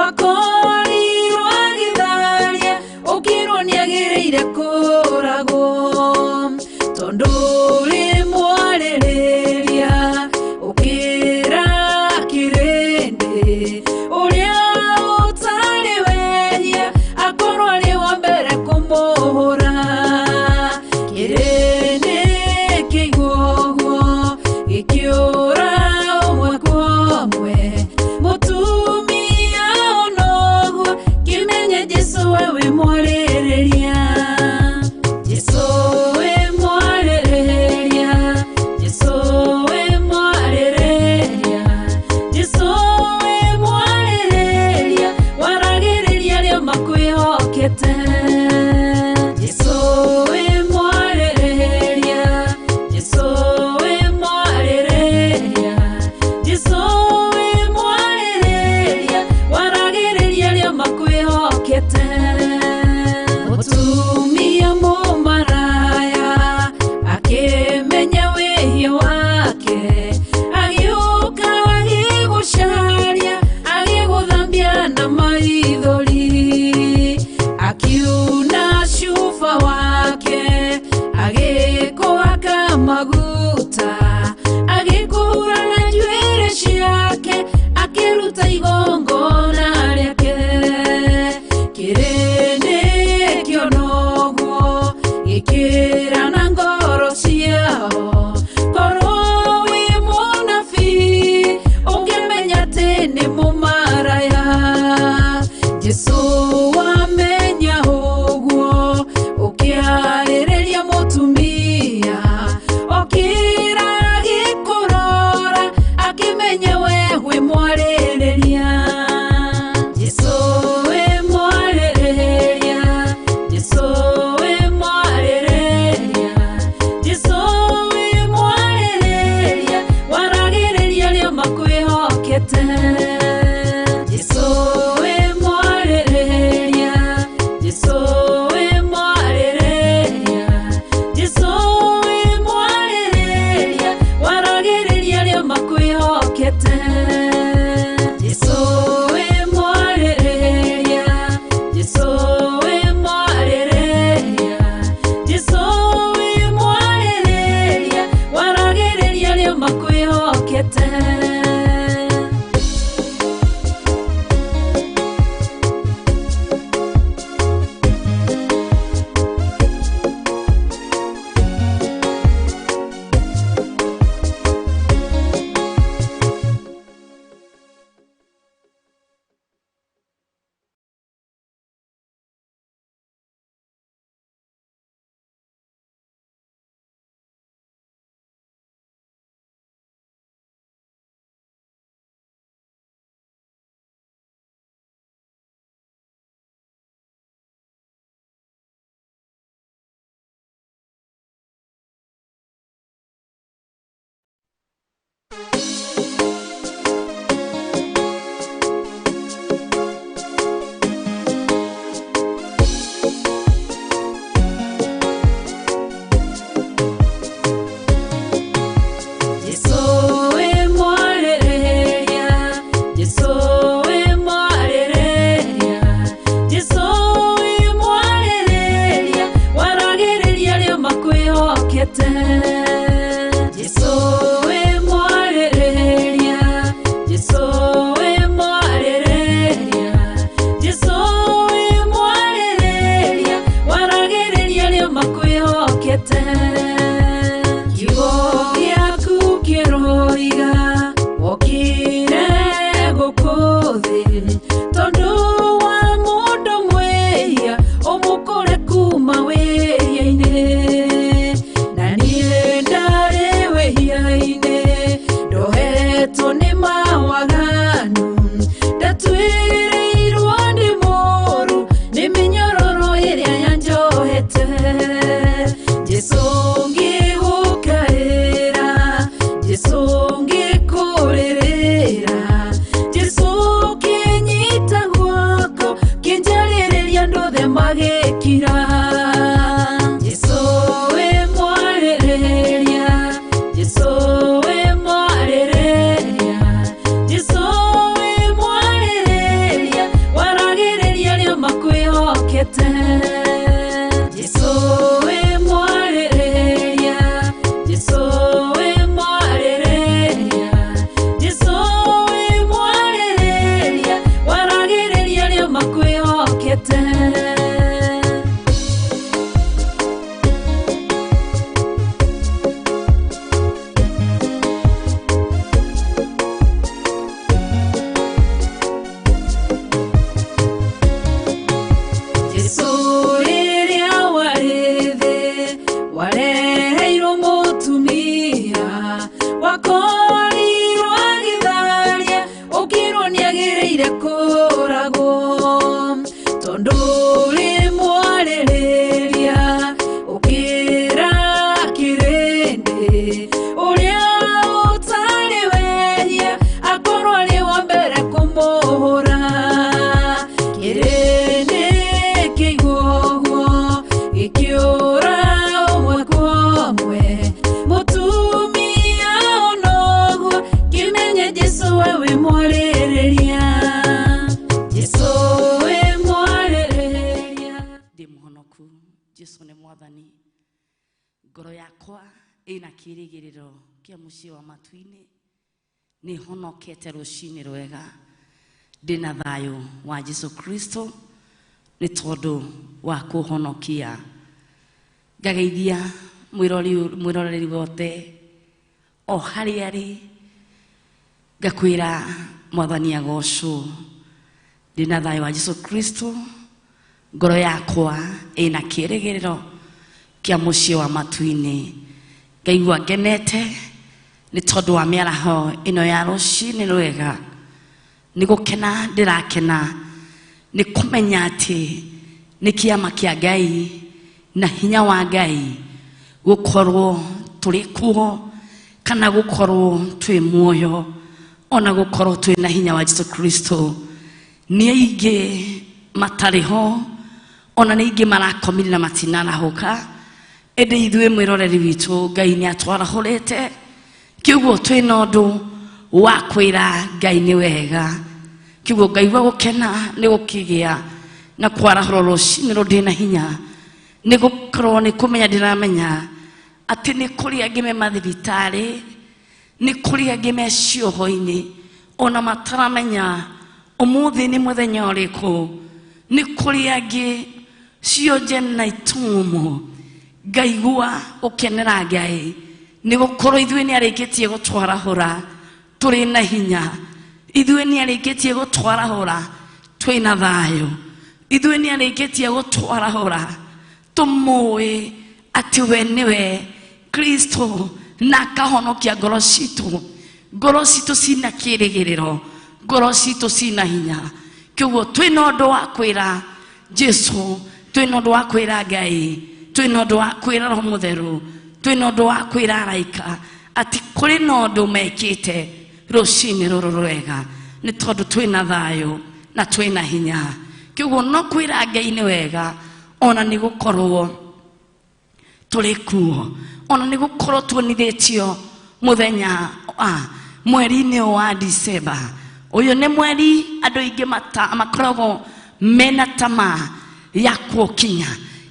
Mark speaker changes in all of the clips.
Speaker 1: Wakorirwo agĩtharia ũkĩrwo nĩagĩrĩire kũragwo tondũ ũrĩ mwarĩrĩria ũkĩra kĩrĩndĩ ũrĩa ũtarĩ wehia akorwo arĩ wa mbere kũmũhũra kĩrĩndĩ kĩigua ũguo gĩkĩũra ũmwe kwa ũmwe mũtumia onoguo kĩmenye Jesũ we wĩ mwarĩrĩria Jesũ wĩ mwarĩrĩria Jesũ wĩ mwarĩrĩria Jesũ wĩ mwarĩrĩria waragĩrĩria arĩa makwĩhokete Jesũ wĩ mwarĩrĩria Jesũ wĩ mwarĩrĩria Jesũ wĩ mwarĩrĩria waragĩrĩria arĩa makwĩhokete mũtumia mũmaraya akĩmenya wĩhia wake agĩũka agĩgũcaria agĩgũthambia na maithori akiuna cuba wake agĩkũhaka maguta agĩkũhura na njuĩrĩ ciake akĩruta igongona rĩake kĩrĩndĩ kĩona ũguo gĩkĩra na ngoro ciao korwo wĩ mũnabii ũngĩmenya atĩ nĩ mũmaraya Jesũ wamenya ũguo ũkĩarĩrĩria mũtumia okĩra agĩkũrora akĩmenya we wĩ mwarĩrĩria Jesũ wĩ mwarĩrĩria Jesũ wĩ mwarĩrĩria Jesũ wĩ mwarĩrĩria waragĩrĩria arĩa makwĩhokete Jesũ wĩ mwarĩrĩria Jesũ wĩ mwarĩrĩria Jesũ wĩ mwarĩrĩria waragĩrĩria arĩa makwĩhokete Jesũ wĩ mwarĩrĩria Jesũ wĩ mwarĩrĩria Jesũ wĩ mwarĩrĩria waragĩrĩria arĩa makwĩhokete Jesũ wĩ mwarĩrĩria Jesũ wĩ mwarĩrĩria Jesũ wĩ mwarĩrĩria waragĩrĩria arĩa makwĩhokete Jesũ wĩ mwarĩrĩria Jesũ wĩ mwarĩrĩria Jesũ wĩ mwarĩrĩria waragĩrĩria arĩa makwĩhokete kiugo gĩaku kĩroiga wokire gũkũ thĩ tondũ wa mũndũ mwĩhia ũmũkũre kuma wĩhia-inĩ na niĩ ndarĩ wĩhia-inĩ ndohetwo nĩ mawaganu ndatuĩrĩirwo nĩ mũũru nĩ mĩnyororo ĩrĩa yanjohete Jesũ ngĩgũkaĩra Jesũ ngĩkũrĩrĩra Jesũ kĩnyita guoko kĩnjarĩrĩria andũ othe magĩkira Jesũ wĩ mwarĩrĩria Jesũ wĩ mwarĩrĩria Jesũ wĩ mwarĩrĩria Wendete. Jesu rĩrĩa warĩ thĩ wareheirwo mũtumia wakorirwo agĩtharia ũkĩrwo nĩagĩrĩire kũragwo tondũ rĩ mwarĩrĩria ũkĩra kĩrĩndĩ ũrĩa ũtarĩ wehia akorwo arĩ wa mbere kũmũhũra kĩrĩndĩ kĩigua ũguo gĩkĩũra ũmwe kwa ũmwe mũtumia onoguo kĩmenye Jesũ we wĩ mwarĩrĩria Jesũ wĩ mwarĩrĩria.
Speaker 2: Ndĩ mũhonoku Jesu nĩ mwathani ngoro yakwa ĩna kĩrĩgĩrĩro kĩa mũciĩ wa matu-inĩ nĩ honokete rũcinĩ rwega ndĩna thayũ wa Jesu Kristo nĩ tondũ wa kũhonokia ngageithia mwĩroreri wothe o harĩa arĩ ngakwĩra mwathani agocwo ndĩna thayũ wa Jesu Kristo ngoro yakwa ĩna kĩrĩgĩrĩro kĩa mũciĩ wa matu-inĩ ngaigua ngenete nĩ tondũ wa mĩaraho ĩno ya rũcinĩ rwega nĩ gũkena ndĩrakena nĩ kũmenya atĩ nĩ kĩama kĩa Ngai na hinya wa Ngai gũkorwo tũrĩ kuo kana gũkorwo twĩ muoyo ona gũkorwo twĩ na hinya wa Jesu Kristo nĩ aingĩ matarĩ ho ona nĩ aingĩ marakomire na matinarahũka ĩndĩ ithuĩ mwĩroreri witũ Ngai nĩ atwarahũrĩte kĩguo twĩna ũndũ wa kwĩra Ngai nĩ wega kĩguo ngaigua gũkena nĩ gũkĩgĩa na kwarahũrwo rũcinĩ rũrũ ndĩna hinya nĩ gũkorwo nĩ kũmenya ndĩramenya atĩ nĩ kũrĩ angĩ me mathibitarĩ nĩ kũrĩ angĩ me cioho-inĩ ona mataramenya ũmũthĩ nĩ mũthenya ũrĩkũ nĩ kũrĩ angĩ cionje na itumumu ngaigua gũkenera Ngai nĩ gũkorwo ithuĩ nĩ arĩkĩtie gũtwarahũra tũrĩ na hinya ithuĩ nĩ arĩkĩtie gũtwarahũra twĩna thayũ ithuĩ nĩ arĩkĩtie gũtwarahũra tũmũĩ atĩ we nĩwe Kristo na akahonokia ngoro citũ ngoro citũ cina kĩrĩgĩrĩro ngoro citũ cina hinya kĩguo twĩna ũndũ wa kwĩra Jesu twĩna ũndũ wa kwĩra Ngai twĩna ũndũ wa kwĩra Roho Mũtheru twĩna ũndũ wa kwĩra araika atĩ kũrĩ na ũndũ mekĩte rũcinĩ rũrũ rwega nĩ tondũ twĩna thayũ na twĩna hinya kĩguo no kwĩra Ngai nĩ wega ona nĩ gũkorwo tũrĩ kuo ona nĩ gũkorwo tuonithĩtio mũthenya mweri-inĩ ũyũ wa Disemba ũyũ nĩ mweri andũ aingĩ makoragwo mena tamaa ya kuũkinya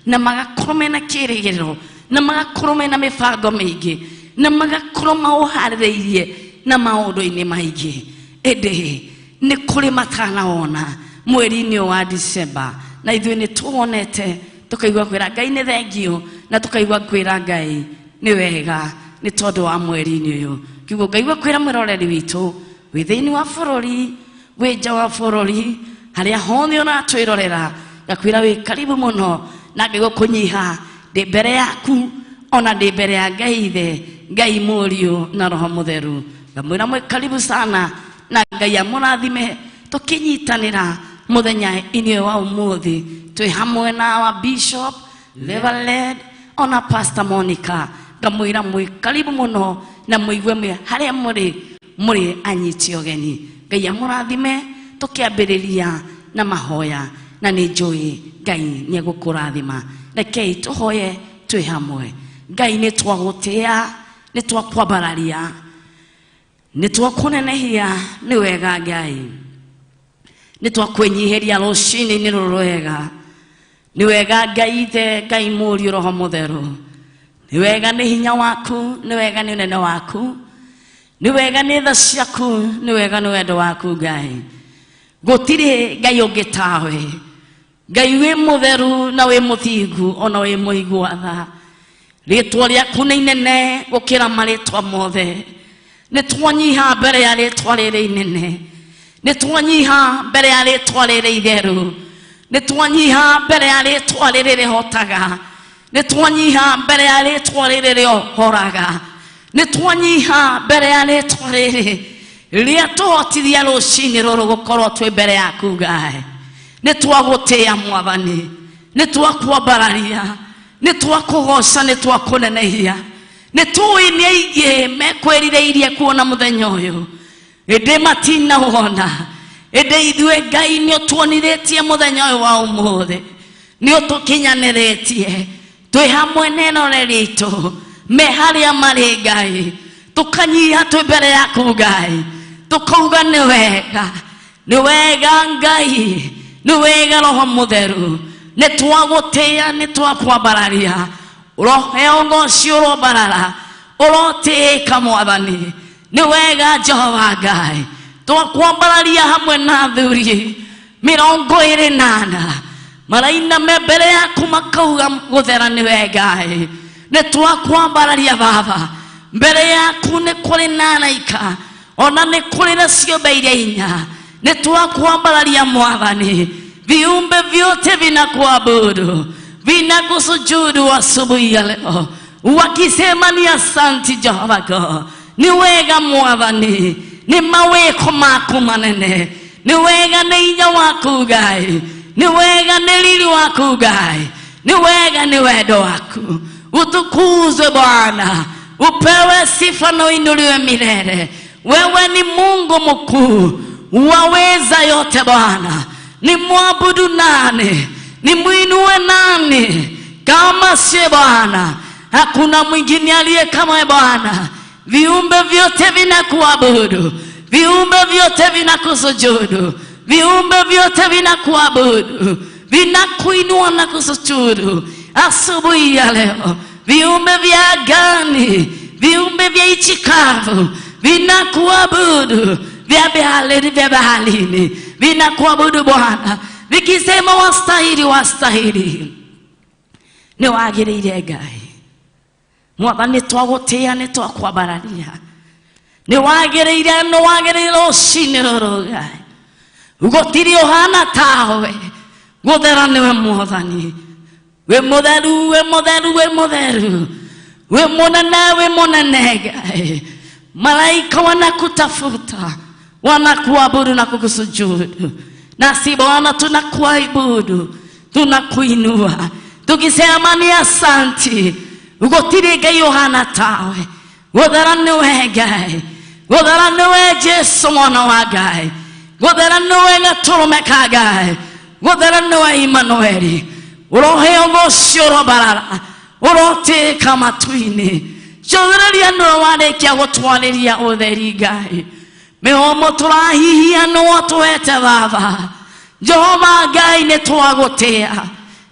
Speaker 2: na magakorwo mena kĩrĩgĩrĩro na magakorwo mena mĩbango mĩingĩ na magakorwo maũharĩrĩirie na maũndũ-inĩ maingĩ ĩndĩ nĩ kũrĩ matanawona mweri-inĩ ũyũ wa Disemba na ithuĩ nĩ tuwonete tukaigua kwĩra Ngai nĩ thengio na tukaigua kwĩra Ngai nĩ wega nĩ tondũ wa mweri-inĩ ũyũ kĩguo ngaigua kwĩra mwĩroreri witũ wĩ thĩinĩ wa bũrũri wĩ nja wa bũrũri harĩa hothe ũratwĩrorera ngakwĩra wĩ karibu mũno na ngaigua kũnyiha ndĩ mbere yaku ona ndĩ mbere ya Ngai ithe Ngai Mũriũ na Roho Mũtheru ngamwĩra mwĩ karibu sana na Ngai amũrathime tũkĩnyitanĩra mũthenya-inĩ ũyũ wa ũmũthĩ twĩ hamwe na wa Bishop Reverend ona Pastor Monica ngamwĩra mwĩ karibu mũno na mũigue mwĩ harĩa mũrĩ mũrĩ anyiti ũgeni Ngai amũrathime tũkĩambĩrĩria na mahoya na nĩ njũĩ Ngai nĩ egũkũrathima rekei tũhoye twĩ hamwe Ngai nĩ twagũtĩa nĩ twakwambararia nĩ twakũnenehia nĩ wega Ngai nĩ twakwĩnyihĩria rũcinĩ-inĩ rũrũ rwega nĩ wega Ngai ithe Ngai Mũriũ Roho Mũtheru nĩ wega nĩ hinya waku nĩ wega nĩ ũnene waku nĩ wega nĩ tha ciaku nĩ wega nĩ wendo waku Ngai gũtirĩ Ngai ũngĩ tawe Ngai wĩ mũtheru na wĩ mũthingu ona wĩ mũigua tha. Rĩtwa rĩaku nĩ inene gũkĩra marĩtwa mothe. Nĩ twanyiha mbere ya rĩtwa rĩrĩ inene, nĩ twanyiha mbere ya rĩtwa rĩrĩ itheru, nĩ twanyiha mbere ya rĩtwa rĩrĩ rĩhotaga, nĩ twanyiha mbere ya rĩtwa rĩrĩ rĩohoraga, nĩ twanyiha mbere ya rĩtwa rĩrĩ rĩatũhotithia rũcinĩ rũrũ gũkorwo twĩ mbere yaku Ngai. Nĩ twagũtĩĩa Mwathani, nĩ twakwambararia, nĩ twakũgoca, nĩ twakũnenehia. Nĩ tũĩ nĩ aingĩ mekwĩrirĩirie kuona mũthenya ũyũ, ĩndĩ matinawona. Ĩndĩ ithuĩ Ngai nĩ ũtuonithĩtie mũthenya ũyũ wa ũmũthĩ, nĩ ũtũkinyanĩrĩtie twĩ hamwe na eroreri aitũ me harĩa marĩ Ngai, tũkanyiha twĩ mbere yaku Ngai, tũkauga nĩ wega, nĩ wega Ngai, nĩ wega Roho Mũtheru. Nĩ twagũtĩĩa, nĩ twakwambararia, ũroheo ũgoci, ũrombarara, ũrotĩĩka Mwathani. Nĩ wega Jehova Ngai, twakwambararia hamwe na athuri 24 maraina me mbere yaku makauga gũthera nĩwe Ngai. Nĩ twakwambararia Baba, mbere yaku nĩ kũrĩ na araika ona nĩ kũrĩ na ciũmbe iria inya. Nĩ twakwambararia Mwathani, viumbe vyote vinakuabudu, vinakusujudu asubuhi ya leo wakisema ni asanti Jehova God. Nĩ wega Mwathani, nĩ mawĩko maku manene, nĩ wega nĩ hinya waku Ngai, nĩ wega nĩ riri waku Ngai, nĩ wega nĩ wendo waku. Utukuzwe Bwana, upewe sifa na uinuliwe milele. Wewe ni Mungu mkuu, waweza yote Bwana. Ni mwabudu nani? Ni mwinue nani kama si Bwana? Hakuna mwingine aliye kama Bwana. Viumbe vyote vinakuabudu, viumbe vyote vinakusujudu, viumbe vyote vinakuabudu, vinakuinua na kusujudu asubuhi ya leo. Viumbe vya angani, viumbe vya nchi kavu vinakuabudu, vya baharini, vya baharini vinakuabudu Bwana, vikisema wastahili, wastahili. Nĩ wagĩrĩire Ngai Mwathani, twagũtĩĩa, nĩ twakwambararia. Nĩ wagĩrĩire, nĩ wagĩrĩire rũcinĩ rũrũ Ngai. Gũtirĩ ũhana tawe, gũthera nĩwe Mwathani. Wĩ mũtheru, wĩ mũtheru, wĩ mũtheru, wĩ mũnene, wĩ mũnene Ngai. Malaika wanakutafuta, wanakuabudu na kukusujudu, nasi Bwana tunakuabudu, tunakuinua tukisema ni asanti. Gũtirĩ Ngai ũhana tawe, gũthera nĩwe Ngai, gũthera nĩwe Jesu mwana wa Ngai, gũthera nĩwe gatũrũme ka Ngai, gũthera nĩwe Imanueli. Ũroheo ũgoci, ũrombarara, ũrotĩĩka matu-inĩ. Cũthĩrĩria nĩwe warĩkia gũtwarĩria ũtheri Ngai. Mĩhũmũ tũrahihia nĩwe ũtũhete Baba Jehova Ngai. Nĩ twagũtĩĩa,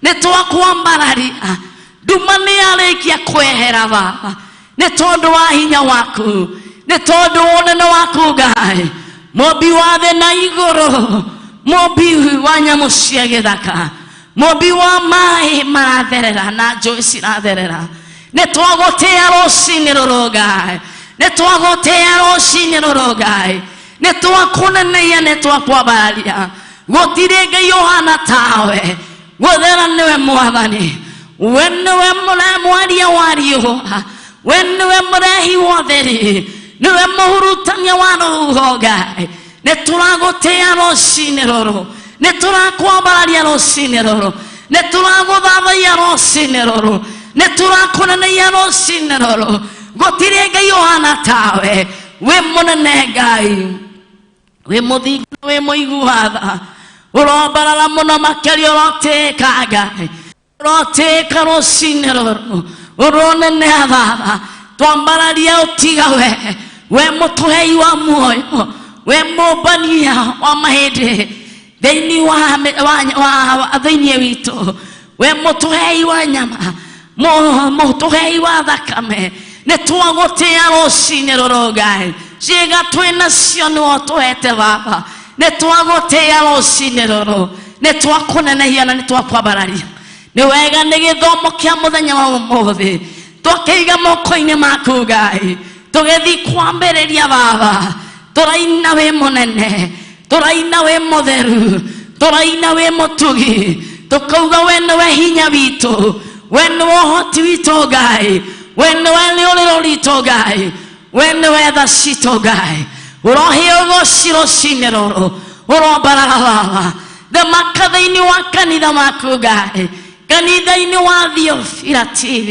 Speaker 2: nĩ twakwambararia. Nduma nĩ yarĩkia kwehera Baba, nĩ tondũ wa hinya waku, nĩ tondũ wa ũnene waku Ngai, mũmbi wa thĩ na igũrũ, mũmbi wa nyamũ cia gĩthaka, mũmbi wa maĩ maratherera na njũĩ ciratherera. Nĩ twagũtĩĩa rũcinĩ rũrũ Ngai, nĩ twagũtĩĩa rũcinĩ rũrũ Ngai, nĩ twakũnenehia, nĩ twakwambararia. Gũtirĩ Ngai ũhana tawe, gũthera nĩwe Mwathani. We nĩwe mwaria wa riũa, we nĩwe mũrehi wa ũtheri, nĩwe mũhurutania wa rũhuho Ngai. Nĩ tũragũtĩĩa rũcinĩ rũrũ, nĩ tũrakwambararia rũcinĩ rũrũ, nĩ tũragũthathaiya rũcinĩ rũrũ, nĩ tũrakũnenehia rũcinĩ rũrũ. Gũtirĩ Ngai ũhana tawe, wĩ mũnene Ngai, wĩ mũthingu, wĩ mũigua tha. Ũrombarara mũno makĩria, ũrotĩĩka Ngai, ũrotĩĩka rũcinĩ rũrũ, ũronenea Baba. Twambararia ũtiga we, we mũtũhei wa muoyo, we mũmbania wa mahĩndĩ thĩinĩ wa, wa, wa, thĩinĩ witũ, we mũtũhei wa nyama, mũtũhei wa thakame. Nĩ twagũtĩĩa rũcinĩ rũrũ Ngai. Ciĩga twĩ nacio nĩwe ũtũhete Baba. Nĩ twagũtĩĩa rũcinĩ rũrũ, nĩ twakũnenehia na nĩ twakwambararia. Nĩ wega nĩ gĩthomo kĩa mũthenya wa ũmũthĩ twakĩiga moko-inĩ maku Ngai, tũgĩthiĩ kwambĩrĩria Baba, tũraina wĩ mũnene, tũraina wĩ mũtheru, tũraina wĩ mũtugi, tũkauga we nĩwe hinya witũ, we nĩwe ũhoti witũ Ngai, we nĩwe rĩũrĩro ritũ Ngai, we nĩwe tha citũ Ngai. Ũroheo ũgoci rũcinĩ rũrũ, ũrombarara Baba, thamaka thĩinĩ wa kanitha waku Ngai, kanitha-inĩ wa Thiofila TV,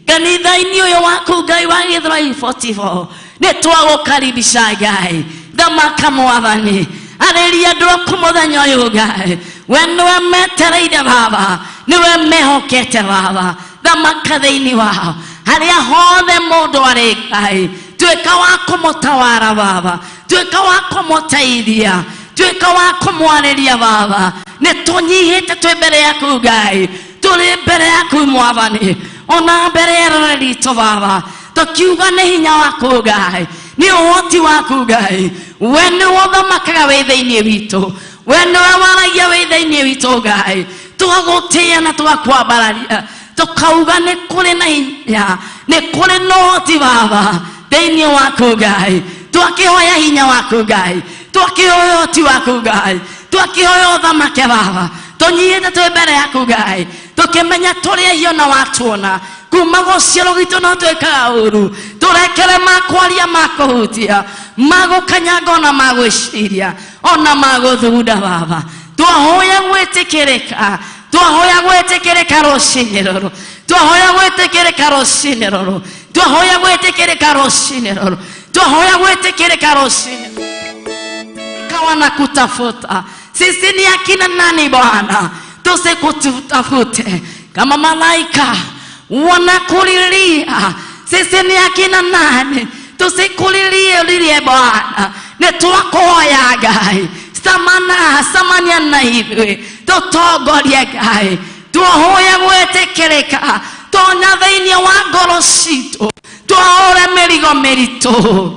Speaker 2: kanitha-inĩ ũyũ waku Ngai wa Gĩthũrai 44, nĩ twagũkaribisha Ngai. Thamaka Mwathani, arĩria andũ aku mũthenya ũyũ Ngai, we nĩwe metereire Baba, nĩwe mehokete Baba, thamaka thĩinĩ wao harĩa hothe mũndũ arĩ Ngai, tuĩka wa kũmũtawara Baba, tuĩka wa kũmũteithia, tuĩka wa kũmwarĩria Baba. Nĩ tũnyihĩte twĩ mbere yaku Ngai, tũrĩ mbere yaku Mwathani, ona mbere ya rũrĩrĩ ritũ Baba, tũkiuga nĩ hinya waku Ngai, nĩ ũhoti waku Ngai, we nĩwe ũthamakaga wĩ thĩinĩ witũ, we nĩwe waragia wĩ thĩinĩ witũ Ngai. Tũgagũtĩĩa na tũgakwambararia, tũkauga nĩ kũrĩ na hinya, nĩ kũrĩ na ũhoti Baba thĩinĩ waku Ngai. Twakĩhoya hinya waku Ngai, twakĩhoya ũhoti waku Ngai, twakĩhoya ũthamake Baba. Tũnyihĩte twĩ mbere yaku Ngai, tũkĩmenya tũrĩ ehia na watuona kuma gũciarwo gwitũ no twĩkaga ũru. Tũrekere makwaria, makũhutia, magũkanyanga, ona magwĩciria, ona magũthugunda Baba. Twahoya gwĩtĩkĩrĩka, twahoya gwĩtĩkĩrĩka rũcinĩ rũrũ, twahoya gwĩtĩkĩrĩka rũcinĩ rũrũ, twahoya gwĩtĩkĩrĩka rũcinĩ rũrũ, twahoya gwĩtĩkĩrĩka rũcinĩ. Kawa na kutafuta sisi ni akina nani Bwana, tusikutafute kama malaika wanakulilia. Sisi ni akina nani, tusikulilie ulilie Bwana. Nĩ twakoya Ngai, samana samania na ithuĩ, tũtongorie Ngai. Twahoya gwĩtĩkĩrĩka, tonya thĩinĩ wa ngoro citũ, twaũre mĩrigo mĩritũ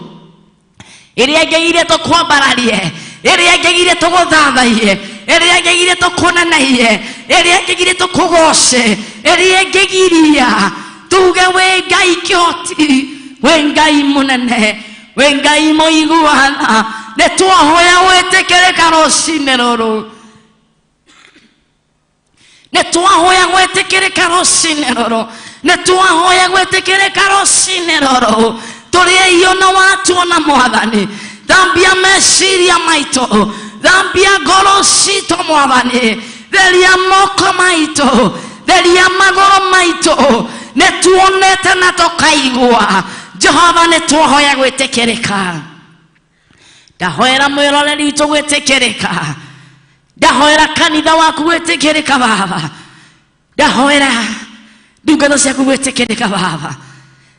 Speaker 2: ĩrĩa ĩngĩgiria tũkwambararie, ĩrĩa ĩngĩgiria tũgũthathaiye, ĩrĩa ĩngĩgiria tũkũneneie, ĩrĩa ĩngĩgiria tũkũgoce, ĩrĩa ĩngĩgiria tuge wĩ Ngai kĩhoti, wĩ Ngai mũnene, wĩ Ngai mũiguana. Nĩ twahoya gwĩtĩkĩrĩka rũcinĩ rũrũ, nĩ twahoya gwĩtĩkĩrĩka rũcinĩ rũrũ, nĩ twahoya gwĩtĩkĩrĩka rũcinĩ rũrũ. Tũrĩ ehia na watuona Mwathani, thambia meciria maitũ, thambia ngoro citũ Mwathani, theria moko maitũ, theria magũrũ maitũ. Nĩ tuonete na tũkaigua Jehova, nĩ twahoya gwĩtĩkĩrĩka. Ndahoera mwĩroreri witũ gwĩtĩkĩrĩka, ndahoera kanitha waku gwĩtĩkĩrĩka Baba, ndahoera ndungata ciaku gwĩtĩkĩrĩka Baba.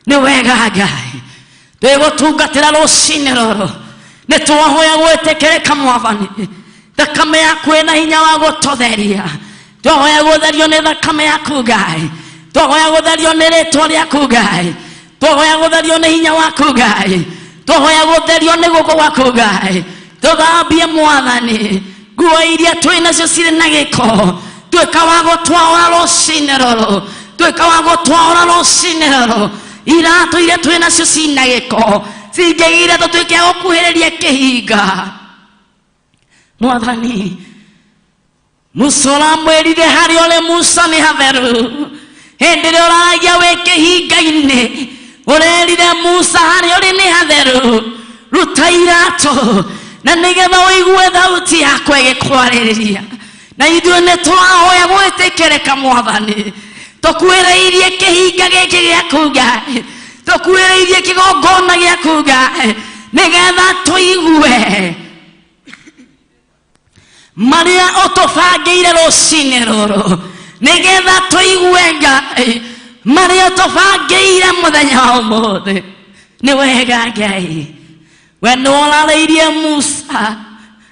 Speaker 2: Nĩ wega Ngai, twĩgũtungatĩra rũcinĩ rũrũ, nĩ twahoya gwĩtĩkĩrĩka Mwathani. Thakame yaku ĩna hinya wa gũtũtheria, twahoya gũtherio nĩ thakame yaku Ngai, twahoya gũtherio nĩ rĩtwa rĩaku Ngai, twahoya gũtherio nĩ hinya waku Ngai, twahoya gũtherio nĩ guoko gwaku Ngai. Tũthambie Mwathani nguo iria twĩ nacio cirĩ na gĩko, tuĩka wa gũtwaũra rũcinĩ rũrũ, tuĩka wa gũtwaũra rũcinĩ rũrũ. Iratũ iria twĩ nacio cina gĩko cingĩgire tũtuĩke a gũkuhĩrĩria kĩhinga Mwathani. Musa ũramwĩrire harĩa ũrĩ Musa nĩ hatheru, hĩndĩ ĩrĩa ũraragia wĩ kĩhinga-inĩ ũrerire Musa harĩa ũrĩ nĩ hatheru, ruta iratũ na nĩgetha ũigue thauti yakwa ĩgĩkwarĩrĩria. Na ithuĩ nĩ tũrahoya gwĩtĩkĩrĩka Mwathani, tũkuĩrĩirie kĩhinga gĩkĩ gĩaku Ngai, tũkuĩrĩirie kĩgongona gĩaku Ngai, nĩgetha tũigue marĩa ũtũbangĩire rũcinĩ rũrũ, nĩgetha tũigue Ngai marĩa ũtũbangĩire mũthenya wa ũmũthĩ. Nĩ wega Ngai, we nĩ ũrarĩirie Musa,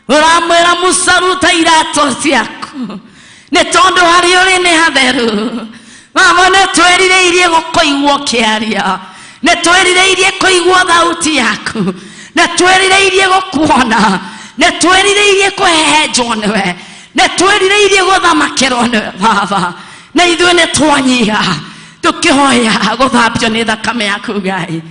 Speaker 2: ũramwĩra Musa ruta iratũ ciaku nĩ tondũ harĩa ũrĩ nĩ hatheru. Baba, nĩ twĩrirĩirie gũkũigua ũkĩaria, nĩ twĩrirĩirie kũigua thauti yaku, nĩ twĩrirĩirie gũkuona, Nĩ twĩrirĩirie kũhehenjwo nĩwe, nĩ twĩrirĩirie gũthamakĩrwo nĩwe Baba, na ithuĩ nĩ twanyiha tũkĩhoya gũthambio nĩ thakame yaku Ngai.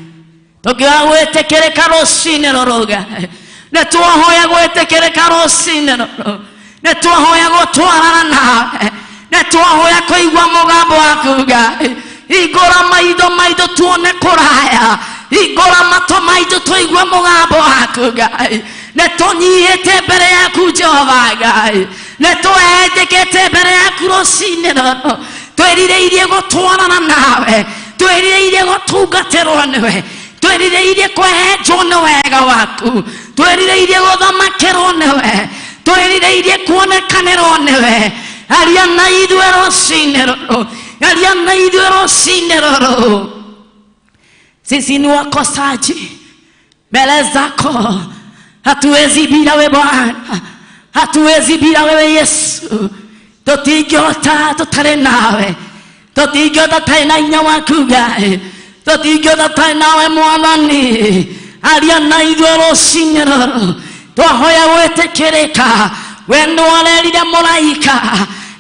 Speaker 2: Tũkĩhoya gwĩtĩkĩrĩka rũcinĩ rũrũ Ngai, nĩ twahoya gwĩtĩkĩrĩka rũcinĩ rũrũ, nĩ twahoya gũtwarana nawe, nĩ twahoya kũigua mũgambo waku Ngai. Hingũra maitho maitũ tuone kũraya, hingũra matũ maitũ tũigue mũgambo waku Ngai. Nĩ tũnyihĩte mbere yaku Jehova Ngai, nĩ twetĩkĩte mbere yaku rũcinĩ rũrũ, twĩrirĩirie gũtwarana nawe, twĩrirĩirie gũtungatĩrwo nĩwe, twĩrirĩirie kũhenjwo nĩ wega waku, twĩrirĩirie gũthamakĩrwo nĩwe, twĩrirĩirie kuonekanĩrwo nĩwe. Aria na ithuĩ rũcinĩ rũrũ, aria na ithuĩ rũcinĩ rũrũ. Sisi ni wakosaji mbele zako, hatuwezi bila we Bwana, hatuwezi bila wewe Yesu. Tũtingĩhota tũtarĩ nawe, tũtingĩhota tũtarĩ na hinya waku Ngai, tũtingĩhota tũtarĩ nawe Mwathani. Aria na ithuĩ rũcinĩ rũrũ, twahoya gwĩtĩkĩrĩka. We nĩwarerire mũraika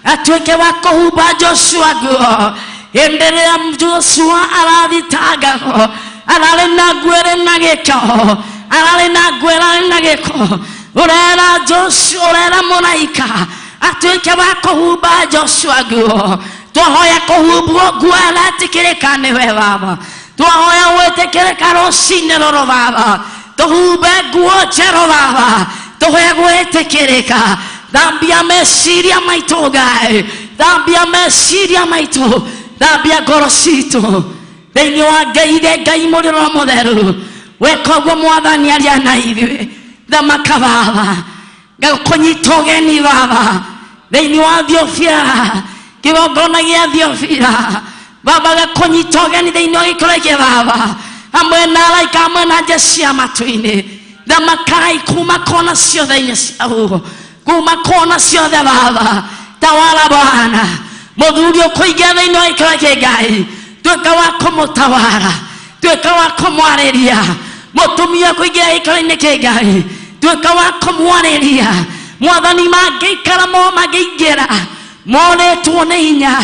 Speaker 2: atuĩke wa kũhumba Joshua nguo hĩndĩ ĩrĩa Joshua arathitangagwo, ararĩ na nguo ĩrĩ na gĩko, ararĩ na nguo ĩrarĩ na gĩko. Ũrera Joshua, ũrera mũraika atuĩke wa kũhumba Joshua nguo. Twahoya kũhumbwo nguo ĩretĩkĩrĩka nĩwe Baba, twahoya gwĩtĩkĩrĩka rũcinĩ rũrũ Baba, tũhumbe nguo njerũ Baba, tũhoe gwĩtĩkĩrĩka. Thambia meciria maitũ Ngai, thambia meciria maitũ, thambia ngoro citũ thĩinĩ wa Ngai ithe Ngai mũrĩro mũtheru. Weka ũguo Mwathani, aria na ithuĩ. Thamaka Baba, ngakũnyita ũgeni Baba thĩinĩ wa Thiobia, kĩgongona gĩa Thiobia Baba, gakũnyita ũgeni thĩinĩ wa gĩkĩro gĩkĩ Baba, hamwe na araika, hamwe na njeci ya matu-inĩ. Thamakai kuma kona ciothe-inĩ cia huho, kuma kona ciothe Baba. Tawala Bwana, mũthuri ũkũingĩra thĩinĩ wa gĩkĩro gĩkĩ Ngai, tuĩka wa kũmũtawara, tuĩka wa kũmwarĩria. Mũtumia kũingĩra gĩkĩro-inĩ kĩ Ngai, tuĩka wa kũmwarĩria. Mwathani, mangĩikara mo mangĩingĩra morĩtwo nĩ hinya,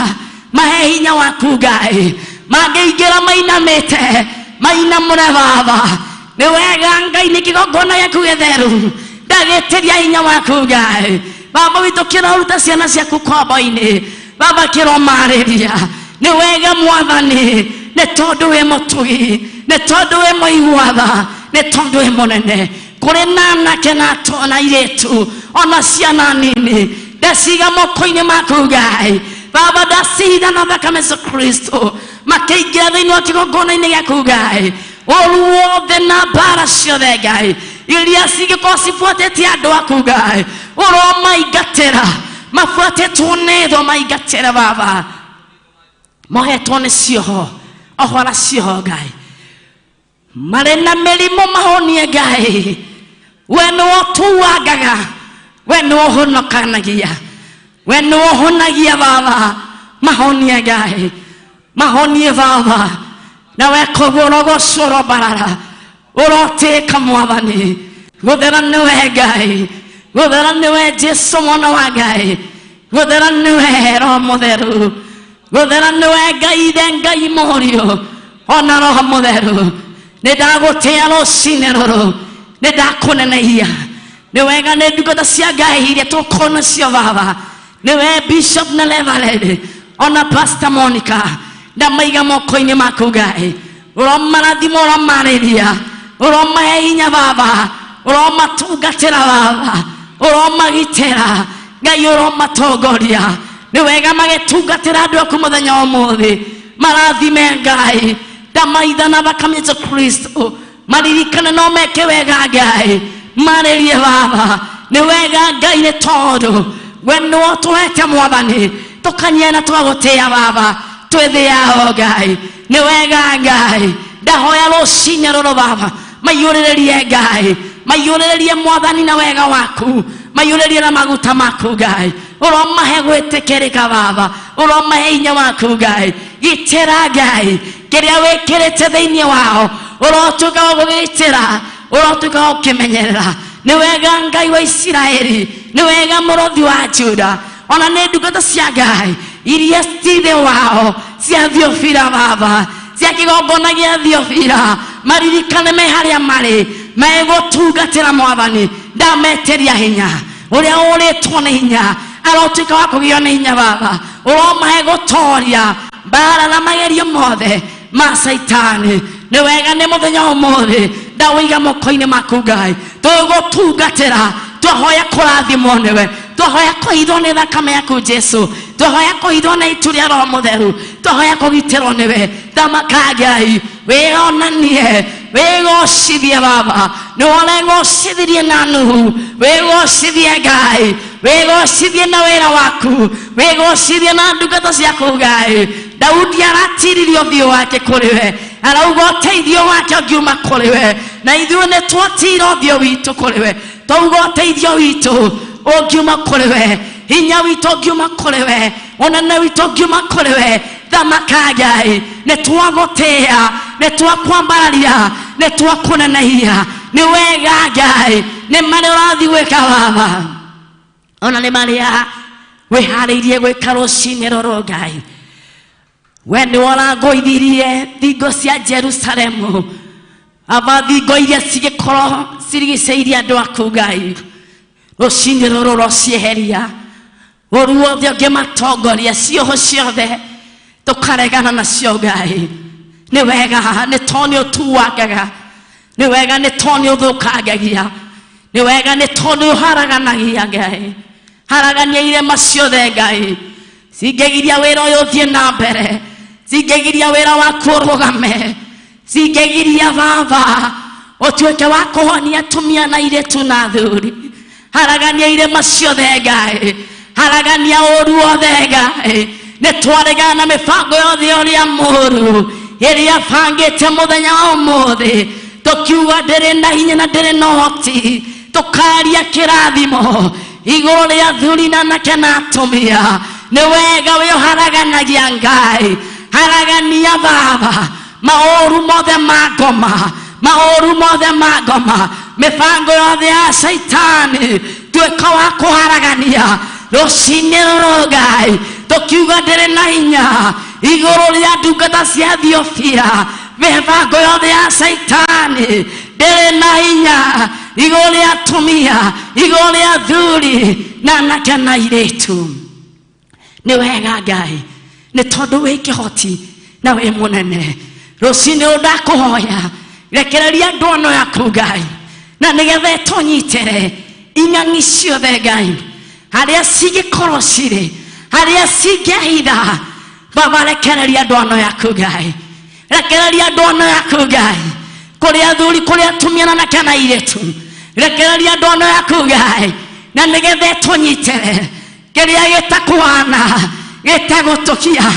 Speaker 2: mahe hinya waku Ngai. Mangĩingĩra mainamĩte, mainamũre Baba. Nĩ wega Ngai, nĩ kĩgongona gĩaku gĩtheru, ndagĩtĩria hinya waku Ngai. Baba witũ, kĩroruta ciana ciaku kombo-inĩ Baba, kĩromarĩria. Nĩ wega Mwathani, nĩ tondũ wĩ mũtugi, nĩ tondũ wĩ mũiguatha, nĩ tondũ wĩ mũnene. Kũrĩ na anake na na airĩtu ona ciana nini, ndaciga moko-inĩ maku Ngai. Baba, ndacihitha na thakame Yesu Kristo, makĩingĩra thĩinĩ wa kĩgongona-inĩ gĩaku Ngai. Ũru wothe na mbara ciothe Ngai iria cingĩkorwo cibuatĩte andũ aku Ngai, ũromaingatĩra. Mabuatĩtwo nĩ thũ, maingatĩre Baba. Mohetwo nĩ cioho, ohora cioho Ngai. Marĩ na mĩrimũ, mahonie Ngai. We nĩwe ũtuangaga, we nĩwe ũhonokanagia, we nĩwe ũhonagia Baba. Mahonie Ngai, mahonie Baba. Na weka ũguo ũrogocwo, ũrombarara, ũrotĩĩka Mwathani. Gũthera nĩwe Ngai, gũthera nĩwe Jesu mwana wa Ngai, gũthera nĩwe Roho Mũtheru, gũthera nĩwe Ngai Ithe, Ngai Mũriũ ona Roho Mũtheru. Nĩ ndagũtĩa rũcinĩ rũrũ, nĩ ndakũnenehia. Nĩ wega nĩ ndungata cia Ngai iria tũkorwo nacio Baba, nĩwe Bishop na Reverend ona Pastor Monica, ndamaiga moko-inĩ maku Ngai. Ũromarathima, ũromarĩria, ũromahe hinya Baba, ũromatungatĩra Baba, ũromagitĩra Ngai, ũromatongoria. Nĩ wega magĩtungatĩra andũ aku mũthenya wa ũmũthĩ, marathime Ngai. Ndamaitha na thakame Yesu Kristo, maririkane no meke wega Ngai, marĩrie Baba. Nĩ wega Ngai, nĩ tondũ we nĩwe ũtũhete Mwathani, tũkanyia na tũgagũtĩĩa Baba, twĩthĩao Ngai. Nĩ wega Ngai, ndahoya rũcinĩ rũrũ Baba, maiyũrĩrĩrie Ngai, maiyũrĩrĩrie Mwathani na wega waku, maiyũrĩrĩrie na maguta maku Ngai. Ũromahe gwĩtĩkĩrĩka Baba, ũromahe hinya waku Ngai. Gitĩra Ngai kĩrĩa wĩkĩrĩte thĩinĩ wao, ũrotuĩka wa gũgĩtĩra, ũrotuĩka wa gũkĩmenyerera. Nĩ wega Ngai wa Isiraeli, nĩ wega mũrũthi wa Juda. Ona nĩ ndungata cia Ngai iria citithĩ wao cia Thiobira baba, cia kĩgongona gĩa Thiobira, maririkane me harĩa marĩ megũtungatĩra Mwathani. Ndametĩria hinya ũrĩa ũrĩtwo nĩ hinya, arotuĩka wa kũgĩo nĩ hinya baba, ũromahe gũtoria mbara na magerio mothe ma Caitani. Nĩ wega nĩ mũthenya ũmũthĩ ndawĩiga moko-inĩ maku Ngai, tũgũtungatĩra. Twahoya kũrathimwo nĩwe, twahoya kũhithwo nĩ thakame yaku Jesu, twahoya kũhithwo nĩ itu rĩa Roho Mũtheru, twahoya kũgitĩrwo nĩwe. Thamaka Ngai, wĩonanie, wĩgocithie baba, nĩ ũregocithirie na Nuhu, wĩgocithie Ngai, wĩgocithie na wĩra waku, wĩgocithie na ndungata ciaku Ngai. Daudi aratiririe ũthiũ wake kũrĩ we, arauga ũteithio wake ũngiuma kũrĩ we, na ithuĩ nĩ twatira ũthiũ witũ kũrĩ we, twauga ũteithio witũ ũngiuma kũrĩ we, hinya witũ ũngiuma kũrĩ we, ũnene witũ ũngiuma kũrĩ we. Thamaka Ngai, nĩ twagũtĩĩa, nĩ twakwambararia, nĩ twakũnenehia. Nĩ wega Ngai, nĩ marĩa ũrathiĩ gwĩka baba, ona nĩ marĩa wĩharĩirie gwĩka rũcinĩ rũrũ Ngai. We nĩ ũrangũithirie thingo cia Jerusalemu, aba thingo iria cigĩkorwo cirigicĩirie andũ aku Ngai, rũcinĩ rũrũ rũcieheria ũru wothe ũngĩmatongoria, cioho ciothe tũkaregana nacio Ngai. Nĩ wega nĩ tondũ nĩ ũtuangaga, nĩ wega nĩ tondũ nĩ ũthũkangagia, nĩ wega nĩ tondũ nĩ ũharaganagia Ngai. Haragania irema ciothe Ngai, cingĩgiria wĩra ũyũ ũthiĩ na mbere, cingĩgiria wĩra waku ũrũgame, cingĩgiria baba ũtuĩke wa kũhonia atumia na airĩtu na athuri. Haragania irema ciothe Ngai, haragania ũru wothe Ngai. Nĩ twaregana na mĩbango yothe ũrĩa mũru ĩrĩa bangĩte mũthenya wa ũmũthĩ, tũkiuga ndĩrĩ na hinya na ndĩrĩ na ũhoti. Tũkaria kĩrathimo igũrũ rĩa athuri na anake na atumia. Nĩ wega wĩ ũharaganagia Ngai, haragania baba maũru mothe ma ngoma, maũru mothe ma ngoma, mĩbango yothe ya Caitani, tuĩka wa kũharagania rũcinĩ rũrũ Ngai, tũkiuga ndĩrĩ na hinya igũrũ rĩa ndungata cia Thiobira. Mĩbango yothe ya Caitani ndĩrĩ na hinya igũrũ rĩa atumia, igũrũ rĩa athuri na anake na airĩtu. Nĩ wega Ngai, nĩ tondũ wĩ kĩhoti na wĩ mũnene. Rũcinĩ rũrũ ndakũhoya rekereria ndwano yaku Ngai, na nĩgetha ĩtũnyitĩre ing'ang'i ciothe Ngai, harĩa cingĩkorwo cirĩ, harĩa cingĩhitha baba, rekereria ndwano yaku Ngai, rekereria ndwano yaku Ngai, kũrĩ athuri, kũrĩ atumia na anake na airĩtu, rekereria ndwano yaku Ngai, na nĩgetha ĩtũnyitĩre kĩrĩa gĩtakũhana gĩtagũtũkia.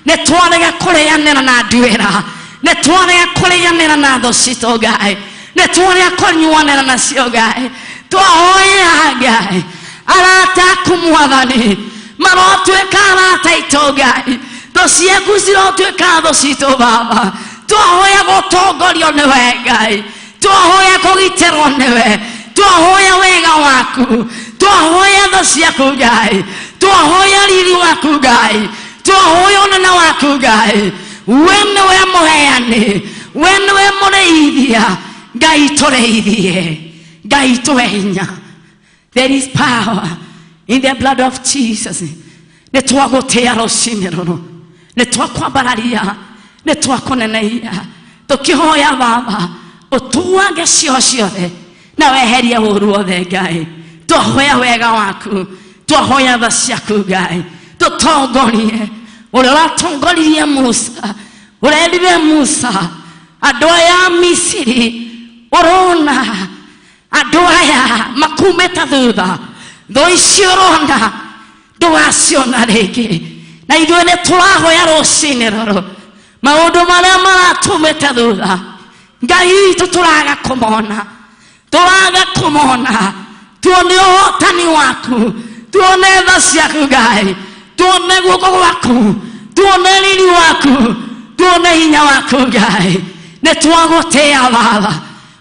Speaker 2: Nĩ twarega kũrĩanĩra na nduĩra, nĩ twarega kũrĩanĩra na thũ citũ Ngai, nĩ twarega kũnyuanĩra nacio Ngai. Twahoya Ngai, arata aku Mwathani marotuĩka arata aitũ Ngai, thũ ciaku cirotuĩka thũ citũ baba. Twahoya gũtongorio nĩwe Ngai, twahoya kũgitĩrwo nĩwe, twahoya wega waku, twahoya tha ciaku Ngai, twahoya riri waku Ngai, twahoya ũnene waku Ngai. We nĩwe mũheani, we nĩwe mũrĩithia Ngai, tũrĩithie Ngai, tũhe hinya. There is power in the blood of Jesus. Nĩ twagũtĩa rũcinĩ rũrũ, nĩ twakwambararia, nĩ twakũnenehia, tũkĩhoya baba ũtuange cio ciothe na weherie ũru wothe Ngai. Twahoya wega waku, twahoya tha ciaku Ngai, tũtongorie ũrĩa ũratongoririe Musa, ũrerire Musa andũ aya a Misiri ũrona andũ aya makumĩte thutha, thũ icio ũrona ndũgaciona rĩngĩ. Na ithuĩ nĩ tũrahoya rũcinĩ rũrũ maũndũ marĩa maratumĩte thutha Ngai witũ tũraga kũmona, tũraga kũmona. Tuone ũhotani waku, tuone tha ciaku Ngai, tuone guoko gwaku, tuone riri waku, tuone hinya waku Ngai. Nĩ twagũtĩa baba,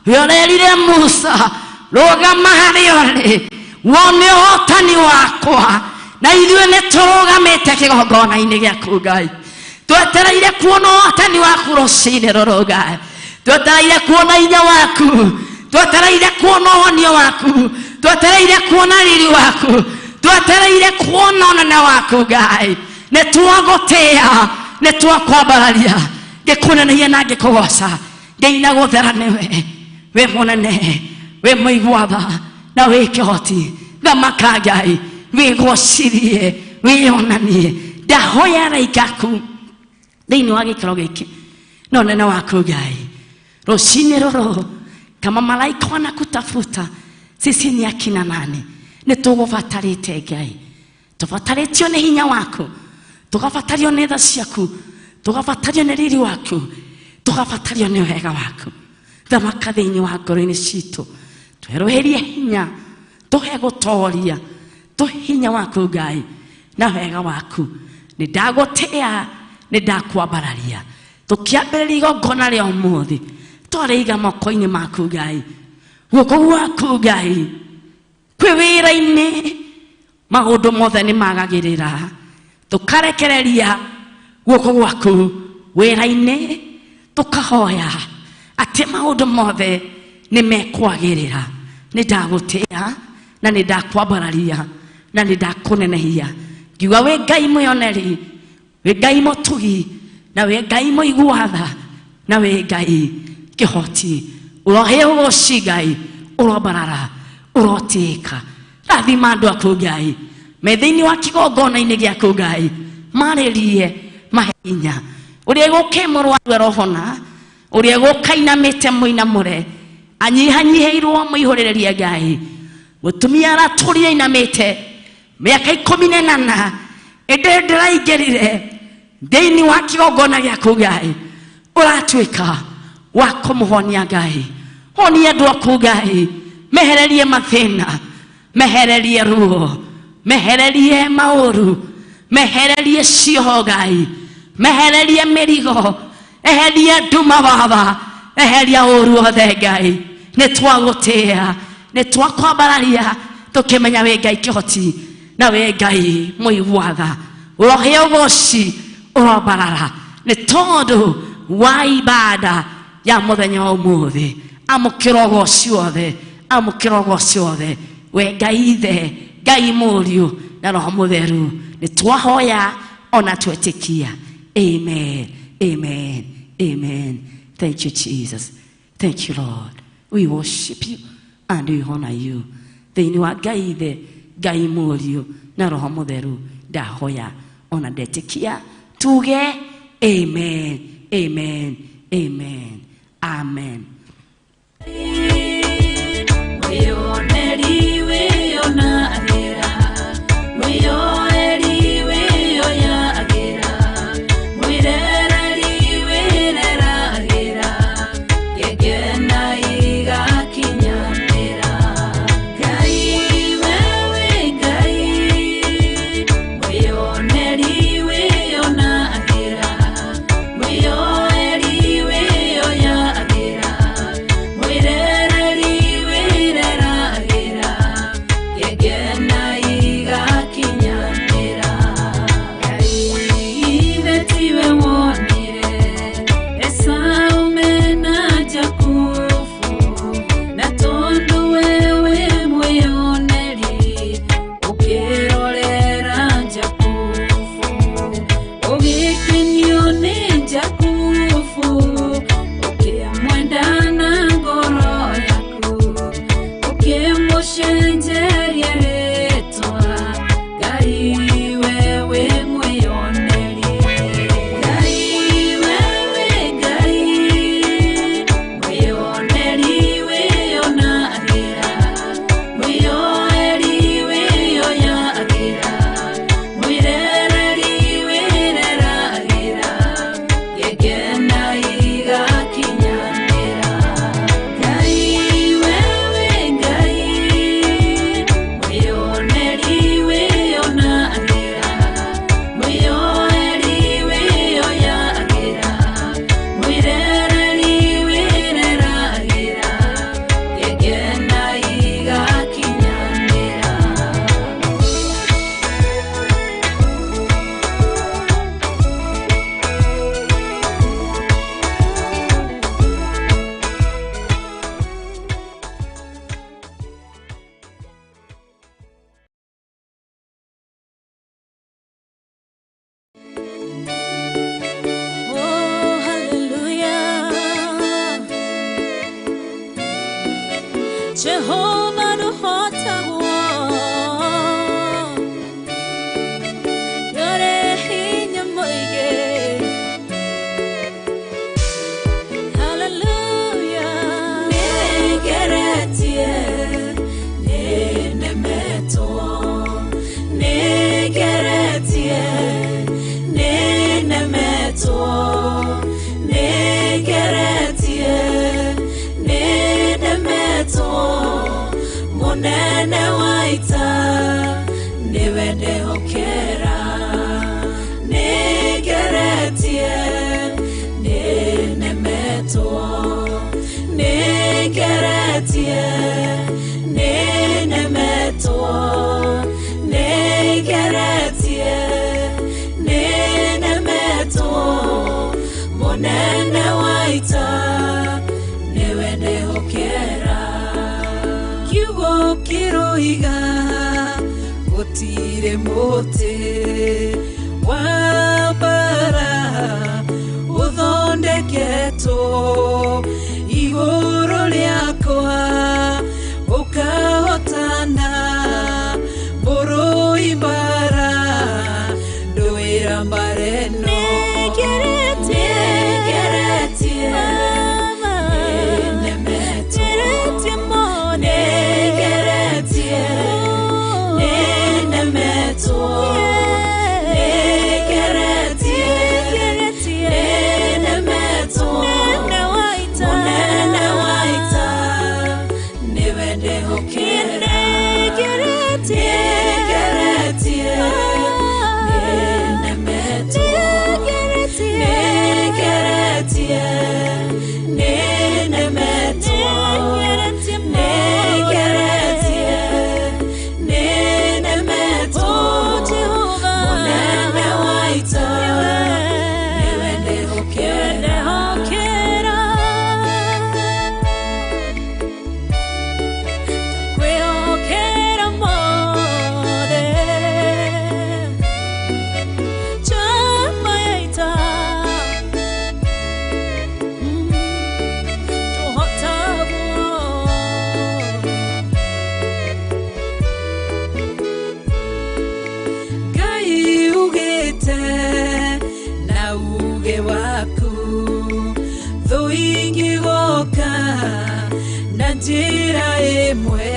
Speaker 2: we ũrerire Musa Rũgama harĩa ũrĩ wone ũhotani wakwa na ithuĩ nĩ tũrũgamĩte kĩgongona-inĩ gĩaku Ngai twetereire kuona ũhotani waku rũcinĩ rũrũ Ngai twetereire kuona hinya waku twetereire kuona ũhonio waku twetereire kuona riri waku twetereire kuona ũnene waku Ngai nĩ twagũtĩa nĩ twakwambararia ngĩkũnenehia na ngĩkũgoca ngĩina gũthera nĩwe wĩ mũnene wĩ mũigua tha na wĩ kĩhoti thamaka Ngai wĩgocirie wĩyonanie ndahoya araika aku thĩinĩ wa gĩikaro gĩkĩ na ũnene waku Ngai rũcinĩ rũrũ kama malaika wanakutafuta sisi ni akina nani nĩ tũgũbatarĩte Ngai tũbatarĩtio nĩ hinya waku tũgabatario nĩ tha ciaku tũgabatario nĩ riri waku tũgabatario nĩ wega waku thamaka thĩinĩ wa ngoro-inĩ citũ twerũhĩrie hinya tũhe gũtoria tũhe hinya waku Ngai na wega waku nĩ ndagũtĩa nĩ ndakwambararia tũkĩambĩrĩria igongona rĩa ũmũthĩ twarĩiga moko-inĩ maku Ngai guoko gwaku Ngai kwĩ wĩra-inĩ maũndũ mothe nĩ magagĩrĩra tũkarekereria guoko gwaku wĩra-inĩ tũkahoya atĩ maũndũ mothe nĩ mekwagĩrĩra nĩ ndagũtĩa na nĩ ndakwambararia na nĩ ndakũnenehia ngiuga wĩ Ngai mwĩoneri wĩ Ngai mũtugi na wĩ Ngai mũigua tha na wĩ Ngai kĩhoti ũrohe ũgoci Ngai ũrombarara ũrotĩĩka rathima andũ aku Ngai me thĩinĩ wa kĩgongona-inĩ gĩaku Ngai marĩrie mahe hinya ũrĩa gũkĩ mũrwaru arohona ũrĩa gũkainamĩte mũinamũre anyihanyihĩirwo mũihũrĩrĩrie Ngai mũtumia aratũrire ainamĩte mĩaka 18 ĩndĩ ndĩraingĩrire thĩinĩ wa kĩgongona gĩaku Ngai ũratuĩka wa kũmũhonia Ngai honia andũ aku Ngai mehererie mathĩna mehererie ruo mehererie maũru mehererie cioho Ngai mehererie mĩrigo eheria nduma Baba eheria ũru wothe Ngai nĩ twagũtĩa nĩ twakwambararia tũkĩmenya wĩ Ngai kĩhoti na wĩ Ngai mũigua tha ũrohe ũgoci ũrombarara nĩ tondũ wa ibada ya mũthenya wa ũmũthĩ amũkĩra ũgoci wothe amũkĩra ũgoci wothe we Ngai Ithe Ngai Mũriũ na Roho Mũtheru nĩ twahoya ona twetĩkia amen amen amen. Thank you Jesus, thank you Lord, we worship you and we honor you thĩinĩ wa Ngai Ithe Ngai Mũriũ na Roho Mũtheru ndahoya ona ndetĩkia tuge amen amen amen amen.
Speaker 1: Wĩyoneri wĩyonagĩra mwĩyoeri wĩyoyagĩra mwĩrereri wĩreragĩra ngegena igakinyanĩra Ngai wewe Ngai mwĩyoneri wĩyonagĩra mwĩyoeri wĩyoyagĩra mwĩrereri. Nĩngeretie, nĩnemetwo. Nĩngeretie, nĩnemetwo. Mũnene wa ita nĩwe ndĩhokera. Kiugo kĩroiga gũtirĩ mũtĩ wa mbara ũthondeketwo igũrũ rĩakwa ũkahotana mũrũi mbara ndũĩra mbara ĩno. Nĩngeretie, nĩnemetwo. Nĩngeretie, nĩnemetwo. Nĩngeretie, nĩnemetwo. Mũnene wa ita nĩwe ndĩhokera. Nĩngeretie, nĩnemetwo. Nĩngeretie, nĩnemetwo. Nĩngeretie, nĩnemetwo. Mũnene wa ita nĩwe ndĩhokera. Ngai ugĩte na uge waku thũ ingĩgoka na njĩra ĩmwe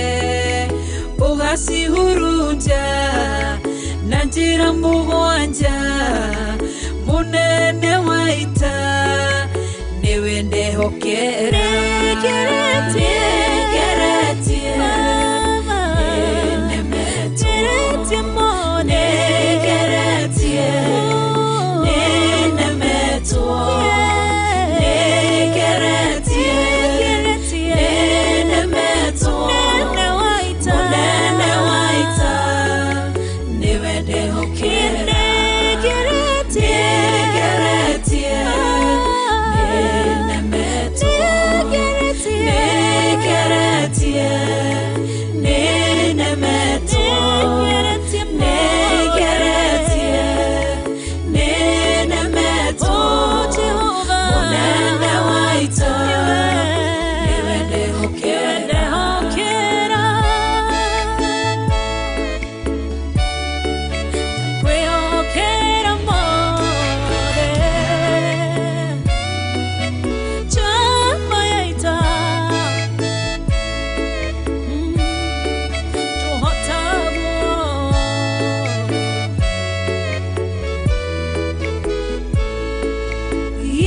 Speaker 1: ũgacihurunja na njĩra mũgwanja. Mũnene wa ita nĩwe ndehokera. Nĩngeretie, nĩnemetwo. Nĩngeretie, nĩnemetwo. Nĩngeretie, nĩnemetwo. Mũnene wa ita nĩwe ndehokera. Nĩngeretie, nĩnemetwo. Nĩngeretie, nĩnemetwo. Nĩngeretie, nĩnemetwo. Mũnene wa ita nĩwe ndehokera.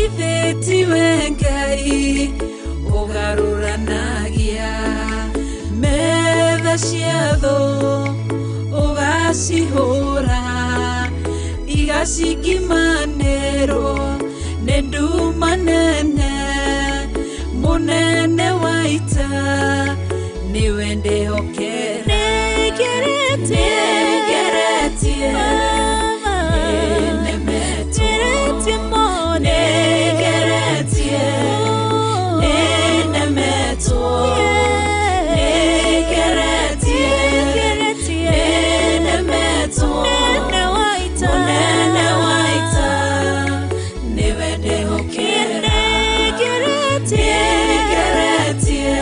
Speaker 1: Ithe tiwe Ngai ũgarũranagia metha cia thũ ũgacihũra igacingimanĩrwo nĩ nduma nene. Mũnene wa ita nĩwe ndĩhokera. Nĩngeretie, nĩnemetwo. Nĩngeretie, nĩnemetwo. Nĩngeretie, nĩnemetwo. Mũnene wa ita nĩwe ndĩhokera. Nĩngeretie, nĩnemetwo.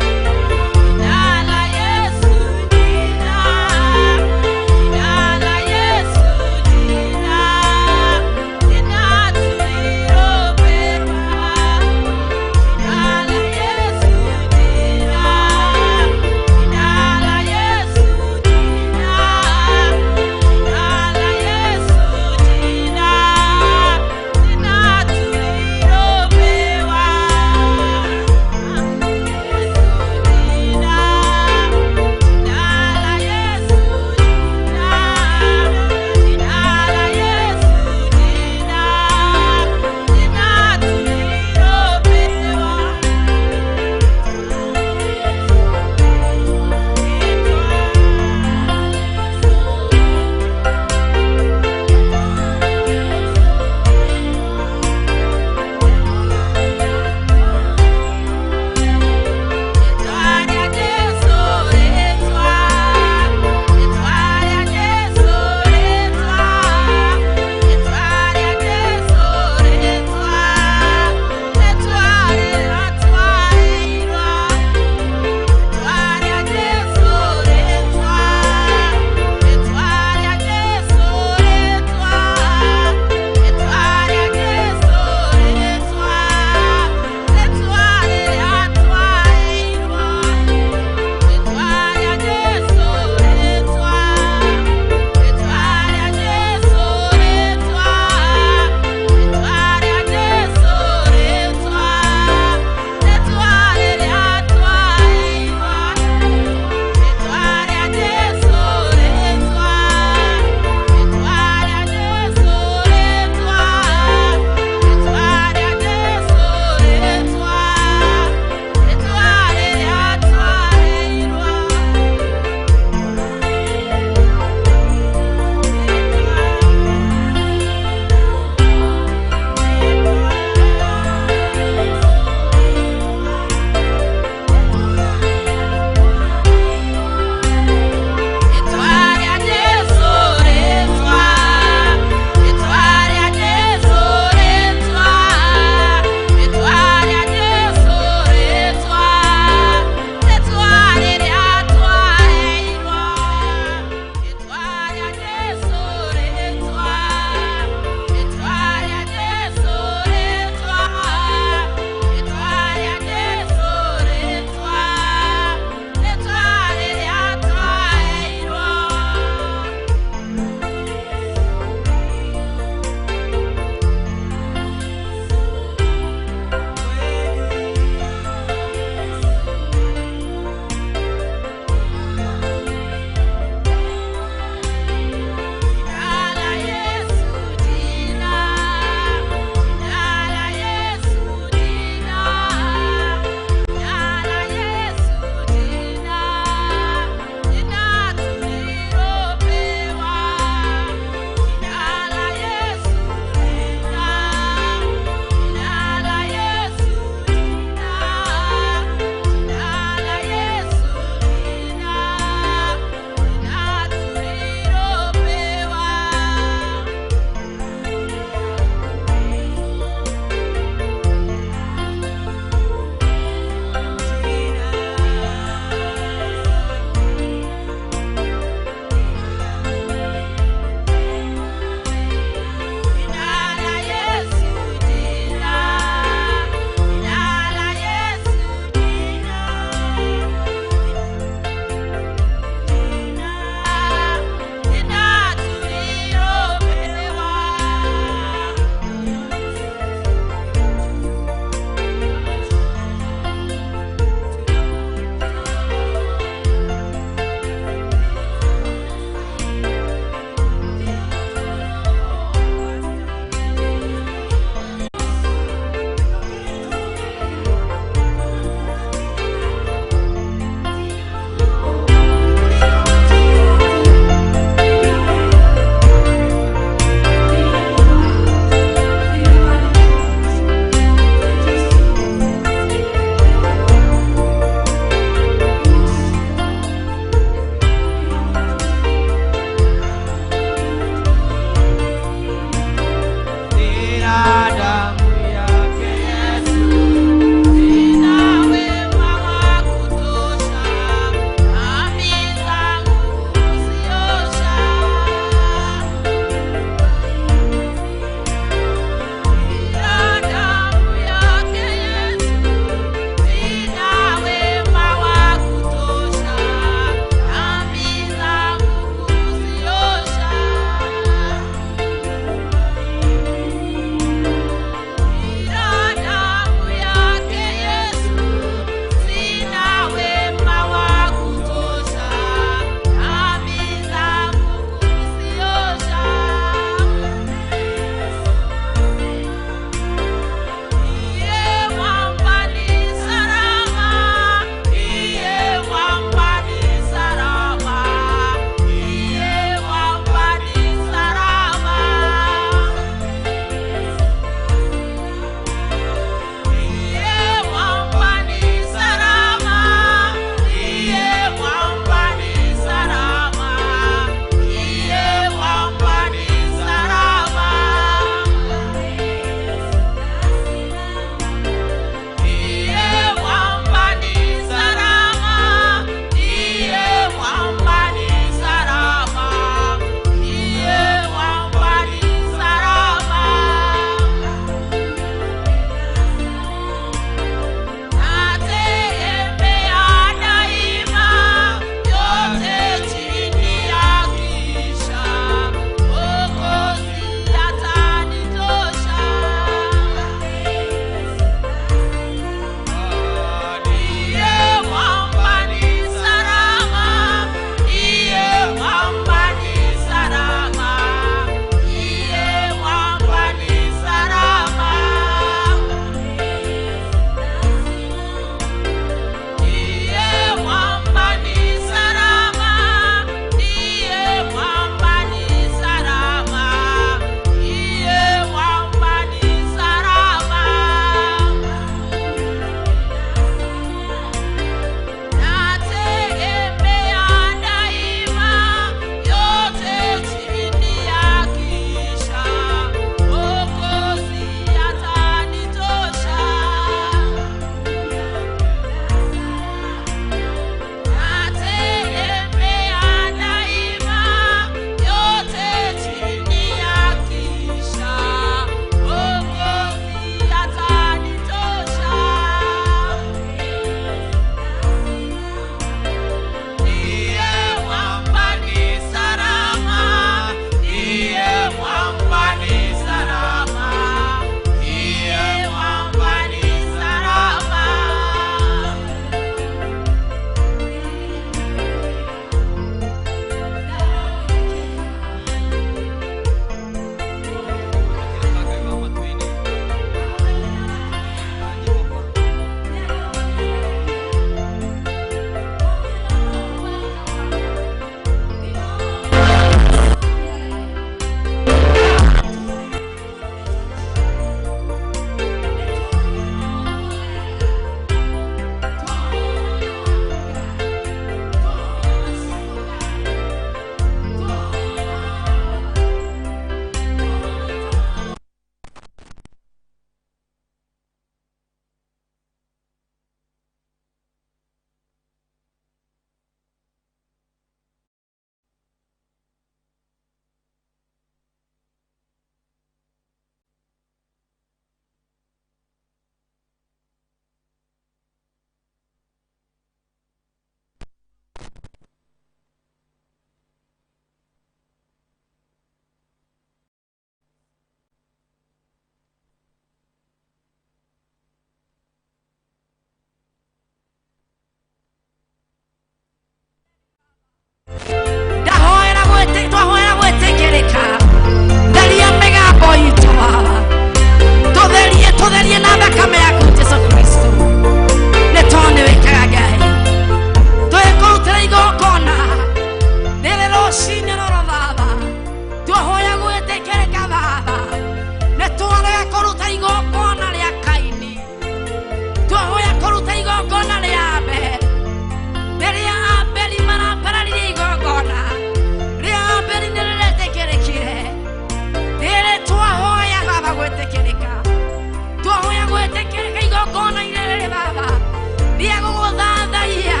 Speaker 2: Rĩa gũgũthathaiya,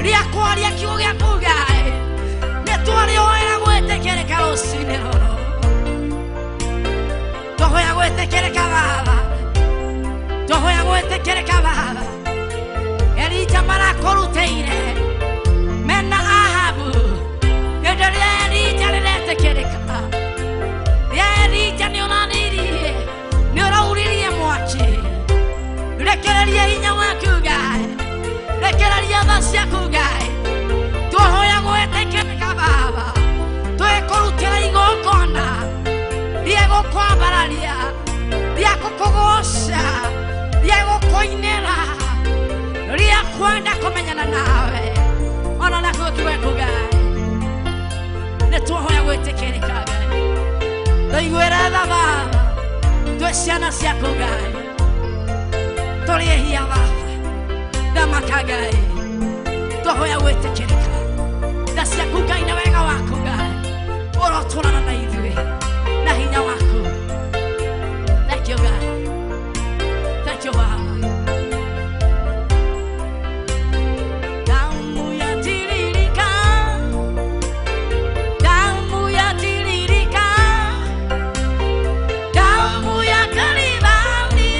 Speaker 2: rĩa kwaria kiugo gĩaku Ngai. Nĩ twarĩhoera gwĩtĩkĩrĩka rũcinĩ rũrũ. Twahoya gwĩtĩkĩrĩka Baba. Twahoya gwĩtĩkĩrĩka Baba. Elija marakũrutĩire mena Ahabu. Hĩndĩ ĩrĩa Elija rĩretĩkĩrĩka, rĩa Elija nĩ ũranirie, nĩ ũrauririe mwaki. Rekereria hinya waku Ngai, rekereria tha ciaku Ngai. Twahoya gwĩtĩkĩrĩka Baba, twĩkũrutĩra igongona rĩa gũkwambararia, rĩa gũkũgoca, rĩa gũkũinĩra, rĩa kwenda kũmenyana nawe ona nakuo kiweku Ngai. Nĩ twahoya gwĩtĩkĩrĩka Ngai, tũiguĩre tha Baba, twĩ ciana ciaku Ngai, tũrĩ ehia Baba, thamaka Ngai, twahoya gwĩtĩkĩrĩka tha ciaku Ngai na wega waku Ngai, ũrotũrana na ithuĩ na hinya waku. Thank you God. Thank you Baba. Damu yatiririka, damu yatiririka, damu ya Kalvari,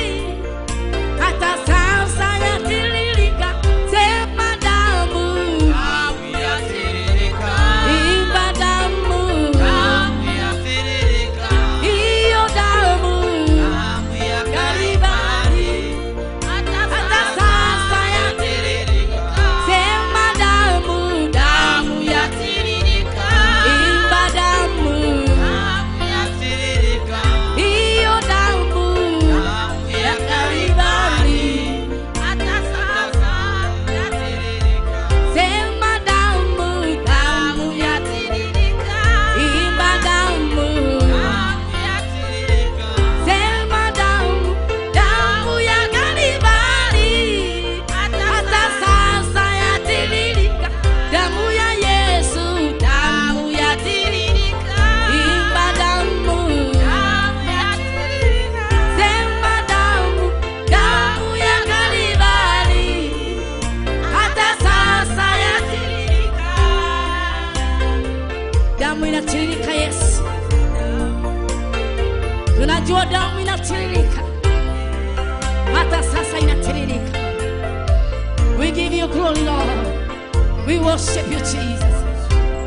Speaker 2: hata sasa yatiririka. Sema damu,
Speaker 1: Damu yatiririka,
Speaker 2: imba damu,
Speaker 1: damu yatiririka,
Speaker 2: iyo damu
Speaker 1: damu ya
Speaker 2: Kalvari,
Speaker 1: hata
Speaker 2: hata sasa
Speaker 1: yatiririka,
Speaker 2: Sema damu, damu
Speaker 1: damu yatiririka,
Speaker 2: imba damu,
Speaker 1: damu yatiririka,
Speaker 2: iyo damu
Speaker 1: damu ya Kalvari, hata sasa yatiririka,
Speaker 2: Sema damu, damu
Speaker 1: damu yatiririka,
Speaker 2: imba damu,
Speaker 1: damu yatiririka,
Speaker 2: sema damu, damu ya Kalvari, hata sasa yatiririka. Damu ya Yesu, damu
Speaker 1: yatiririka,
Speaker 2: imba damu,
Speaker 1: damu yatiririka,
Speaker 2: sema damu, damu ya Kalvari, hata sasa yatiririka. Damu inatiririka Yesu, tunajua damu inatiririka, hata sasa inatiririka. We give you glory Lord, we worship you Jesus,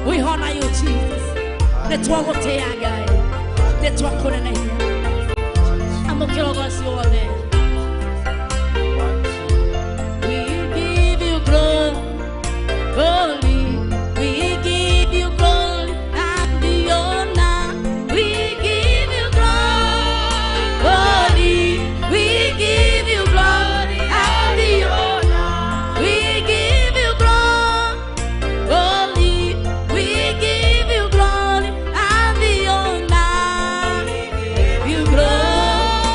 Speaker 2: we honor you Jesus. Nĩ twagũtĩĩa Ngai, nĩ twakũnenehia. Amũkĩra ũgoci wothe. We give you glory, glory. We give you glory and the honor. We give you glory. We give you glory and the honor. We give you glory. We give you glory and the honor. You glory.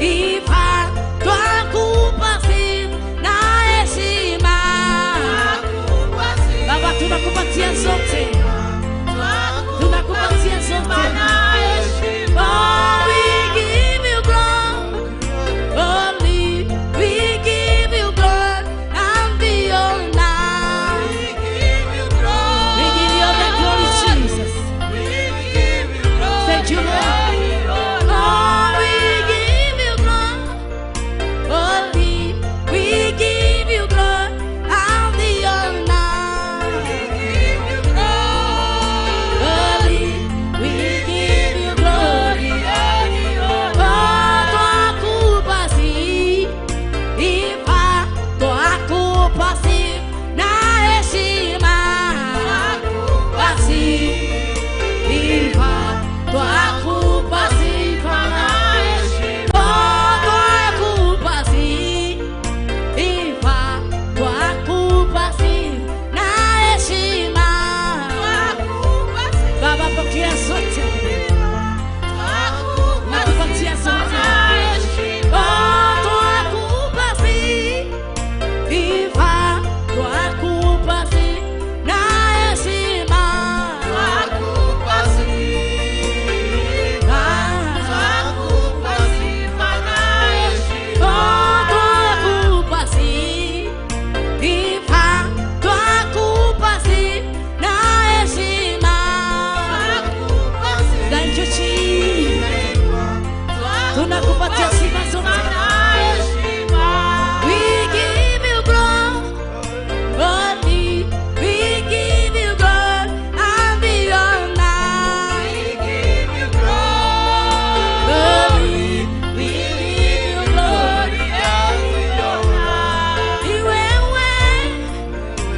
Speaker 2: Sifa twakupa sifa na heshima. Baba, tunakupatia zote, tunakupatia zote. Oh, we give you glory, we give you glory and the honor. We give you all the glory, Jesus. Thank you, Lord. Oh, we give you glory, we give you glory and the honor. Glory, we give you glory. Oh, twakupa sifa, twakupa sifa na heshima. Sifa, twakupa sifa na heshima. Oh, twakupa sifa, twakupa sifa na heshima. Baba, pokea zote, nakupatia zote. Oh, twakupa sifa, twakupa sifa na heshima. Oh, twakupa sifa, twakupa sifa na heshima. Thank you, Jesus. Tunakupatia sifa zote. We give you glory, we give you glory and the honor. Glory, we give you glory. Ni wewe,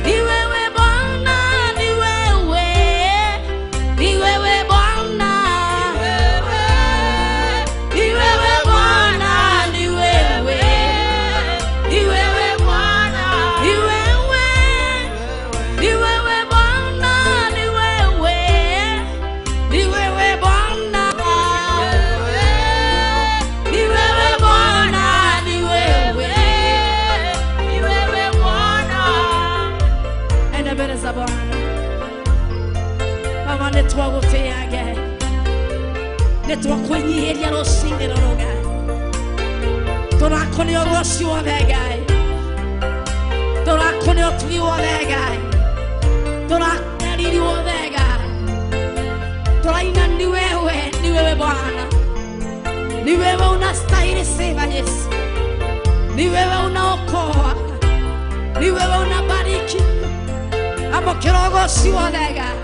Speaker 2: ni wewe Bwana, ni wewe, ni wewe Bwana, ni wewe Bwana, ni wewe, ni wewe Bwana, ni wewe, ni wewe Bwana, ni wewe, ni wewe Bwana, ni wewe Bwana, ni wewe. Enda mbele za Bwana. Baba, nĩtwagũtĩage, nĩtwakwĩnyihĩria rũcinĩ rũrũ Ngai, tũrakũnĩ ũgoci wothe Ngai, tũrakũnĩ ũtugi wothe Ngai, tũrakũnĩ riri wothe Ngai, tũraina ni wewe, ni wewe Bwana, ni wewe unastahili sifa Yesu, ni wewe unaokoa, ni wewe unabariki. Amũkĩra ũgoci wothe Ngai,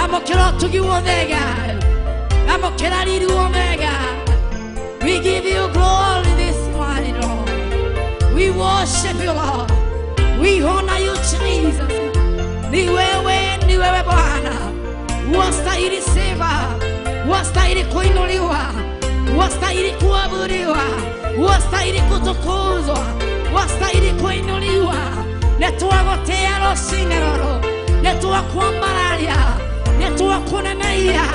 Speaker 2: amũkĩra ũtugi wothe Ngai, amũkĩra riri wothe Ngai. We give you glory this morning, Lord. We worship you, Lord. We honor you, Jesus. Ni wewe, ni wewe Bwana, wastahili sifa, wastahili kuinuliwa, wastahili kuabudiwa, wastahili kutukuzwa, wastahili kuinuliwa. Nĩtwagũtĩĩa rũcinĩ rũrũ, nĩtwakwambararia, nĩtwakũneneia.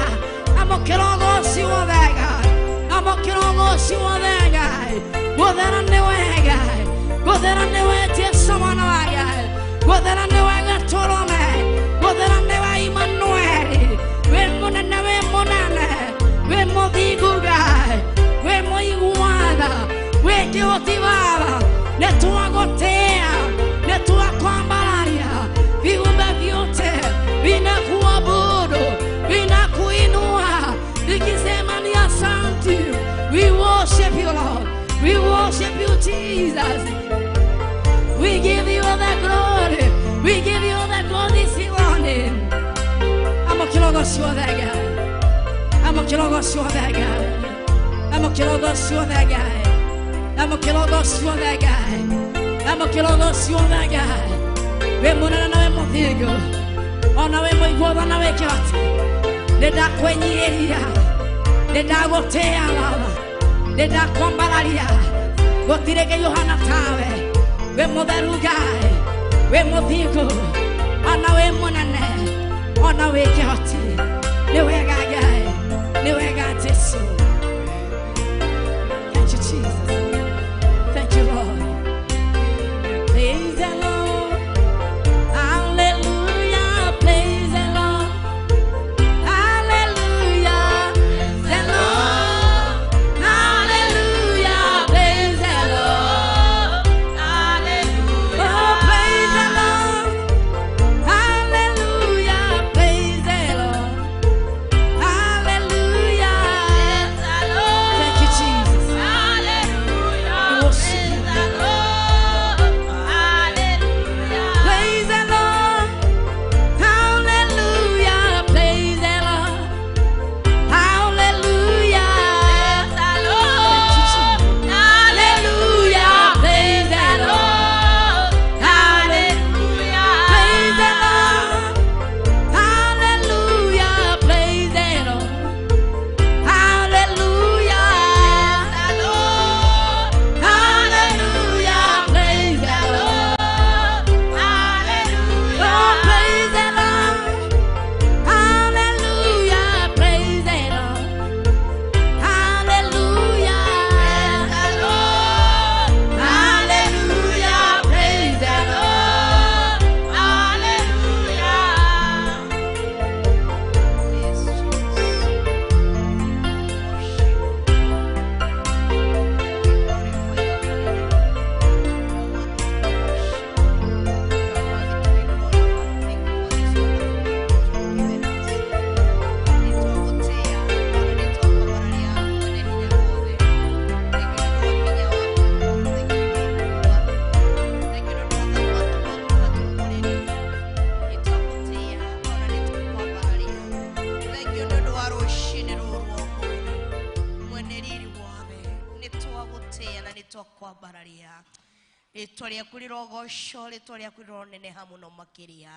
Speaker 2: Amũkĩra ũgoci wothe Ngai, amũkĩra ũgoci wothe Ngai. Gũthera nĩwe Ngai, gũthera nĩwe Jesũ mwana wa Ngai, gũthera nĩwe Gatũrũme, gũthera nĩwe Imanueli. Wĩ mũnene, wĩ mũnene, wĩ mũthingu Ngai, wĩ mũigua tha, wĩ kĩhoti Baba. Nĩtwagũtĩĩa, nĩtwakwambararia, viumbe vyote vinakuabudu, vinakuinua, vikisema ni asante. We worship you, Lord. We worship you, Jesus. We give you all the glory. We give you all the glory this morning. Amũkĩra ũgoci wothe Ngai, amũkĩra ũgoci wothe Ngai, amũkĩra ũgoci wothe Ngai, amũkĩra ũgoci wothe Ngai, amũkĩra ũgoci wothe Ngai. Wĩ mũnene na wĩ mũthingu, ona wĩ mũigua tha na wĩ kĩhoti. Nĩndakwĩnyihĩria, nĩndagũtĩĩa Baba, nĩndakwambararia. Gũtirĩ Ngai ũhana tawe, wĩ mũtheru Ngai, wĩ mũthingu, ona wĩ mũnene, ona wĩ kĩhoti. Nĩ wega Ngai, nĩ wega Jesũ. Thank you, Jesus.
Speaker 3: Twagũtĩĩa na nĩ twakwambararia. Rĩtwa rĩaku rĩrogocwo, rĩtwa rĩaku rĩroneneha mũno makĩria.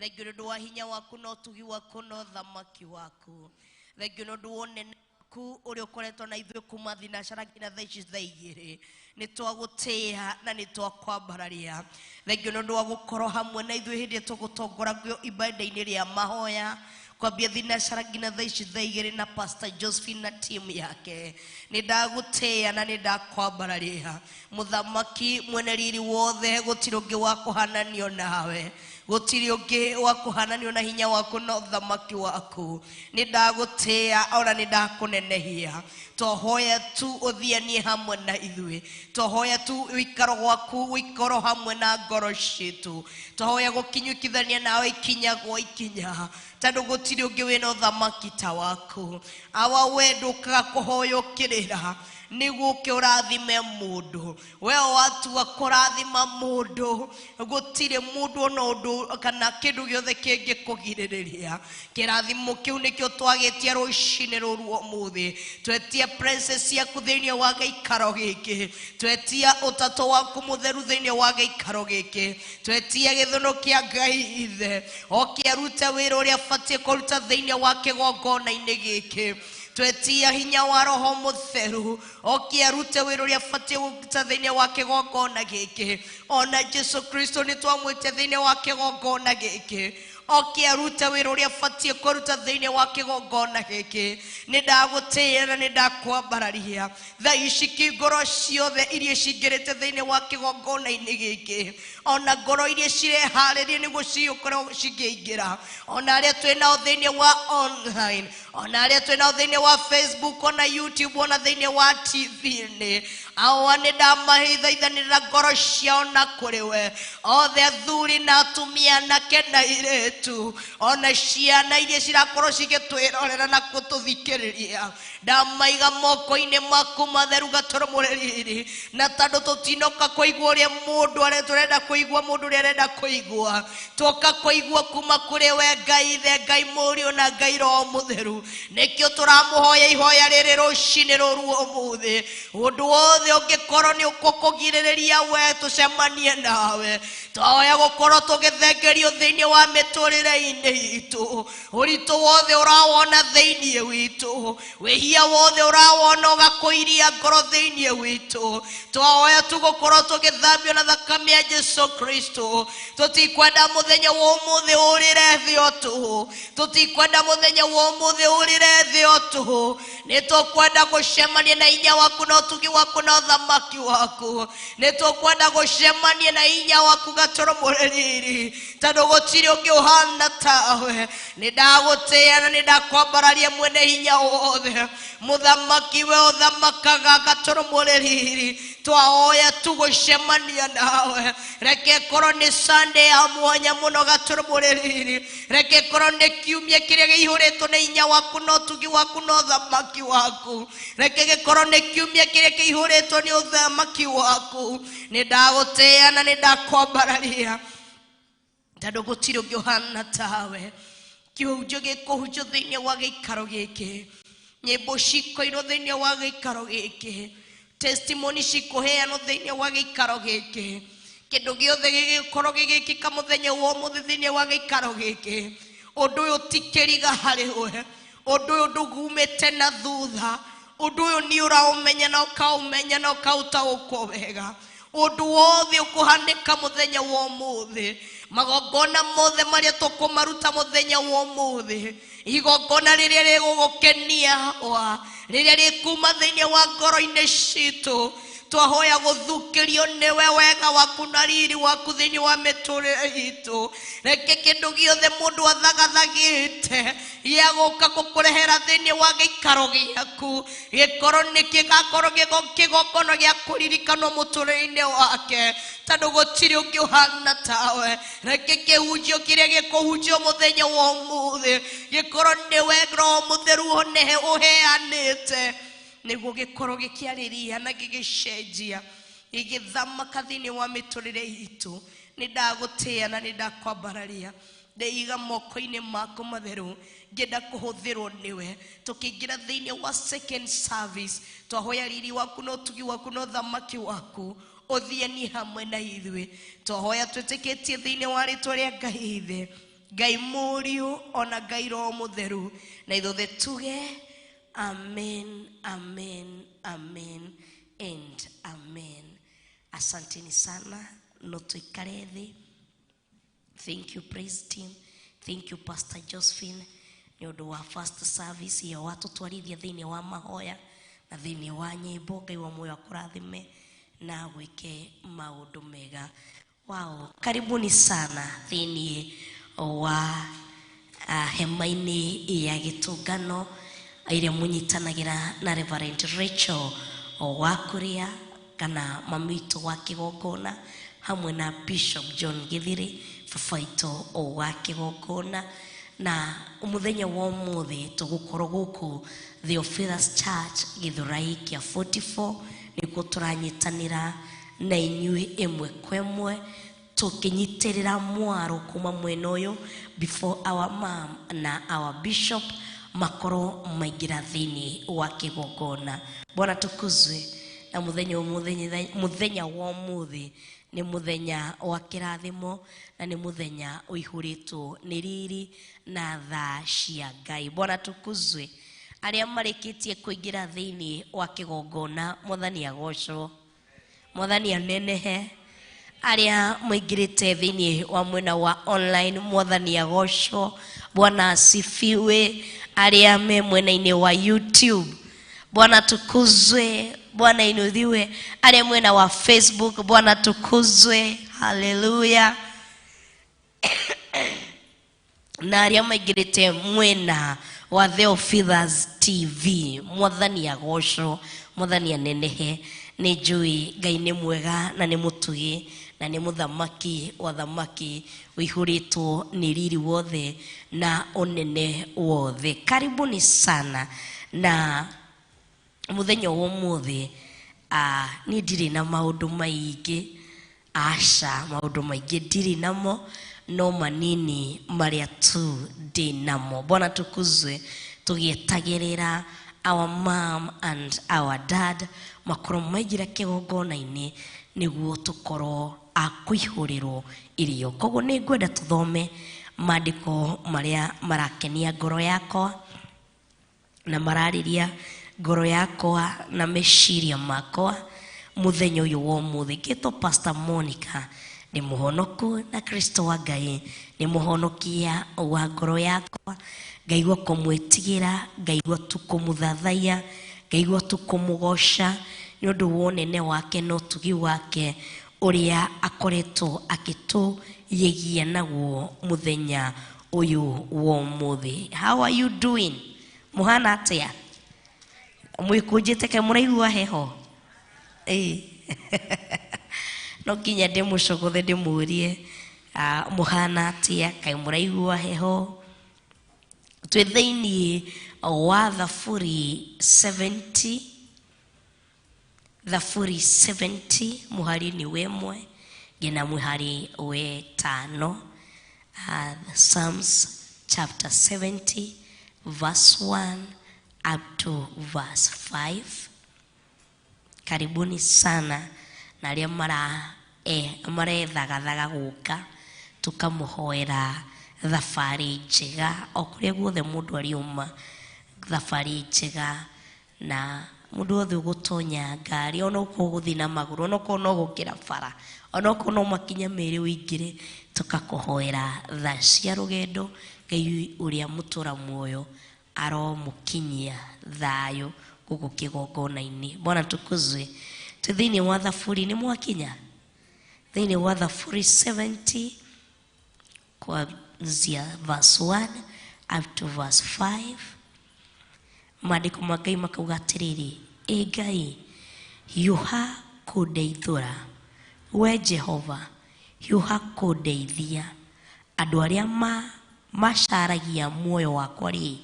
Speaker 3: Thengiũ nĩ ũndũ wa hinya waku na ũtugi waku na ũthamaki waku. Thengiũ nĩ ũndũ wa ũnene waku ũrĩa ũkoretwo na ithuĩ kuma thinacara nginya thaa ici thaa igĩrĩ. Nĩ twagũtĩĩa na nĩ twakwambararia. Thengiũ nĩ ũndũ wa gũkorwo hamwe na ithuĩ hĩndĩ ĩrĩa tũgũtongoragio ibanda-inĩ rĩa mahoya kwambia thinacara nginya thaa ici thaa igĩrĩ na Pastor Josephine na timu yake. Nĩ ndagũtĩĩa na nĩ ndakwambararia. Mũthamaki mwene riri wothe, gũtirĩ ũngĩ wa kũhananio nawe, gũtirĩ ũngĩ wa kũhananio na hinya waku na ũthamaki waku. Nĩ ndagũtĩĩa ona nĩ ndakũnenehia. Twahoya tu ũthianie hamwe na ithuĩ, twahoya tu ũikaro gwaku ũikaro hamwe na ngoro citũ, twahoya gũkinyũkithania nawe ikinya gwa ikinya, tondũ gũtirĩ ũngĩ wĩna ũthamaki ta waku. Awa, we ndũkaga kũhoya ũkĩrĩra nĩguo ũke ũrathime mũndũ. We watua kũrathima mũndũ, gũtirĩ mũndũ ona ũndũ kana kĩndũ gĩothe kĩngĩkũgirĩrĩria. Kĩrathimo kĩu nĩkĩo twagĩtia rũcinĩ rũrũ ũmũthĩ. Twetia presence ciaku thĩinĩ wa gĩikaro gĩkĩ, twetia ũtatũ waku mũtheru thĩinĩ wa gĩikaro gĩkĩ, twetia gĩthũnũ kĩa Ngai Ithe oke arute wĩra ũrĩa abatiĩ kũruta thĩinĩ wa kĩgongona-inĩ gĩkĩ, twetia hinya wa Roho Mũtheru oke arute wĩra ũrĩa abatiĩ kũruta thĩinĩ wa kĩgongona gĩkĩ. Ona Jesu Kristo nĩ twamwĩtia thĩinĩ wa kĩgongona gĩkĩ oke arute wĩra ũrĩa abatiĩ kũruta thĩinĩ wa kĩgongona gĩkĩ. Nĩ ndagũtĩĩa na nĩ ndakwambararia. Thaa ici ki ngoro ciothe iria cingĩrĩte thĩinĩ wa kĩgongona-inĩ gĩkĩ, ona ngoro iria cireharĩria nĩguo cigũkorwo cikĩingĩra, ona arĩa twĩ nao thĩinĩ wa online, ona arĩa twĩ nao thĩinĩ wa Facebook, ona YouTube, ona thĩinĩ wa TV-inĩ, awa nĩ ndamahithaithanĩrĩra ngoro ciao na kũrĩ we, othe athuri na atumia, anake na airĩtu, ona ciana iria cirakorwo cigĩtwĩrorera na gũtũthikĩrĩria, ndamaiga moko-inĩ maku matheru gatũrũmũre riri. Na tondũ tũtinoka kũigua ũrĩa mũndũ arĩa tũrenda kũigua, mũndũ ũrĩa arenda kũigua, twoka kũigua kuma kũrĩ we Ngai Ithe, Ngai Mũriũ na Ngai Roho Mũtheru. Nĩkĩo tũramũhoya ihoya rĩrĩ rũcinĩ rũrũ ũmũthĩ. Ũndũ wothe ũngĩkorwo nĩ ũkũkũgirĩrĩria we tũcemanie nawe, twahoya gũkorwo tũgĩthengerio thĩinĩ wa mĩtũrĩre-inĩ itũ. Ũritũ wothe ũrawona thĩinĩ witũ, wĩhia wothe ũrawona ũgakũiria ngoro thĩinĩ witũ, twahoya tu gũkorwo tũgĩthambio na thakame ya Jesu Kristo. Tũtikwenda mũthenya wa ũmũthĩ ũrĩre thĩ o tũhũ, tũtikwenda mũthenya wa ũmũthĩ ũrĩre thĩ o tũhũ. Nĩ tũkwenda gũcemania na hinya waku na ũtugi waku na ũthamaki waku. Nĩ tũkwenda gũcemania na hinya waku gatũrũmũre riri, tondũ gũtirĩ ũngĩ ũhana tawe. Nĩ ndagũtĩĩa na nĩ ndakwambararia mwene hinya wothe, mũthamaki we ũthamakaga gatũrũmũre riri. Twahoya tu gũcemania nawe. Reke ĩkorwo nĩ Sunday ya mwanya mũno gatũrũmũre riri, reke ĩkorwo nĩ kiumia kĩrĩa kĩihũrĩtwo nĩ hinya waku na ũtugi waku na ũthamaki waku, reke gĩkorwo nĩ kiumia kĩrĩa kĩihũrĩtwo nĩ ũthamaki waku. Nĩ ndagũtĩĩa na nĩ ndakwambararia, tondũ gũtirĩ ũngĩ ũhana tawe. Kĩhunjio gĩkũhunjio thĩinĩ wa gĩikaro gĩkĩ, nyĩmbo cikoirwo thĩinĩ wa gĩikaro gĩkĩ, testimony cikũheanwo thĩinĩ wa gĩikaro gĩkĩ, kĩndũ gĩothe gĩgĩkorwo gĩgĩkĩka mũthenya wa ũmũthĩ thĩinĩ wa gĩikaro gĩkĩ. Ũndũ ũyũ ti kĩriga harĩ we, ũndũ ũyũ ndũgumĩte na thutha, ũndũ ũyũ nĩ ũraũmenya na ũkaũmenya na ũkaũtaũkwo wega. Ũndũ wothe ũkũhanĩka mũthenya wa ũmũthĩ, magongona mothe marĩa tũkũmaruta mũthenya wa ũmũthĩ, igongona rĩrĩa rĩgũgũkenia wa rĩrĩa rĩkuma thĩinĩ wa ngoro-inĩ citũ, twahoya gũthukĩrio nĩwe wega waku na riri waku thĩinĩ wa mĩtũrĩre itũ. Reke kĩndũ gĩothe mũndũ athagathagĩte gĩa gũka gũkũrehera thĩinĩ wa gĩikaro gĩaku gĩkorwo nĩ gĩgakorwo kĩgongona gĩa kũririkanwo mũtũrĩre-inĩ wake, tondũ gũtirĩ ũngĩ ũhana tawe. Reke kĩhunjio kĩrĩa gĩkũhunjio mũthenya wa ũmũthĩ gĩkorwo nĩwe Roho Mũtheru ũheanĩte, nĩguo gĩkorwo gĩkĩarĩria na gĩgĩcenjia gĩgĩthamaka thĩinĩ wa mĩtũrĩre itũ. Nĩ ndagũtĩĩa na nĩ ndakwambararia. Ndeiga moko-inĩ maku matheru, ngĩenda kũhũthĩrwo nĩwe. Tũkĩingĩra thĩinĩ wa second service, twahoya riri waku na ũtugi waku na ũthamaki waku ũthiani hamwe na ithuĩ. Twahoya twĩtĩkĩtie thĩinĩ wa rĩtwa rĩa Ngai Ithe, Ngai Mũriũ ona Ngai Roho Mũtheru, na ithuothe tuge amen, amen, amen and amen. Asanteni sana, no tuikare thĩ. Thank you praise team, thank you Pastor Josephine nĩ ũndũ wa first service ya watũtwarithia thĩinĩ wa mahoya na thĩinĩ wa nyĩmbo. Ngai wa muoyo akũrathime na gwĩke maũndũ mega. Wow, karibuni sana thĩinĩ wa hema-inĩ ya gĩtũngano ĩrĩa mũnyitanagĩra na Reverend Rachel wa Kuria kana mami witũ wa kĩgongona hamwe na Bishop John Githiri baba witũ wa kĩgongona. Na mũthenya wa ũmũthĩ tũgũkorwo gũkũ Theophilus Church Gĩthũrai kĩa 44 nĩkuo tũranyitanĩra na inyuĩ ĩmwe kwa ĩmwe tũkĩnyitĩrĩra mwaro kuma mwena ũyũ before our mom na our bishop makorwo maingĩra thĩinĩ wa kĩgongona. Bwana tukuzwe. Na mũthenya mũthenya wa ũmũthĩ nĩ mũthenya wa kĩrathimo na nĩ mũthenya ũihũrĩtwo nĩ riri na tha cia Ngai. Bwana tukuzwe. Arĩa marĩkĩtie kũingĩra thĩinĩ wa kĩgongona, Mwathani agocwo, Mwathani anenehe. Arĩa mũingĩrĩte thĩinĩ wa mwena wa online, Mwathani agocwo, Bwana asifiwe. Arĩa me mwena-inĩ wa YouTube, Bwana tukuzwe, Bwana inuliwe. Arĩa mwena wa Facebook, Bwana tukuzwe, haleluya. Na arĩa maingĩrĩte mwena wa Theophilus TV, Mwathani agocwo, Mwathani anenehe. Nĩ njũĩ Ngai nĩ mwega na nĩ mũtugi na nĩ mũthamaki wa thamaki ũihũrĩtwo nĩ riri wothe na ũnene wothe. Karibuni sana. Na mũthenya wa ũmũthĩ niĩ ndirĩ na maũndũ maingĩ, aca maũndũ maingĩ ndirĩ namo, no manini marĩa tu ndĩ namo. Bwana tukuzwe. Tũgĩetagĩrĩra our mom and our dad makorwo maingĩra kĩgongona-inĩ nĩguo tũkorwo a kũihũrĩrwo irio. Koguo nĩ ngwenda tũthome maandĩko marĩa marakenia ngoro yakwa na mararĩria ngoro yakwa na meciria makwa mũthenya ũyũ wa ũmũthĩ. Ngĩtwo Pastor Monica, nĩ mũhonoku na Kristo wa Ngai nĩ mũhonokia wa ngoro yakwa. Ngaigua kũmwĩtigĩra, ngaigua tu kũmũthathaiya, ngaigua tu kũmũgoca nĩ ũndũ wa ũnene wake na ũtugi wake ũrĩa akoretwo akĩtũyĩgia naguo mũthenya ũyũ wa ũmũthĩ. How are you doing? Mũhana atĩa? Mwĩkũnjĩte ke mũraigua heho? No nginya ndĩmũcogothe ndĩmũrie mũhana atĩa, kaĩ mũraigua heho? Twĩ thĩinĩ wa Thaburi 70, Thaburi 70 mũhari nĩ wemwe nginya mũhari wetano. Psalms chapter 70 verse 1 up to verse 5. Karibuni sana na arĩa marethagathaga gũka, tũkamũhoera thabarĩ njega o kũrĩa guothe mũndũ ariuma, thabarĩ njega na mũndũ wothe ũgũtonya ngari, ona okorwo ũgũthiĩ na magũrũ, ona okorwo no gũkĩra bara, ona okorwo no makinya merĩ ũingĩre, tũkakũhoera tha cia rũgendo. Ngai ũrĩa mũtũra muoyo aromũkinyia thayũ gũkũ kĩgongona-inĩ. Bwana tukuzwe. Twĩ thĩinĩ wa Thaburi, nĩ mwakinya thĩinĩ wa Thaburi 70 kuanzia verse 1 up to verse 5. Maandĩko ma Ngai makauga atĩrĩrĩ, ĩ Ngai, hiũha kũndeithũra, we Jehova, hiũha kũndeithia. Andũ arĩa macaragia muoyo wakwa rĩ,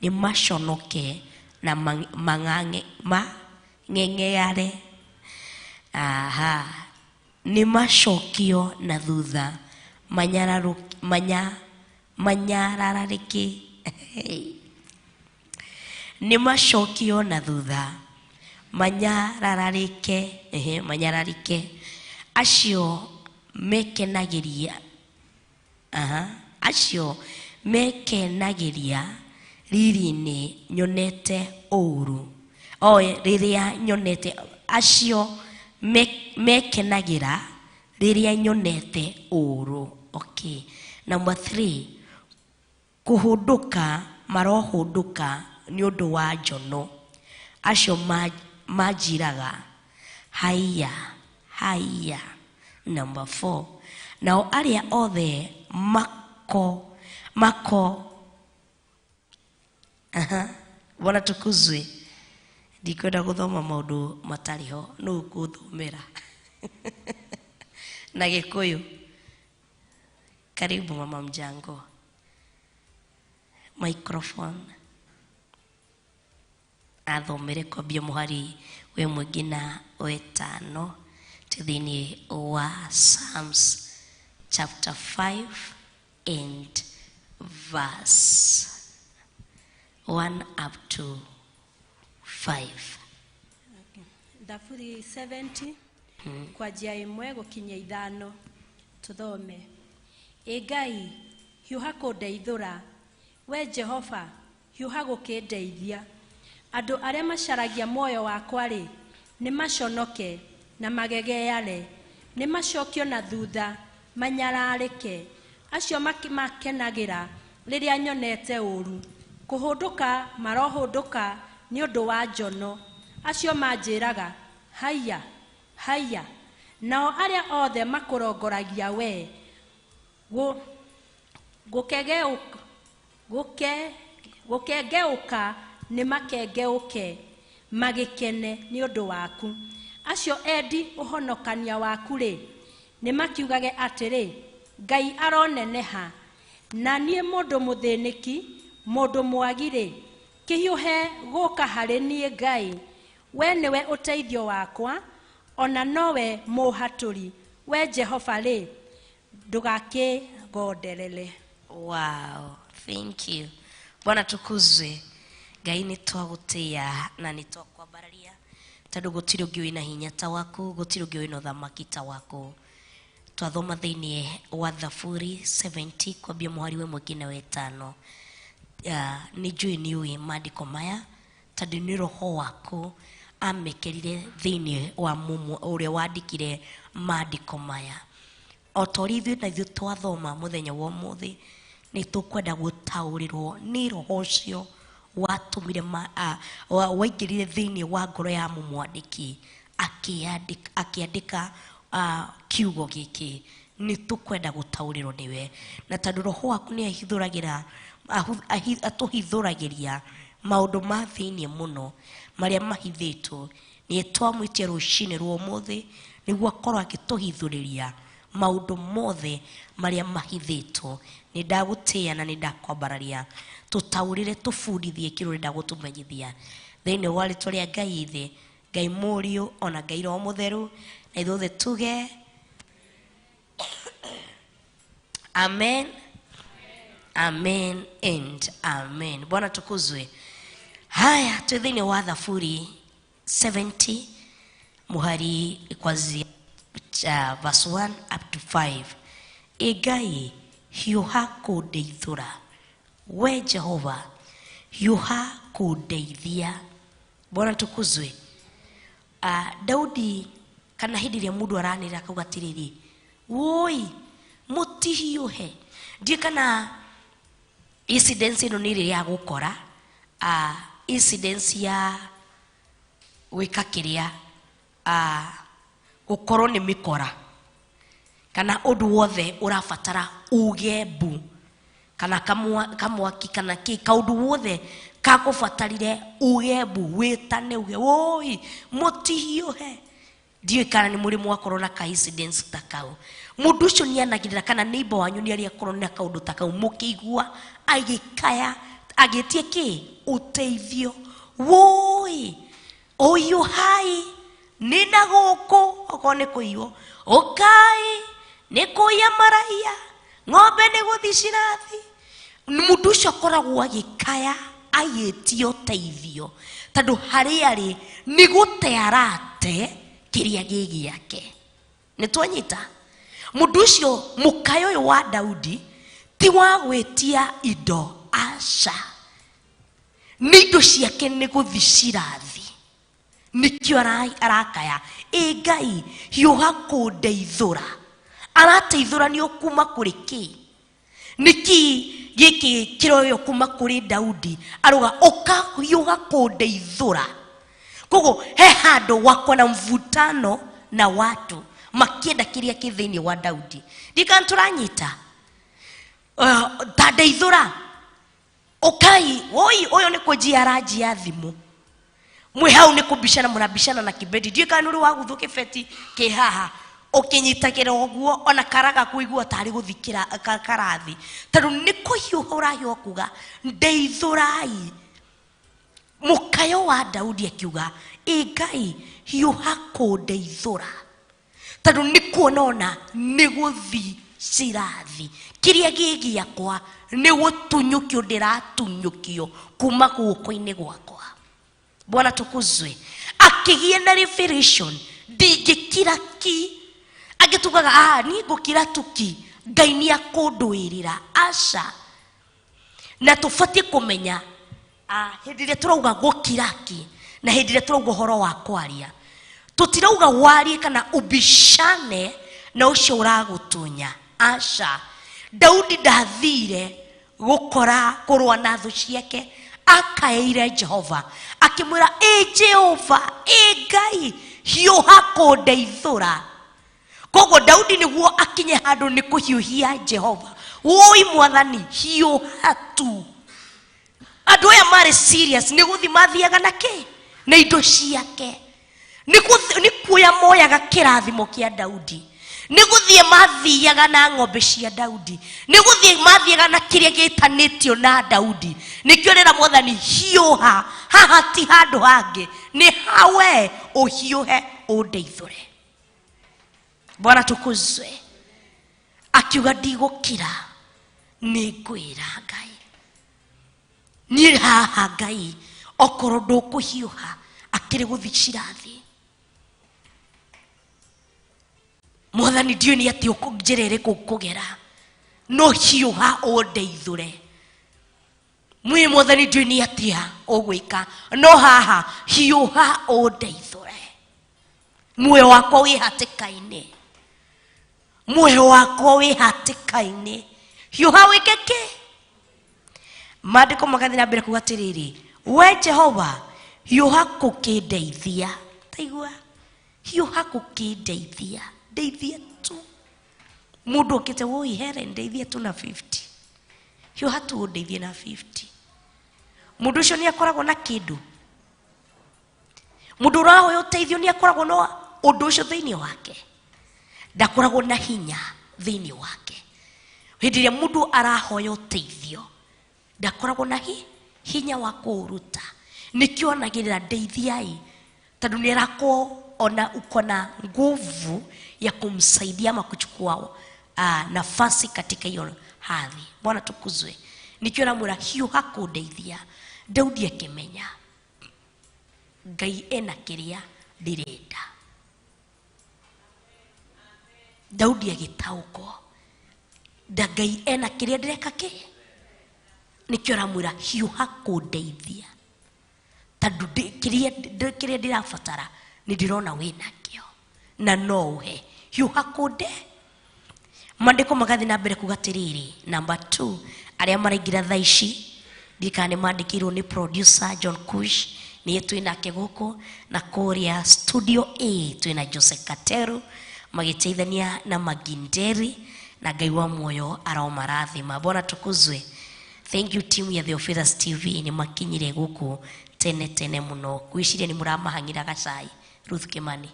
Speaker 3: nĩ maconoke na mang'eng'eare. Aha, nĩ macokio na thutha, Manyarararĩke, nĩ macokio na thutha, manyarararĩke, ehe, manyararĩke acio mekenagĩria, aha, acio mekenagĩria riri-inĩ nyonete ũũru, o rĩrĩa nyonete, acio mekenagĩra rĩrĩa nyonete ũũru. Okay, number 3, kũhũndũka marohũndũka nĩ ũndũ wa njono, acio manjiraga haiya haiya. Number 4, nao arĩa othe mako mako, aha, Bwana tukuzwe. Ndikwenda gũthoma maũndũ matarĩ ho, nũ ngũthomera na Gĩkũyũ. Karibu mama mjango, microphone athomere kwambia mũhari wa ĩmwe nginya wetano twĩ thĩinĩ wa Psalms chapter 5 and verse 1 up to 5.
Speaker 4: Thaburi 70 kwanjia 1 gũkinya 5, tũthome. Ĩ Ngai, hiũha kũndeithũra, we Jehova, hiũha gũkĩndeithia. Andũ arĩa macaragia muoyo wakwa-rĩ, nĩ maconoke na magegeare, nĩ macokio na thutha manyararĩke. Acio makenagĩra rĩrĩa nyonete ũũru, kũhũndũka marohũndũka nĩ ũndũ wa njono. Acio manjĩraga haiya haiya, nao arĩa othe makũrongoragia we, gũkengeũka nĩ makengeũke magĩkene nĩ ũndũ waku. Acio endi ũhonokania waku-rĩ, nĩ makiugage atĩrĩ, Ngai aroneneha. Na niĩ mũndũ mũthĩnĩki, mũndũ mwagi-rĩ, kĩhiũhe gũka harĩ niĩ Ngai. We nĩwe ũteithio wakwa, ona nowe mũhatũri. We Jehova-rĩ, ndũgakĩgonderere.
Speaker 3: Wow, thank you. Bwana tukuzwe. Ngai nĩ twagũtĩĩa na nĩ twakwambararia, tondũ gũtirĩ ũngĩ wĩna hinya ta waku, gũtirĩ ũngĩ wĩna ũthamaki ta waku. Twathoma thĩinĩ wa Thaburi 70 kwambia mũhari wa 1 nginya 5. Nĩ njũĩ nĩ ũĩ maandĩko maya, tondũ nĩ roho waku amekĩrire thĩinĩ wa mumo ũrĩa wandĩkire maandĩko maya. O ta ũrĩa ithuĩ na ithuĩ twathoma mũthenya wa ũmũthĩ, nĩ tũkwenda gũtaũrĩrwo nĩ roho ũcio watũmire waingĩrire thĩinĩ wa ngoro ya mũmwandĩki akĩandĩka kiugo gĩkĩ. Nĩ tũkwenda gũtaũrĩrwo nĩwe, na tondũ roho waku nĩ atũhithũragĩria maũndũ ma thĩinĩ mũno marĩa mahithĩtwo. Nĩ twamwĩtia rũcinĩ rwa ũmũthĩ nĩguo akorwo agĩtũhithũrĩria maũndũ mothe marĩa mahithĩtwo. Nĩ ndagũtĩĩa na nĩ ndakwambararia, tũtaũrĩre, tũbundithie kĩrĩa ũrenda gũtũmenyithia thĩinĩ wa rĩtwa rĩa Ngai Ithe, Ngai Mũriũ, ona Ngai Roho Mũtheru, na ithuothe tuge amen, amen and amen. Bwana tukuzwe. Haya, twĩ thĩinĩ wa Thaburi 70 mũhari kwanzia verse 1 up to 5. Ĩ Ngai, hiũha kũndeithũra, we Jehova, hiũha kũndeithia. Bwana tukuzwe. Daudi kana hĩndĩ ĩrĩa mũndũ aranĩrĩra akauga atĩrĩrĩ, woi mũtihiũhe. Ndiũĩ kana incidence ĩno nĩ ĩrĩa ya gũkora, incidence ya gwĩka kĩrĩa, gũkorwo nĩ mĩkora, kana ũndũ wothe ũrabatara uge mbu, kana kamwaki, kana kĩ, kaũndũ wothe kakũbatarire uge mbu, wĩtane uge woi mũtihiũhe. Ndiũĩ kana nĩ mũrĩ mwakorwo na ka incidence ta kau. Mũndũ ũcio nĩ anagĩrĩra, kana neighbor wanyu nĩ arĩ akorwo na kaũndũ ta kau, mũkĩigua agĩkaya agĩtie kĩ ũteithio, woi ũyũ hai nĩ na gũkũ, okorwo nĩ kũiywo ũkai, nĩ kũiya maraiya, ng'ombe nĩ gũthi cirathi, Mũndũ ũcio akoragwo agĩkaya agĩtia ũteithio tondũ harĩa arĩ nĩ gũte arate kĩrĩa gĩ gĩake. Nĩ twanyita? Mũndũ ũcio mũkayo ũyũ wa Daudi ti wa gwĩtia indo, aca, nĩ indo ciake nĩ gũthi cirathi, nĩkĩo arakaya, ĩ Ngai hiũha kũndeithũra. Arateithũranio kuma kũrĩ kĩ? Nĩkĩ gĩkĩ kĩroywo kuma kũrĩ Daudi? Aruga ũka hiũha kũndeithũra. Koguo he handũ wako na mvutano na watu makienda kĩrĩa kĩ thĩinĩ wa Daudi. Ndikana tũranyita ta ndeithũra ũkai woi ũyũ nĩ kũnjia aranjia thimũ, mwĩ hau nĩ kũbicana mũrabicana na kĩbeti. Ndiũĩ kana nĩ ũrĩ waguthwo kĩbeti kĩ haha ũkĩnyitagĩra ũguo, ona karaga kũigua tarĩ gũthi karathi, tondũ nĩ kũhiũha ũrahiũha kuga ndeithũrai. Mũkayo wa Daudi akiuga ĩ Ngai hiũha kũndeithũra, tondũ nĩ kuona ona nĩ gũthi cirathi, kĩrĩa gĩ gĩakwa nĩ gũtunyũkio ndĩratunyũkio kuma guoko-inĩ gwakwa. Bwana tukuzwe. Akĩgĩa na revelation, ndingĩkira ki. Angĩ tugaga niĩ ngũkira tuki, Ngai nĩ akũndũĩrĩra. Aca. Na tũbatiĩ kũmenya hĩndĩ ĩrĩa tũrauga gũkira ki na hĩndĩ ĩrĩa tũrauga ũhoro wa kwaria, tũtirauga warie kana ubishane na ũcio ũragũtunya. Aca. Daudi ndathire gũkora kũrũa na thũ ciake, akaĩire Jehova akĩmwĩra, ĩ Jehova, ĩ Ngai hiũha kũndeithũra. Koguo Daudi nĩguo akinye handũ nĩ kũhiũhia Jehova, woi mwathani hiũha tu. Andũ aya marĩ serious nĩ gũthi mathiaga na kĩ? Na indo ciake. Nĩ kuoya moyaga kĩrathimo kĩa Daudi, nĩ gũthiĩ mathiaga na ng'ombe cia Daudi, nĩ gũthiĩ mathiaga na kĩrĩa gĩtanĩtio na Daudi. Nĩkĩo rĩra mwathani hiũha, haha ti handũ hangĩ, nĩ hawe ũhiũhe ũndeithũre. Bwana tukuzwe. Akiuga ndigũkira, nĩ ngwĩra Ngai niĩ haha Ngai okorwo ndũkũhiũha akĩrĩ gũthi cirathi. Mwathani ndiũĩ nĩ atĩ njĩra ĩrĩkũ ngũgera, no hiũha ũndeithũre. Mwĩ mwathani ndiũĩ nĩ atĩa ũgwĩka, no haha hiũha ũndeithũre. Muoyo wakwa wĩ hatĩka-inĩ, muoyo wakwa wĩ hatĩka-inĩ, hiũha wĩke kĩ? Maandĩko magathiĩ na mbere kuga atĩrĩrĩ, we Jehova hiũha kũkĩndeithia. Taigua, hiũha kũkĩndeithia, ndeithia tu. Mũndũ okĩte woi Helen ndeithia tu na 50, hiũha tu ũndeithie na 50. Mũndũ ũcio nĩ akoragwo na kĩndũ. Mũndũ ũrahoya ũteithio nĩ akoragwo na ũndũ ũcio thĩinĩ wake, ndakoragwo na hinya thĩinĩ wake. Hĩndĩ ĩrĩa mũndũ arahoya ũteithio ndakoragwo na hinya wa kũũruta. Nĩkĩo anagĩrĩra ndeithiai, tondũ nĩ arakorwo ona uko na nguvu ya kumsaidia ama kuchukua nafasi katika hiyo hadhi. Bwana tukuzwe. Nĩkĩo aramwĩra hiũha kũndeithia. Daudi akĩmenya Ngai ena kĩrĩa ndĩrenda. Daudi agĩtaũkwo nda Ngai ena kĩrĩa ndĩreka kĩ? Nĩkĩo aramwĩra hiũha kũndeithia, tondũ kĩrĩa ndĩrabatara nĩ ndĩrona wĩnakĩo na no ũhe. Hiũha kũnde. Maandĩko magathiĩ na mbere kuga atĩrĩrĩ, number 2, arĩa maraingĩra thaa ici ndirikana nĩ mandĩkĩirwo nĩ producer John Kush, nĩye twĩ nake gũkũ, na kũrĩa studio A twĩna Jose Kateru magĩteithania na Maginderi, na Ngai wa muoyo aromarathima. Bwana tukuzwe. Thank you team ya Theophilus TV, nĩ makinyire gũkũ tene tene mũno. Ngwĩciria nĩ mũramahang'ĩra gacai. Ruth Kimani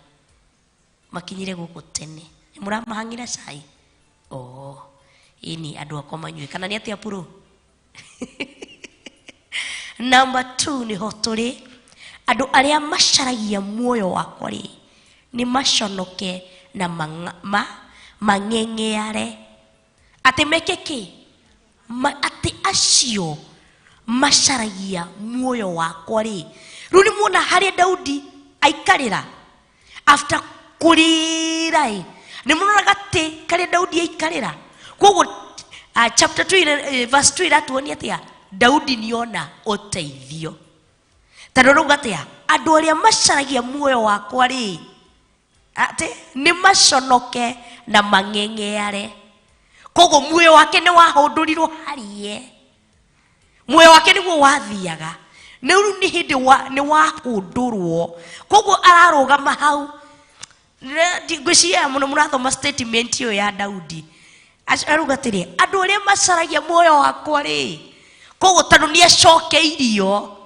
Speaker 3: makinyire gũkũ tene, nĩ mũramahang'ĩra cai? Oh, ĩni andũ akwa manyue kana nĩ atĩa puro? Number 2 nĩho tũrĩ. Andũ arĩa macaragia muoyo wakwa rĩ, nĩ maconoke na mang'eng'eare. Atĩ meke kĩ? Atĩ acio macaragia muoyo wakwa rĩ. Rĩu nĩ muona harĩa Daudi aikarĩra after kũrĩra ĩ, nĩ muona gatĩ karĩa Daudi aikarĩra. Koguo chapter 2 verse 2 ĩratuonia atĩa? Daudi nĩona ũteithio. Tondũ rĩu atĩa? Andũ arĩa macaragia muoyo wakwa rĩ, atĩ nĩ maconoke na mang'eng'eare. Koguo muoyo wake nĩ wahũndũrirwo harĩe. Muoyo wake nĩguo wathiaga. Nĩ rĩu nĩ hĩndĩ nĩ wahũndũrwo. Koguo ararũgama hau. Ngwĩciria mũno mũrathoma statement ĩyo ya Daudi. Arauga atĩrĩ, andũ arĩa macaragia muoyo wakwa rĩ, koguo tondũ nĩ acokeirio,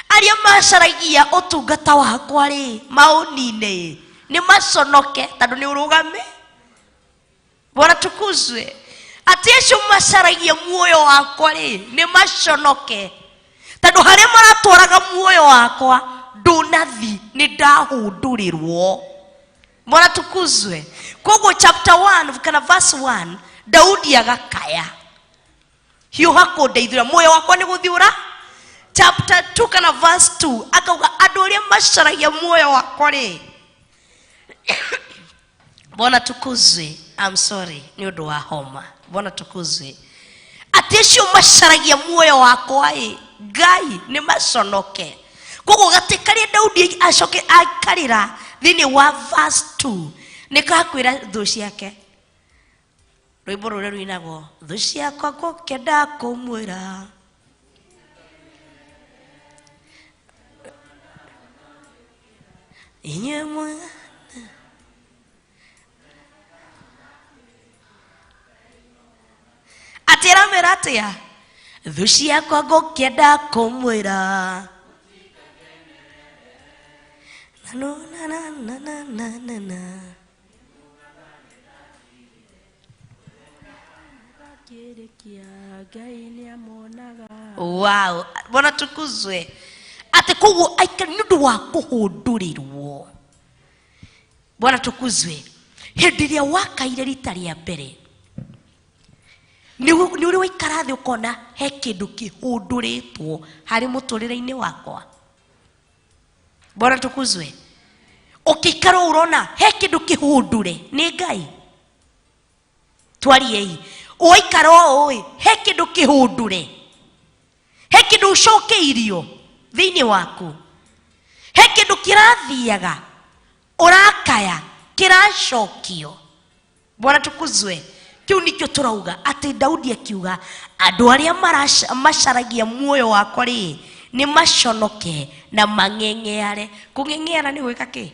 Speaker 3: arĩa macaragia ũtungata wakwa rĩ, maũnine, nĩ maconoke tondũ nĩ ũrũgame. Bwana tukuzwe. Atĩ acio macaragia muoyo wakwa rĩ, nĩ maconoke tondũ harĩa maratwaraga muoyo wakwa ndũnathi, nĩ ndahũndũrĩrwo. Bwana tukuzwe. Koguo chapter 1 kana verse 1 Daudi agakaya, hiũha kũndeithũra, muoyo wakwa nĩ gũthiũra. Chapter 2 kana verse 2 akauga andũ arĩa macaragia muoyo wakwa rĩ. Bwana tukuzwe. I'm sorry nĩ ũndũ wa homa. Bwana tukuzwe. Atĩ acio macaragia muoyo wakwa ĩ, Ngai nĩ maconoke. Koguo gatĩ karĩa Daudi acoke aikarĩra thĩinĩ wa verse 2 nĩ kakwĩra thũ ciake. Rwĩmbo rũrĩa rũinagwo, thũ ciakwa ngũkĩenda kũmwĩra. Inyuĩ atĩ aramwĩra atĩa? Thũ ciakwa ngũkĩenda kũmwĩra. Na na na na na na na na.
Speaker 4: Kĩrĩkia Ngai nĩamonaga.
Speaker 3: Wow, Bwana tukuzwe. Atĩ koguo aikari nĩ ũndũ wa kũhũndũrĩrwo. Bwana tukuzwe. Hĩndĩ ĩrĩa wakaire rita rĩa mbere, nĩ ũrĩ waikara thĩ ũkona he kĩndũ kĩhũndũrĩtwo harĩ mũtũrĩre-inĩ wakwa. Bwana tukuzwe. Ũkĩikara ũũ ũrona he kĩndũ kĩhũndũre nĩ Ngai. Twariei. Waikara ũũ ĩ, he kĩndũ kĩhũndũre, he kĩndũ ũcokeirio thĩinĩ waku, he kĩndũ kĩrathiaga ũrakaya kĩracokio. Bwana tukuzwe. Kĩu nĩkĩo tũrauga atĩ Daudi akiuga andũ arĩa macaragia muoyo wakwa rĩ, nĩ maconoke na mang'eng'eare. Kũng'eng'eara nĩ gwĩka kĩ?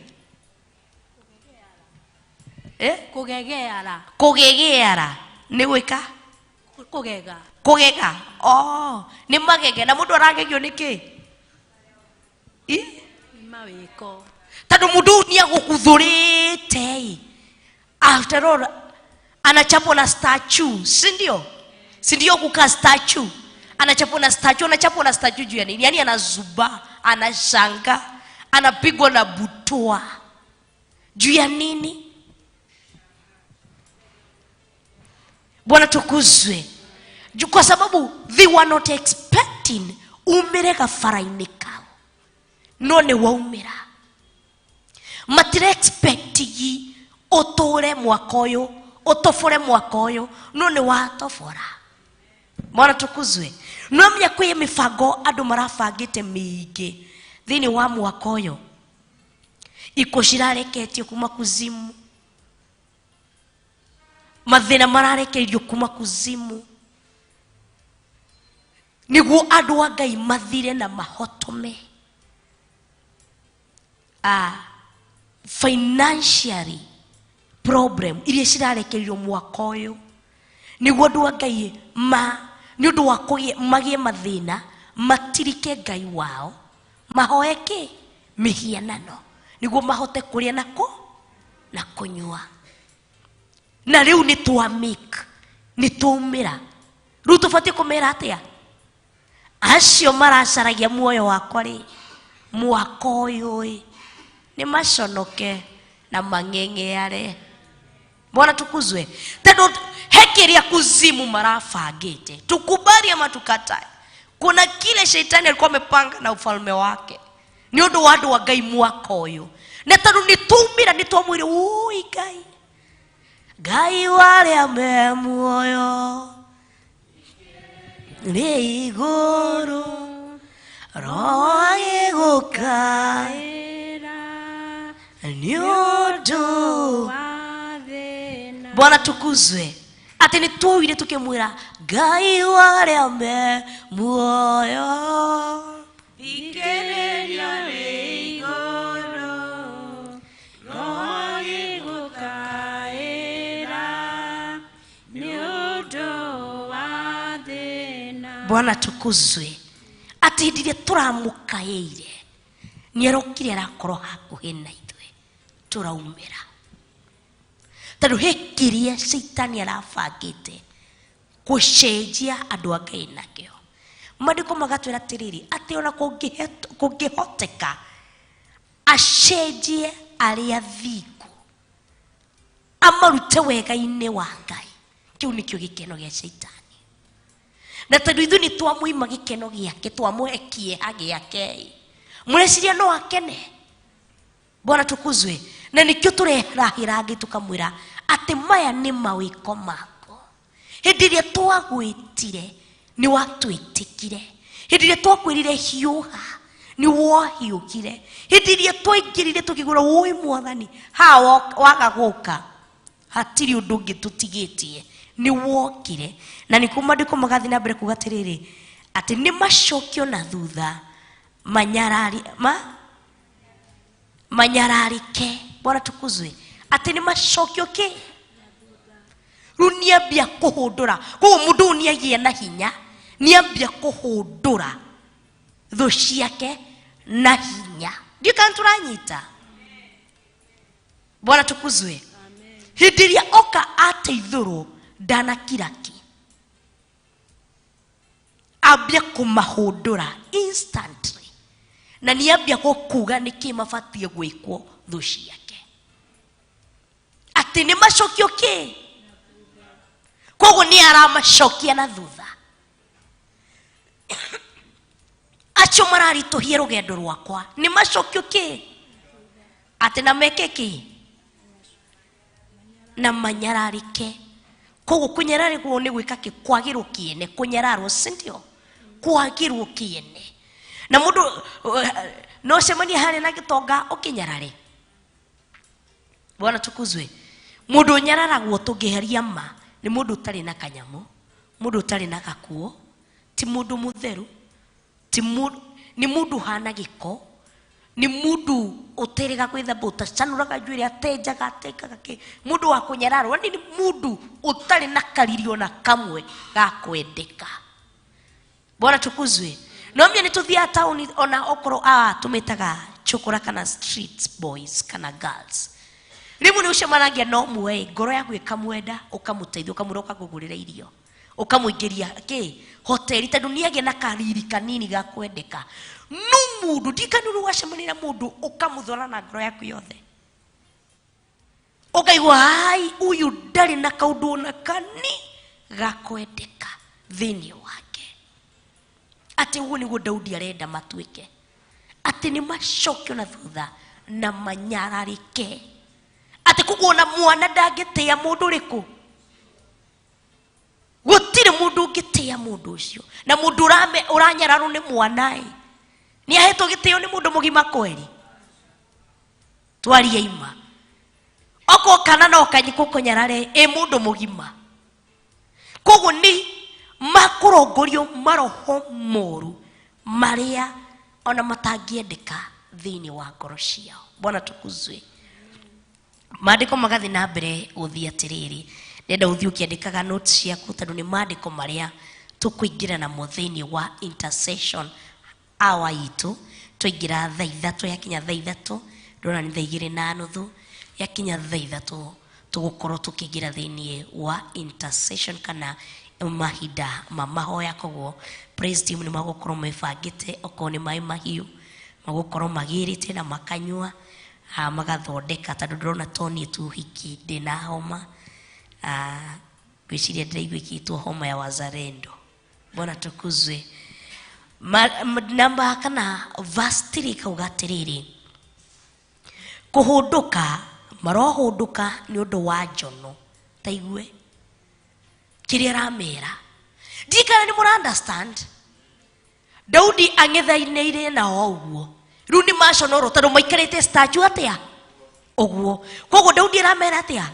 Speaker 4: Kũgegeara.
Speaker 3: Kũgegeara nĩ gwĩka?
Speaker 4: Kũgega.
Speaker 3: Kũgega. Oh, nĩ magege. Na mũndũ aragegio nĩ kĩ? I?
Speaker 4: Nĩ mawĩko.
Speaker 3: Tondũ mũndũ ũyũ nĩ agũkuthũrĩte. After all, anachapwa na statue, si ndio? Si ndio kukaa statue? Anachapwa na statue, anachapwa na statue juu ya nini? Yaani anazuba, anashanga, anapigwa na butwa. Juu ya nini? Bwana tukuzwe. Juu kwa sababu they were not expecting umire gabara-inĩ kau. No nĩ waumĩra. Matire expectigi ũtũre mwaka ũyũ, ũtobore mwaka ũyũ, no nĩ watobora. Bwana tukuzwe. No menya kwĩ mĩbango andũ marabangĩte mĩingĩ thĩinĩ wa mwaka ũyũ. Ikuũ cirareketio kuma kuzimu, mathĩna mararekererio kuma kuzimu, nĩguo andũ a Ngai mathire na mahotome. Financially problem iria cirarekererio mwaka ũyũ, nĩguo andũ a Ngai nĩ ũndũ wa magĩe mathĩna, matirike Ngai wao, mahoe kĩ? Mĩhianano, nĩguo mahote kũrĩa na kũnyua. Na rĩu nĩ twa make, nĩ twaumĩra. Rĩu tũbatiĩ kũmera atĩa? Acio maracaragia muoyo wakwa rĩ, mwaka ũyũ ĩ, nĩ maconoke na mang'eng'eare. Bwana tukuzwe. Tondũ he kĩrĩa kuzimu marabangĩte, tukubali ama tukatae, kuna kile shetani alikuwa amepanga na ufalme wake nĩ ũndũ wa andũ a Ngai mwaka ũyũ. Na tondũ nĩ twaumĩra, nĩ twamwĩre ũi Ngai, Ngai warĩa me muoyo rĩ igũrũ, roho agĩgũka nĩ ũndũ. Bwana tukuzwe. Atĩ nĩ tuoire tũkĩmwĩra Ngai warĩa me muoyo.
Speaker 1: Thikĩrĩria rĩ igũrũ, roho gĩgũkaĩra nĩ ũndũ wa thĩna.
Speaker 3: Bwana tukuzwe. Atĩ hĩndĩ ĩrĩa tũramũkaĩire nĩ arokire arakorwo hakuhĩ na ithuĩ, tũraumĩra. Tondũ he kĩrĩa caitani arabangĩte gũcenjia andũ a Ngai nakĩo. Maandĩko magatwĩra atĩrĩrĩ, atĩ ona kũngĩhoteka acenjie arĩa thingu amarute wega-inĩ wa Ngai. Kĩu nĩkĩo gĩkeno gĩa caitani. Na tondũ ithuĩ nĩ twamũima gĩkeno gĩake, twamũhe kĩeha gĩake, mũreciria no akene? Bwana tukuzwe. Na nĩkĩo tũrerahĩra Ngai tũkamwĩra atĩ maya nĩ mawĩko mako. Hĩndĩ ĩrĩa twagwĩtire nĩ watwĩtĩkire, hĩndĩ ĩrĩa twakwĩrire hiũha nĩ wahiũkire, hĩndĩ ĩrĩa twaingĩrire tũkĩgũra ũĩ mwathani ha waga gũka hatirĩ ũndũ ũngĩ tũtigĩtie, nĩ wokire. Na nĩkuo maandĩko magathiĩ na mbere kuga atĩrĩrĩ, atĩ nĩ macokio na thutha manyarari, ma? Manyararĩke. Bwana tukuzwe. Atĩ nĩ macokio kĩ? Rĩu nĩambia kũhũndũra. Koguo mũndũ ũyũ nĩagĩa na hinya, nĩambia kũhũndũra thũ ciake na hinya. Ndiũĩ kana tũranyita. Bwana tukuzwe. Hĩndĩ ĩrĩa oka ateithũrwo ndanakira ki, ambia kũmahũndũra instantly, na nĩambia gũkuga nĩkĩ mabatiĩ gwĩkwo thũ ciake, atĩ nĩ macokio kĩ. Koguo nĩ aramacokia na thutha. Acio mararitũhia rũgendo rwakwa nĩ macokio kĩ, atĩ na meke kĩ, na manyararĩke. Koguo kũnyararĩkwo nĩ gwĩka kĩ? Kwagĩrwo kĩene. Kũnyararwo, si ndio? Kwagĩrwo kĩene. Na mũndũ no cemanie harĩa na gĩtonga ũkĩnyarare. Bwana tukuzwe. Mũndũ ũnyararagwo tũngĩheria ma nĩ mũndũ ũtarĩ na kanyamũ, mũndũ ũtarĩ na gakuo, ti mũndũ mũtheru, ti mũndũ, nĩ mũndũ ũhana gĩko, nĩ mũndũ ũterega gwĩthamba, ũtacanũraga njuĩrĩ, atenjaga, atekaga kĩ, mũndũ wa kũnyararwo, yaani nĩ mũndũ ũtarĩ na kariri ona kamwe ga kwendeka. Bwana tukuzwe. No mia nĩ tũthiaga taũni ona okorwo tũmĩtaga chokora kana street boys kana girls. Rĩmwe nĩ ũcemanagia na ũmwe, ngoro yaku ĩkamwenda, ũkamũteithia, ũkamwĩra ũkakũgũrĩra irio, ũkamũingĩria kĩ hoteli, tondũ nĩagĩa na kariri kanini ga kwendeka. No mũndũ ndikanu rĩu wacemania na mũndũ ũkamũthora na ngoro yaku yothe, ũkaigua ai ũyũ ndarĩ na kaũndũ ona kani ga kwendeka thĩinĩ wake. Atĩ ũguo nĩguo Daudi arenda matuĩke, atĩ nĩ macokio na thutha na manyararĩke. Atĩ koguo ona mwana ndangĩtĩa mũndũ ũrĩkũ, gũtirĩ mũndũ ũngĩtĩa mũndũ ũcio. Na mũndũ ũranyararwo nĩ mwana ĩ, nĩ ahetwo gĩtĩo nĩ mũndũ mũgima kweri? Twarie ima. Okorwo kana no kanyi gũkũnyarare ĩ mũndũ mũgima. Koguo nĩ makũrongorio maroho moru marĩa ona matangĩendeka thĩinĩ wa ngoro ciao. Bwana tukuzwe. Maandĩko magathiĩ na mbere gũthiĩ atĩrĩrĩ, ndĩrenda ũthiĩ ũkĩandĩkaga notes ciaku tondũ nĩ maandĩko marĩa tũkũingĩra namo thĩinĩ wa intercession hour itũ. Twaingĩra thaa ithatũ, yakinya thaa ithatũ, ndĩrona nĩ thaa igĩrĩ na nuthu, yakinya thaa ithatũ tũgũkorwo tũkĩingĩra thĩinĩ wa intercession kana mahinda ma mahoya. Koguo praise team nĩ magũkorwo mebangĩte, okorwo nĩ maĩ mahiũ magũkorwo magĩrĩte na makanyua. Magathondeka tondũ ndĩrona to niĩ tu hiki ndĩna homa. Ngwĩciria ndĩraigua ĩkĩtwo homa ya wazalendo. Bwana tukuzwe. Namba kana verse 3 kauga atĩrĩrĩ, kũhũndũka marohũndũka nĩ ũndũ wa njono. Ta igue kĩrĩa aramera, ndikana nĩ mũra understand. Daudi ang'ethanĩire nao ũguo, rĩu nĩ maconorwo tondũ maikarĩte statue atĩa ũguo. Koguo Daudi aramera atĩa?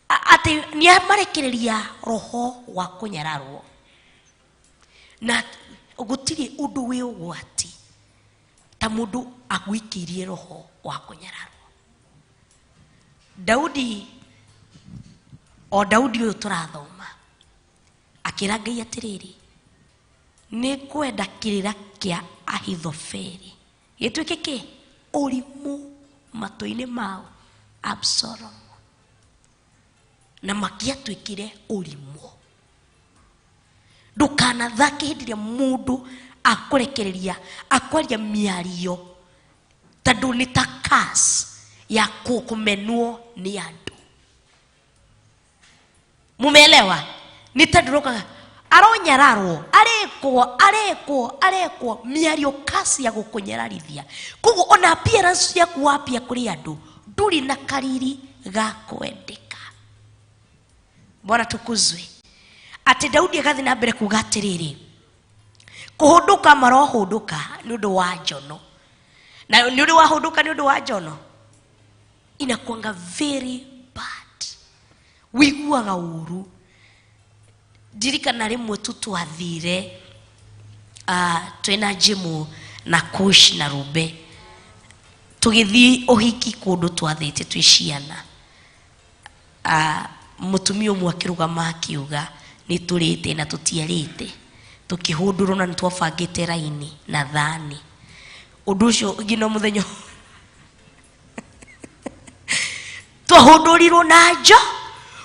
Speaker 3: Atĩ nĩ amarekereria roho wa kũnyararwo, na gũtirĩ ũndũ wĩ ũgwati ta mũndũ agwikĩirie roho wa kũnyararwo. Daudi, o Daudi ũyũ tũrathoma, akĩra Ngai atĩrĩrĩ, nĩ kwenda kĩrĩra kĩa Ahithofeli gĩtuĩke kĩ ũrimũ matũ-inĩ mao Absalom, na makiatuĩkire ũrimũ. Ndũkanathake hĩndĩ ĩrĩa mũndũ akũrekereria akwaria mĩario, tondũ nĩ ta curse ya kũmenwo nĩ andũ. Mumeelewa? Nĩ tondũ rokaga aronyararwo, arekwo, arekwo, arekwo mĩario curse ya gũkũnyararithia. Koguo ona appearance yaku wapia kũrĩ andũ ndũrĩ na kariri ga kwendeka. Bwana tukuzwe. Atĩ Daudi agathiĩ na mbere kuga atĩrĩrĩ, kũhũndũka marohũndũka nĩ ũndũ wa njono. Na nĩ ũrĩ wahũndũka nĩ ũndũ wa njono? Inakuanga very bad. Wiguaga ũru. Ndirikana rĩmwe tu twathire, twĩna Jimu na Kush na Rube, tũgĩthiĩ ũhiki kũndũ twathĩte twĩ ciana. Mũtumia ũmwe akĩrũgama akiuga nĩ tũrĩte na tũtiarĩte, tũkĩhũndũrwo na nĩ twabangĩte raini na thani. Ũndũ ũcio nginya mũthenya twahũndũrirwo na nja.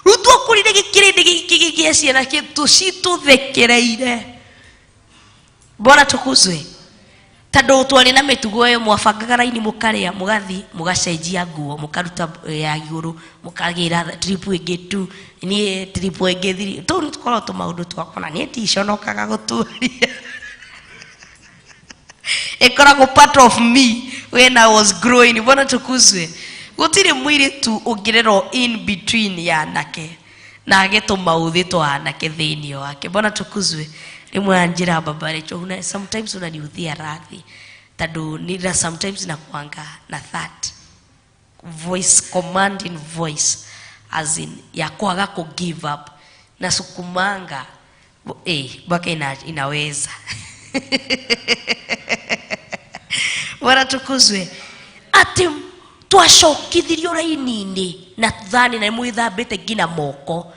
Speaker 3: Rĩu twakũrire gĩkĩrĩndĩ gĩkĩ gĩa ciana tũcitũthekereire. Bwana tukuzwe. Tondũ twarĩ na mĩtugo ĩyo, mwabangaga raini mũkarĩa, mũgathiĩ mũgacenjia nguo, mũkaruta ya igũrũ, mũkagĩra trip ĩngĩ tu, niĩ trip ĩngĩ thiri. Tũu nĩ tũkoragwo tũmaũndũ twakwa, na niĩ ndiconokaga gũturia. Ĩkoragwo part of me when I was growing. Bwana tukuzwe. Gũtirĩ mũirĩtu ũngĩrerwo in between ya anake na age tũmaũthĩ twa anake thĩinĩ wake. Bwana tukuzwe. Rĩmwe anjĩra baba Rachel, sometimes unaniudhia radhi tondũ nina sometimes nakuanga na that voice, commanding voice, as in ya kwaga ku give up na sukumanga mpaka inaweza. Bwana tukuzwe. Atĩ twacokithirio raini-inĩ na thani na mwĩthambĩte nginya moko,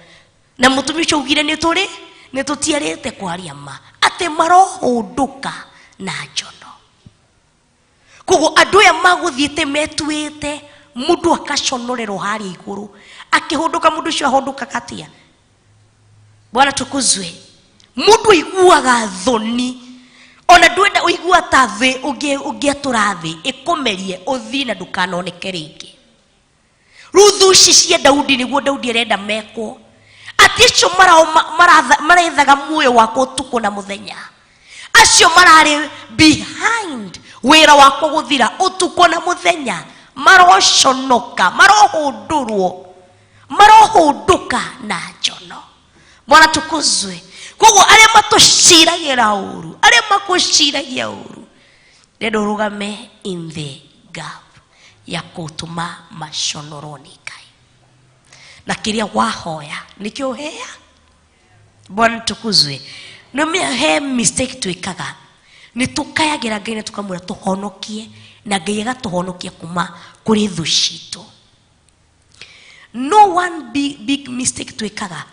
Speaker 3: na mũtumia ũcio augire nĩ tũrĩ nĩ tũtiarĩte kwaria ma, atĩ marohũndũka na njono. Koguo andũ aya magũthiĩte metuĩte, mũndũ akaconorerwo harĩa igũrũ akĩhũndũka. Mũndũ ũcio ahũndũkaga atĩa? Bwana tukuzwe. Mũndũ aiguaga thoni, ona ndwenda ũigua ta thĩ ũngĩatũra thĩ ĩkũmerie ũthiĩ na ndũkanoneke rĩngĩ. Rĩu thũ ici cia Daudi nĩguo Daudi arenda mekwo, atĩ acio marethaga muoyo wakwa ũtukũ na mũthenya, acio mararĩ behind wĩra wakwa gũthira ũtukũ na mũthenya, maroconoka, marohũndũrwo, marohũndũka na njono. Bwana tukuzwe. Koguo arĩa matũciragĩra ũru, arĩa makũciragia ũru, ndĩrenda ũrũgame in the gap ya kũtũma maconorwo nĩ Ngai, na kĩrĩa wahoya nĩkĩo ũhea. Bwana tukuzwe. Nĩ he mistake twĩkaga, nĩ tũkayagĩra Ngai na tũkamwĩra tũhonokie, na Ngai agatũhonokia kuma kũrĩ thũ citũ. No one big, big mistake twĩkaga,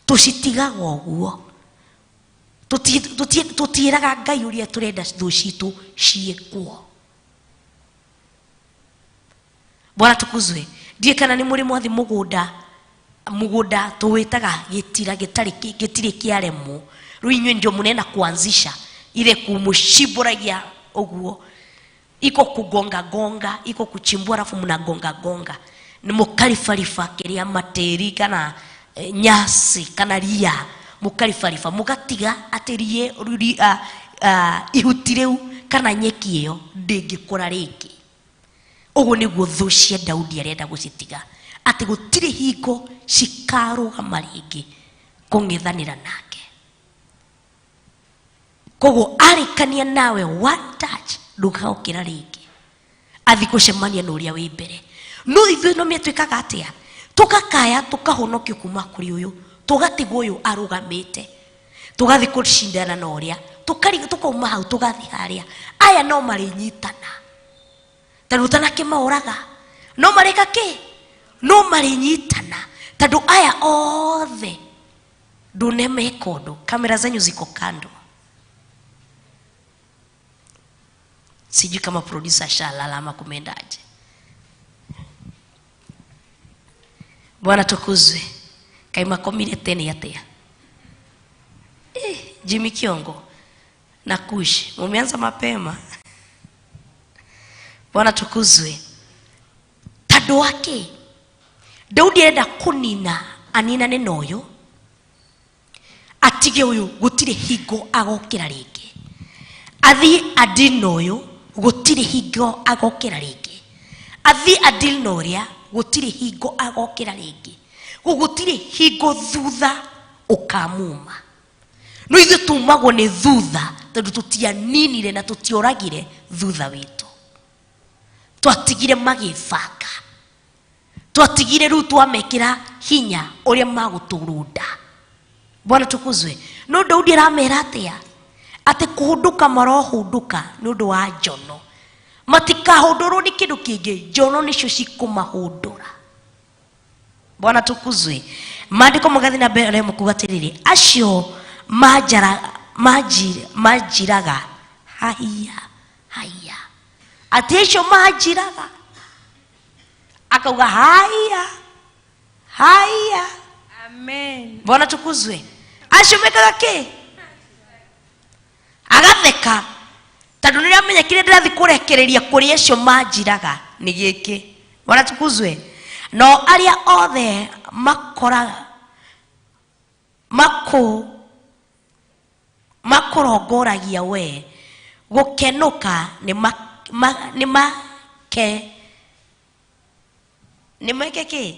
Speaker 3: tũcitigaga ũguo, tũtiĩraga Ngai ũrĩa tũrenda thũ citũ ciĩkwo. Bwana tukuzwe. Ndiĩ kana nĩ mũrĩ mwathi mũgũnda, mũgũnda tũwĩtaga gĩtira gĩtarĩ gĩtirĩ kĩaremwo. Rĩu inyuĩ ndio mũnena kuanzisha ile kũmũcimbũragia ũguo. Iko kugonga gonga, iko kuchimbua alafu mnagonga gonga. Ni mukaribariba kiria matiri kana nyasi kana ria, mukaribariba mugatiga ati rie ihuti riu kana nyeki iyo ndingikura ringi. Uguo niguo thũ cia Daudi arenda gucitiga, ati gutiri hingo cikarugama ringi kung'ethanira nake. Koguo arikania nawe one touch ndũgaũkĩra rĩngĩ, athi gũcemania na ũrĩa wĩ mbere. No ithuĩ no mĩtwĩkaga atĩa? Tũgakaya tũkahonokio kuma kũrĩ ũyũ, tũgatigwo ũyũ arũgamĩte, tũgathiĩ kũcindana na ũrĩa, tũkauma hau tũgathiĩ harĩa. Aya no marĩnyitana, tondũ ũtanakĩmaũraga no marĩka kĩ? No marĩnyitana, tondũ aya othe ndũnemeka ũndũ. Kamera zenyu ziko kando. Sijui kama producer ashalala ama kumeendaje. Bwana tukuzwe. Kaima komire tena atia. Jimmy Kiongo na Kush, mumeanza mapema. Bwana tukuzwe. Tando wake Daudi arenda kunina aninane noyo, atige uyu gutire hingo agokira ringi, athie adil noyo gutire hingo agokira ringi, athie adil noria gutire hingo agokira ringi, gutire hingo thutha ukamuma. No ithuĩ tumagwo nĩ thutha tondũ tũtianinire na tũtioragire thutha witũ. Twatigire magĩbanga, twatigire rĩu twamekĩra hinya ũrĩa magũtũrũnda. Bwana tukuzwe. No Daudi aramera atĩa? Atĩ kũhũndũka marohũndũka nĩ ũndũ wa njono, matikahũndũrwo nĩ kĩndũ kĩngĩ, njono nĩcio cikũmahũndũra. Bwana tukuzwe. Maandĩko magathiĩ na mbere makuga atĩrĩrĩ, acio manjiraga haiya haiya, atĩ acio manjiraga, akauga haiya haiya.
Speaker 1: Amen.
Speaker 3: Bwana tukuzwe. Acio mekaga kĩ? Agatheka tondũ nĩramenya kĩrĩa ndĩrathiĩ kũrekereria kũrĩ acio manjiraga nĩ gĩkĩ. Bwana tukuzwe. No arĩa othe makũrongoragia we gũkenũka nĩ meke kĩ?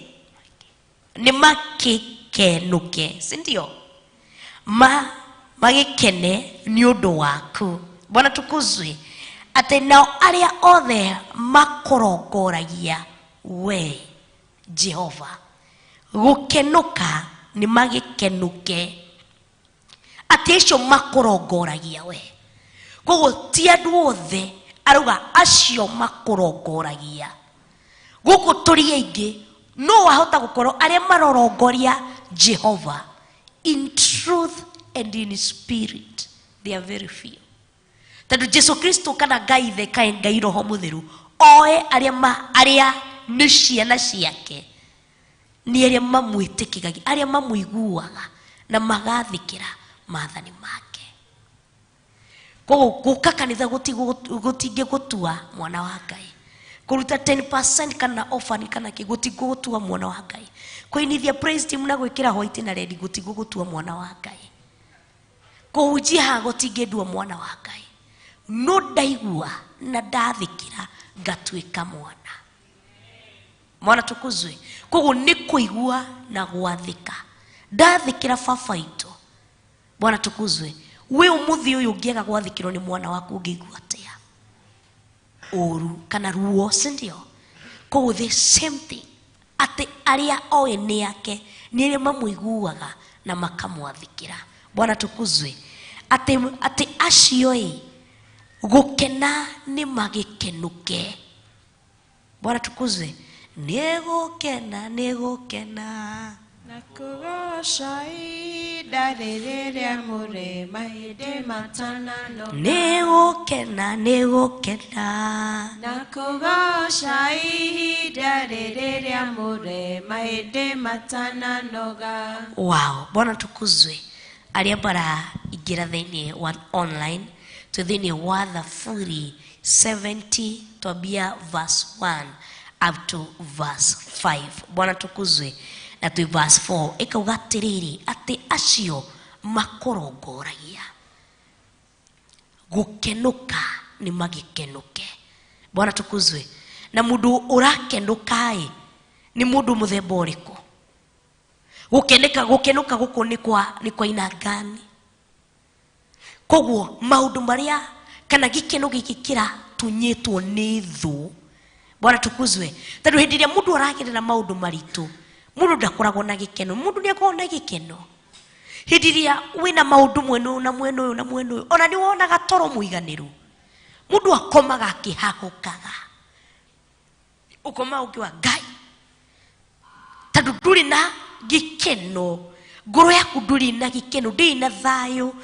Speaker 3: Nĩ makĩkenũke, si ndio? Magĩkene nĩ ũndũ waku. Bwana tukuzwe. Atĩ nao arĩa othe makũrongoragia we Jehova gũkenũka nĩ magĩkenũke, atĩ acio makũrongoragia we. Koguo ti andũ othe, arauga acio makũrongoragia. Gũkũ tũrĩ aingĩ, no wahota gũkorwo arĩa marorongoria Jehova in truth and in spirit, they are very few. Tondũ Jesu Kristo kana Ngai Ithe kana Ngai Roho Mũtheru oe arĩa nĩ ciana ciake, nĩ arĩa mamwĩtĩkĩgagia, arĩa mamũiguaga na magathĩkĩra maathani make. Koguo gũka kanitha gũtingĩgũtua mwana wa Ngai. Kũruta 10% kana offering kana kĩ gũtingĩgũtua mwana wa Ngai. Kũinithia praise team na gwĩkĩra white na red gũtingĩgũtua mwana wa Ngai. Kũhunjia haha gũtingĩndua mwana wa Ngai. No ndaigua na ndathĩkĩra ngatuĩka mwana. Mwana tukuzwe. Koguo nĩ kũigua na gwathĩka. Ndathĩkĩra baba itũ. Bwana tukuzwe. We ũmũthĩ ũyũ ũngĩaga gwathĩkĩrwo nĩ mwana waku ũngĩigua atĩa? Ũru kana ruo, si ndio? Koguo the same thing, atĩ arĩa oĩ nĩ ake nĩ arĩa mamũiguaga na makamwathĩkĩra. Bwana tukuzwe. Atĩ acio ĩ gũkena nĩ magĩkenũke. Bwana tukuzwe. Nĩ gũkena, nĩ gũkena.
Speaker 1: Na kũgoca ihinda rĩrĩ rĩa mũrĩma hĩndĩ matananoga.
Speaker 3: Nĩ gũkena, nĩ gũkena.
Speaker 1: Na kũgoca ihinda rĩrĩ rĩa mũrĩma hĩndĩ matananoga.
Speaker 3: Wow, Bwana tukuzwe. Arĩa maraingĩra thĩinĩ wa online, twĩ thĩinĩ wa Thaburi 70 twambia verse 1 up to verse 5. Bwana tukuzwe. Na twi verse 4 ikauga atiriri ati acio makorongoragia gukenuka ni magikenuke. Bwana tukuzwe. Na mundu urakenuka ni mundu muthemba uriku? Gukeneka gukenuka guku ni kwa ina gani? Koguo maundu maria kana gikeno giki kiratunyitwo ni thu. Bwana tukuzwe. Tondu hindi iria mundu aragerera maundu maritu, mundu ndakoragwo na gikeno, mundu ni akoragwo na gikeno. Hindi iria wina maundu mwena uyu na mwena uyu na mwena uyu, ona ni wonaga toro muiganiru, mundu akomaga akihahukaga, ukoma ukiwa Ngai, tondu nduri na gikeno, ngoro yaku nduri na gikeno, ndiri na thayo.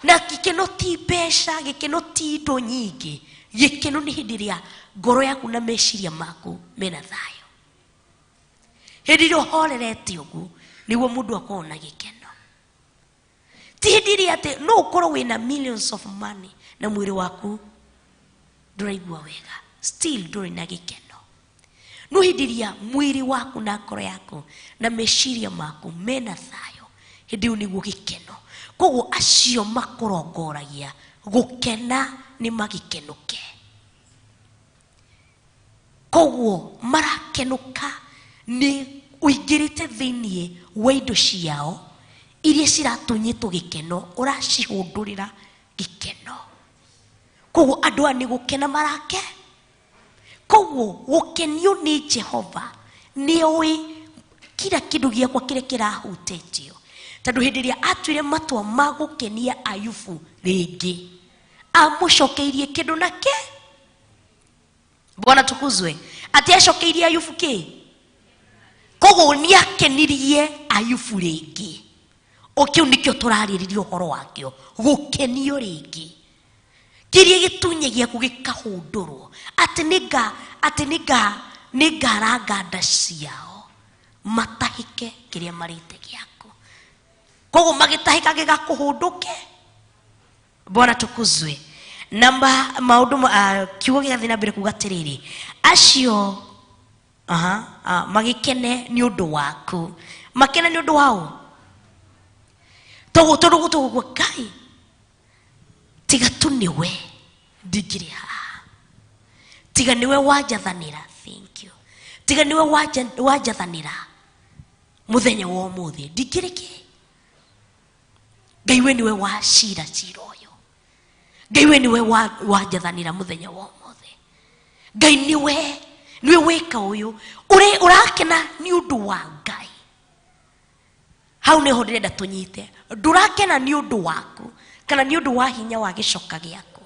Speaker 3: Na gikeno ti mbeca, gikeno ti indo nyingĩ, gikeno ni hindi iria ngoro yaku na meciria maku mena thayo. Hindi iria ũhorerete ũguo nĩguo mũndũ akoragwo na gĩkeno. Ti hindi iria atĩ no ũkorwo wĩna millions of money na mwĩrĩ waku ndũraigua wega, still ndũrĩ na gĩkeno. No hindi iria mwĩrĩ waku na ngoro yaku na meciria maku mena thayo, hindi ĩyo nĩguo gĩkeno. Koguo acio makorongoragia gukena ni magikenuke. Koguo marakenuka ni uingirite thiini wa indo ciao iria ciratunyitwo gikeno, uracihundurira gikeno. Koguo andu aya ni gukena marake. Koguo gukenio ni Jehova ni oi kila kindu giakwa kiria kirahutetio. Tondu hindi iria atuire matua ma gukenia Ayubu ringi, amucokeirie kindu nake. Bwana tukuzwe. Ati acokeirie Ayubu ki? Koguo ni akenirie Ayubu ringi. O kiu nikio turaririria uhoro wakio, gukenio ringi. Kiria gitunye giaku gikahundurwo, ati ningaranga nda ciao matahike kiria marite giaku. Koguo magitahika gigakuhunduke. Bwana tukuzwe. Namba maundu kiugo gigathii na mbere kuga atiriri, acio magikene ni undu waku, makene ni undu wao. Toguo toguo Ngai tiga tu niwe ndingiri haha, tiga niwe wanjathanira, thank you, tiga niwe wanjathanira muthenya wa umuthi ndingiri ki. Ngai we niwe wacira cira uyu, Ngai we niwe wanjathanira muthenya wa umuthi, Ngai niwe wika uyu urakena ni undu wa Ngai. Hau niho ndirenda tunyite, ndurakena ni undu waku kana ni undu wa hinya wa gicoka giaku,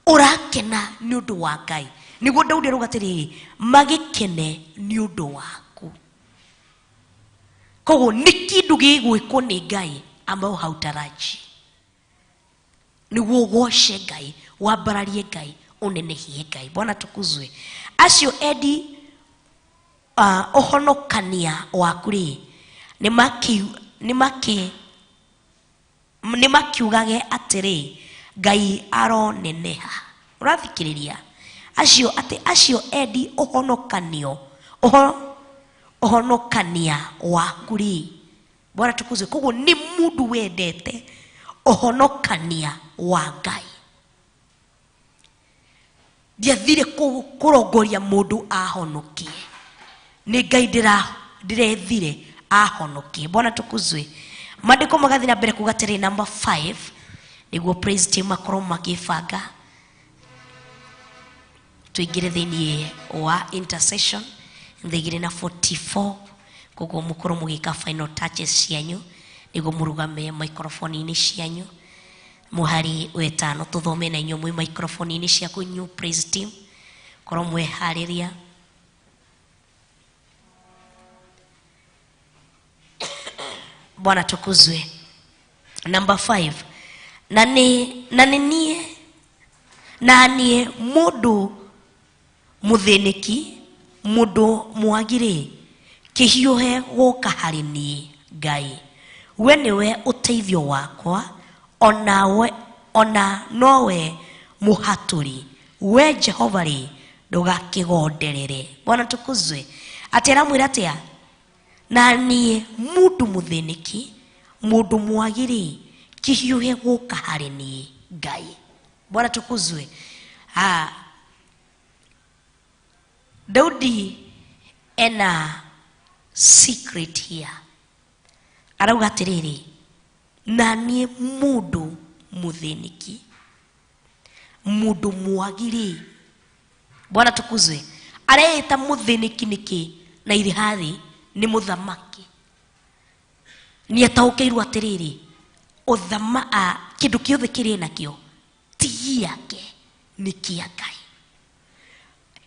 Speaker 3: urakena ni undu wa Ngai. Niguo Daudi arauga atiriri, magikene ni undu waku. Koguo ni kindu gigwikwo ni Ngai ambao hautaraji, niguo ugoce Ngai, wambararie Ngai, unenehie Ngai. Bwana tukuzwe. Acio endi uhonokania waku ri ni makiugage atiri Ngai aroneneha. Urathikiriria acio ati acio endi uhonokanio uhonokania waku ri. Bwana tukuzwe. Koguo ni mundu wendete uhonokania wa Ngai. Ndiathire kurongoria mundu ahonokie, ni Ngai ndirethire ahonokie. Bwana tukuzwe. Maandiko magathi na mbere kuga atiri, number 5 niguo praise team makorwo magibanga tuingire thiini wa intercession thaa 44. Koguo mukorwo mugika final touches cianyu niguo murugame microphone-ini cianyu. Muhari wetano tuthome na inyuĩ mwi microphone-ini ciaku new praise team, korwo mwehariria. Bwana tukuzwe. Number 5, na niĩ mundu muthiniki, mundu mwagire, kihiũhe gũka harĩ niĩ Ngai, we niwe ũteithio wakwa, ona nowe mũhatũri We Jehova rĩ, ndũgakĩgonderere. Bwana tukuzwe. Atĩ aramwĩra atĩa? Na niĩ mũndũ mũthĩnĩki, mũndũ mwagi rĩ, kĩhiũhe gũka harĩ niĩ Ngai. Bwana tukuzwe. Daudi ena secret here. Arauga atĩrĩrĩ, na niĩ mũndũ mũthĩnĩki, mũndũ mwagi rĩ. Bwana tukuzwe. Areĩta mũthĩnĩki nĩkĩ na irĩ hathĩ nĩ mũthamaki? Nĩ ataũkĩirwo atĩrĩrĩ, kĩndũ kĩothe kĩrĩ nakĩo ti gĩake, nĩ kĩa Ngai.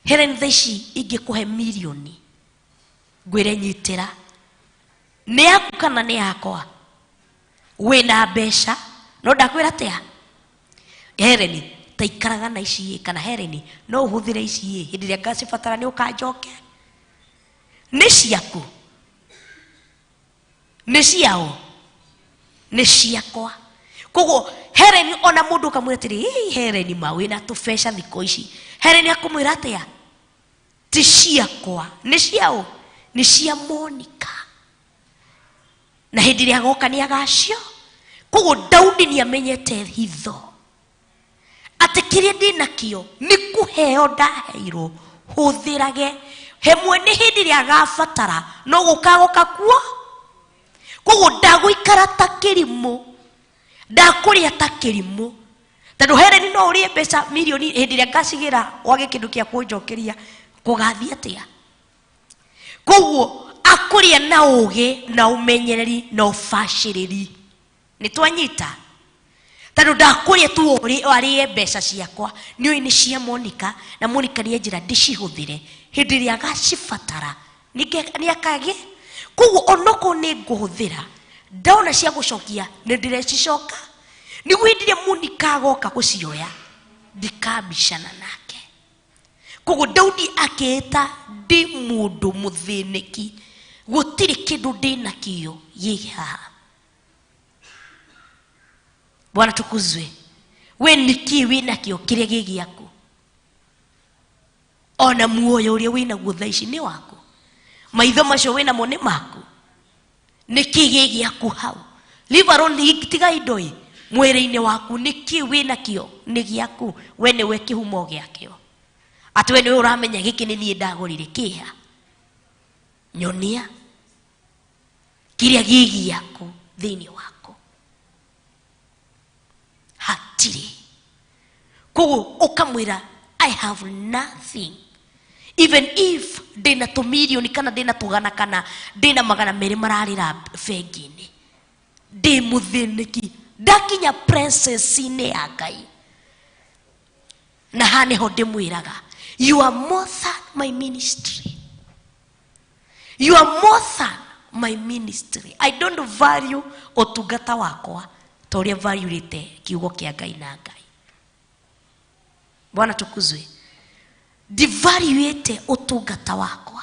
Speaker 3: Helen, thaa ici ingĩkũhe mirioni ngwĩre nyitĩra, nĩ yaku kana nĩ yakwa? Wĩna mbeca no ndakwĩra atĩa? Helen, ta ikaraga na ici ĩ, kana Helen no ũhũthĩre ici ĩ, hĩndĩ ĩrĩa ngacibatara nĩ ũkanjoke. Nĩ ciaku? Nĩ ciao? Nĩ ciakwa. Koguo Helen, ona mũndũ ũkamwĩra atĩrĩ, ĩ Helen ma wĩna tũbeca thikũ ici, Helen akũmwĩra atĩa? Ti ciakwa. Nĩ ciao? Nĩ cia Monica. Na hĩndĩ ĩrĩa agoka nĩ agacio. Koguo Daudi nĩ amenyete hitho atĩ kĩrĩa ndĩ nakĩo nĩ kũheo ndaheirwo, hũthĩrage hemwe nĩ hĩndĩ ĩrĩa agabatara no gũkagoka kuo. Koguo ndagũikara ta kĩrimũ, ndakũrĩa ta kĩrimũ, tondũ Helen no ũrĩe mbeca mirioni hĩndĩ ĩrĩa ngacigĩra wage kĩndũ kĩa kũnjokeria, kũgathiĩ atĩa? Koguo akũrĩa na ũgĩ na ũmenyereri na ũbacĩrĩri. Nĩ twanyita? Tondũ ndakũrĩa tu arĩe mbeca ciakwa, nĩ ũĩ nĩ cia Monica, na Monica nĩ anjĩra ndĩcihũthĩre hĩndĩ ĩrĩa agacibatara nĩ akagĩ. Koguo onokorwo nĩ ngũhũthĩra, ndona cia gũcokia nĩ ndĩrecicoka, nĩguo hĩndĩ ĩrĩa Monica agoka gũcioya ndikambicana nake. Koguo Daudi akĩĩta ndĩ mũndũ mũthĩnĩki, gũtirĩ kĩndũ ndĩ nakĩo gĩ haha. Bwana tukuzwe. We nĩkĩ wĩ nakĩo kĩrĩa gĩ gĩaku? Ona muoyo ũrĩa wĩ naguo thaa ici nĩ waku, maitho macio wĩ namo nĩ maku, nĩkĩ gĩ gĩaku hau? Leave alone, tiga indo ĩ mwĩrĩ-inĩ waku, nĩkĩ wĩ nakĩo nĩ gĩaku? We nĩwe kĩhumo gĩakĩo, atĩ we nĩwe ũramenya gĩkĩ nĩ niĩ ndagũrire kĩha. Nyonia kĩrĩa gĩ gĩaku thĩinĩ waku, hatirĩ. Koguo ũkamwĩra I have nothing, even if ndĩna tũmirioni kana ndĩna tũgana kana ndĩna magana merĩ mararĩra bengi-inĩ, ndĩ mũthĩnĩki, ndakinya presence-inĩ ya Ngai. Na haha nĩho ndĩmwĩraga, you are more than my ministry. You are more than my ministry. I don't value ũtungata wakwa ta ũrĩa valuĩte kiugo kĩa Ngai na Ngai. Bwana tukuzwe. Ndivaluĩte ũtungata wakwa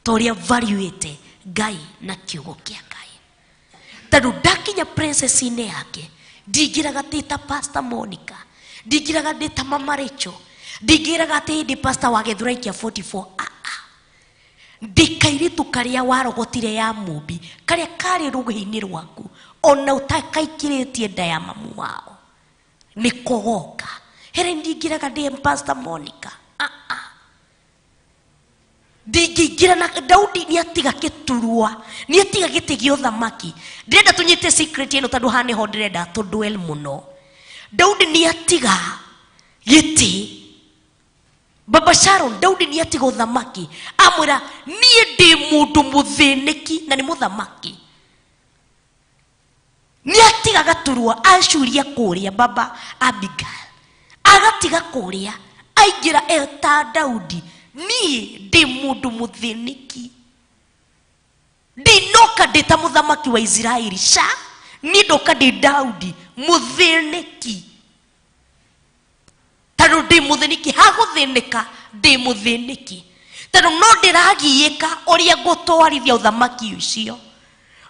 Speaker 3: ta ũrĩa valuĩte Ngai na kiugo kĩa Ngai. Tondũ ndakinya presence-inĩ yake, ndingĩraga ndĩ ta Pastor Monica, ndingĩraga ndĩ ta Mama Rachel, ndingĩraga atĩ ndĩ pastor wa Gĩthũrai kĩa 44. Ndĩ kairĩtu karĩa warogotire ya mũmbi, karĩa karĩ rũhĩ-inĩ rwaku, ona ũtakaikĩrĩtie nda ya mamu wao, nĩ kogoka. Here ndingĩraga ndĩ Pastor Monica. Ndingĩingĩra na Daudi nĩ atiga gĩturwa, nĩ atiga gĩtĩ gĩa ũthamaki. Ndĩrenda tũnyite secret ĩno tondũ haha nĩho ndĩrenda tũ dwell mũno. Daudi nĩ atiga gĩtĩ. Baba Sharon, Daudi nĩ atiga ũthamaki. Amwĩra, niĩ ndĩ mũndũ mũthĩnĩki na nĩ mũthamaki. Nĩ atiga gaturwa, acuria kũrĩa Baba Abigail. Agatiga kũrĩa, aingĩra eta Daudi, niĩ ndĩ mũndũ mũthĩnĩki. Ndinoka ndĩ ta mũthamaki wa Isiraeli, ca, niĩ ndoka ndĩ Daudi mũthĩnĩki. Tondũ ndĩ mũthĩnĩki, hagũthĩnĩka ndĩ mũthĩnĩki. Tondũ no ndĩragiĩka ũrĩa ngũtwarithia ũthamaki ũcio,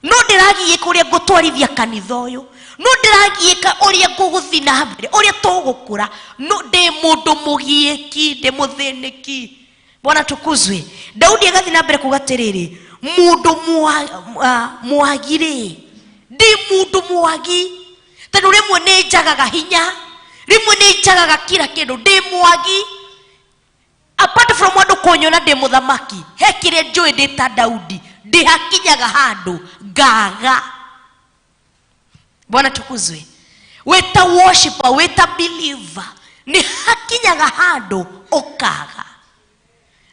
Speaker 3: no ndĩragiĩka ũrĩa ngũtwarithia kanitha ũyũ, No ndĩragiĩka ũrĩa ngũgũthiĩ na mbere, ũrĩa tũgũkũra, no ndĩ mũndũ mũgiĩki, ndĩ mũthĩnĩki. Bwana tukuzwe. Daudi agathiĩ na mbere kuga atĩrĩrĩ, mũndũ mwagi rĩ, ndĩ mũndũ mwagi, tondũ rĩmwe nĩ njagaga hinya, rĩmwe nĩ njagaga kila kĩndũ, ndĩ mwagi. Apart from andũ kũnyona ndĩ mũthamaki, he kĩrĩa njũĩ ndĩ ta Daudi, ndĩhakinyaga handũ ngaga. Bwana tukuzwe. Wĩta worshiper, wĩta believer, nĩ hakinyaga handũ ũkaga,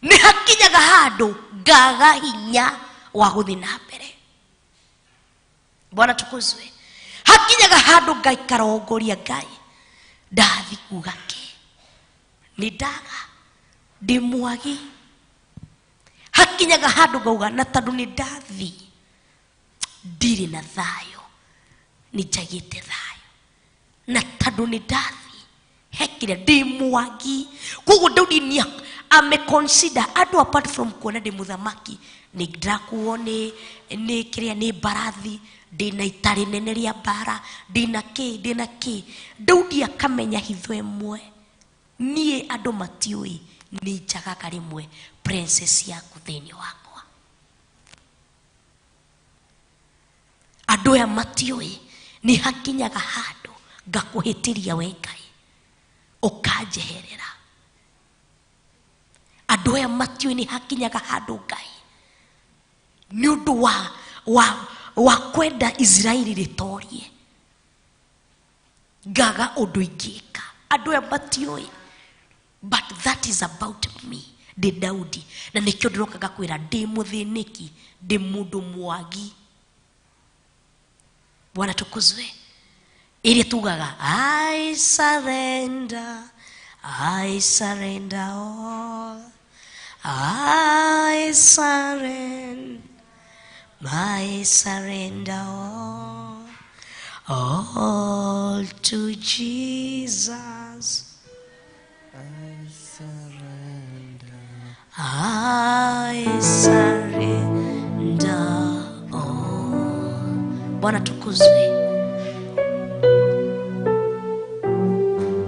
Speaker 3: nĩ hakinyaga handũ ngaga hinya wa gũthiĩ na mbere. Bwana tukuzwe. Hakinyaga handũ ngaikarongoria Ngai, ndathi kuga kĩ, nĩ ndaga, ndĩ mwagi. Hakinyaga handũ ngauga na tondũ nĩ ndathi ndirĩ na thayũ, nĩ njagĩte thayũ, na tondũ nĩ ndathi he kĩrĩa, ndĩ mwagi. Koguo Daudi nĩ ameconsider andũ apart from kuona ndĩ mũthamaki, nĩ ndĩrakuo nĩ kĩrĩa, nĩ mbarathi, ndĩna ita rĩnene rĩa mbara, ndĩna kĩ, ndĩna kĩ. Daudi akamenya hitho ĩmwe, niĩ andũ matiũĩ nĩ njagaga rĩmwe princess yaku thĩinĩ wakwa. Andũ aya matiũĩ nĩ hakinyaga handũ ngakũhĩtĩria we Ngai, ũkanjeherera. Andũ aya matiũĩ nĩ hakinyaga handũ Ngai, nĩ ũndũ wa kwenda Israeli rĩtorie, ngaga ũndũ ingĩka. Andũ aya matiũĩ, but that is about me, ndĩ Daudi. Na nĩkĩo ndĩroka ngakwĩra ndĩ mũthĩnĩki, ndĩ mũndũ mwagi. Bwana tukuzwe. Ĩrĩa tugaga I surrender, I surrender all, I surrender, I surrender all, all to Jesus.
Speaker 5: I surrender,
Speaker 3: I surrender all. Bwana tukuzwe.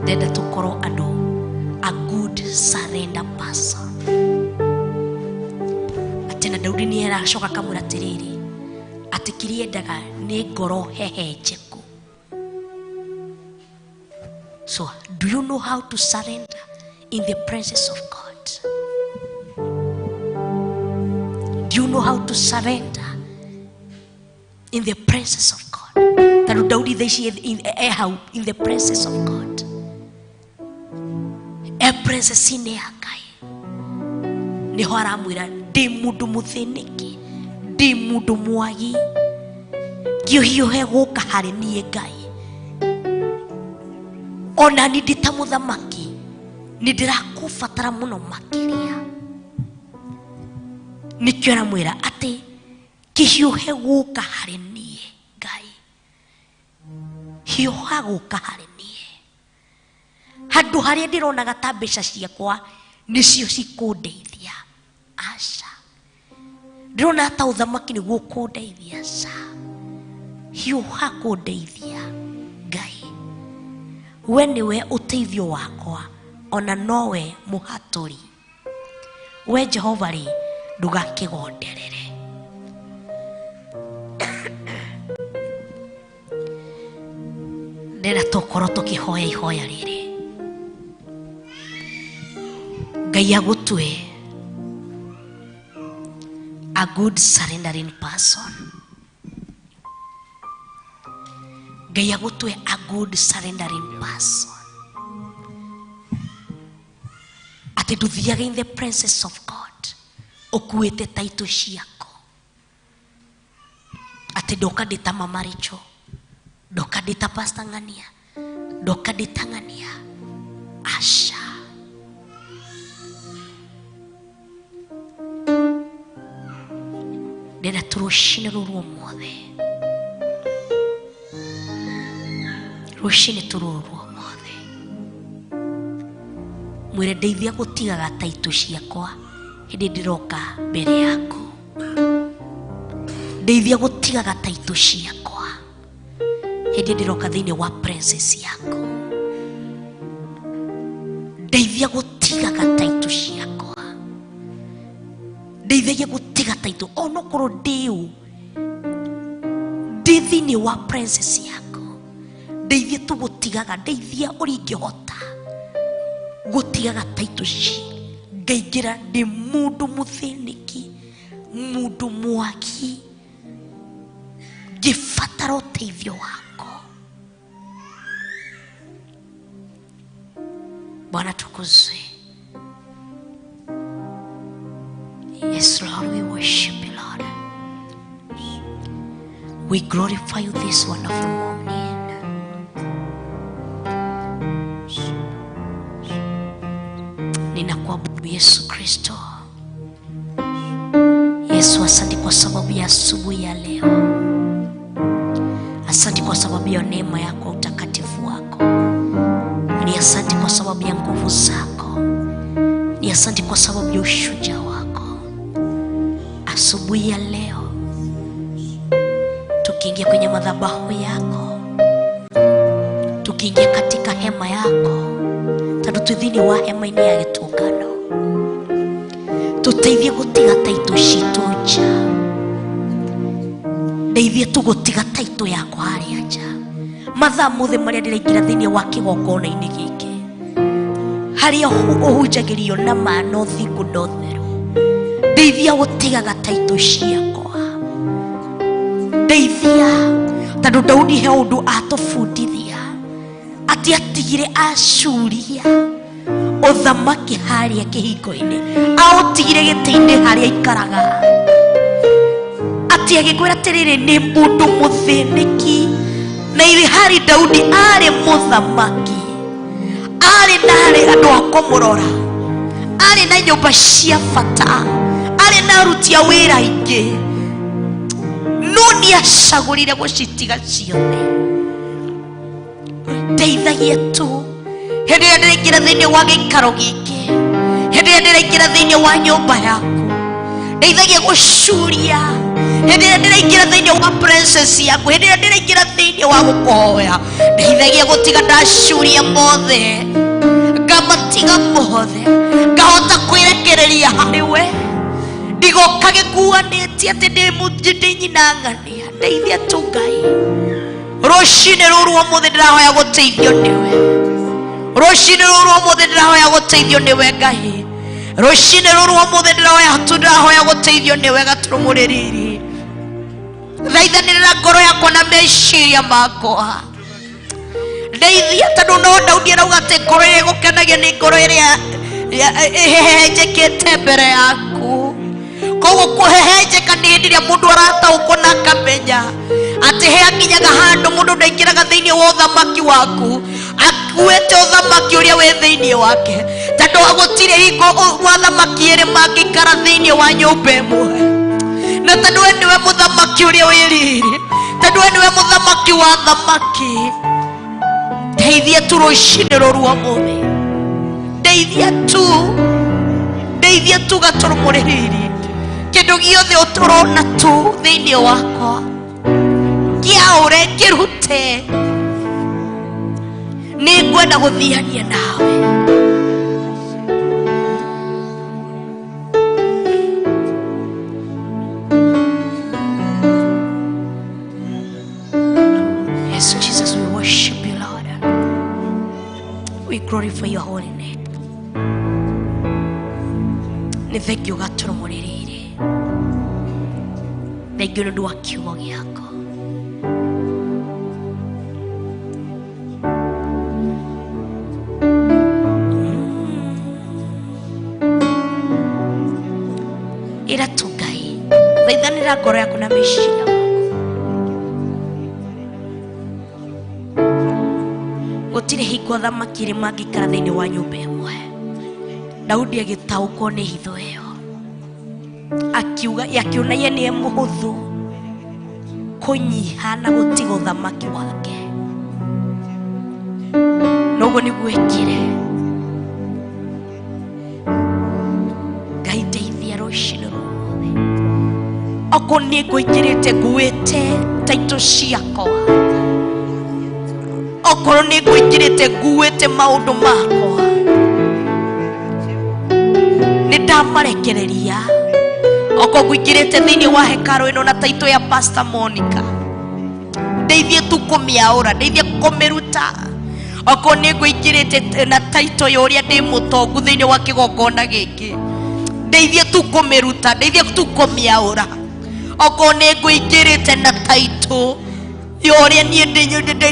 Speaker 3: Ndenda tukorwo andũ a good surrender person. Atĩ na Daudi nĩ aracoka akamwĩra atĩrĩrĩ, atĩ kĩrĩa endaga nĩ ngoro hehenjeku. So do you know how to surrender in the presence of God? Do you know how to surrender in the presence of God? Tondũ Daudi thaa ici e hau in the presence of God, e presence-inĩ ya Ngai, nĩho aramwĩra ndĩ mũndũ mũthĩnĩki, ndĩ mũndũ mwagi, kĩũhiũhe gũka harĩ niĩ Ngai. Ona niĩ ndĩ ta mũthamaki nĩ ndĩrakũbatara mũno makĩria. Nĩkĩo aramwĩra atĩ kĩhiũhe gũka harĩ niĩ Ngai, hiũha gũka harĩ niĩ. Handũ harĩa ndĩronaga ta mbeca ciakwa nĩcio cikũndeithia, aca. Ndĩrona ta ũthamaki nĩguo ũkũndeithia, aca. Hiũha kũndeithia Ngai, we nĩwe ũteithio wakwa, ona nowe mũhatũri. We Jehova rĩ, ndũgakĩgonderere. Ndĩrenda tũkorwo tũkĩhoya ihoya rĩrĩ, Ngai agũtue a good surrendering person. Ngai agũtue a good surrendering person. Atĩ ndũthiaga in the presence of God ũkuĩte taitũ ciaku, atĩ ndoka ndĩ ta Mama Rachel, ndoka ndĩ ta Pastor Ng'ania, ndoka ndĩ ta Ng'ania, aca. Ndĩrenda tũrũcinĩ rũrũ ũmũthĩ, rũcinĩ tũrũrũ ũmũthĩ, mwĩre ndeithia gũtigaga taitũ ciakwa hĩndĩ ndĩroka mbere yaku. Ndeithia gũtigaga taitũ ciakwa Hĩndĩ ndĩroka thĩinĩ wa presence yaku. Ndeithia gũtigaga taitũ ciakwa. Ndeithagia gũtiga taitũ onokorwo ndĩũ ndĩ thĩinĩ wa presence yaku. Ndeithia tu gũtigaga, ndeithia ũrĩa ingĩhota gũtigaga taitũ ci ngaingĩra ndĩ mũndũ mũthĩnĩki, mũndũ mwaki, ngĩbatara ũteithio wako. Bwana tukuzwe. Yes, Lord, we worship you, Lord. We glorify you this wonderful morning. Ninakuabudu Yesu Kristo. Yesu, asante kwa sababu ya asubuhi ya leo. Asante kwa sababu ya neema yako, utakatifu wako. Ni asante kwa sababu ya nguvu zako. Ni asante kwa sababu ya ushujaa wako. Asubuhi ya leo tukiingia kwenye madhabahu yako, tukiingia katika hema yako, tondũ twĩ thĩinĩ wa hema-inĩ ya gĩtũngano, tũteithie gũtiga taitũ citũ nja. Ndeithie tu gũtiga taitũ yakwa harĩa nja. Mathaa mothe marĩa ndĩraingĩra thĩinĩ wa kĩgongona-inĩ gĩkĩ, harĩa ũhunjagĩrio na ma na ũthingu na ũtheru, ndeithia gũtigaga taitũ ciakwa. Ndeithia tondũ Daudi he ũndũ atũbundithia atĩ atigire acuria ũthamaki harĩa kĩhingo-inĩ, aũtigire gĩtĩ-inĩ harĩa aikaraga, atĩ agĩkwĩra atĩrĩrĩ, nĩ mũndũ mũthĩnĩki. Na irĩ harĩ Daudi arĩ mũthamaki, arĩ na harĩ andũ a kũmũrora, arĩ na nyũmba cia bata, arĩ na aruti a wĩra aingĩ, no nĩ acagũrire gũcitiga ciothe. Ndeithagia tu hĩndĩ ĩrĩa ndĩraingĩra thĩinĩ wa gĩikaro gĩkĩ, hĩndĩ ĩrĩa ndĩraingĩra thĩinĩ wa nyũmba yaku, ndeithagia gũcuria hĩndĩ ĩrĩa ndĩraingĩra thĩinĩ wa presence yaku, hĩndĩ ĩrĩa ndĩraingĩra thĩinĩ wa gũkũhoya, ndeithagia gũtiga ndacuria mothe, ngamatiga mothe, ngahota kwĩrekereria harĩ we, ndigoka gĩkuanĩtie atĩ ndĩ nyina ng'ania. Ndeithia tu Ngai. Rũcinĩ rũrũ ũmũthĩ ndĩrahoya gũteithio nĩwe. Rũcinĩ rũrũ ũmũthĩ ndĩrahoya gũteithio nĩwe Ngai. Rũcinĩ rũrũ ũmũthĩ ndĩrahoya gũteithio nĩwe gatũrũmũrĩrĩri. Thaithanĩrĩra ngoro yakwa na meciria makwa. Ndeithia tondũ no Daudi arauga atĩ ngoro ĩrĩa ĩgũkenagia nĩ ngoro ĩrĩa ĩhehenjekete mbere yaku. Koguo kũhehenjeka nĩ hĩndĩ ĩrĩa mũndũ arataũkwo na akamenya atĩ he akinyaga handũ mũndũ ndaingĩraga thĩinĩ wa ũthamaki waku akuĩte ũthamaki ũrĩa wĩ thĩinĩ wake, tondũ gũtirĩ hingo athamaki erĩ mangĩikara thĩinĩ wa nyũmba ĩmwe. Na tondũ we nĩwe mũthamaki ũrĩa wĩ riri, tondũ we nĩwe mũthamaki wa athamaki, ndeithia tu rũcinĩ rũrũ ũmũthĩ. Ndeithia tu, ndeithia tu gatũrũmũrĩrĩri. Kĩndũ gĩothe ũtũrona tu thĩinĩ wakwa kĩaũre, kĩrute. Nĩ ngwenda gũthiania nawe. Yes, Jesus, we worship you, Lord. We glorify your holy name. Nĩ thengio gatũrũmũrĩrĩire. Thengio nĩ ũndũ wa kiugo gĩaku. Ĩra tu Ngai, thaithanĩra ngoro yaku na meciria maku. Gũtirĩ hingo athamaki erĩ mangĩikara thĩinĩ wa nyũmba ĩmwe. Daudi agĩtaũkwo nĩ hitho ĩyo, akiuga akiona ye nĩ mũhũthũ kũnyiha na gũtiga ũthamaki wake. Noguo nĩguo ekire. Ngai ndeithia rũcinĩ rũmũthĩ. Okorwo nĩ ngũingĩrĩte nguĩte taitũ ciakwa, Okorwo nĩ ngũingĩrĩte nguĩte maũndũ makwa, nĩ ndamarekereria. Okorwo ngũingĩrĩte thĩinĩ wa hekarũ ĩno na taitũ ya Pastor Monica, ndeithie tu kũmĩaũra, ndeithie kũmĩruta. Okorwo nĩ ngũingĩrĩte na taitũ ya ũrĩa ndĩ mũtongu thĩinĩ wa kĩgongona gĩkĩ, ndeithie tu kũmĩruta, ndeithie tu kũmĩaũra. Okorwo nĩ ngũingĩrĩte na taitũ ya ũrĩa niĩ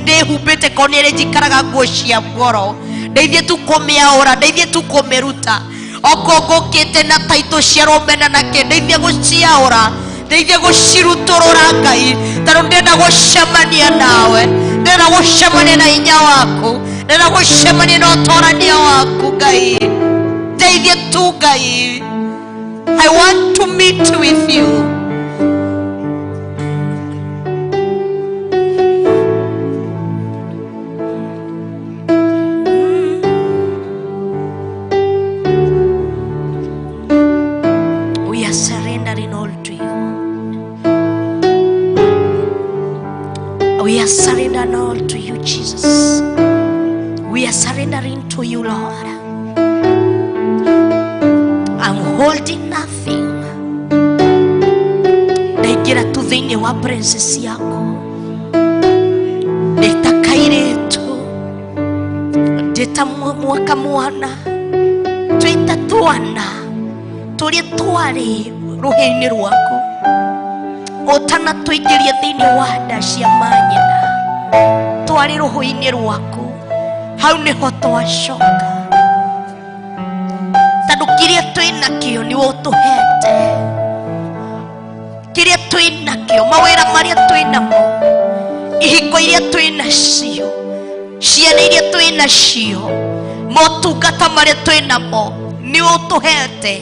Speaker 3: ndĩhumbĩte, korwo nĩ ĩrĩ njikaraga nguo cia goro, ndeithie tu kũmĩaũra, ndeithie tu kũmĩruta. Okorwo ngũkĩte na taitũ cia rũmena na kĩ, ndeithie gũciaũra, ndeithie gũcirutũrũra Ngai, tondũ ndĩrenda gũcemania nawe, ndĩrenda gũcemania na hinya waku, ndĩrenda gũcemania na ũtorania waku Ngai. Ndeithie tu Ngai. I want to meet with you. We are surrendering all to you. We are surrendering all to you, Jesus. We are surrendering to you, Lord. I'm holding nothing. Ndaingĩra tu thĩinĩ wa presence yaku, ndĩ ta kairĩtu, ndĩ ta mwaka mwana, twĩ ta twana tũrĩa twarĩ rũhĩ-inĩ rwaku, ũtanatũingĩria thĩinĩ wa nda cia manyina, twarĩ rũhĩ-inĩ rwaku, hau nĩho twacoka, tondũ kĩrĩa twĩ nakĩo nĩwe ũtũhete, kĩrĩa twĩ nakĩo, mawĩra marĩa twĩ namo, ihiko iria twĩ nacio, ciana iria twĩ nacio, motungata marĩa twĩ namo nĩwe ũtũhete.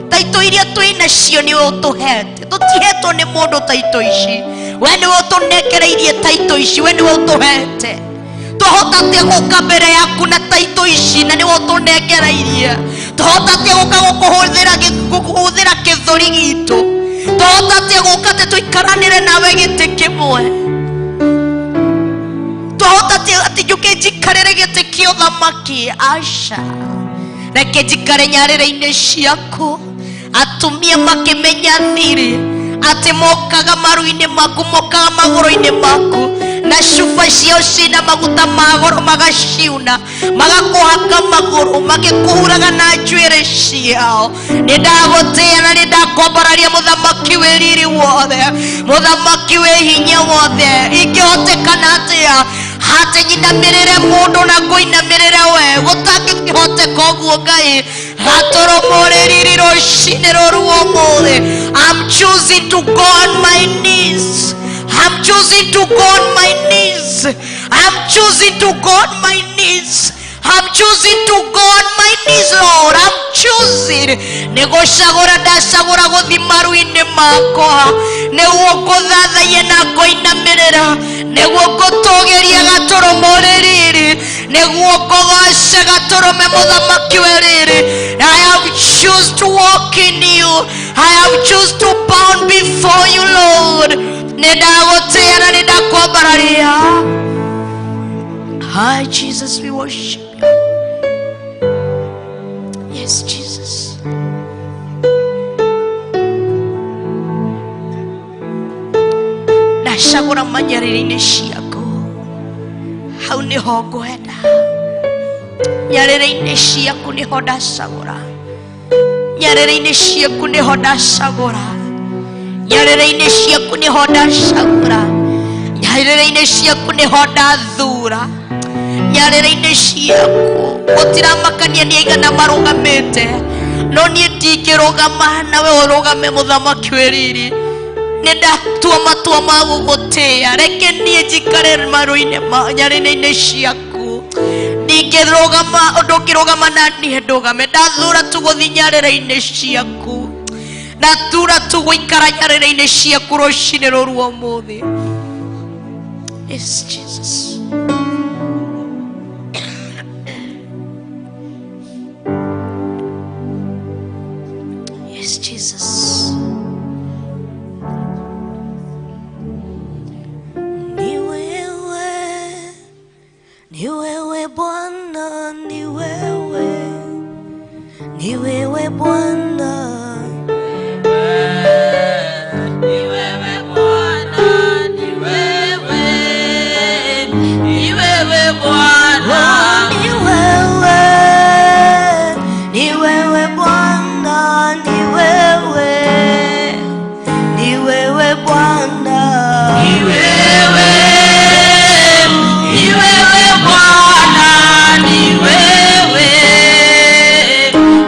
Speaker 3: Taitũ iria twĩ nacio nĩwe ũtũhete, tũtihetwo nĩ mũndũ taitũ ici, we nĩwe ũtũnengereirie taitũ ici, we nĩwe ũtũhete. Twahota atĩa gũka mbere yaku na taitũ ici na nĩwe ũtũnengereirie? Twahota atĩa gũka gũkũhũthĩra kĩthũri gitũ? Twahota atĩa gũka atĩ tũikaranĩre nawe gĩtĩ kĩmwe? Twahota atĩa atĩ njũke njikarĩre gĩtĩ kĩa ũthamaki? Aca, reke njikare nyarĩrĩ-inĩ ciaku. Atumia makĩmenya thiri atĩ mokaga maru-inĩ maku, mokaga magũrũ-inĩ maku, na cuba ciao cina maguta ma goro, magaciuna, magakũhaka magũrũ, magĩkũhuraga na njuĩrĩ ciao. Nĩ ndagũtĩĩa na nĩ ndakwambararia mũthamaki wĩ riri wothe, mũthamaki wĩ hinya wothe. Ingĩhotekana atĩa atĩ nyinamĩrĩre mũndũ na ngũinamĩrĩre we? Gũtangĩhoteka ũguo Ngai. Gatũrũmũrĩ riri rũcinĩ rũru ũmũthĩ. I'm choosing to go on my knees. I'm choosing to go on my knees. I'm choosing to go on my knees. I'm choosing to go on my knees, Lord. I'm choosing. Nĩgũcagũra ndacagũra gũthiĩ maru-inĩ makwa, nĩguo ngũthathaiye na ngũinamĩrĩra, nĩguo ngũtũgĩria gatũrũmũrĩ riri, nĩguo ngũgoce gatũrũme mũthamaki we riri. I have choose to walk in you. I have choose to bow before you, Lord. Nĩ ndagũtĩĩa na nĩ ndakwambararia. Hi, Jesus, we worship you. Yes, Jesus. Ndacagũra manyarĩrĩ-inĩ ciaku, hau nĩho ngwenda. Nyarĩrĩ-inĩ ciaku nĩho ndacagũra, nyarĩrĩ-inĩ ciaku nĩho ndacagũra, nyarĩrĩ-inĩ ciaku nĩho ndacagũra, nyarĩrĩ-inĩ ciaku nĩho ndathura, nyarĩrĩ-inĩ ciaku. Gũtiramakania nĩ aigana marũgamĩte, no niĩ ndingĩrũgama nawe ũrũgame mũthamaki wĩ riri. Nĩ ndatua matua ma gũgũtĩĩa, reke niĩ njikare maru-inĩ ma nyarĩrĩ-inĩ ciaku. Ndingĩrũgama, ndũngĩrũgama na niĩ ndũgame. Ndathura tu gũthiĩ nyarĩrĩ-inĩ ciaku, ndathura tu gũikara nyarĩrĩ-inĩ ciaku rũcinĩ rũru ũmũthĩ. Yes, Jesus. Yes, Jesus. Ni wewe Ni wewe Bwana,
Speaker 1: ni wewe Bwana, ni wewe, ni wewe Bwana,
Speaker 3: ni wewe, ni wewe Bwana, ni wewe, ni wewe Bwana,
Speaker 1: ni wewe, ni wewe Bwana, ni wewe,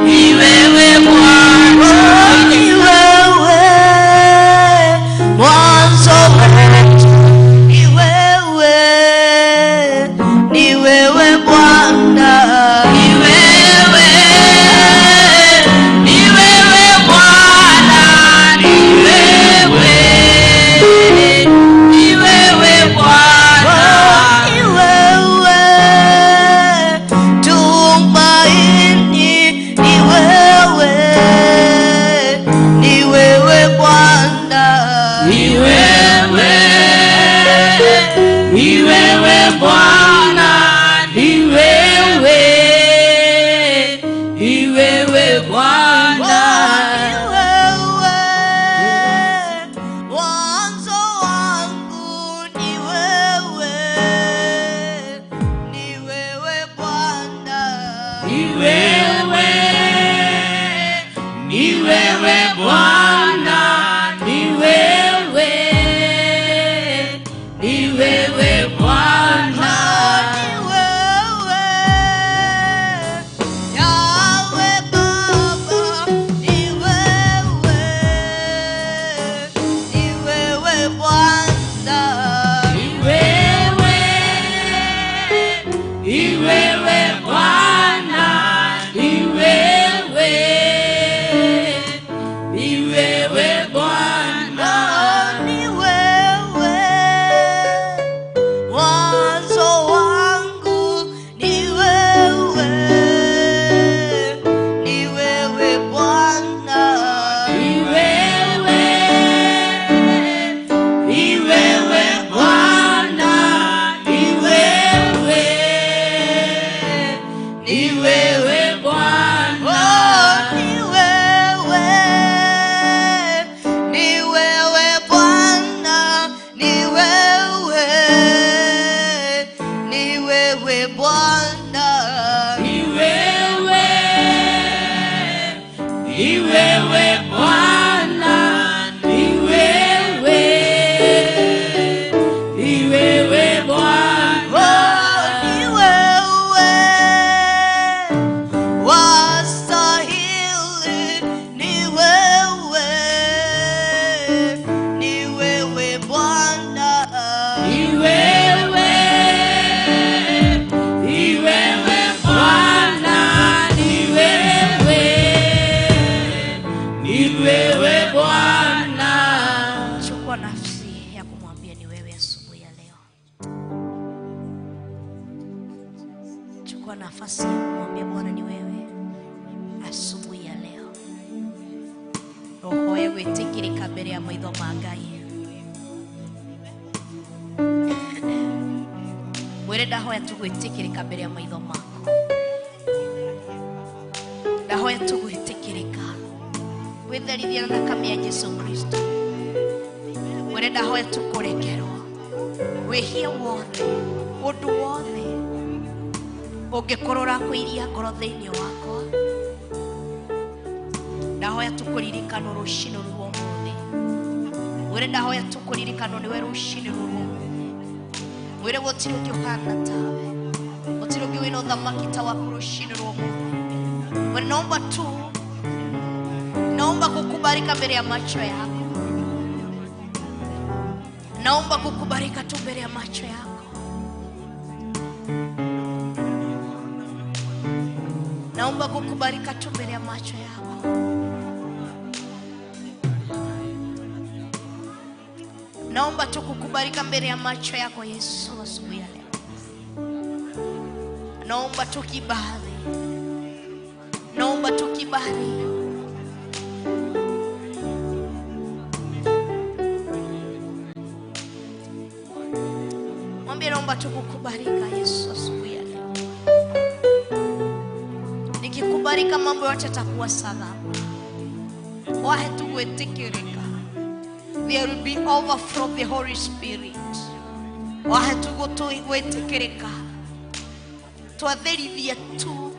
Speaker 1: ni wewe Bwana,
Speaker 3: ni wewe mwanzo wetu, ni wewe, ni wewe Bwana,
Speaker 1: ni wewe, ni wewe Bwana, ni wewe, ni wewe Bwana,
Speaker 3: ni wewe tumaini, ni wewe, ni wewe Bwana,
Speaker 1: ni wewe, ni wewe Bwana, ni wewe, ni wewe Bwana,
Speaker 3: ni wewe mwanzo wangu, ni wewe, ni wewe Bwana,
Speaker 1: ni wewe, ni wewe Bwana, ni wewe, ni wewe Bwana,
Speaker 3: ni wewe Yawe Baba, ni wewe, ni wewe Bwana,
Speaker 1: ni wewe, ni wewe Bwana, ni wewe, ni wewe Bwana,
Speaker 3: ni wewe mwanzo wangu, ni wewe, ni wewe Bwana,
Speaker 1: ni wewe, ni wewe Bwana, ni wewe, ni wewe Bwana,
Speaker 3: ni wewe, ni wewe Bwana, ni wewe, ni wewe Bwana,
Speaker 1: ni wewe, ni wewe Bwana, ni wewe, ni wewe Bwana,
Speaker 3: ni wewe wastahili, ni wewe, ni wewe Bwana,
Speaker 1: ni wewe, ni wewe Bwana, ni wewe, ni wewe Bwana.
Speaker 3: Chukua nafsi ya kumwambia ni wewe asubuhi ya leo. Chukua nafasi ya kumwambia Bwana ni wewe asubuhi ya leo. Roho ye gwĩtĩkĩrĩka mbere ya maitho ma Ngai. Mwĩre ndahoya tu gwĩtĩkĩrĩka mbere ya maitho maku. Ndahoya tu gwĩtĩkĩrĩka. Wĩtherithia na thakame ya Jesu Kristo. Mwĩre ndahoya tu kũrekerwo wĩhia wothe, ũndũ wothe ũngĩkorwo ũrakwĩiria ngoro thĩinĩ wakwa. Ndahoya tu kũririkanwo rũcinĩ rũrũ ũmũthĩ. Mwĩre ndahoya tu kũririkanwo nĩwe rũcinĩ rũrũ ũmũthĩ. Mwĩre gũtirĩ ũngĩ ũhana tawe, gũtirĩ ũngĩ wĩna ũthamaki ta waku rũcinĩ rwa ũmũthĩ. Mwĩre naomba tu, naomba kukubarika mbele ya macho yako. Naomba kukubarika tu mbele ya macho yako. Naomba kukubarika tu mbele ya macho yako. Naomba tu kukubarika mbele ya macho yako Yesu asubuhi ya leo. Naomba tu kibali. Naomba tu kibali. Mwambie naomba tu kukubarika Yesu asubuhi ya leo. Nikikubarika Gwĩtĩkĩrĩka mambo yote yatakuwa salama. Wahe tu gwĩtĩkĩrĩka. There will be overflow of the Holy Spirit. Wahe tu gwĩtĩkĩrĩka. Twatherithia tu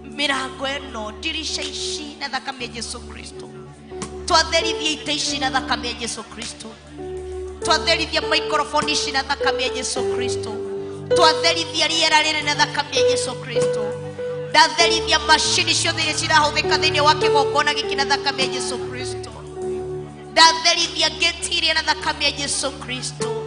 Speaker 3: mĩrango ĩno, ndirisha ici na thakame ya Jesu Kristo. Twatherithia ite ici na thakame ya Jesu Kristo. Twatherithia microphone ici na thakame ya Jesu Kristo. Twatherithia rĩera rĩrĩ na thakame ya Jesu Kristo. Ndatherithia macini ciothe iria cirahũthĩka thĩinĩ wa kĩgongona gĩkĩ na thakame ya Jesu Kristo. Ndatherithia ngĩti iria na thakame ya Jesu Kristo.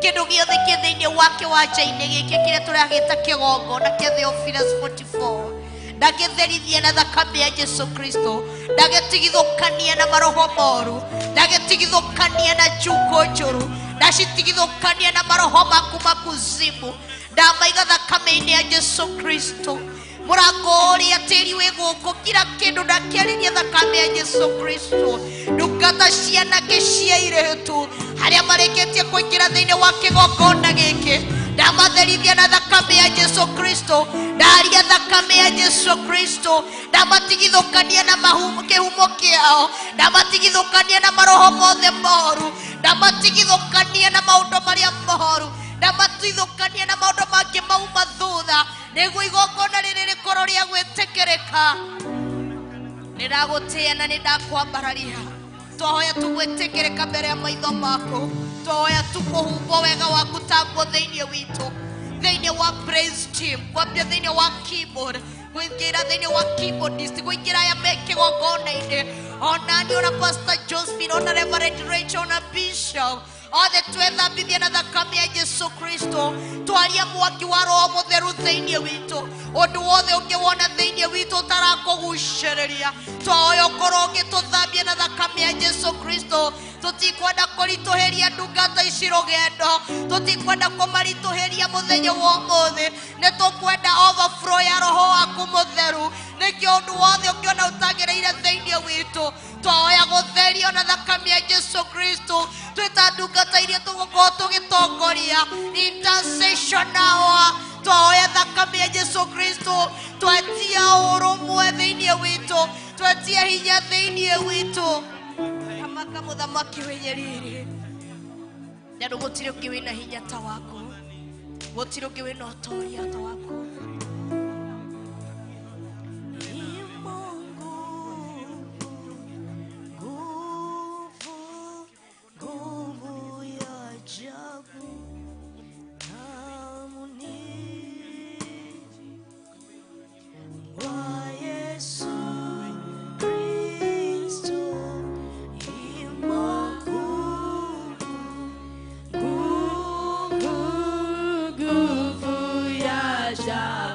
Speaker 3: Kĩndũ gĩothe kĩ thĩinĩ wa kĩwanja-inĩ gĩkĩ kĩrĩa tũragĩta kĩgongona kĩa Theophilus 44, ndagĩtherithia na thakame ya Jesu Kristo. Ndagĩtigithũkania na maroho moru, ndagĩtigithũkania na njukũ njũru, ndacitigithũkania na maroho maku ma kuzimu. Ndamaiga thakame-inĩ ya Jesu Kristo. Mũrango ũrĩa tĩri wĩ gũkũ, kila kĩndũ ndakĩarĩria thakame ya Jesu Kristo. Ndungata cianake cia airĩtu arĩa marĩkĩtie kũingĩra thĩinĩ wa kĩgongona gĩkĩ, ndamatherithia na thakame ya Jesu Kristo. Ndaria thakame ya Jesu Kristo. Ndamatigithũkania na kĩhumo kĩao, ndamatigithũkania na maroho mothe moru, ndamatigithũkania na maũndũ marĩa moru, ndamatigithũkania na maũndũ mangĩ mauma thutha, nĩguo igongona rĩrĩ rĩkorwo rĩa gwĩtĩkĩrĩka. Nĩndagũtĩĩa na nĩndakwambararia. Twahoya tu gwĩtĩkĩrĩka mbere ya maitho maku. Twahoya tu kũhumbwo wega waku ta nguo thĩinĩ witũ, thĩinĩ wa praise team, kwambia thĩinĩ wa keyboard, kũingĩra thĩinĩ wa keyboardist, kũingĩra aya me kĩgongona-inĩ, onani ona Pastor Josephine, ona Reverend Rachel, ona Bishop, othe twethambithie na thakame ya Jesu Kristo. Twaria mwaki wa Roho Mũtheru thĩinĩ witũ. Ũndũ wothe ũngĩwona thĩinĩ witũ ũtarakũgucĩrĩria, twahoya ũkorwo ũgĩtũthambia na thakame ya Jesu Kristo. Tũtikwenda kũritũhĩria ndungata ici rũgendo, tũtikwenda kũmaritũhĩria mũthenya wa ũmũthĩ. Nĩ tũkwenda overflow ya Roho waku Mũtheru. Nĩkĩo ũndũ wothe ũngĩona ũtagĩrĩire thĩinĩ witũ, twahoya gũtherio na thakame ya Jesu Kristo. Twĩta ndungata iria tũgũkorwo tũgĩtongoria intercession hour, twahoya thakame ya Jesu Kristo. Twetia ũrũmwe thĩinĩ witũ, twetia hinya thĩinĩ witũ. Thamaka mũthamaki wenye riri, na gũtirĩ ũngĩ wĩna hinya ta waku, gũtirĩ ũngĩ wĩna ũtoria ta waku. Ni Mungu, nguvu, nguvu ya ajabu, namuni wa Yesu Kristo. Imo nguvu, nguvu,
Speaker 1: nguvu ya ajabu.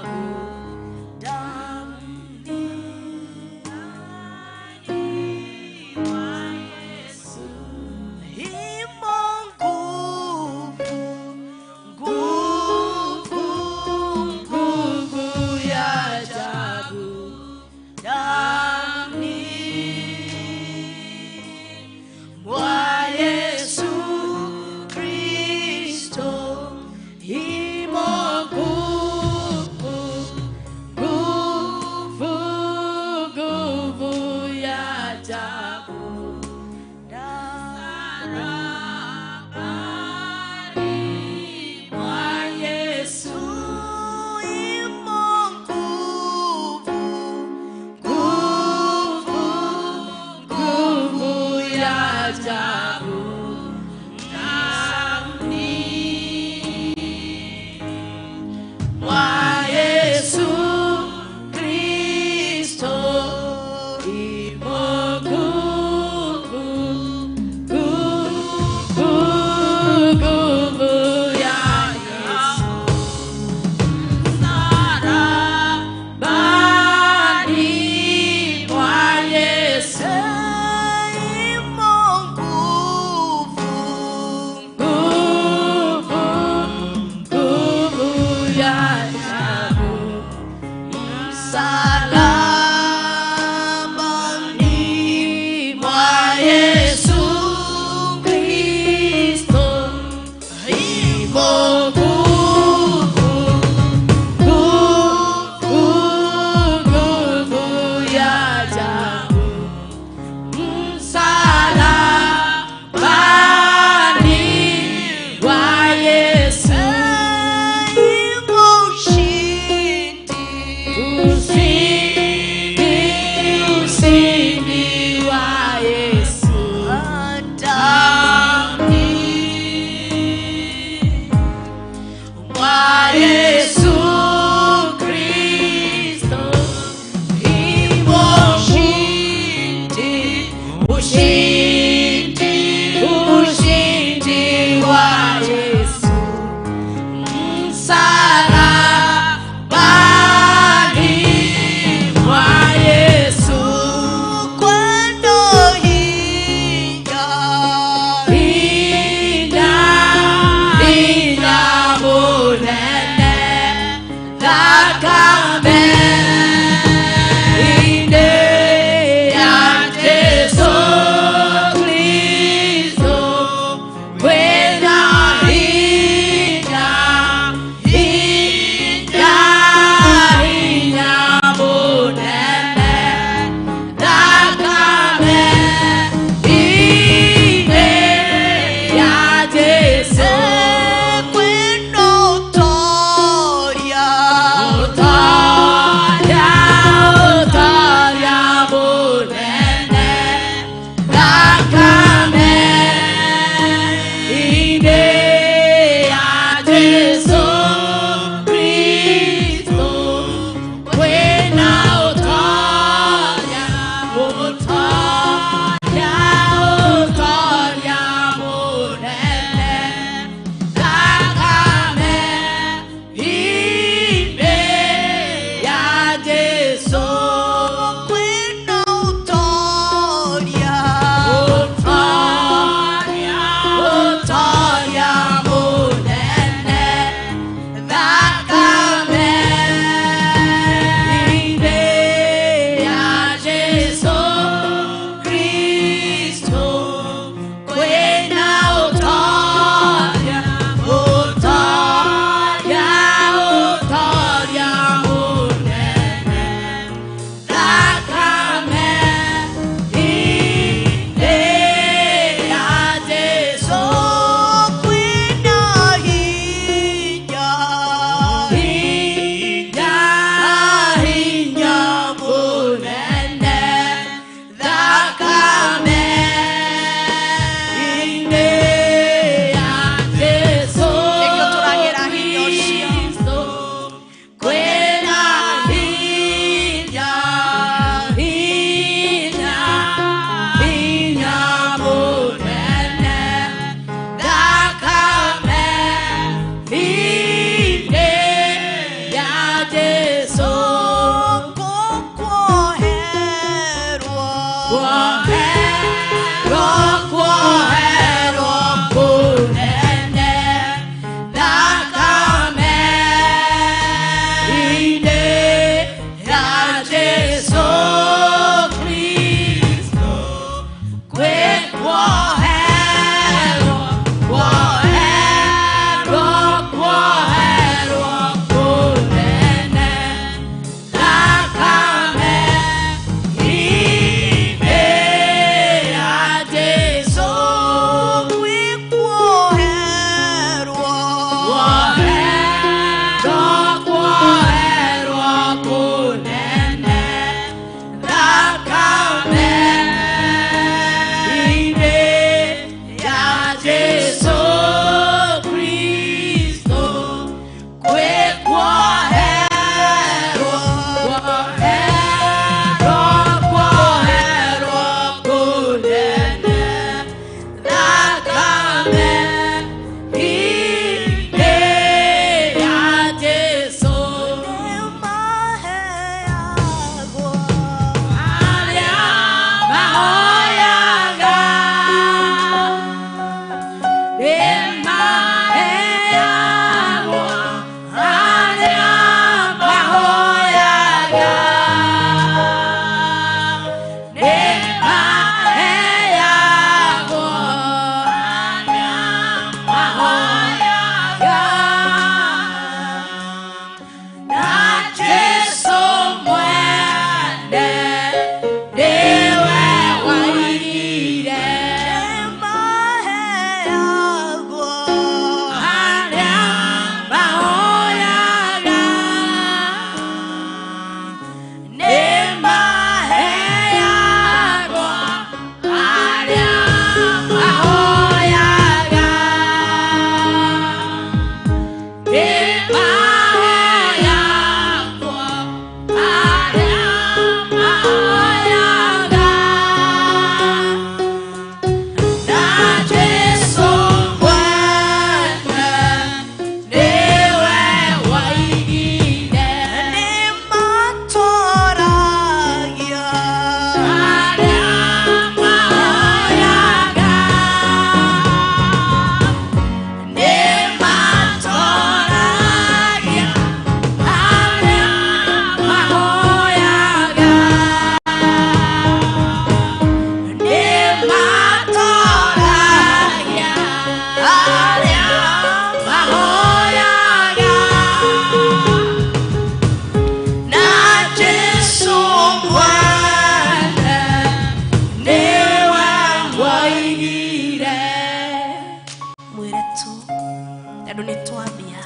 Speaker 3: Tondũ nĩ twambia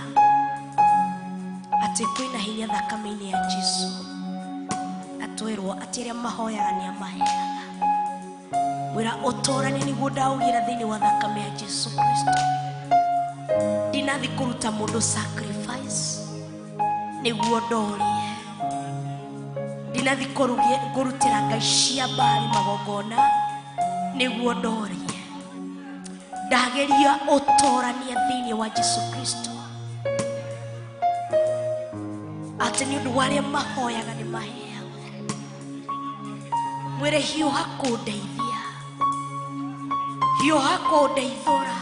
Speaker 3: atĩ kwĩna hinya thakame-inĩ ya Jesu. Na twĩrwo atĩ arĩa mahoyaga nĩ amaheaga. Mwĩra ũtũranie nĩguo ndaugĩra thĩinĩ wa thakame ya Jesu Kristo. Ndinathi kũruta mũndũ sacrifice nĩguo ndorie. Ndinathi kũrutĩra ngai cia Baali magongona nĩguo ndorie. Ndageria ũtũrania thĩinĩ wa Jesu Kristo. Atĩ nĩ ũndũ wa arĩa mahoyaga nĩ maheagwo. Mwĩre hiũha kũndeithia. Hiũha kũndeithũra.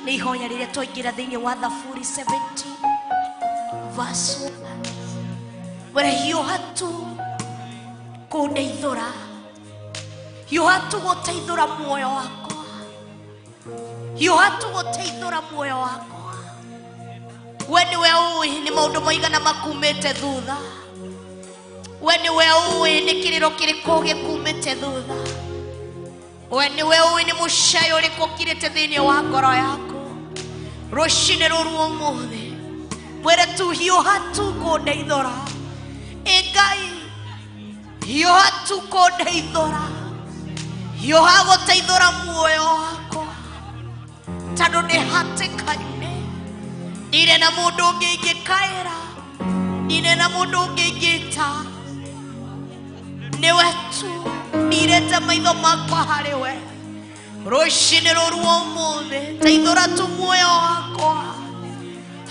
Speaker 3: Nĩ ihoya rĩrĩa twaingĩra thĩinĩ wa Thaburi 17 verse 1. Mwĩre hiũha tu kũndeithũra. Hiũha tu gũteithũra muoyo wakwa. Hiũha tu gũteithũra muoyo wakwa. We nĩwe ũĩ nĩ maũndũ maigana makumĩte thutha. We nĩwe ũĩ nĩ kĩrĩro kĩrĩkũ gĩkumĩte thutha. We nĩwe ũĩ nĩ mũcayo ũrĩkũ ũkirĩte thĩinĩ wa ngoro yaku. Rũcinĩ rũrũ ũmũthĩ mwĩre tu hiũha tu kũndeithũra. Ĩ Ngai, hiũha tu kũndeithũra. Hiũha gũteithũra muoyo wakwa. Tondũ nĩ hatĩka-inĩ. Ndirĩ na mũndũ ũngĩ ingĩkaĩra. Ndirĩ na mũndũ ũngĩ ingĩta. Nĩwe tu ndirĩte maitho makwa harĩ we. Rũcinĩ rũrũ ũmũthĩ teithũra tu muoyo wakwa.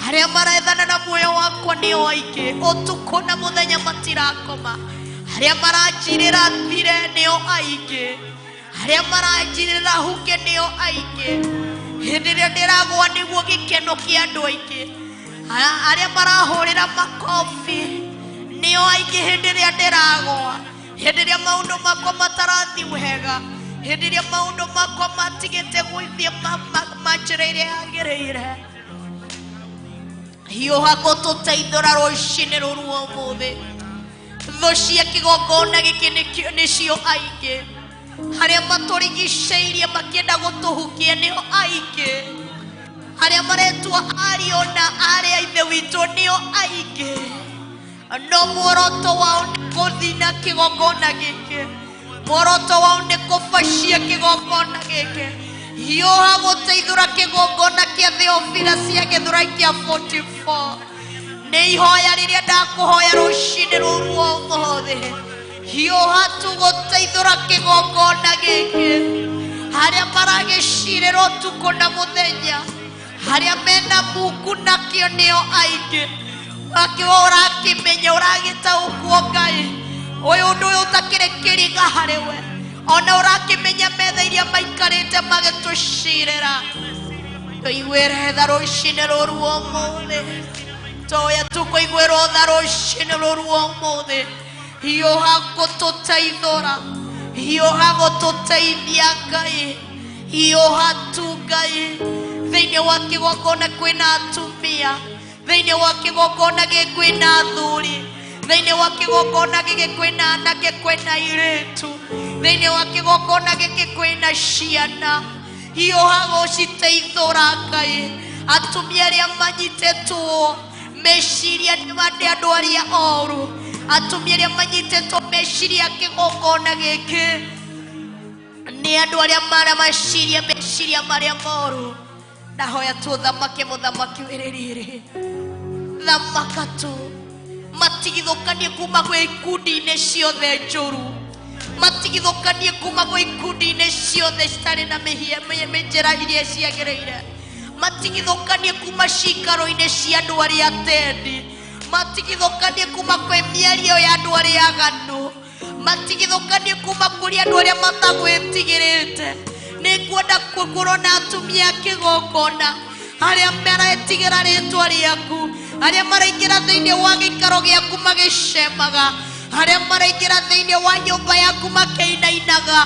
Speaker 3: Arĩa marethana na muoyo wakwa nĩo aingĩ. Ũtukũ na mũthenya matirakoma. Arĩa maranjirĩra thire nĩo aingĩ. Arĩa maranjirĩra huke nĩo aingĩ. Hĩndĩ ĩrĩa ndĩragwa nĩguo gĩkeno kĩa andũ aingĩ. Arĩa marahũrĩra makobi nĩo aingĩ hĩndĩ ĩrĩa ndĩragwa. Hĩndĩ ĩrĩa maũndũ makwa matarathiĩ wega. Hĩndĩ ĩrĩa maũndũ makwa matigĩte gũthiĩ njĩra ĩrĩa yagĩrĩire. Hiũha gũtũteithũra rũcinĩ rũrũ ũmũthĩ. Thũ cia kĩgongona gĩkĩ nĩcio aingĩ. Arĩa matũrigicĩirie makĩenda gũtũhukia nĩo aingĩ. Arĩa maretua ariũ na aarĩ a ithe witũ nĩo aingĩ. No muoroto wao nĩ gũthina kĩgongona gĩkĩ. Muoroto wao nĩ kũbacia kĩgongona gĩkĩ. Hiũha gũteithũra kĩgongona kĩa Theophilus cia Gĩthũrai kĩa 44. Nĩ ihoya rĩrĩa ndakũhoya rũcinĩ rũrũ ũmũthĩ. Hiũha tu gũteithũra kĩgongona gĩkĩ. Arĩa maragĩcirĩra ũtukũ na mũthenya. Arĩa mena muku nakĩo nĩo aingĩ. Akĩwa ũrakĩmenya ũragĩtaũkwo Ngai. Ũyũ ũndũ ũyũ ũtakĩrĩ kĩriga harĩ we. Ona ũrakĩmenya metha iria maikarĩte magĩtũcirĩra. Tũiguĩre tha rũcinĩ rũrũ ũmũthĩ. Toya tũkũiguĩrwo tha rũcinĩ rũrũ ũmũthĩ. Hiũha gũtũteithũra. Hiũha gũtũteithia Ngai. Hiũha tu Ngai. Thĩinĩ wa kĩgongona kwĩna atumia. Thĩinĩ wa kĩgongona gĩkĩ kwĩna athuri. Thĩinĩ wa kĩgongona gĩkĩ kwĩna anake kwĩna airĩtu. Thĩinĩ wa kĩgongona gĩkĩ kwĩna ciana. Hiũha gũciteithũra Ngai. Atumia arĩa manyitĩtwo meciria nĩ andũ arĩa oru. Atumia arĩa manyitĩtwo meciria kĩgongona gĩkĩ nĩ andũ arĩa maramaciria meciria marĩa moru. Ndahoya tu thamake mũthamaki wĩ rĩrĩ. Thamaka tu. Matigithũkanie kuma gwĩ ikundi-inĩ ciothe njũru. Matigithũkanie kuma gwĩ ikundi-inĩ ciothe citarĩ na mĩnjĩra iria ciagĩrĩire. Matigithũkanie kuma cikaro-inĩ cia andũ arĩa atendi. Matigithũkanie kuma kwĩ mĩario ya andũ arĩa aganu. Matigithũkanie kuma kũrĩ andũ arĩa matagwĩtigĩrĩte. Nĩngwenda gũkorwo na atumia a kĩgongona arĩa maretigĩra rĩtwa rĩaku, arĩa maraingĩra thĩinĩ wa gĩikaro gĩaku magĩcemaga, arĩa maraingĩra thĩinĩ wa nyũmba yaku makĩinainaga,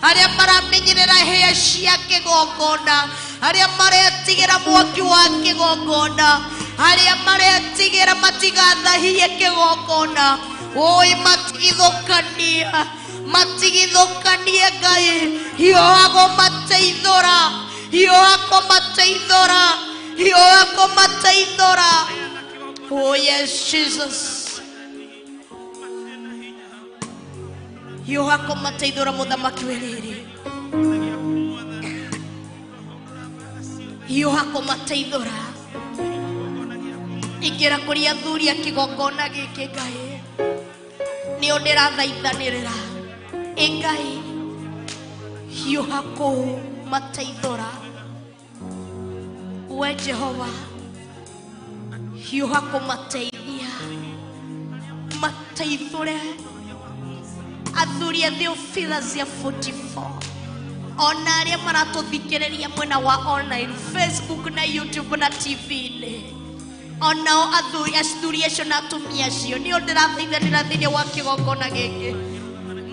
Speaker 3: arĩa maramenyerera hĩa cia kĩgongona, arĩa maretigĩra mwaki wa kĩgongona, arĩa maretigĩra matigathahie kĩgongona. Oi matigithũkania, matigithũkanie Ngai. Hiũha kũmateithũra, hiũha kũmateithũra, Hiũha kũmateithũra. Oh yes, Jesus. Hiũha kũmateithũra mũthamaki wĩ rĩrĩ. Hiũha kũmateithũra. Ingĩra kũrĩ athuri a kĩgongona gĩkĩ Ngai. Nĩo ndĩrathaithanĩrĩra. Ĩ Ngai, hiũha kũmateithũra. We Jehova, hiũha kũmateithia. Mateithũre athuri a Theophilus ya 44 ona arĩa maratũthikĩrĩria mwena wa online Facebook na YouTube na TV-inĩ, onao athuri acio na atumia acio nĩo ndĩrathaithanĩra thĩinĩ wa kĩgongona gĩkĩ.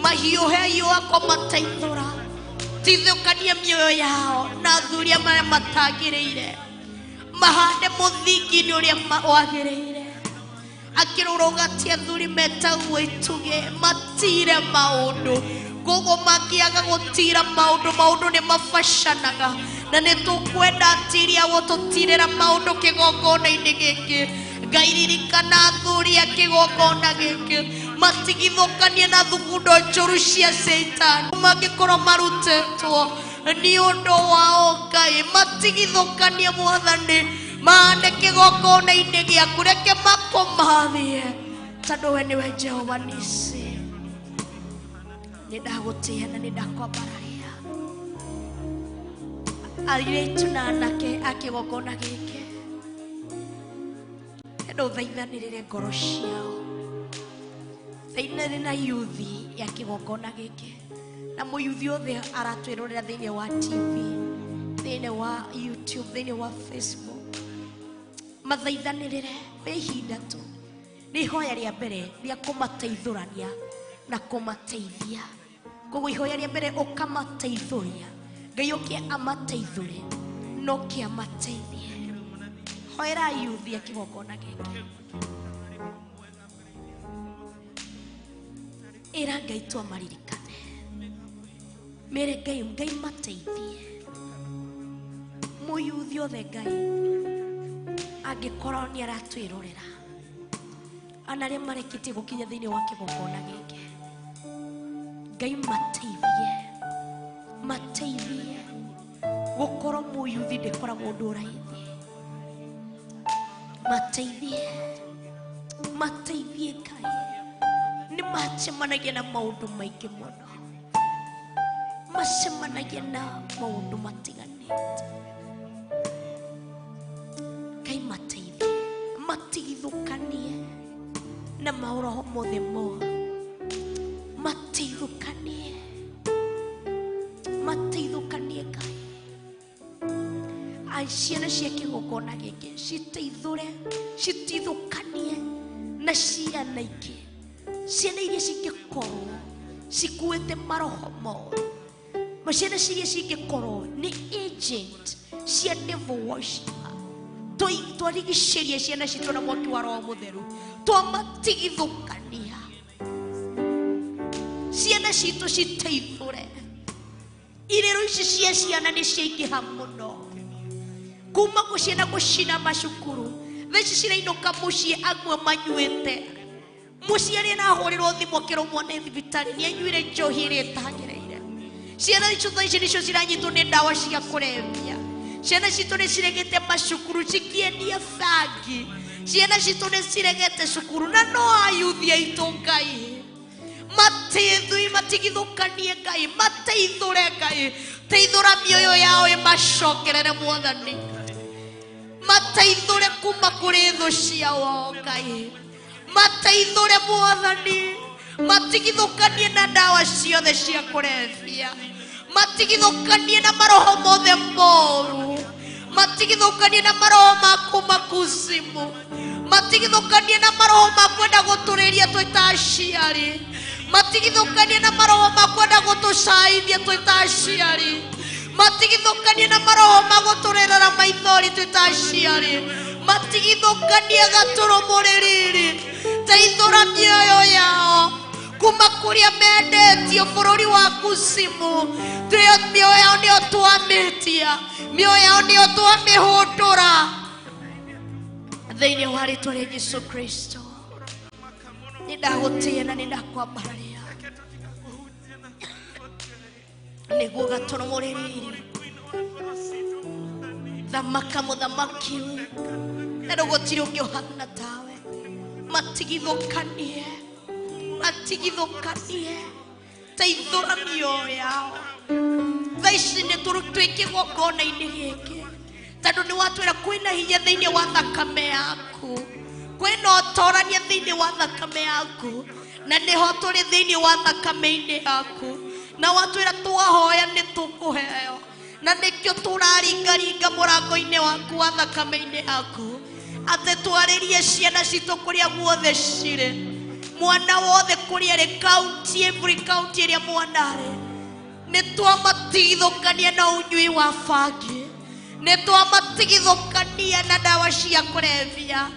Speaker 3: Mahiũhe hiũha kũmateithũra, tithũkanie mĩoyo yao na athuri arĩa matagĩrĩire, mahande mũthingi-inĩ ũrĩa wagĩrĩire. Akĩrũrũgatia athuri metagwo itugĩ matire maũndũ, koguo mangĩaga gũtira maũndũ, maũndũ nĩ mabacanaga, na nĩ tũkwenda atiria gũtũtirĩra maũndũ kĩgongona-inĩ gĩkĩ. Ngai ririkana athuri a kĩgongona gĩkĩ, matigithũkanie na thugundo njũru cia Caitani mangĩkorwo marutĩtwo nĩ ũndũ wao. Ngai matigithũkanie Mwathani, mahande kĩgongona-inĩ gĩaku, reke makũmathie tondũ we nĩwe Jehova Nisi. Nĩ ndagũtĩĩa na nĩ ndakwambararia. Airĩtu na anake a kĩgongona gĩkĩ, enda ũthaithanĩrĩre ngoro ciao, thaithanĩre na yuthi ya kĩgongona gĩkĩ, na mũyuthi othe aratwĩrorera thĩinĩ wa TV, thĩinĩ wa YouTube, thĩinĩ wa Facebook, mathaithanĩrĩre nĩ ihinda tu, nĩ ihoya rĩa mbere rĩa kũmateithũrania na kũmateithia. Koguo ihoya rĩa mbere ũkamateithũria, Ngai ũke amateithũre na ũke amateithie. Hoera yuthi ya kĩgongona gĩkĩ, ĩra Ngai twamaririkane, mere Ngai, Ngai mateithie mũyuthi othe. Ngai angĩkorwo nĩ aratwĩrorera ana arĩa marekĩtie gũkinya thĩinĩ wa kĩgongona gĩkĩ, Ngai mateithie, mateithie gũkorwo mũyuthi ndĩkoragwo ũndũ raithi. Mateithie, mateithie Ngai, nĩ macemanagia na maũndũ maingĩ mũno, macemanagia na maũndũ matiganĩte. Ngai mateithie, matigithũkanie na maũroho mothe moru, mateithũkanie, mateithũkanie Ngai. Ai ciana cia kĩgongona gĩkĩ citeithũre, citithũkanie na ciana ingĩ, ciana iria cingĩkorwo cikuĩte maroho moru, ma ciana ciria cingĩkorwo nĩ agent cia devil worshiper. Twarigicĩria ciana citũ na mwaki wa Roho Mũtheru, twamatigithũkania ciana citũ citeithũre. Irĩro ici cia ciana nĩ ciaingĩha mũno, kuma mũciĩ na gũcina macukuru, thaa ici cirainũka mũciĩ amwe manyuĩte. Mũciari arahũrĩrwo thimũ akĩrwo mwana e thibitarĩ nĩ anyuire njohi ĩrĩa ĩtagĩrĩire. Ciana icio thaa ici nĩcio ciranyitwo nĩ ndawa cia kũrebia. Ciana citũ nĩ ciregete macukuru cikĩendia bangi. Ciana citũ nĩ ciregete cukuru na no ayuthi aitũ Ngai mateithui, matigithũkanie Ngai, mateithũre Ngai, teithũra mĩoyo yao ĩmacokerere Mwathani, mateithũre kuma kũrĩ thũ ciao Ngai, mateithũre Mwathani, matigithũkanie na ndawa ciothe cia kũrebia, matigithũkanie na maroho mothe moru, matigithũkanie na maroho ma kuma kuzimu, matigithũkanie na maroho ma kwenda gũtũrĩria twĩ ta aciari, matigithũkanie na maroho ma kwenda gũtũcaithia twĩ ta aciari, matigithũkanie na maroho ma gũtũrĩrĩra maithori twĩ ta aciari, matigithũkanie gatũrũmũrĩrĩrĩ, teithũra mĩoyo yao kuma kũrĩa mendetio bũrũri wa kuzimu, Mioyo yao nĩyo twamĩtia, mioyo yao nĩyo twamĩhũndũra thĩinĩ wa rĩtwa rĩa Jesu Kristo. Nĩndagũtĩĩa na nĩndakwambararia nĩguo gatũrũmũrĩrĩrie thamaka mũthamaki na gũtirĩ ũngĩ ũhana tawe. Matigithũkanie, matigithũkanie, teithũra mĩoyo yao. Thaa ici nĩ twĩ kĩgongona-inĩ gĩkĩ tondũ nĩ watwĩra kwĩna hinya thĩinĩ wa thakame yaku, kwĩna ũtorania thĩinĩ wa thakame yaku, na nĩho tũrĩ thĩinĩ wa thakame-inĩ yaku, na watwĩra twahoya nĩ tũkũheo, na nĩkĩo tũraringaringa mũrango-inĩ waku wa thakame-inĩ yaku, atĩ twarĩrie ciana citũ kũrĩa guothe cirĩ, mwana wothe kũrĩa arĩ, county, every county ĩrĩa mwana arĩ, nĩ twamatigithũkania na ũnyui wa bangi, nĩ twamatigithũkania na ndawa cia kũrebia,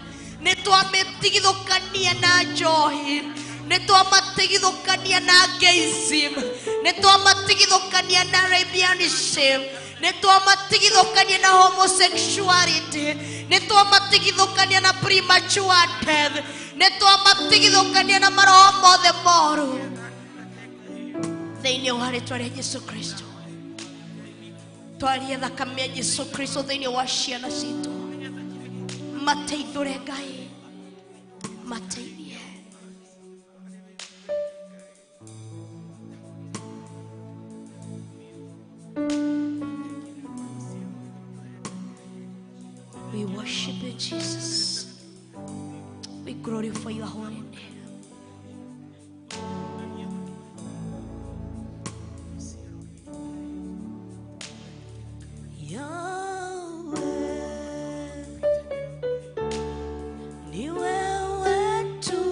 Speaker 3: nĩ twamatigithũkania na njohi, nĩ twamatigithũkania na gayism, nĩ twamatigithũkania na lesbianism, nĩ twamatigithũkania na homosexuality, nĩ twamatigithũkania na premature death, nĩ twamatigithũkania na maroho mothe moru thĩinĩ wa rĩtwa rĩa Jesu Kristo. Twarie thakame ya Jesu Kristo thĩinĩ wa ciana citũ, mateithũre Ngai, mateithie. We worship you, Jesus. We glorify your holy name. Yahweh, ni wewe tu,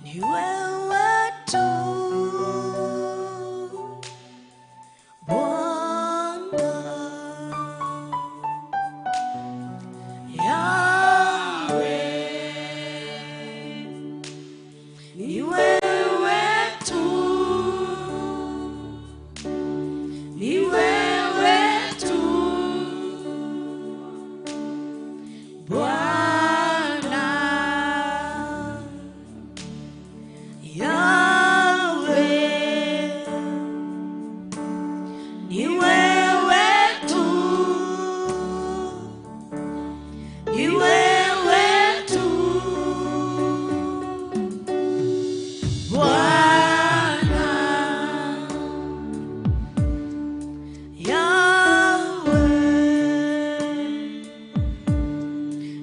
Speaker 3: ni wewe tu, Bwana. Yahweh, ni wewe tu, ni wewe tu, Bwana. Yahweh, ni wewe tu, ni wewe tu, Bwana. Yahweh,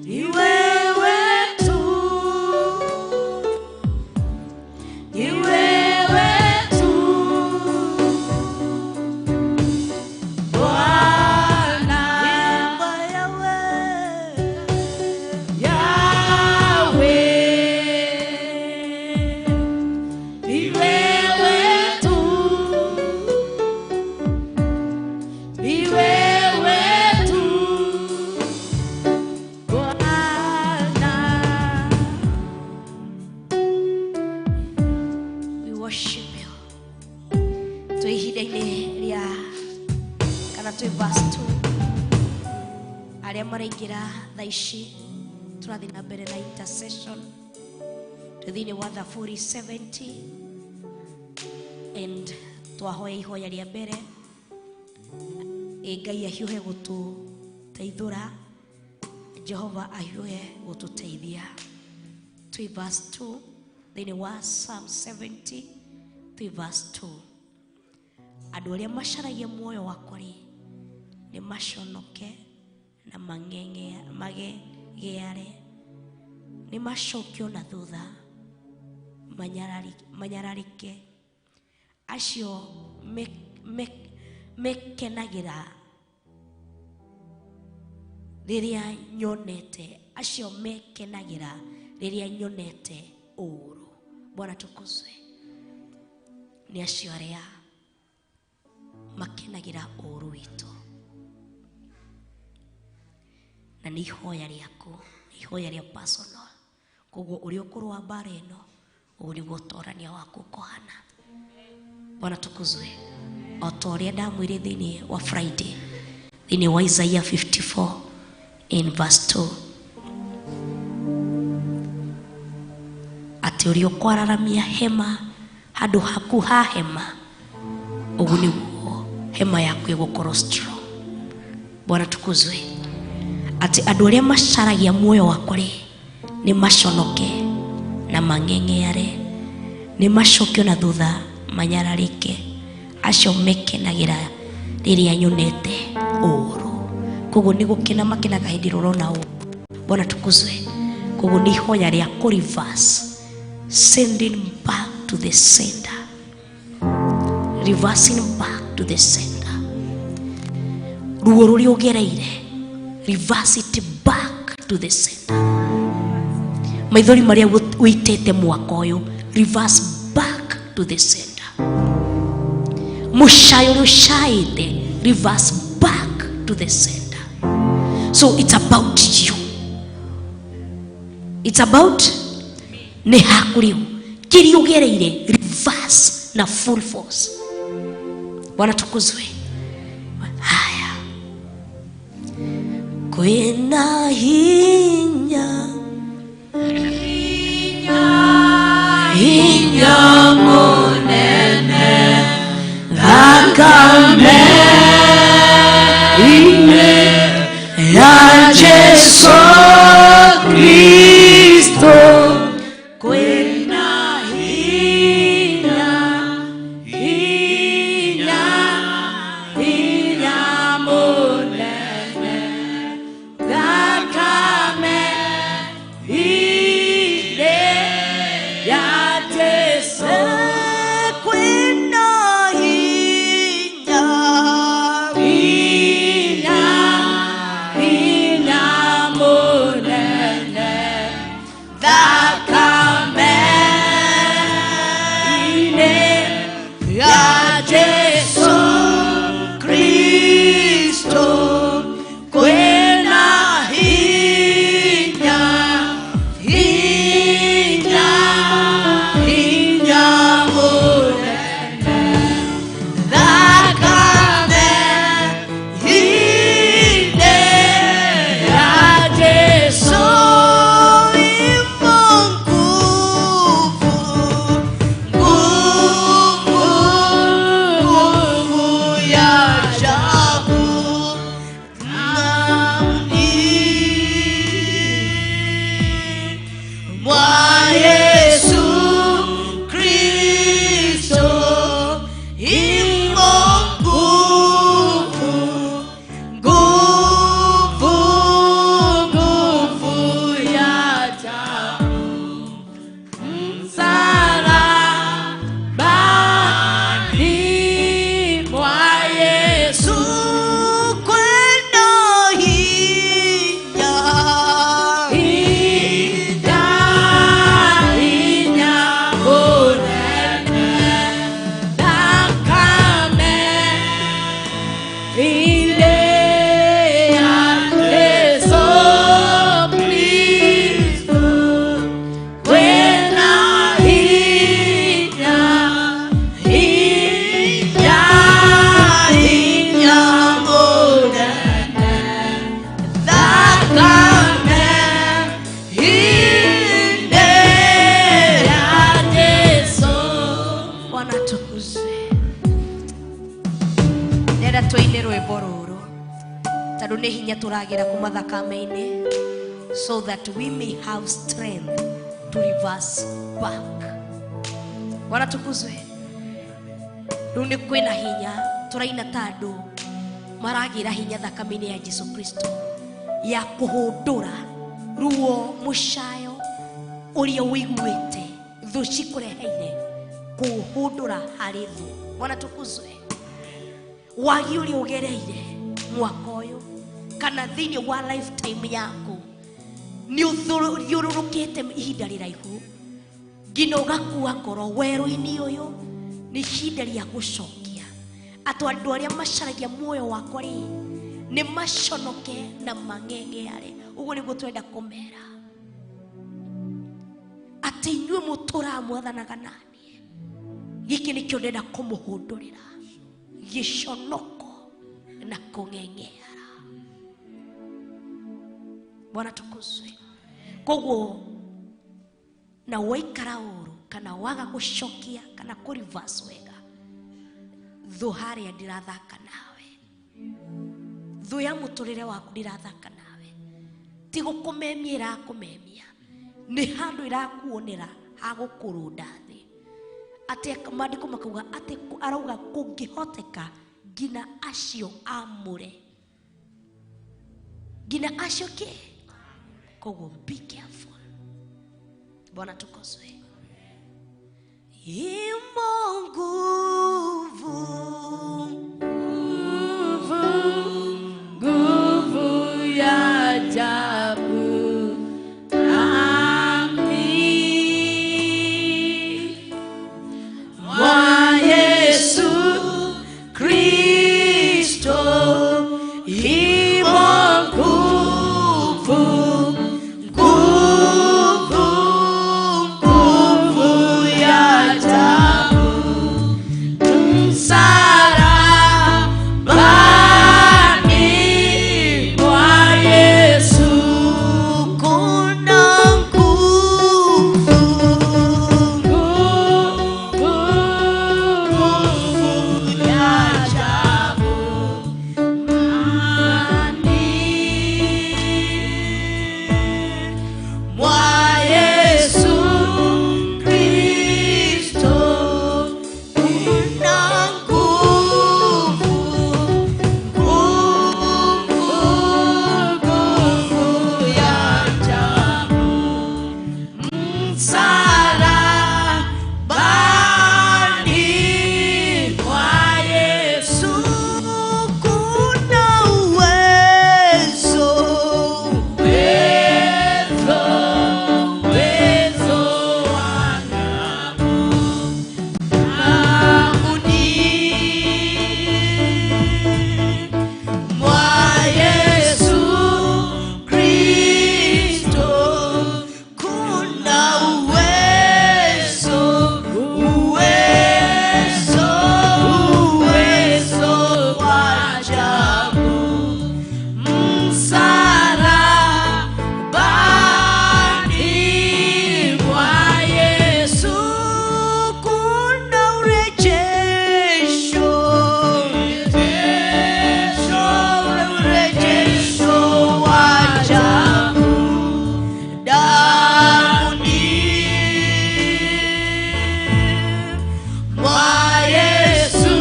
Speaker 3: ni wewe tu, ni wewe tu, Bwana. Yahweh, Yahweh, ni wewe tu, ni wewe tu, Bwana. We worship you. Twĩ ihinda-inĩ rĩa kana twĩ verse 2 arĩa maraingĩra thaa ici tũrathiĩ na mbere na intercession. Twĩ thĩinĩ wa Thaburi 70 and twahoya ihoya rĩa mbere, ĩ Ngai ahiũhe gũtũteithũra, Jehova ahiũhe gũtũteithia. Twĩ verse 2 thĩinĩ wa Psalm 70, twĩ verse 2. Andũ arĩa macaragia muoyo wakwa rĩ, nĩ maconoke na magegeare, nĩ macokio na thutha manyararĩke, acio mekenagĩra rĩrĩa nyonete, acio mekenagĩra rĩrĩa nyonete ũũru. Bwana tukuzwe. Nĩ acio arĩa makenagĩra ũũru witũ, na nĩ ihoya rĩaku, nĩ ihoya rĩa personal. Koguo ũrĩa ũkũrũa mbara ĩno, ũguo nĩguo ũtorania waku ũkũhana. Bwana tukuzwe. O ta ũrĩa ndamwĩre thĩinĩ wa Friday, thĩinĩ wa Isaiah 54 in verse 2, atĩ ũrĩa ũkwararamia hema handũ haku ha hema, ũguo nĩguo hema yaku ĩgũkorwo strong. Bwana tukuzwe. Atĩ andũ arĩa macaragia muoyo wakwa rĩ, nĩ maconoke na mang'eng'eare, nĩ macokio na thutha manyararĩke, acio mekenagĩra rĩrĩa nyonete ũũru. Koguo nĩ gũkena makenaga hĩndĩ ĩrĩa ũrona ũũru. Bwana tukuzwe. Koguo nĩ ihoya rĩa kũ reverse, sending back to the sender, reversing back to the sender. Ruo rũrĩa ũgereire, reverse it back to the sender. Maithori marĩa ũitĩte mwaka ũyũ, reverse back to the sender. Mũcayo ũrĩa ũcaĩte, reverse back to the sender. So it's about you. It's about nĩ haku rĩu. Kĩrĩa ũgereire, reverse na full force. Bwana tukuzwe. Haya. Kwĩna hinya, hinya mũnene thakame-inĩ ya Jesu Kristo. Kwĩna hinya, hinya, hinya mũnene thakame-inĩ ya Jesu. Kwĩna hinya, hinya, hinya mũnene thakame-inĩ ya Jesu Kristo. Kwĩna hinya, hinya, hinya mũnene thakame-inĩ ya Jesu. Imo nguvu, nguvu, nguvu ya ajabu ndani mwa Yesu Kristo. Imo nguvu, nguvu, nguvu ya ajabu msalabani mwa Yesu. Kwenda hinya, hinya, hinya mũnene thakame-inĩ ya Jesu Kristo. Kwĩna hinya, hinya, hinya mũnene thakame-inĩ ya Jesu. Bwana tukuzwe. Ndĩrenda tũine rwĩmbo rũrũ tondũ nĩ hinya tũragĩra kuma thakame-inĩ, so that we may have strength to reverse back. Bwana tukuzwe. Rĩu nĩ kwĩna hinya tũraina ta andũ maragĩra hinya thakame-inĩ ya Jesu Kristo ya kũhũndũra ruo, mũcayo ũrĩa ũiguĩte thũ cikũreheire, kũhũndũra harĩ thũ. Bwana tukuzwe. Wagi ũrĩa ũgereire mwaka ũyũ kana thĩinĩ wa lifetime yaku, nĩ ũthiũrũrũkĩte ihinda rĩraihu nginya ũgakua ngoro werũ-inĩ ũyũ. Nĩ ihinda rĩa gũcokia atĩ andũ arĩa macaragia muoyo wakwa rĩ, nĩ maconoke na mang'eng'eare. Ũguo nĩguo twenda kũmera atĩ inyuĩ mũtũraga mwathanaga naniĩ. Gĩkĩ nĩkĩo ndenda kũmũhũndũrĩra, gĩconoko na kũng'eng'eara. Bwana tukuzwe. Koguo na waikara ũru kana waga gũcokia kana kũ reverse wega, thũ harĩa ndĩrathaka nawe, thũ ya mũtũrĩre waku ndĩrathaka nawe, ti gũkũmemia ĩrakũmemia, nĩ handũ ĩrakuonera hagũkũrũnda thĩ. Atĩ maandĩko makauga atĩ arauga kũngĩhoteka nginya acio amũre, nginya acio kĩ. Koguo be careful. Bwana tukoswe. Imo nguvu,
Speaker 1: Nguvu, nguvu ya ajabu. Amin. Mwa Yesu Kristo imo nguvu, nguvu, nguvu ya ajabu. Msalabani mwa Yesu
Speaker 3: kuna nguvu,
Speaker 1: nguvu, nguvu ya ajabu. Amani mwa Yesu Kristo
Speaker 3: kuna nguvu,
Speaker 1: nguvu, nguvu ya ajabu. Msalabani mwa Yesu
Speaker 3: kuna uwezo,
Speaker 1: uwezo, uwezo wa ajabu.
Speaker 3: Mwa Yesu Kristo kuna uwezo, uwezo, uwezo wa ajabu.
Speaker 1: Msalabani mwa Yesu
Speaker 3: Kuna urejesho, urejesho wa ajabu. Damuni mwa Yesu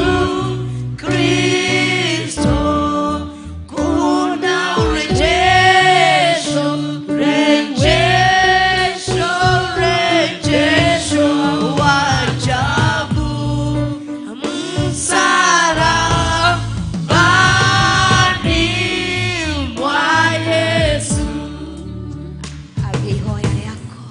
Speaker 3: Kristo kuna urejesho, rejesho, rejesho wa ajabu.
Speaker 1: Msalabani mwa Yesu.
Speaker 3: Ambia ihoya rĩaku.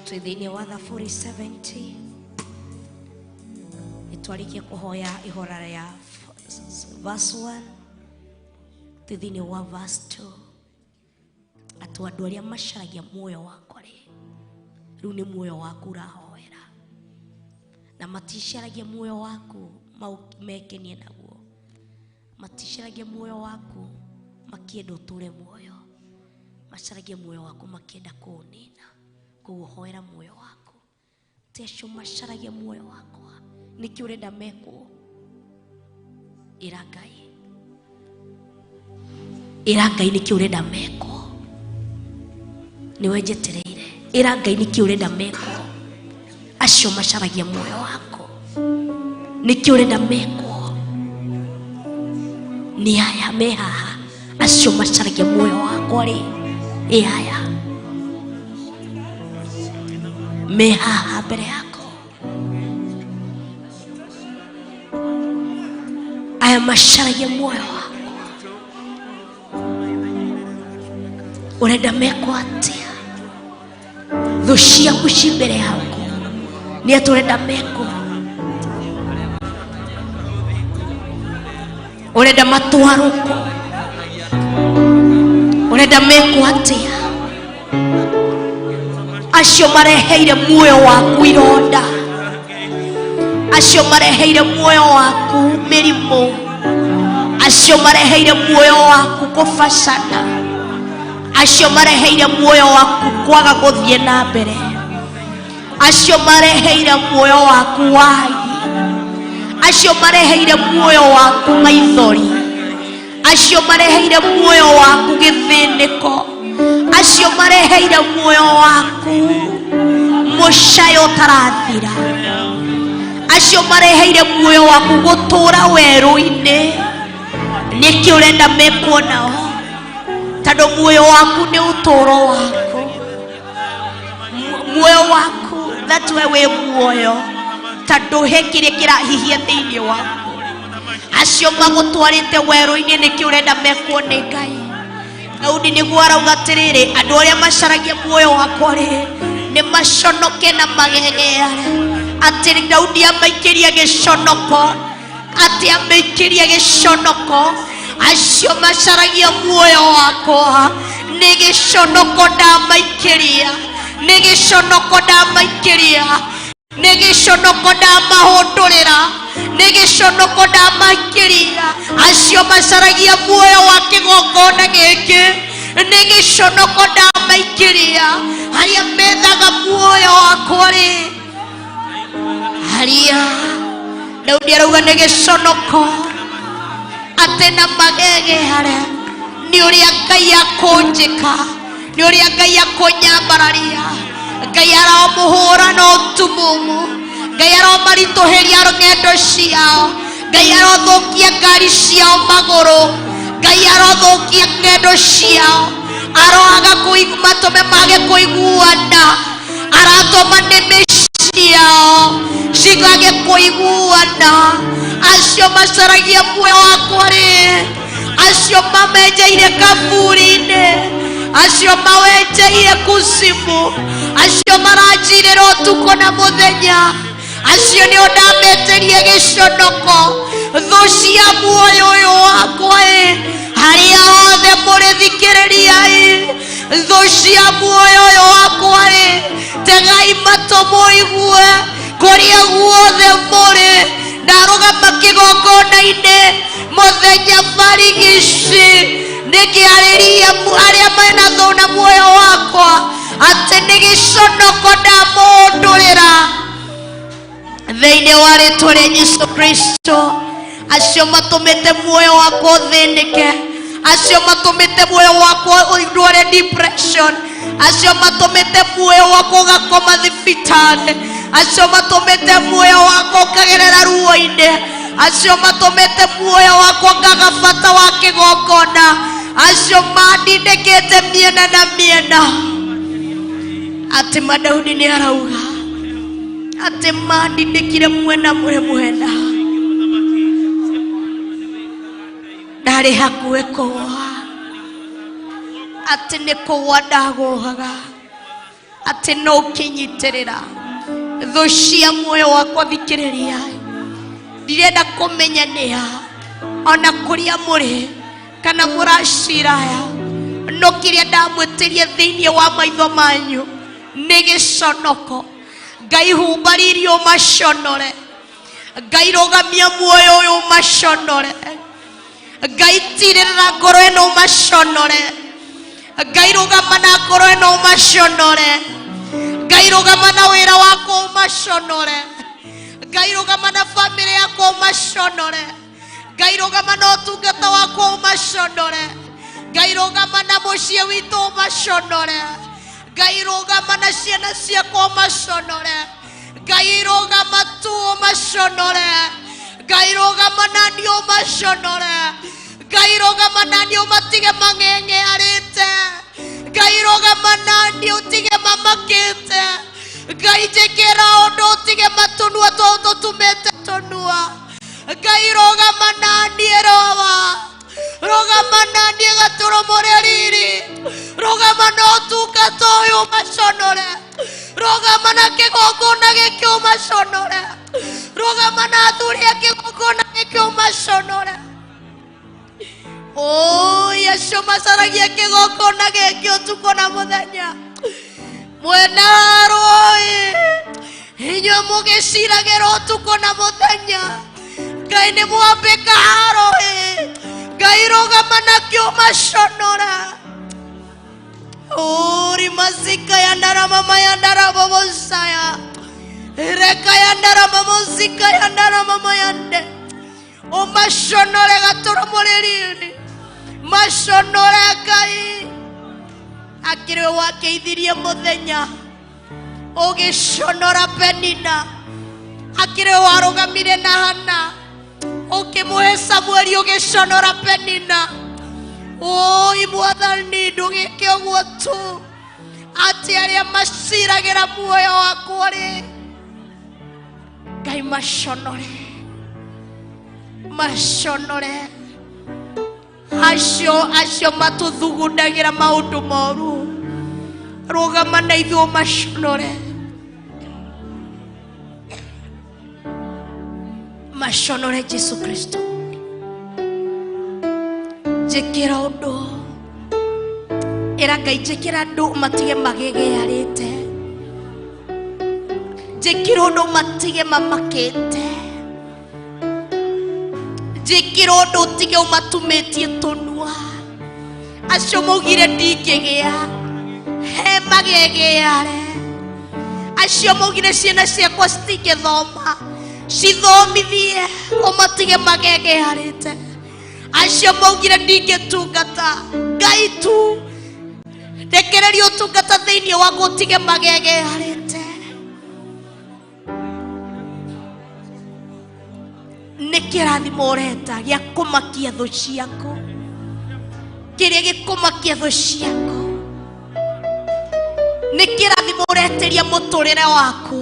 Speaker 3: Twĩ thĩinĩ wa Thaburi 70 nĩ twarĩkia kũhoya ihora rĩa verse 1, twĩ thĩinĩ wa verse 2, atĩ andũ arĩa macaragia muoyo wakwa rĩ, rĩu nĩ muoyo waku ũrahoera, na maticaragia muoyo waku mekenie naguo, maticaragia muoyo waku makienda ũtũre muoyo, macaragia muoyo waku makienda kũũnina. Koguo hoera muoyo waku. Ti acio macaragia muoyo wakwa, nĩkĩ ũrenda mekwo? Ĩra Ngai, ĩra Ngai nĩkĩ ũrenda mekwo, nĩwe njetereire. Ĩra Ngai nĩkĩ ũrenda mekwo, acio macaragia muoyo waku, nĩkĩ ũrenda mekwo? Nĩ aya me haha, acio macaragia muoyo wakwa rĩ, ĩ aya me haha mbere yako, aya macaragia muoyo wakwa, ũrenda mekwo atĩa? Thũ ciaku ci mbere yaku, nĩ atĩ ũrenda mekwo? Ũrenda matwarwo kũ? Urenda mekwo atia? Acio mareheire muoyo waku ironda, acio mareheire muoyo waku mĩrimũ, acio mareheire muoyo waku kũbacana, acio mareheire muoyo waku kwaga gũthiĩ na mbere, acio mareheire muoyo waku wagi, acio mareheire muoyo waku maithori, acio mareheire muoyo waku gĩthĩnĩko, acio mareheire muoyo waku mũcayo ũtarathira, acio mareheire muoyo waku gũtũra werũ-inĩ. Nĩkĩ ũrenda mekwo nao? Tondũ muoyo waku nĩ ũtũro waku, muoyo waku that we wĩ muoyo, tondũ he kĩrĩa kĩrahihia thĩinĩ waku. Acio magũtwarĩte werũ-inĩ, nĩkĩ ũrenda mekwo nĩ Ngai? Daudi nĩguo arauga atĩrĩrĩ, andũ arĩa macaragia muoyo wakwa rĩ, nĩ maconoke na magegeare. Atĩ Daudi amaikĩria gĩconoko, atĩ amaikĩria gĩconoko. Acio macaragia muoyo wakwa nĩ gĩconoko ndamaikĩria, nĩ gĩconoko ndamaikĩria, nĩ gĩconoko ndamahũndũrĩra, nĩ gĩconoko ndamaikĩria. Acio macaragia muoyo wa kĩgongona gĩkĩ, nĩ gĩconoko ndamaikĩria. Harĩa methaga muoyo wakwa rĩ, harĩa Daudi arauga nĩ gĩconoko, atĩ na magegeare nĩ ũrĩa Ngai akũnjĩka, nĩ ũrĩa Ngai akũnyambararia. Ngai aromũhũra na ũtumumu, Ngai aromaritũhĩria ng'endo ciao, Ngai arothũkia ngari ciao magũrũ, Ngai arothũkia ng'endo ciao, aroaga matũme mage kũiguana, aratũma nĩmĩ ciao cigage kũiguana. Acio macaragia muoyo wakwa rĩ, acio mamenjeire kaburi-inĩ, acio mawenjeire kucimu, acio maranjirĩra ũtukũ na mũthenya, acio nĩo ndametĩrie gĩconoko. Thũ cia muoyo ũyũ wakwa ĩ, harĩa hothe mũrĩthikĩrĩria ĩ, thũ cia muoyo ũyũ wakwa ĩ, tegai matũ mũigue kũrĩa guothe mũrĩ. Ndarũgama kĩgongona-inĩ mũthenya barigici nĩkĩarĩria arĩa mena thũ na muoyo wakwa atĩ nĩ gĩconoko ndamũndũrĩra thĩinĩ wa rĩtwa rĩa Jesu Kristo. Acio matũmĩte muoyo wakwa ũthĩnĩke, acio matũmĩte muoyo wakwa ũndware depression, acio matũmĩte muoyo wakwa ũgakoma thibitarĩ, acio matũmĩte muoyo wakwa ũkagerera ruo-inĩ, acio matũmĩte muoyo wakwa ngaga bata wa kĩgongona, acio mandindĩkĩte mĩena na mĩena. Atĩ Madaudi nĩ arauga atĩ mandindĩkire mwena mũrĩ mwena, ndarĩ hakuhĩ kũgũa, atĩ nĩ kũgũa ndagũaga, atĩ no ũkĩnyitĩrĩra. Thũ cia muoyo wakwa thikĩrĩria, ndirenda kũmenya nĩa ona kũrĩa mũrĩ kana mũraciraya, no kĩrĩa ndamwĩtĩria thĩinĩ wa maitho manyu nĩ gĩconoko. Ngai humbaririe ũmaconore, Ngai rũgamia muoyo ũyũ ũmaconore, Ngai tirĩrĩra ngoro ĩno ũmaconore, Ngai rũgama na ngoro ĩno ũmaconore, Ngai rũgama na wĩra wakwa ũmaconore, Ngai rũgama na bamĩrĩ yakwa ũmaconore, Ngai rũgama na ũtungata wakwa ũmaconore, Ngai rũgama na mũciĩ witũ ũmaconore, Ngai rũgama na ciana ciakwa ũmaconore, Ngai rũgama tu ũmaconore, Ngai rũgama na niĩ ũmaconore, Ngai rũgama na niĩ ũmatige mang'eng'earĩte, Ngai rũgama na niĩ ũtige mamakĩte, Ngai njĩkĩra ũndũ ũtige matunua tũu tũtumĩte tũnua. Ngai rũgama na niĩ, rowa rũgama na niĩ gatũrũmo rĩa riri, rũgama na ũtungata ũyũ ũmaconore, rũgama na kĩgongona gĩkĩ ũmaconore, rũgama na athuri a kĩgongona gĩkĩ ũmaconore. Oi acio macaragia kĩgongona gĩkĩ ũtukũ na mũthenya mwena rũĩ inyuĩ mũgĩciragĩra ũtukũ na mũthenya Ngai nĩ mwambĩka harũĩ Ngai rũgama nakĩo maconora uri mazika ya ndarama ya ndarama mosaya reka ya ndarama mozika ya ndarama yande umaconore gatũrũ mũrĩrĩrĩ maconore Ngai akĩrĩ wakeithirie mũthenya ũgĩconora Penina akĩrĩ warũgamire na Hana ũkĩmũhe Samueli ũgĩconora Penina. Oi mwathani ndũgĩke ũguo tu atĩ arĩa maciragĩra muoyo wakwa rĩ Ngai maconore maconore acio acio matũthugundagĩra maũndũ moru rũgama na ithuĩ maconore maconore Jesu Kristo njĩkĩra ũndũ ĩra Ngai njĩkĩra andũ matige magegearĩte njĩkĩra ũndũ matige mamakĩte njĩkĩra ũndũ ũtige ũmatumĩtie tũnua acio maugire ndingĩgĩa he magegeare acio maugire ciana ciakwa citingĩthoma cithomithie ũmatige magegearĩte acio maugire ndingĩtungata Ngai tu rekereria ũtungata thĩinĩ waku ũtige magegearĩte nĩ kĩrathimo ũreta gĩa kũmakia thũ ciaku kĩrĩa gĩkũmakia thũ ciaku nĩ kĩrathimo ũretĩria mũtũrĩre waku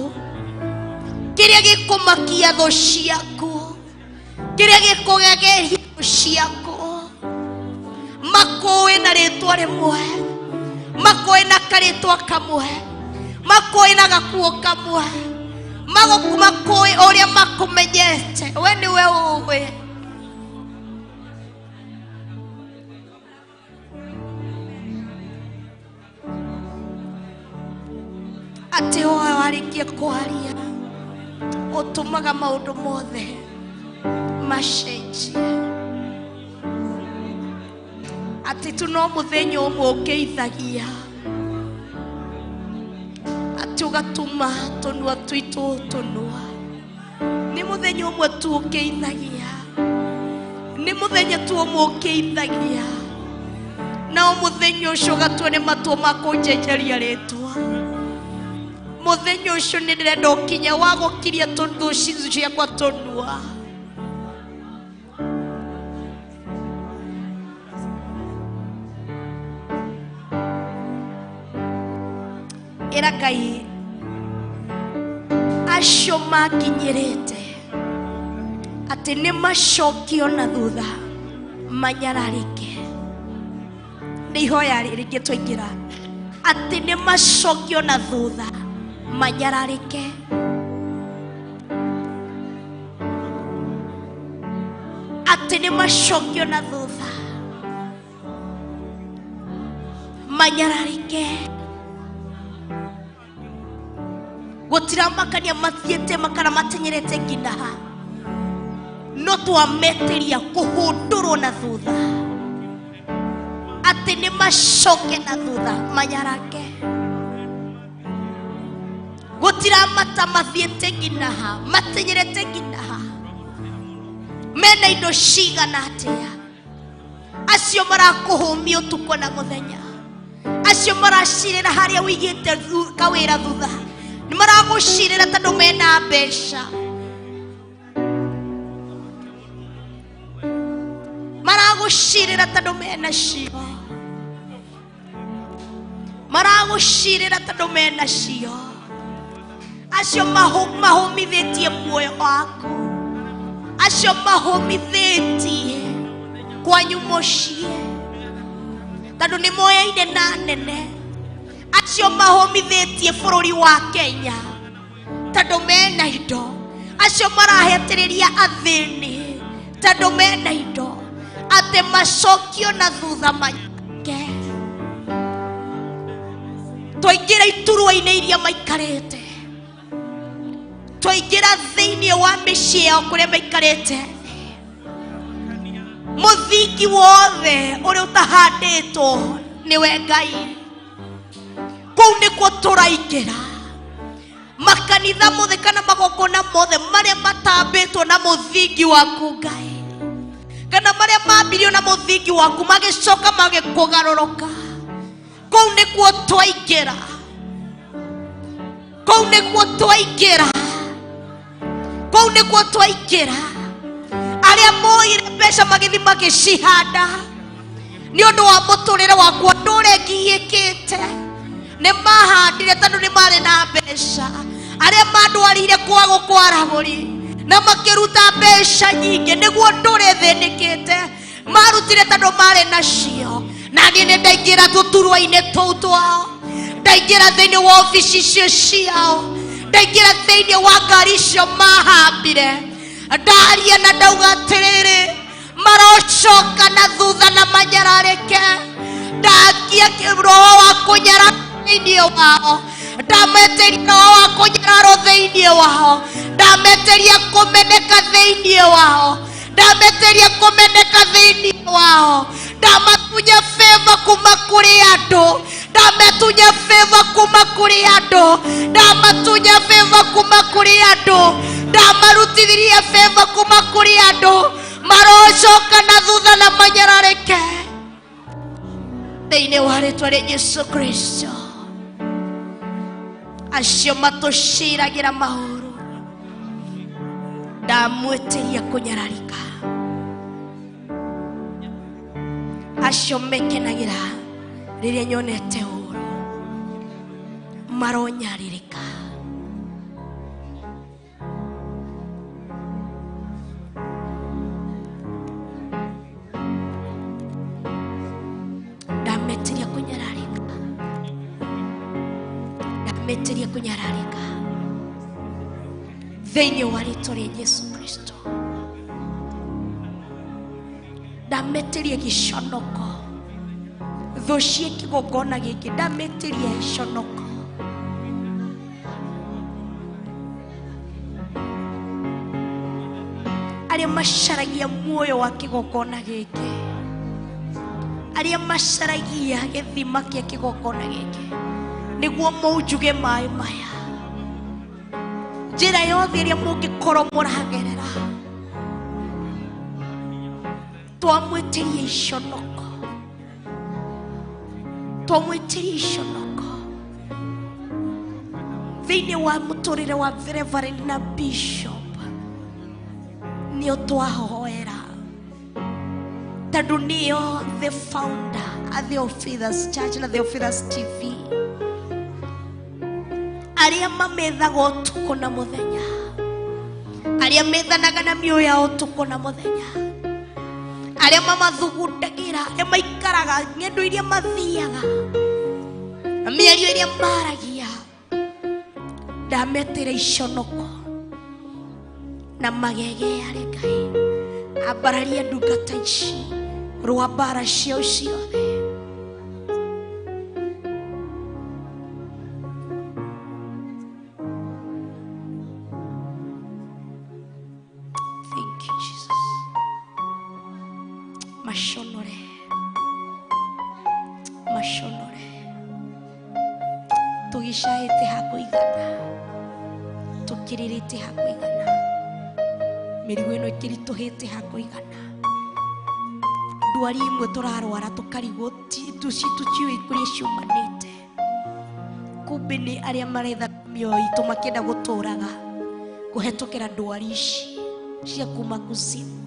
Speaker 3: kĩrĩa gĩkũmakia thũ ciaku kĩrĩa gĩkũgegeria thũ ciaku makũĩ na rĩtwa rĩmwe makũĩ na karĩtwa kamwe makũĩ na gakuo kamwe makũĩ ũrĩa makũmenyete we nĩwe ũĩ. Atĩ woe warĩkia kwaria ũtũmaga maũndũ mothe macenjie atĩ tu no mũthenya ũmwe ũkĩithagia atĩ ũgatũma tũnua twitũ tũnua nĩ mũthenya ũmwe tu ũkĩithagia nĩ mũthenya tu ũmwe ũkĩithagia na o mũthenya ũcio ũgatua nĩ matua ma kũnjenjeria rĩtwa mũthenya ũcio nĩ ndĩrenda ũkinya wa gũkiria tũthũ ciakwa tũnua. Ĩra Ngai acio makinyĩrĩte atĩ nĩ macokio na thutha manyararĩke nĩ ihoya rĩngĩ twaingĩra atĩ nĩ macokio na thutha manyararĩke atĩ nĩ macokio na thutha manyararĩke gũtiramakania mathiĩte makana matenyerete nginya ha no twametĩria kũhũndũrwo na thutha atĩ nĩ macoke na thutha manyarake gũtiramata mathiĩte nginya ha matenyerete nginya ha mena indo cigana atĩa acio marakũhũmia ũtukũ na mũthenya acio maracirĩra harĩa wĩigĩte kawĩra thutha nĩ maragũcirĩra tondũ mena mbeca maragũcirĩra tondũ mena cio maragũcirĩra tondũ mena cio acio mahũmithĩtie muoyo waku acio mahũmithĩtie kwanyu mũciĩ tondũ nĩ moyaine na nene acio mahũmithĩtie bũrũri wa Kenya tondũ mena indo acio marahetĩrĩria athĩni tondũ mena indo atĩ Atĩ macokio na thutha manyake. Twaingĩra iturwa-inĩ iria maikarĩte. Twaingĩra thĩinĩ wa mĩciĩ yao kũrĩa maikarĩte. Mũthingi wothe ũrĩa ũtahandĩtwo nĩwe Ngai. Kũu nĩkuo tũraingĩra. Makanitha mothe kana magongona mothe marĩa matambĩtwo na mũthingi waku Ngai, kana marĩa mambirio na mũthingi waku magĩcoka magĩkũgarũrũka. Kũu nĩkuo twaingĩra. Kũu nĩkuo twaingĩra. Kũu nĩkuo twaingĩra. Arĩa moire mbeca magĩthiĩ magĩcihanda nĩ ũndũ wa mũtũrĩre wakwa ndũrĩa ngiĩkĩte, nĩ mahandire tondũ nĩ marĩ na mbeca. Arĩa mandwarire kwago kwaragũri na makĩruta mbeca nyingĩ nĩguo ndũre thĩnĩkĩte, marutire tondũ marĩ nacio. Na niĩ nĩ ndaingĩra tũturwa-inĩ tũu twao, ndaingĩra thĩinĩ wa obici icio ciao, ndaingĩra thĩinĩ wa ngari icio mahambire, ndaria na ndauga atĩrĩrĩ, marocoka na thutha na manyararĩke. Ndakia roho wa kũnyara thĩinĩ wao, ndametĩria roho wa kũnyararwo thĩinĩ wao, ndametĩria kũmeneka thĩinĩ wao, ndametĩria kũmeneka thĩinĩ wao, ndamatunya favor kuma kũrĩ andũ, ndamatunya favor kuma kũrĩ andũ, ndamatunya favor kuma kũrĩ andũ, ndamarutithirie favor kuma kũrĩ andũ, marocoka na thutha na manyararĩke thĩinĩ wa rĩtwa rĩa Jesu Kristo. Acio matũciragĩra maũru, ndamwĩtĩria kũnyararika. Acio mekenagĩra rĩrĩa nyonete ũũru, maronyarirĩka. Ndametĩria kũnyararĩka, ndametĩria kũnyararĩka thĩinĩ wa rĩtwa rĩa Jesu Kristo. Ndametĩria gĩconoko, thũ ciĩ kĩgongona gĩkĩ, ndametĩria gĩconoko. Arĩa macaragia muoyo wa kĩgongona gĩkĩ, arĩa macaragia gĩthima kĩa kĩgongona gĩkĩ, nĩguo maunjuge maĩ maya. Njĩra yothe ĩrĩa mũngĩkorwo mũragerera, twamwĩtĩria iconoko, twamwĩtĩria iconoko thĩinĩ wa mũtũrĩre wa Reverend na Bishop. Nĩo twahoera tondũ nĩo the founder a Theophilus Church na Theophilus TV, arĩa mamethaga ũtukũ na mũthenya, arĩa methanaga na mĩoyo yao ũtukũ na mũthenya, arĩa mamathugundagĩra, arĩa maikaraga ng'endo iria mathiaga, mĩario ĩrĩa maragia. Ndametĩra iconoko na magegeare. Ngai ambararia ndungata ici rwa mbara ciao ciothe. Thank you, Jesus. Maconore, maconore, tũgĩcaĩte ha kũigana, tũkĩrĩrĩte ha kũigana, mĩrigo ĩno ĩkĩritũhĩte ha kũigana, ndwari imwe tũrarwara tũkarigwo tũtiũĩ kũrĩa ciumanĩte. Kumbe nĩ arĩa maretha mĩoyo itũ makĩenda gũtũraga kũhetũkĩra ndwari ici cia kuma kuzimu.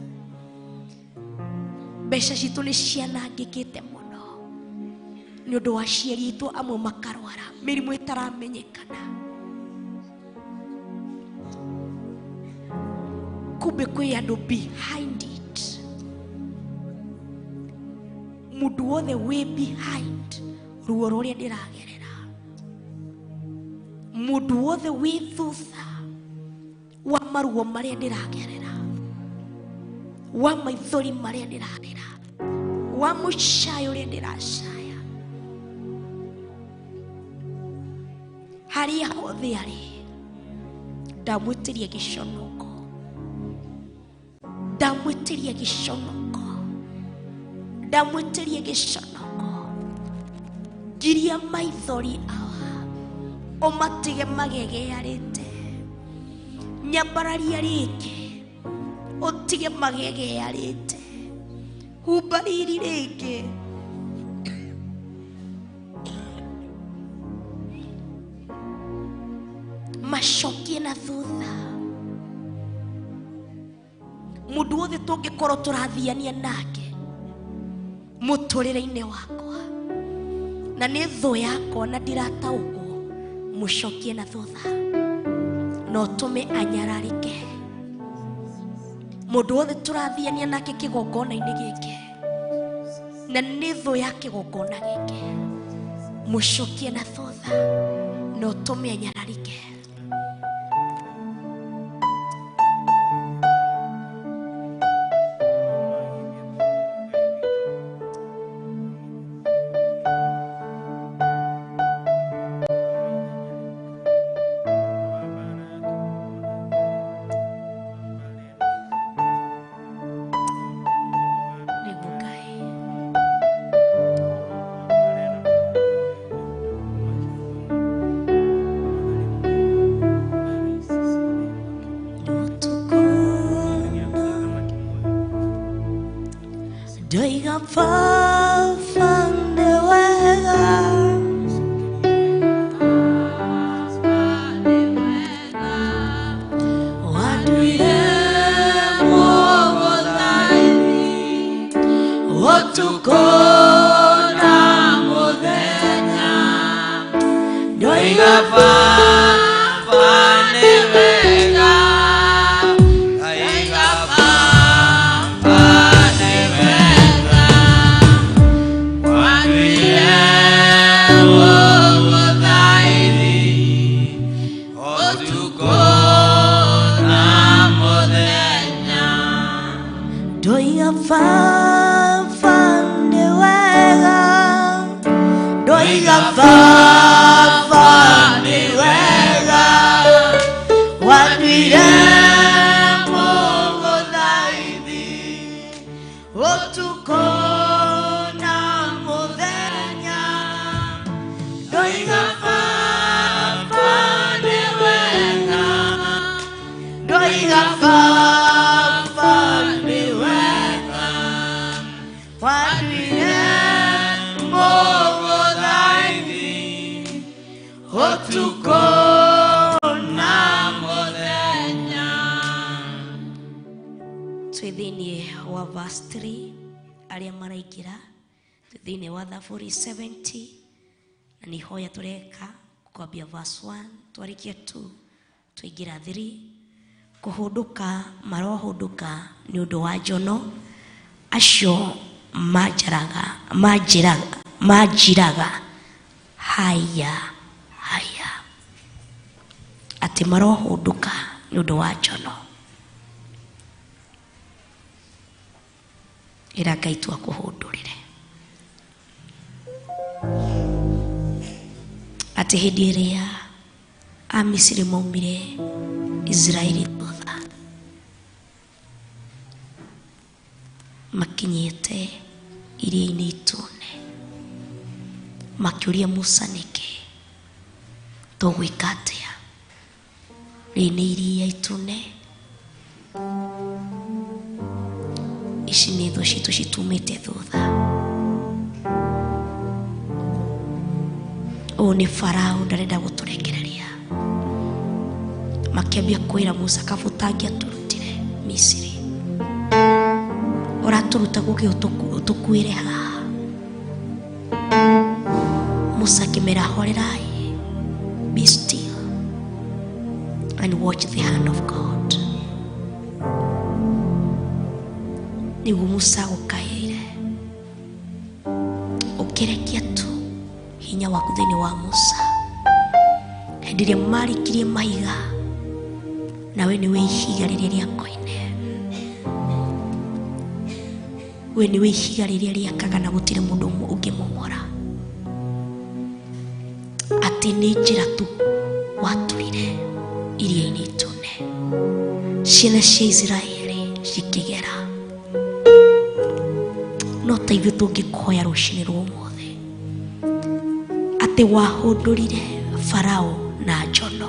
Speaker 3: Mbeca citũ nĩ cianangĩkĩte mũno nĩ ũndũ wa aciari aitũ amwe makarwara mĩrimũ ĩtaramenyekana. Kumbe kwĩ andũ behind it. Mũndũ wothe wĩ behind ruo rũrĩa ndĩragerera, mũndũ wothe wĩ thutha wa maruo marĩa ndĩragerera, wa maithori marĩa ndĩrarĩra, Wa mũcayo ũrĩa ndĩracaya. Harĩa hothe arĩ ndamwĩtĩria gĩconoko. Ndamwĩtĩria gĩconoko. Ndamwĩtĩria gĩconoko. Ngiria maithori awa ũmatige magegearĩte. Nyambararia rĩngĩ ũtige magegearĩte. Humba riri rĩngĩ. Macokie na thutha. Mũndũ wothe tũngĩkorwo tũrathiania nake mũtũrĩre-inĩ wakwa na nĩ thũ yakwa na ndirataũkwo, mũcokie na thutha na ũtũme anyararĩke. Mũndũ wothe tũrathiania nake kĩgongona-inĩ gĩkĩ na nĩ thũ ya kĩgongona gĩkĩ, mũcokie na thutha na ũtũme anyararĩke. Thaburi 70 na ni hoya tureka kwambia verse 1 twarikie 2 tuingira 3. Kuhunduka marohunduka ni undu wa njono acio manjaraga manjiraga manjiraga haya haya, ati marohunduka ni undu wa njono. Ira Ngai tu akuhundurire ati hĩndĩ ĩrĩa Amisiri maumire Israeli thutha makinyĩte iria-inĩ itune, makĩũria Musa nĩkĩ tũgwĩka atĩa, rĩrĩ nĩ iria itune, ici nĩ thũ citũ citumĩte thutha. Ũyũ nĩ Farao ndarenda gũtũrekereria. Makĩambia kwĩra Musa, kaba ũtangĩatũrutire Misiri, ũratũruta gũkĩ ũtũkuĩre haha. Musa akĩmera, horerai, be still and watch the hand of God. Nĩguo Musa agũkaĩire, ũkĩrekia tu hinya waku thĩinĩ wa Musa. Hĩndĩ ĩrĩa marikirie mahiga, nawe nĩwe ihiga rĩrĩa rĩa koine. We nĩwe ihiga rĩrĩa rĩakaga na gũtirĩ mũndũ ũngĩmomora. Atĩ nĩ njĩra tu watũrire iria-inĩ itune, ciana cia Isiraeli cikĩgera. No ta ithuĩ tũngĩkũhoya rũcinĩ rwa ũmũthĩ atĩ wahũndũrire Farao na njono,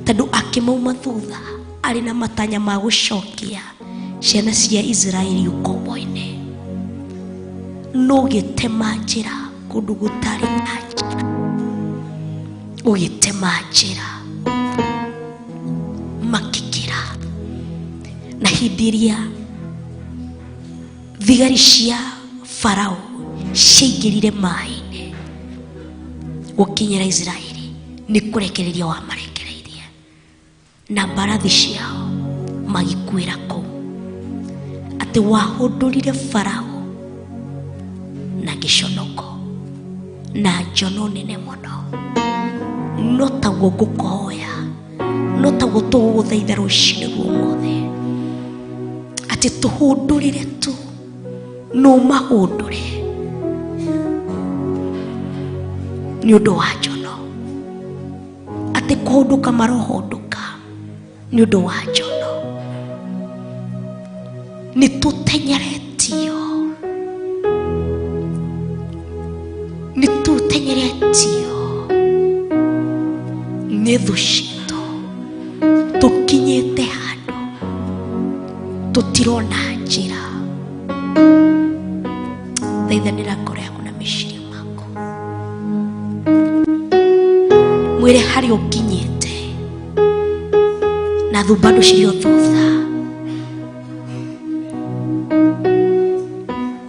Speaker 3: tondũ akĩmauma thutha arĩ na matanya ma gũcokia ciana cia Isiraeli ũkombo-inĩ, no ũgĩtema njĩra kũndũ gũtarĩ na njĩra, ũgĩtema njĩra makĩkĩra. Na hĩndĩ ĩrĩa thigari cia Farao ciaingĩrire maĩ-inĩ gũkinyĩra Isiraeli, nĩ kũrekereria wamarekereirie na mbarathi ciao magĩkuĩra kũu. Atĩ wahũndũrire Farao na gĩconoko na njono nene mũno. No taguo ngũkũhoya, no taguo tũgũgũthaitha rũcinĩ rwa ũmũthĩ atĩ tũhũndũrĩre tu, no mahũndũre nĩ ũndũ wa njono, atĩ kũhũndũka marohũndũka nĩ ũndũ wa njono. Nĩ tũtenyeretio, nĩ tũtenyeretio nĩ thũ citũ, tũkinyĩte handũ tũtirona njĩra. Thaithanĩra ngoro yaku na meciria maku, mwĩre harĩa ũkinyĩte na thũ bado cirĩ o thutha.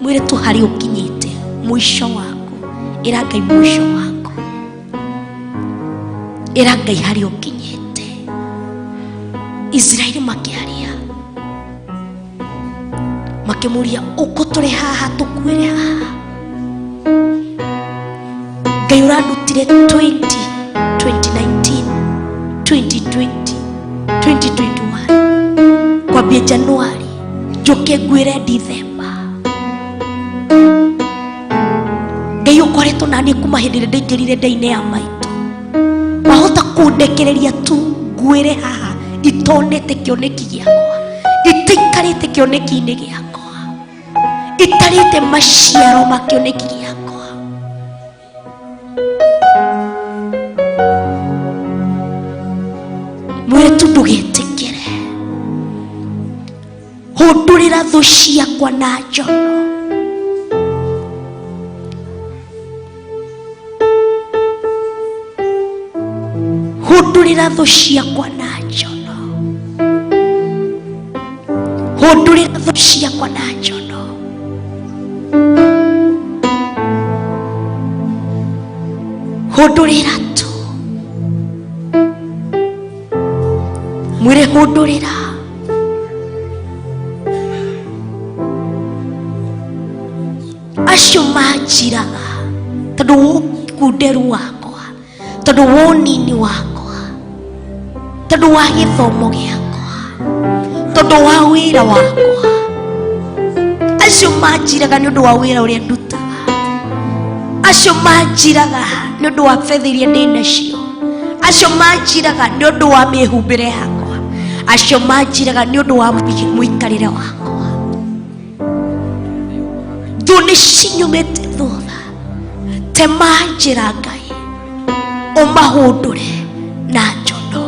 Speaker 3: Mwĩre tu harĩa ũkinyĩte, mũico waku, ĩra Ngai mũico waku, ĩra Ngai harĩa ũkinyĩte. Isiraeli makĩaria makĩmũria, ũkũ tũrĩ haha tũkuĩre haha? Ngai ũrandutire 20 2019 2020 2021 kwambia Januari njũke ngwĩre Dithemba. Ngai ũkoretwo naniĩ kuma hĩndĩ ĩrĩa ndaingĩrire nda-inĩ ya maitũ, wahota kũndekereria tu ngwĩre haha itonete kĩoneki gĩakwa, itaikarĩte kĩoneki-inĩ gĩakwa, itarĩte maciaro ma kĩoneki gĩakwa. Mwĩre tu ndũgetĩkĩre, hũndũrĩra thũ ciakwa na njono. Hũndũrĩra thũ ciakwa na njono, hũndũrĩra thũ ciakwa na njono. Hũndũrĩra tu, mwĩre hũndũrĩra. Acio manjiraga tondũ ũkunderu wakwa, tondũ wa ũnini wakwa, tondũ wa gĩthomo gĩakwa, tondũ wa wĩra wakwa. Acio manjiraga nĩ ũndũ wa wĩra ũrĩa ndutaga, acio manjiraga nĩ ũndũ wa betha iria ndĩ nacio, acio manjiraga nĩ ũndũ wa mĩhumbĩre yakwa, acio manjiraga nĩ ũndũ wa mũikarĩre wakwa. Thũ nĩ cinyumĩte thutha, tema njĩra Ngai, ũmahũndũre na njono.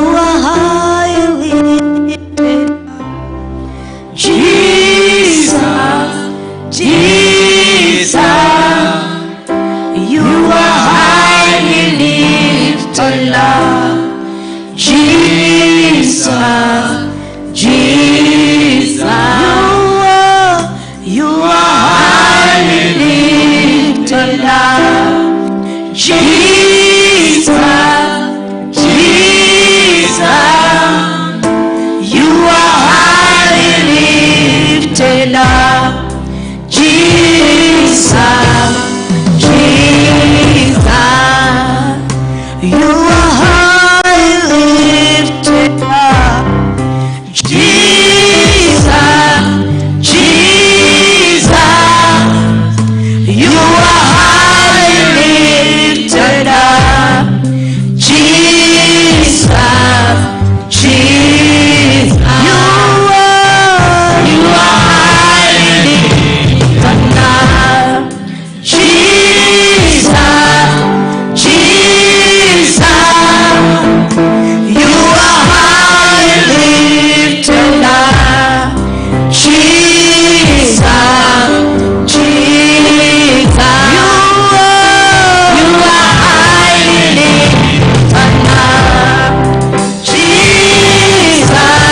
Speaker 1: are highly lifted up. Jesus, Jesus, you are highly lifted up. Jesus, Jesus, you are highly lifted up. Jesus, Jesus, you are highly lifted up. Jesus, Jesus, you are highly lifted up. Jesus, Jesus, you are highly lifted up. Jesus, Jesus, you are highly lifted up. Jesus, Jesus, you are highly lifted up. Jesus, Jesus, you are highly lifted up. Jesus,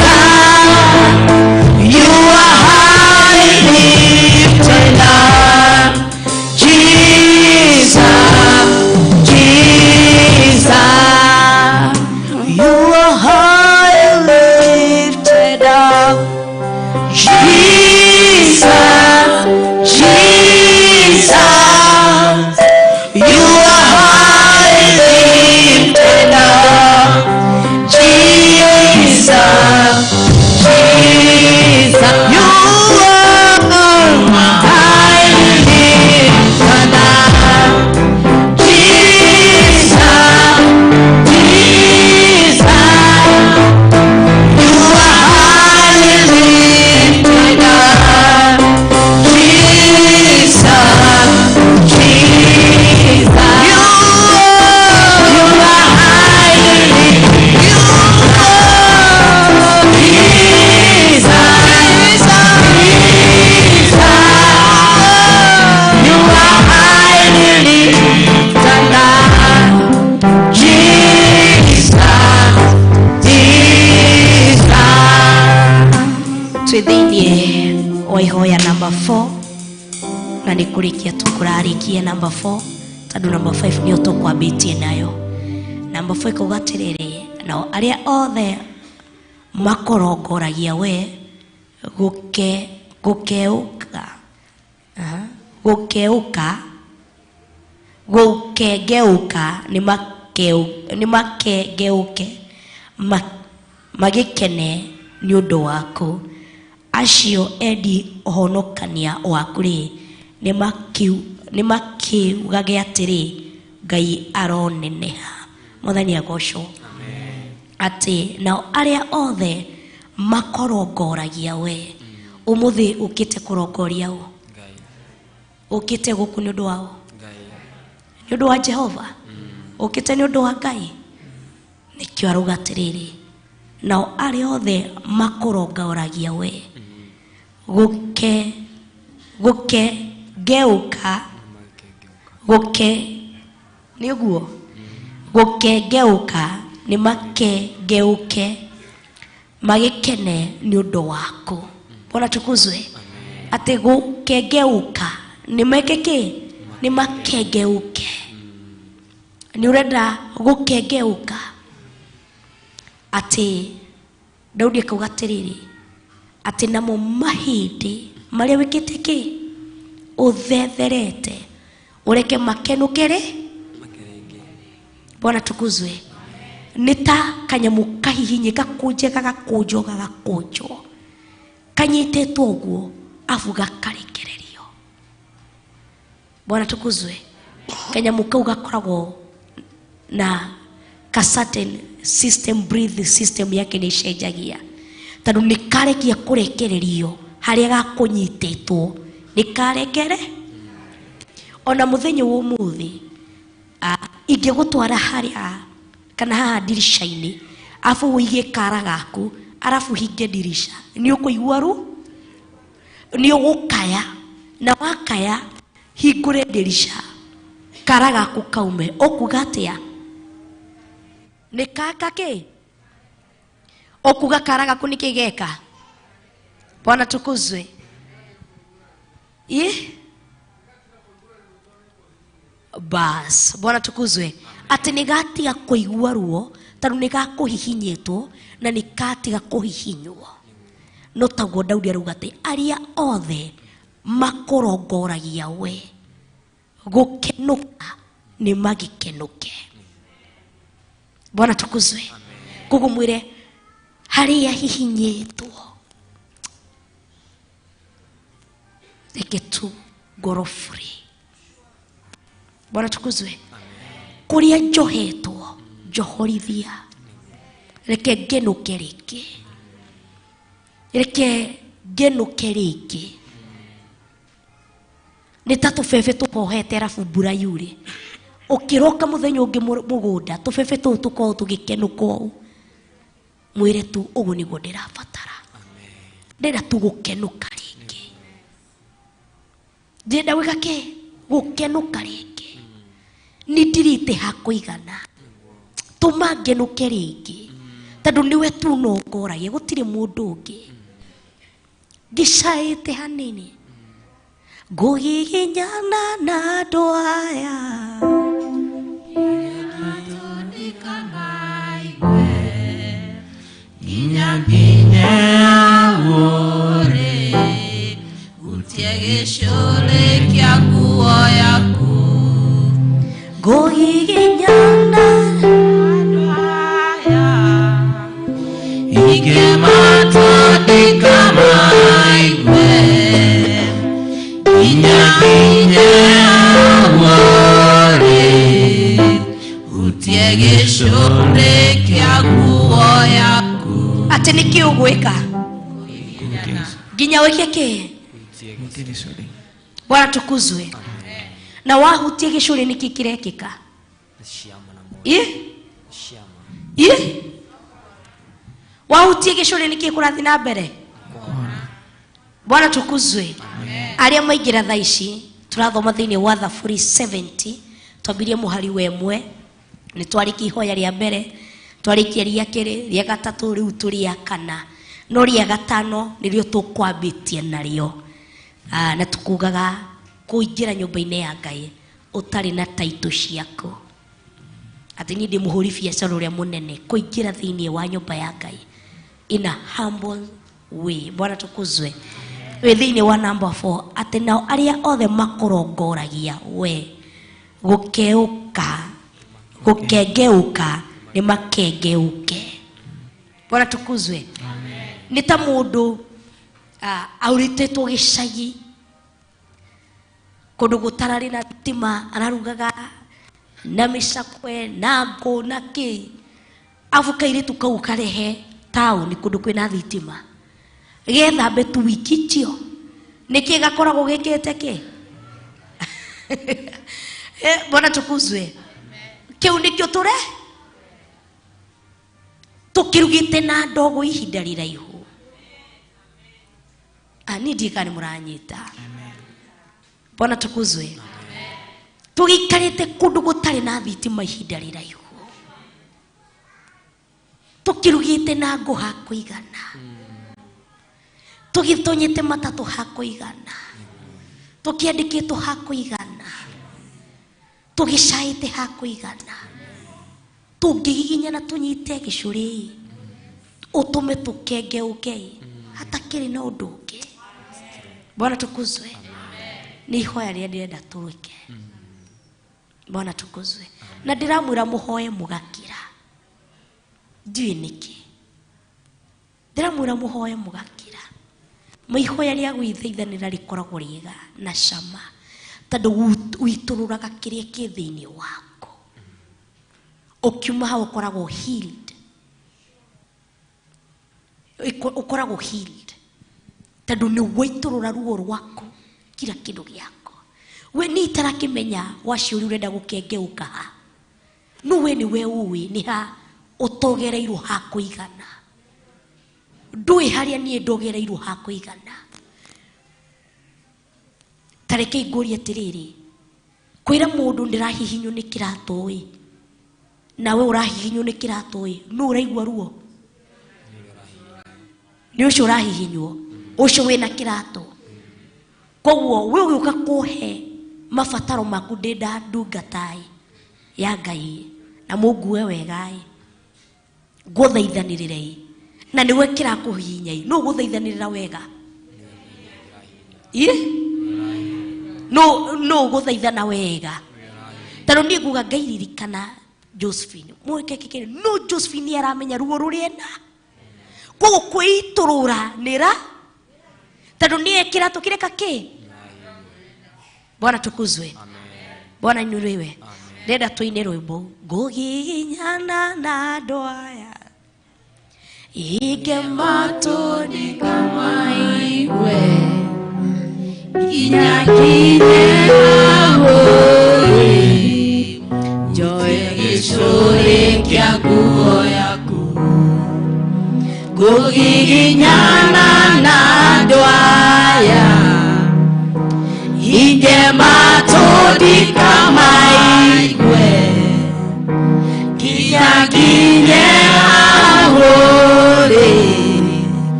Speaker 1: Jesus, you are highly lifted up. Jesus, Jesus, you are highly lifted up. Jesus, Jesus, you are highly lifted up. Jesus, Jesus, you are highly lifted up. Jesus, Jesus, you are highly lifted up. Jesus, Jesus, you are highly lifted up. Jesus, Jesus, you are highly lifted up. Jesus, Jesus.
Speaker 3: Twĩ thĩiniĩ wa ihoya number 4 na nĩ kũrĩkia tũkũrarĩkia number 4 tondũ number 5 nĩyo tũkwambĩtie nayo. Number 4 ĩkauga atĩrĩrĩ, nao arĩa othe makorongoragia we gũkeũka, aha, gũkeũka, gũkengeuka nĩ makengeuke magĩkene nĩ ũndũ waku. Acio endi ũhonokania waku rĩ, nĩmakiugage atĩrĩ, Ngai aroneneha. Mwathani agocwo. Atĩ nao arĩa othe makorongoragia we, ũmũthĩ ũkĩte kũrongoria ũ?
Speaker 5: Ngai.
Speaker 3: Ũkĩte gũkũ nĩ ũndũ wa ũ?
Speaker 5: Ngai.
Speaker 3: Nĩ ũndũ wa Jehova. Ũkĩte nĩ ũndũ wa Ngai. Nĩkĩo arauga atĩrĩrĩ, nao arĩa othe makũrongoragia we gũkengeuka, gũke nĩ ũguo, gũkengeuka nĩ makengeuke magĩkene nĩ ũndũ waku. Bwana tukuzwe. Atĩ gũkengeuka nĩ meke kĩ? Nĩ makengeuke. Nĩ ũrenda gũkengeuka? Atĩ Daudi akauga atĩrĩrĩ, atĩ namo mahĩndĩ marĩa wĩkĩte kĩ? Ũthetherete, ũreke makenũkere.
Speaker 5: Makerenge.
Speaker 3: Bwana tukuzwe. Nĩ ta kanyamũ kahihinye gakũnje gagakũnjwo gagakũnjwo kanyitĩtwo ũguo abu gakarekererio. Bwana tukuzwe. Kanyamũ kau gakoragwo na ka certain system, breathe system yake nĩ ĩcenjagia tondũ nĩ karekia kũrekererio harĩa gakũnyitĩtwo nĩ karekere. Ona mũthenya wa ũmũthĩ, ingĩgũtwara harĩa kana haha ndirica-inĩ afu ũige kara gaku arafu hinge ndirisha nĩ ũkũigua ru nĩ ũgũkaya na wakaya hingũre ndirisha kara gaku kaume ũkuga atĩa nĩ kaka kĩ ũkuga kara gaku nĩ geka Bwana tukuzwe bas Bwana tukuzwe atĩ nĩ gatiga kũigua ruo tondũ nĩ gakũhihinyĩtwo na nĩ gatiga kũhihinywo no taguo Daudi arauga atĩ arĩa othe makũrongoragia we gũkenũka nĩ magĩkenũke Bwana tukuzwe koguo mwĩre harĩa hihinyĩtwo reke tu ngorwo free Bwana tukuzwe kũrĩa njohetwo njohorithia reke ngenũke rĩngĩ reke ngenũke rĩngĩ nĩ ta tũbebe tũhohete arabu mbura yure ũkĩroka mũthenya ũngĩ mũgũnda tũbebe tũu tũkorwo tũgĩkenũka ũũ mwĩre tu ũguo nĩguo ndĩrabatara ndĩrenda tu gũkenũka rĩngĩ ndĩrenda gwĩka kĩ gũkenũka rĩngĩ nĩ ndirĩte ha kũigana tũma ngenũke rĩngĩ tondũ nĩwe tu nongoragia gũtirĩ mũndũ ũngĩ ngĩcaĩte hanini ngũgiginyana na andũ aya
Speaker 1: nginya nginye wore utie gĩcũrĩ kĩa nguo yaku
Speaker 3: ngũgiginyana
Speaker 1: andũ aya ingĩmatandĩka maigue nginya nginye wore utie gĩcũrĩ kĩa nguo yaku
Speaker 3: atĩ nĩkĩ ũgwĩka nginya wĩke kĩ Bwana tukuzwe na wahutie gĩcũrĩ nĩkĩ kĩrekĩka wahutie gĩcũrĩ nĩkĩ kũrathiĩ na mbere Bwana tukuzwe arĩa maingĩra thaa ici tũrathoma thĩinĩ wa Thaburi 70 twambirie mũhari wa 1 nĩ twarĩkia ihoya rĩa mbere twarĩkia rĩa kerĩ rĩa gatatũ rĩu tũrĩ kana no rĩa gatano nĩrĩo tũkwambĩtie narĩo na tukugaga kũingĩra nyũmba-inĩ ya Ngai ũtarĩ na taitũ ciaku atĩ niĩ ndĩ mũhũri biacara ũrĩa mũnene kũingĩra thĩinĩ wa nyũmba ya Ngai in a humble way Bwana tukuzwe wĩ thĩinĩ wa number 4 atĩ nao arĩa othe makũrongoragia we gũkeũka gũkengeuka nĩ makengeuke Bwana tukuzwe nĩ ta mũndũ aurĩtĩtwo gĩcagi kũndũ gũtararĩ na thitima ararugaga na mĩcakwe na ngũ na kĩ abu kairĩtu kau karehe taũni kũndũ kwĩna thitima gethambe tu wiki tio nĩkĩ gakoragwo gĩkĩte kĩ Bwana tukuzwe kĩu nĩkĩo tũre tũkĩrugĩte na ndogo ihinda rĩraihu niĩ ndiũĩ kana nĩ mũranyita Bwana tukuzwe tũgĩikarĩte kũndũ gũtarĩ na thitima ihinda rĩraihu tũkĩrugĩte na ngũ ha kũigana tũgĩtonyete matatũ ha kũigana tũkĩandĩkĩtwo ha kũigana tũgĩcaĩte ha kũigana tũngĩgiginyana tũnyite gĩcũrĩ ũtũme tũkengeuke hatakĩrĩ na ũndũ ũngĩ Bwana tukuzwe nĩ ihoya rĩrĩa ndĩrenda tũrĩke Bwana tukuzwe na ndĩramwĩra mũhoe mũgakira ndiũĩ nĩkĩ ndĩramwĩra mũhoe mũgakira maihoya rĩa gwĩthaithanĩra rĩkoragwo rĩega na cama tondũ witũrũraga kĩrĩa kĩ thĩinĩ waku ũkiuma hau ũkoragwo healed ũkoragwo healed tondũ nĩ waitũrũra ruo rwaku kila kĩndũ gĩaku we nĩ itarakĩmenya waciũri ũrenda gũkengeuka ha No we nĩwe ũĩ nĩ ha ũtogereirwo ha kũigana. Ndũĩ harĩa niĩ ndogereirwo ha kũigana. Ta reke ngũrie atĩrĩrĩ, kwĩra mũndũ ndĩrahihinywo nĩ kĩratũ ĩ, nawe ũrahihinywo nĩ kĩratũ ĩ, nũ ũraigua ruo? Nĩ ũcio ũrahihinywo, ũcio wĩna kĩratũ. Koguo we ũgĩũka kũhe mabataro maku ndĩ ndungata ĩ ya Ngai, na mũngue wega ĩ, ngũthaithanĩrĩre ĩ, na nĩwe kĩrakũhihinya ĩ, nũ ũgũthaithanĩrĩra wega? Ĩ? No ũgũthaithana wega. Tondũ niĩ nguga Ngai ririkana Josephine. Mwĩke kĩkĩrĩ, no Josephine nĩ aramenya ruo rũrĩa ena. Koguo kwĩitũrũra nĩra, tondũ nĩ kĩratũ kĩreka kĩ? Bwana tukuzwe. Bwana inuliwe. Ndĩrenda tũine rwĩmbo ngũgiginyana na andũ aya Ige
Speaker 1: matoni kama igwe kinya kinye ahoi njoe gĩcũrĩ kĩa nguo yaku ngũgiginyana na andũ aya Ige matoni kama igwe kinya kinye ahoi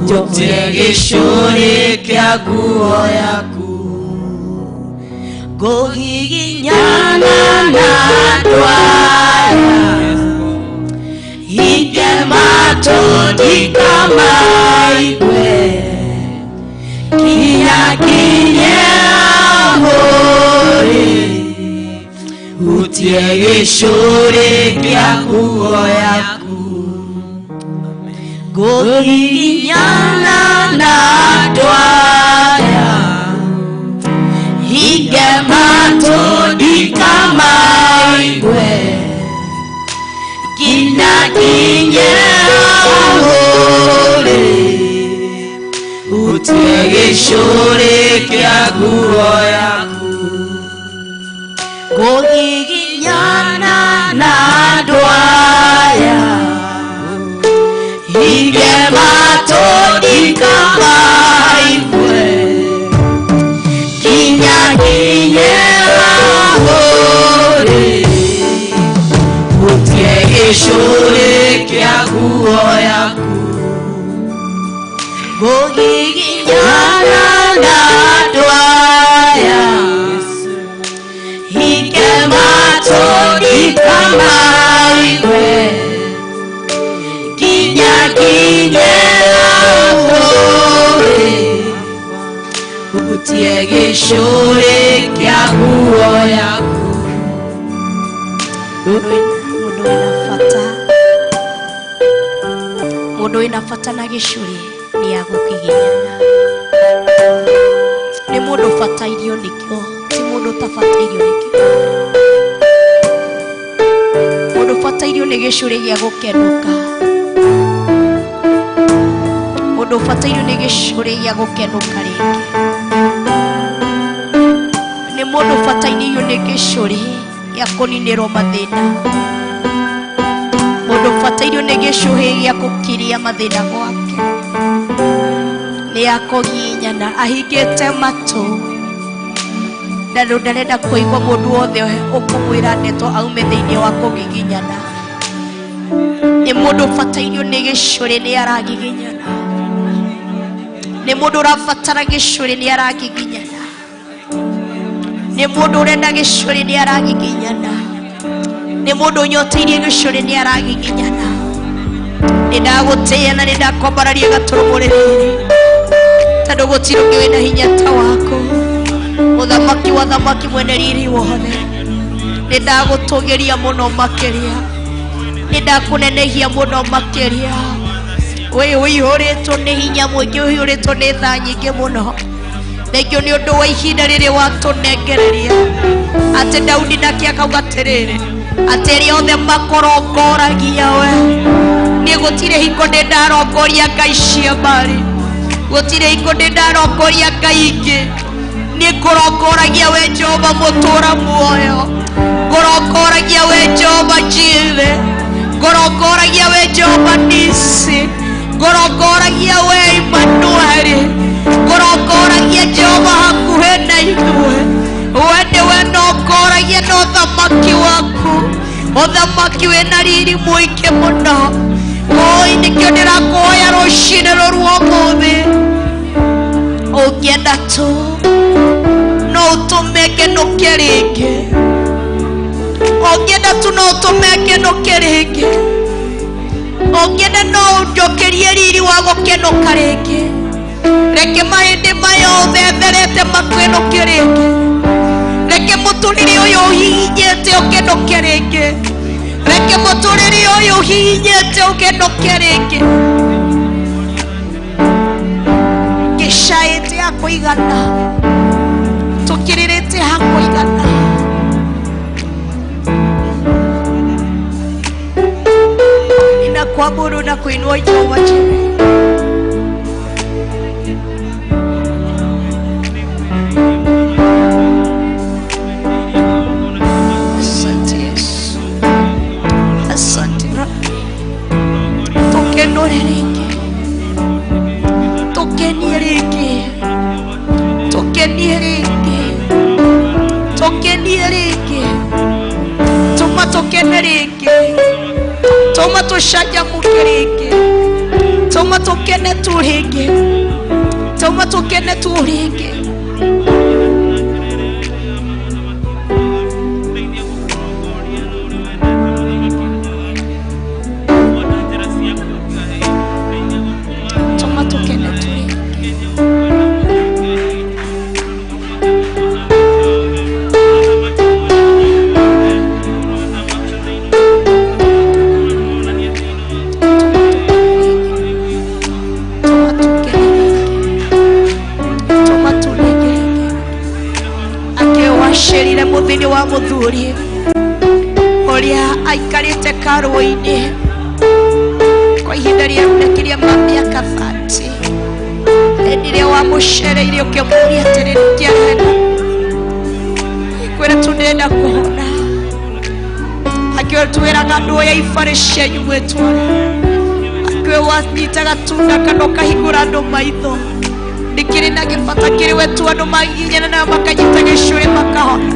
Speaker 1: njoe gĩcũrĩ kĩa nguo yaku
Speaker 3: ngũgiginyana na andũ aya Ige matoni kama igwe kinya kinye ahoi
Speaker 1: utie gĩcũrĩ kĩa nguo yaku
Speaker 3: ngũgiginyana na andũ aya Ige matoni kama igwe kinya kinye ahoi
Speaker 1: utie gĩcũrĩ kĩa nguo yaku
Speaker 3: ngũgiginyana na andũ aya Ige matoni kama igwe kinya kinye ahoi
Speaker 1: utie gĩcũrĩ kĩa nguo yaku
Speaker 3: ngũgiginyana na andũ aya Ige matoni kama igwe kinya kinye ahoi
Speaker 1: utie gĩcũrĩ kĩa nguo yaku.
Speaker 3: Mũndũ wĩna bata, mũndũ wĩna bata na gĩcũrĩ nĩ agũkiginyana. Nĩ mũndũ ũbatairio nĩkĩo, ti mũndũ ũtabatairio nĩkĩo. Mũndũ ũbatairio nĩ gĩcũrĩ gĩa gũkenũka. Mũndũ ũbatairio nĩ gĩcũrĩ gĩa gũkenũka rĩngĩ. Nĩ mũndũ ũbatairio nĩ gĩcũrĩ gĩa kũninĩrwo mathĩna. Mũndũ ũbatairio nĩ gĩcũhĩ gĩa gũkiria mathĩna gwake. Nĩ akũgiginyana ahingĩte matũ. Ndandũ ndarenda kũigua mũndũ wothe ũkũmwĩra ndeto aume thĩinĩ wa kũgiginyana. Nĩ mũndũ ũbatairio nĩ gĩcũrĩ nĩ aragiginyana. Nĩ mũndũ ũrabatara gĩcũrĩ nĩ aragiginyana. Nĩ mũndũ ũrenda gĩcũrĩ nĩ aragiginyana. Nĩ mũndũ ũnyoteirie gĩcũrĩ nĩ aragiginyana. Nĩ ndagũtĩĩa na nĩ ndakwambararia gatũrũmũ rĩrĩ, tondũ gũtirĩ ũngĩ wĩna hinya ta waku. Mũthamaki wa thamaki mwene riri wothe, nĩ ndagũtũgĩria mũno makĩria, nĩ ndakũnenehia mũno makĩria. Wĩ ũihũrĩtwo nĩ hinya mũingĩ, ũihũrĩtwo nĩ tha nyingĩ mũno. Thengio nĩ ũndũ wa ihinda rĩrĩ watũnengereria. Atĩ Daudi nake akauga atĩrĩrĩ, atĩ arĩa othe makorongoragia we, niĩ gũtirĩ hingo ndĩ ndarongoria ngai cia mbarĩ, gũtirĩ hingo ndĩ ndarongoria ngai ingĩ. Niĩ ngũrongoragia we Jehova mũtũũra muoyo, Ngũrongoragia we Jehova Jire, ngũrongoragia we Jehova Nisi, ngũrongoragia we Imanueli, ngũrongoragia Jehova hakuhĩ na ithuĩ. We nĩwe nongoragia na ũthamaki waku, ũthamaki wĩna riri mũingĩ mũno. Oi, nĩkĩo ndĩrakũhoya rũcinĩ rũrũ ũmũthĩ, ũngĩenda tu no ũtũme ngenũke rĩngĩ, ũngĩenda tu no ũtũme ngenũke rĩngĩ, ũngĩenda no ũnjokerie riri wa gũkenũka rĩngĩ. Reke mahĩndĩ maya ũthetherete makenũke rĩngĩ, reke mũtũrĩre ũyũ ũhihinyĩte ũkenũke rĩngĩ, reke mũtũrĩre ũyũ ũhihinyĩte ũkenũke rĩngĩ. Ngĩcaĩte ha kũigana, tũkĩrĩrĩte ha kũigana. Ninakuabudu na kuinua Jehova Jireh. Asante Yesu, asante Rabi. Tũkenũre rĩngĩ, tũkenie rĩngĩ, tũkenie rĩngĩ, tũkenie rĩngĩ, tũma tũkene rĩngĩ, tũma tũcanjamũke rĩngĩ, tũma tũkene tu rĩngĩ, tũma tũkene tu rĩngĩ. Tũma tũkene tu rĩngĩ. Tũma tũkene rĩngĩ, tũma tũrĩngĩ rĩngĩ. Akĩwacerire mũthĩni wa mũthuri ũrĩa aikarĩte karũa-inĩ kwa ihinda rĩa makĩria ma mĩaka 30. Hĩndĩ ĩrĩa wamũcereire ũkĩmũũria atĩrĩrĩ, nĩkĩ arenda? Kwĩra tu ndĩrenda kũhona. Akĩtwĩraga andũ oya ibarĩ cianyu mwĩtware. Akĩwe wanyitaga tunda kana ũkahingũra andũ maitho. Nĩkĩrĩ na gĩbata kĩrĩ we tu andũ magiginyana nayo makanyita gĩcũrĩ makahona.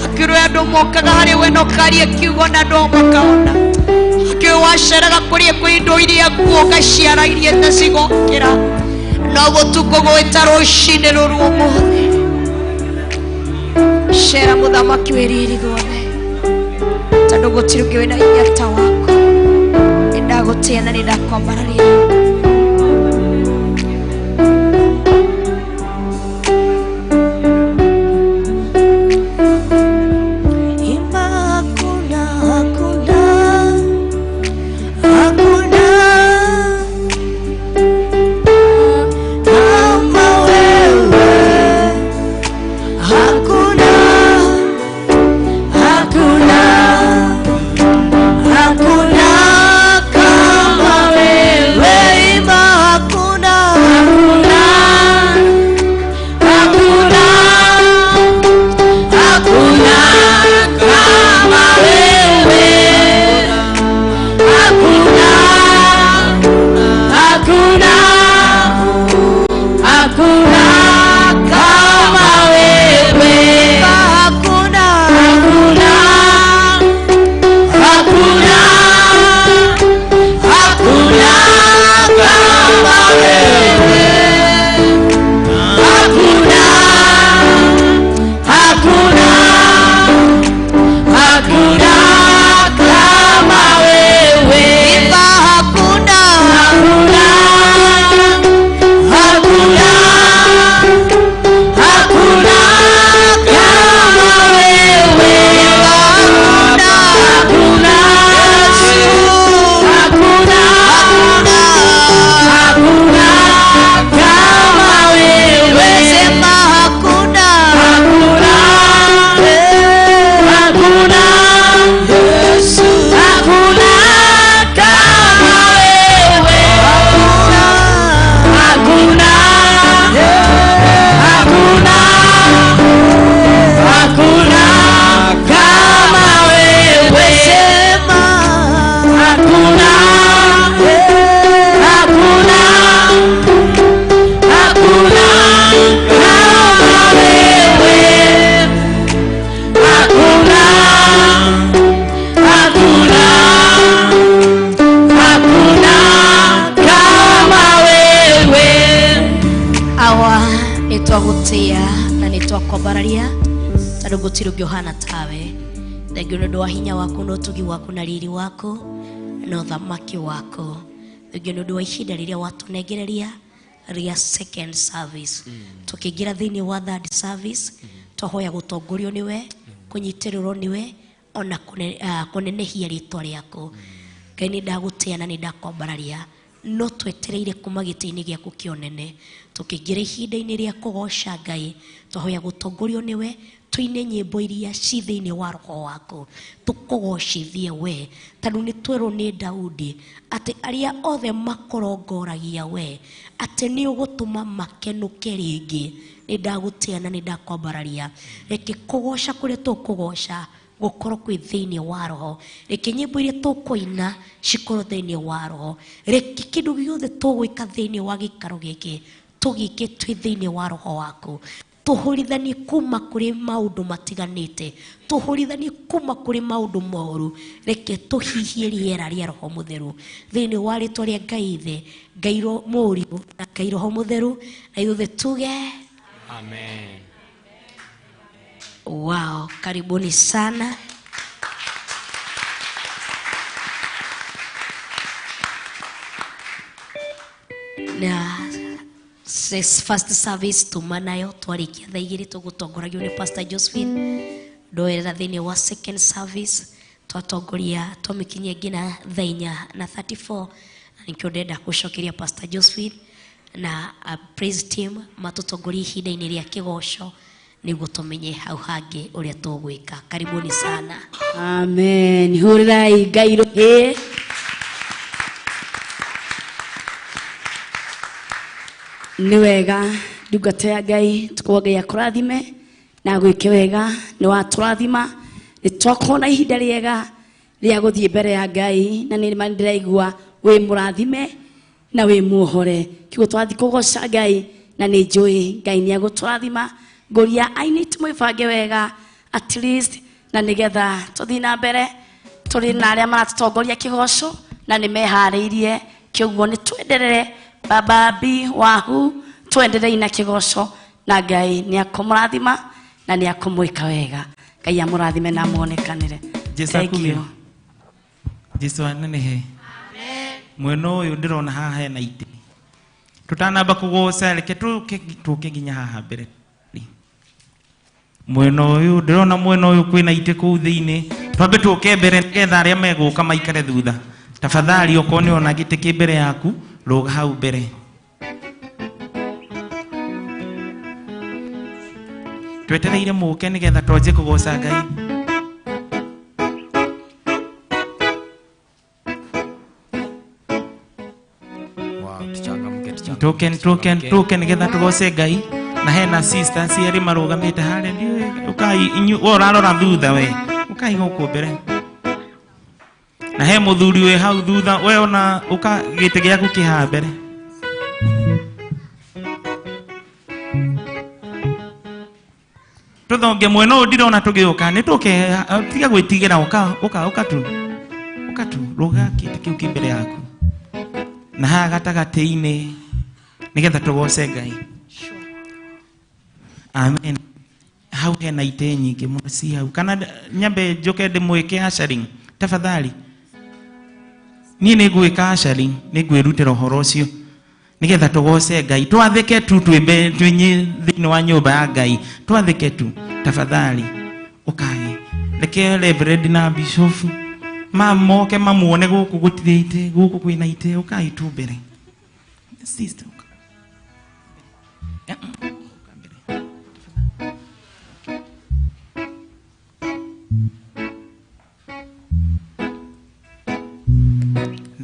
Speaker 3: Akĩrĩ andũ mokaga harĩ we na ũkaria kiugo na andũ ao makahona. Akĩwe waceraga kũrĩa kwĩ indo iria nguo ũgaciara iria ta cigokĩra. No gũtukũ gwĩta rũcinĩ rũrũ ũmũthĩ. Cera mũthamaki wĩ riri guothe, tondũ gũtirĩ ũngĩ wĩna hinya ta waku. Nĩndagũtĩĩa na nĩndakwambararia.
Speaker 1: Imba hakuna, hakuna, hakuna kama wewe. Hakuna, hakuna, hakuna kama wewe.
Speaker 3: Tondũ gũtirĩ ũngĩ ũhana tawe. Thengiũ nĩ ũndũ wa hinya waku na ũtugi waku na riri waku na ũthamaki waku. Thengiũ nĩ ũndũ wa ihinda rĩrĩa watũnengereria rĩa second service. Tũkĩingĩra thĩinĩ wa third service, twahoya gũtongorio nĩwe, kũnyitĩrĩrwo nĩwe, ona kũnenehia rĩtwa rĩaku. Ngai nĩ ndagũtĩa na nĩ ndakwambararia, no twetereire kuma gĩtĩ-inĩ gĩaku kĩa ũnene. Tũkĩingĩra ihinda-inĩ rĩa kũgoca Ngai, twahoya gũtongorio nĩwe, tũine nyĩmbo iria ci thĩinĩ wa roho waku, tũkũgocithie we, tondũ nĩ twerwo nĩ Daudi atĩ arĩa othe makũrongoragia we, atĩ nĩ ũgũtũma makenũke rĩngĩ. Nĩ ndagũtĩa na nĩ ndakwambararia. Reke kũgoca kũrĩa tũkũgoca gũkorwo kwĩ thĩinĩ wa roho. Reke nyĩmbo iria tũkũina cikorwo thĩinĩ wa roho. Reke kĩndũ gĩothe tũgwĩka thĩinĩ wa gĩikaro gĩkĩ tũgĩke twĩ thĩinĩ wa roho waku. Tũhũrithanie kuma kũrĩ maũndũ matiganĩte, tũhũrithanie kuma kũrĩ maũndũ moru. Reke tũhihie rĩera rĩa roho mũtheru thĩinĩ wa rĩtwa rĩa Ngai Ithe, Ngai Mũriũ na Ngai Roho Mũtheru, na ithuothe tuge
Speaker 5: Amen.
Speaker 3: Wow, karibuni sana. Na first service tuma nayo twarikia thaa igĩrĩ tũgũtongoragio nĩ Pastor Josephine. Ndoerera thĩinĩ wa second service twatongoria twamĩkinyia nginya thaa inya na 34, na nĩkĩo ndĩrenda gũcokeria Pastor Josephine na praise team matũtongorie ihinda-inĩ rĩa kĩgoco nĩguo tũmenye hau hangĩ ũrĩa tũgwĩka. Karibuni sana.
Speaker 2: Amen. Hũrĩrai Ngai rũhĩ. Nĩ wega ndungata ya Ngai, tũkoiga Ngai akũrathime na agwĩke wega. Nĩ watũrathima, nĩ twakorwo na ihinda rĩega rĩa gũthiĩ mbere ya Ngai, na nĩ ma ndĩraigua wĩ mũrathime na wĩ muohore. Kĩguo twathiĩ kũgoca Ngai, na nĩ njũĩ Ngai nĩ agũtũrathima. Ngũria aini tũmĩbange wega at least, na nĩgetha tũthiĩ na mbere tũrĩ na arĩa maratũtongoria kĩgoco na nĩ meharĩirie. Kĩoguo nĩ twenderere Baba B Wahu, twenderei na kĩgoco, na Ngai nĩ akũmũrathima na nĩ akũmwĩka wega. Ngai amũrathime na amuonekanĩre.
Speaker 6: Jesu
Speaker 2: Thank
Speaker 6: akumio.
Speaker 2: you.
Speaker 6: Jesu anenehe. Mwena ũyũ ndĩrona haha hena itĩ. Tũtanamba kũgoca, reke tũke nginya haha mbere. Mwena ũyũ ndĩrona mwena ũyũ kwĩna itĩ kũu thĩinĩ. Twambe tũke mbere nĩgetha arĩa megũka maikare thutha. Tafadhali okorwo nĩ ũrona gĩtĩ kĩ mbere yaku, rũga hau mbere. Twetereire mũke nĩgetha twanjie kũgoca Ngai.
Speaker 5: Wow, tuchangamke, tuchangamke,
Speaker 6: Token, token,
Speaker 5: tuchangamke.
Speaker 6: token nĩgetha tũgoce Ngai. Na hena sisters erĩ marũgamĩte harĩa, ndiũĩ, ũkai inyuĩ, we ũrarora thutha we, ũkai gũkũ mbere. Na he mũthuri wĩ hau thutha, we ona ũka gĩtĩ gĩaku kĩ haha mbere. Tũthonge mwena ũyũ ndirona tũgĩũka, nĩ tũke, tiga gwĩtigĩra, ũka, ũka, ũka tu. Ũka tu, rũga gĩtĩ kĩu kĩ mbere yaku. Na haha gatagatĩ-inĩ nĩgetha tũgoce Ngai. Amen. Hau hena itĩ nyingĩ mũno ci hau. Kana nyambe njũke ndĩmwĩke ushering, tafadhali. Niĩ nĩ ngwĩka ushering, nĩ ngwĩrutĩra ũhoro ũcio nĩgetha tũgoce Ngai. Twathĩke tu twĩ thĩinĩ wa nyũmba ya Ngai. Twathĩke tu tafadhali. Ũkai. Reke Reverend na Bishop mamoke mamuone gũkũ gũtirĩ itĩ, gũkũ kwĩna itĩ, ũkai tu mbere. Sister, ũka.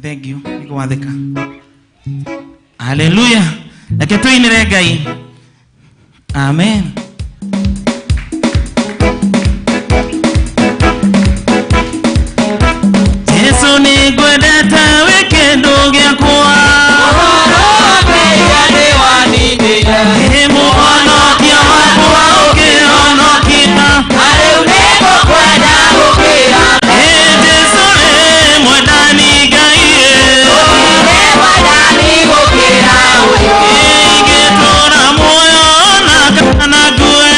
Speaker 6: Thank you. Nĩgwathĩka. Hallelujah. Reke tũinĩre Ngai. Amen. Jesu nĩngwendete wĩ kĩndũ gĩakwa. Ĩ mũhonokia wakwa ũkĩhonokia. Ĩ Jesu ĩ mwendani Ngai ĩ. Ingĩtũũra muoyo na kana ngue.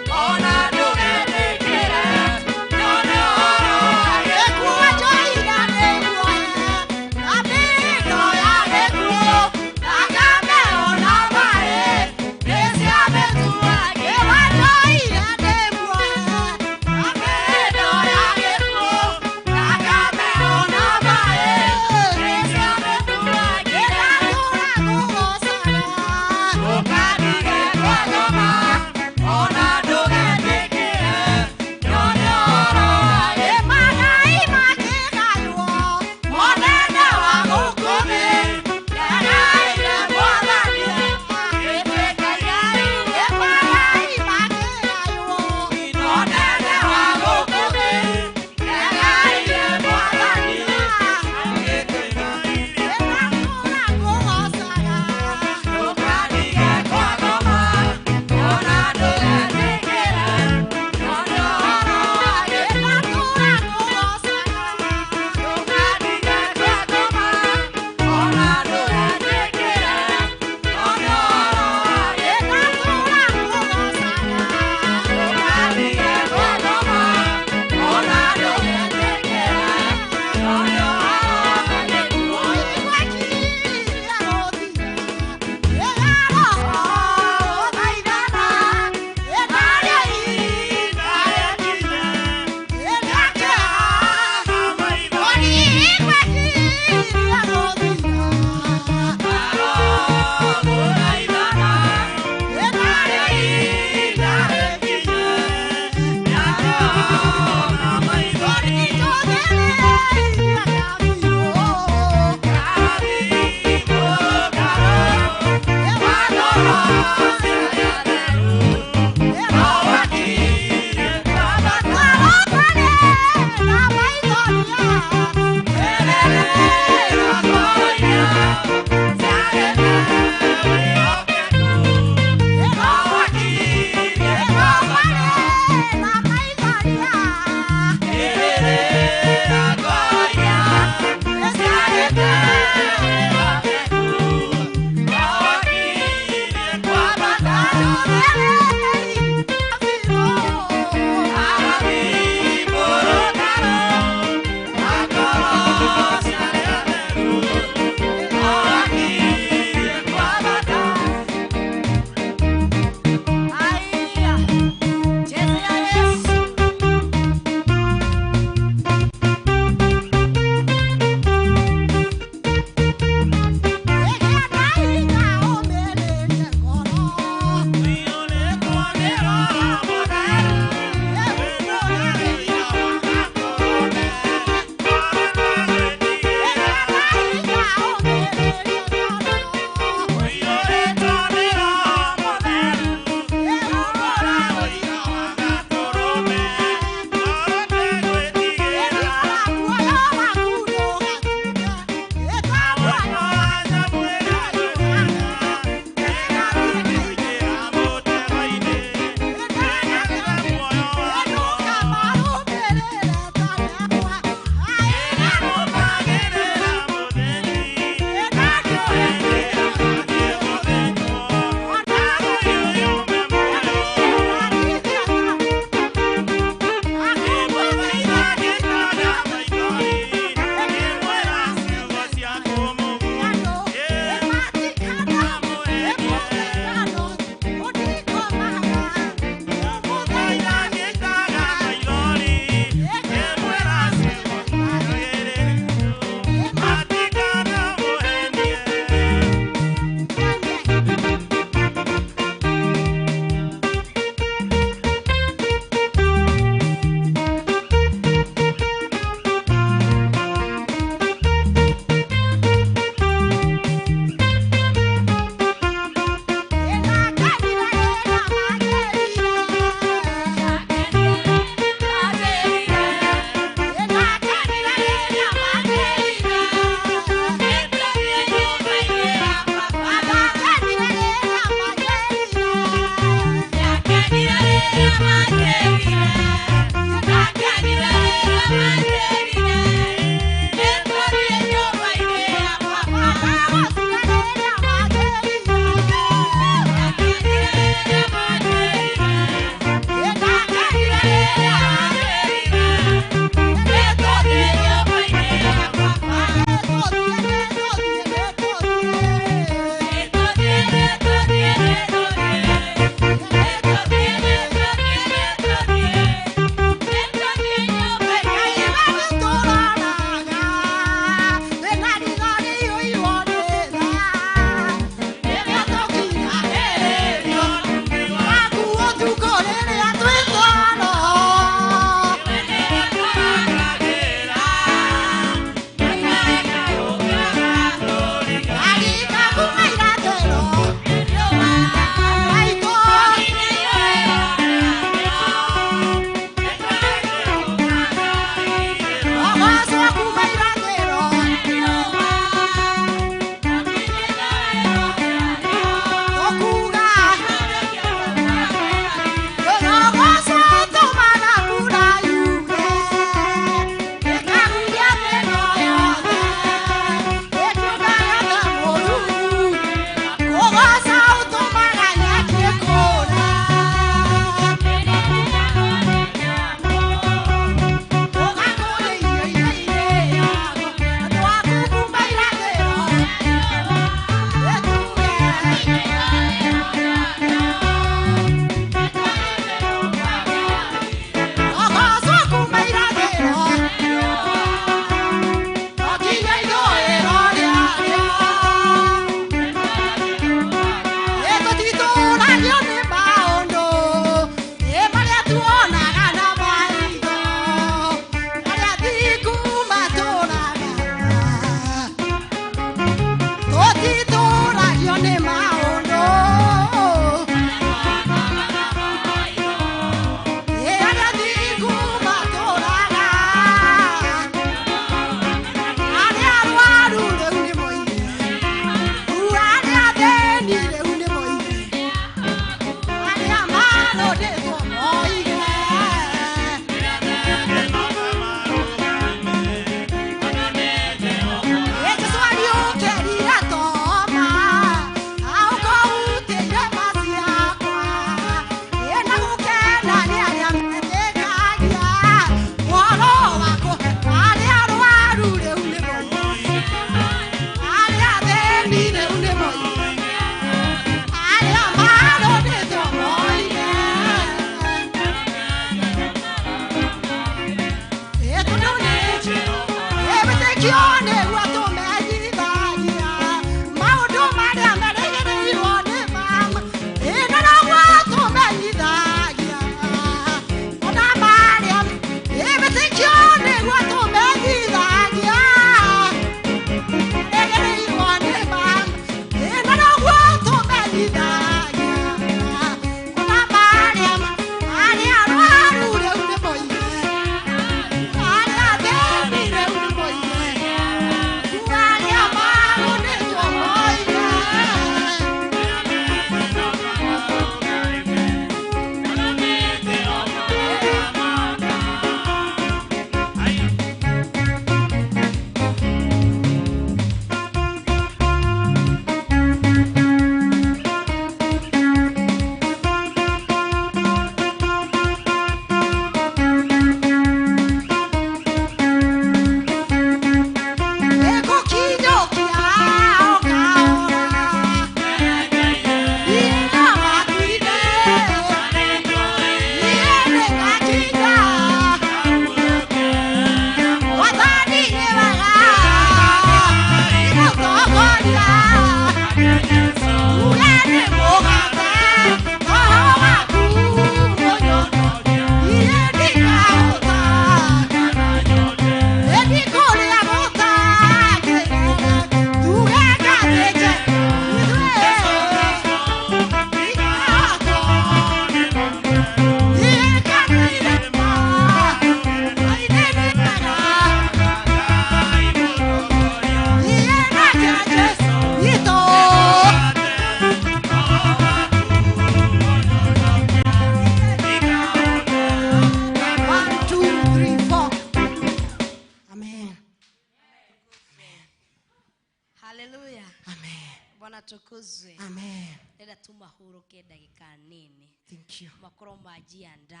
Speaker 3: Tukuzwe.
Speaker 7: Amen.
Speaker 3: Ndenda tumahuruke ndagika nini.
Speaker 7: Thank you.
Speaker 3: Makorwo majianda.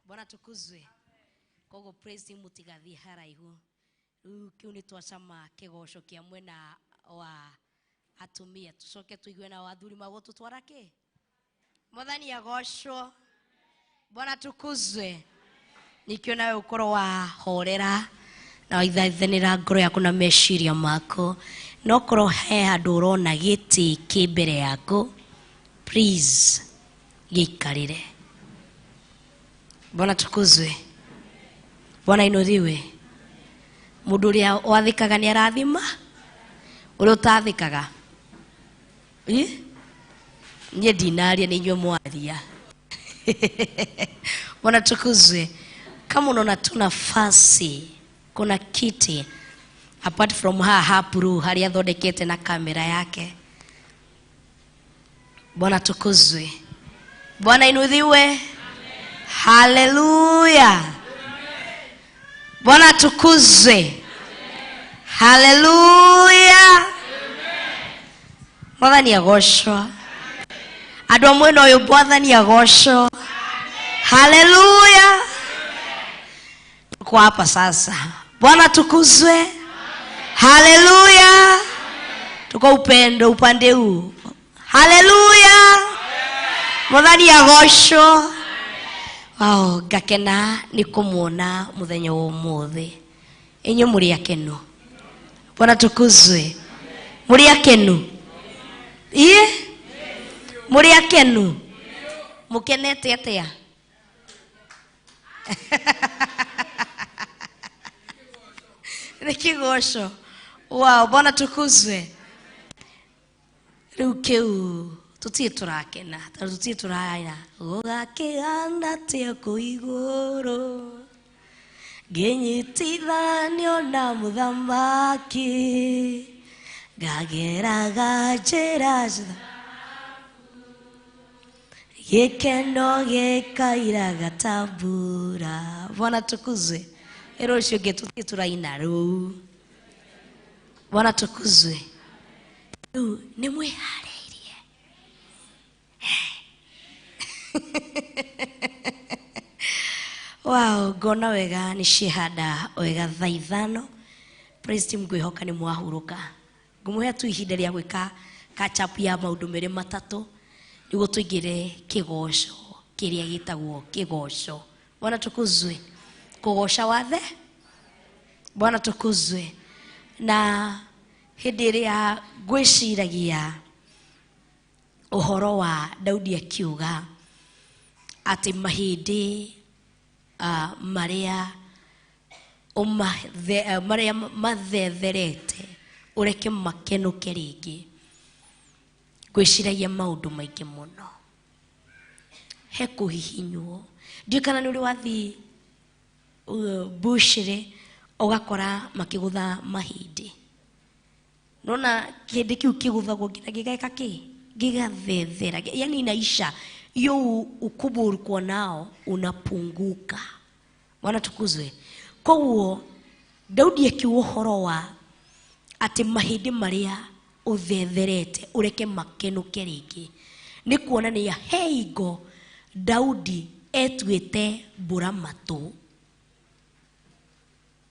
Speaker 3: Bwana tukuzwe. Koguo praise team mutigathie haraihu. Riu kiu ni twacama kigoco kia mwena wa atumia tucoke tuigue na athuri magututwara ki. Mwathani agocwo. Bwana tukuzwe. Nikio nawe ukorwo wahorera na waithaithanĩra ngoro yaku na meciria maku. No korwo he handũ ũrona gĩtĩ kĩ mbere yaku, please gĩikarĩre. Bwana tukuzwe. Bwana inuliwe. Mũndũ ũrĩa wathĩkaga nĩ arathima, ũrĩa ũtathĩkaga niĩ ndinaria nĩ inyuĩ mwaria. Bwana tukuzwe. Kama unaona tu nafasi, kuna kiti apart from her hapuru haria athondekete na kamera yake. Bwana tukuzwe. Bwana inuliwe. Haleluya. Bwana tukuzwe. Haleluya. Mwathani agocwo. Andũ a mwena ũyũ Mwathani agocwo. Haleluya. Tuko hapa sasa. Bwana tukuzwe. Haleluya. Tuko upendo upande huu. Haleluya. Mwathani agocwo. Wow, ngakena ni kumuona muthenya wa umuthi. Inyuĩ mũrĩ akenu. Bwana tukuzwe. Mũrĩ akenu. Iĩ? Mũrĩ akenu. Mũkenete atĩa? Nĩ kĩgoco. Wow, Bwana tukuzwe. Rĩu kĩu tutirĩ tũrakena, tondũ tutirĩ tũraina gũgakĩhana atĩa kũu igũrũ ngĩnyitithanio na mũthamaki ngageraga njĩra gĩkeno gĩkairaga ta mbura. Bwana tukuzwe. Ĩro ũcio ũngĩ tutirĩ tũraina rĩu. Bwana tukuzwe. Rĩu nĩ mwĩharĩirie? Wow, ngona wega nĩ ciehanda wega thaa 5. Praise team ngwĩhoka nĩ mwahurũka. Ngũmũhe tu ihinda rĩa gwĩka catch up ya maũndũ merĩ matatũ nĩguo tũingĩre kĩgoco kĩrĩa gĩtagwo kĩgoco. Bwana tukuzwe. Kũgoca wathe. Bwana tukuzwe. Na hĩndĩ ĩrĩa ngwĩciragia ũhoro wa Daudi akiuga atĩ mahĩndĩ marĩa marĩa mathetherete ũreke makenũke rĩngĩ, ngwĩciragia maũndũ maingĩ mũno. He kũhihinywo. Ndiũĩ kana nĩ ũrĩ wathiĩ bushĩrĩ ũgakora makĩgũtha mahĩndĩ. Nona kĩhĩndĩ kĩu kĩgũthagwo nginya gĩgeka kĩ? Gĩgathethera. Yani inaisha. Hiyo ukubwa ulikuwa nao unapunguka. Bwana tukuzwe. Koguo Daudi akiuga ũhoro wa atĩ mahĩndĩ marĩa ũthetherete ũreke makenũke rĩngĩ, nĩ kuonania he hingo Daudi etuĩte mbũra matũ,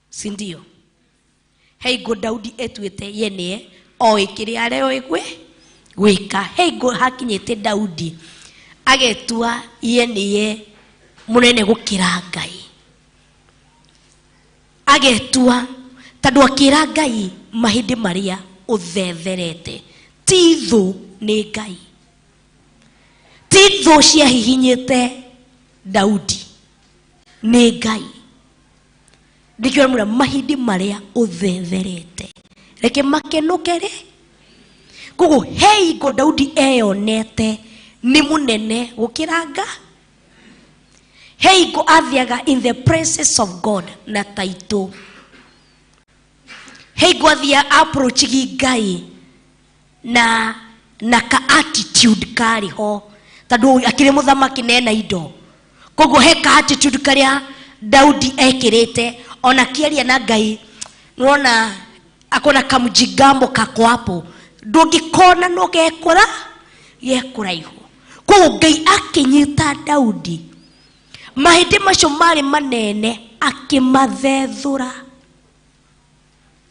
Speaker 3: si ndio? He hingo Daudi etuĩte ye nĩe oĩ kĩrĩa areoĩ gwĩka. He hingo hakinyĩte Daudi agetua ye nĩye mũnene gũkĩra Ngai. Agetua tondũ akĩra Ngai mahĩndĩ marĩa ũthetherete ti thũ nĩ Ngai. Ti thũ ciahihinyĩte Daudi nĩ Ngai. Ndikĩo mũra mahĩndĩ marĩa ũthetherete reke makenũke rĩ. Koguo he hingo Daudi eyonete nĩ mũnene gũkĩra Ngai. He hingo athiaga in the presence of God na taitũ. He hingo athiaga approach Ngai na ka attitude karĩ ho tondũ akĩrĩ mũthamaki na ena indo. Koguo he ka attitude karĩa Daudi ekĩrĩte ona akĩaria na Ngai nĩwona akona kamjigambo kako hapo ndũngĩkona no gekũra gekũraihu. Koguo Ngai akĩnyita Daudi mahĩndĩ macio marĩ manene akĩmathethũra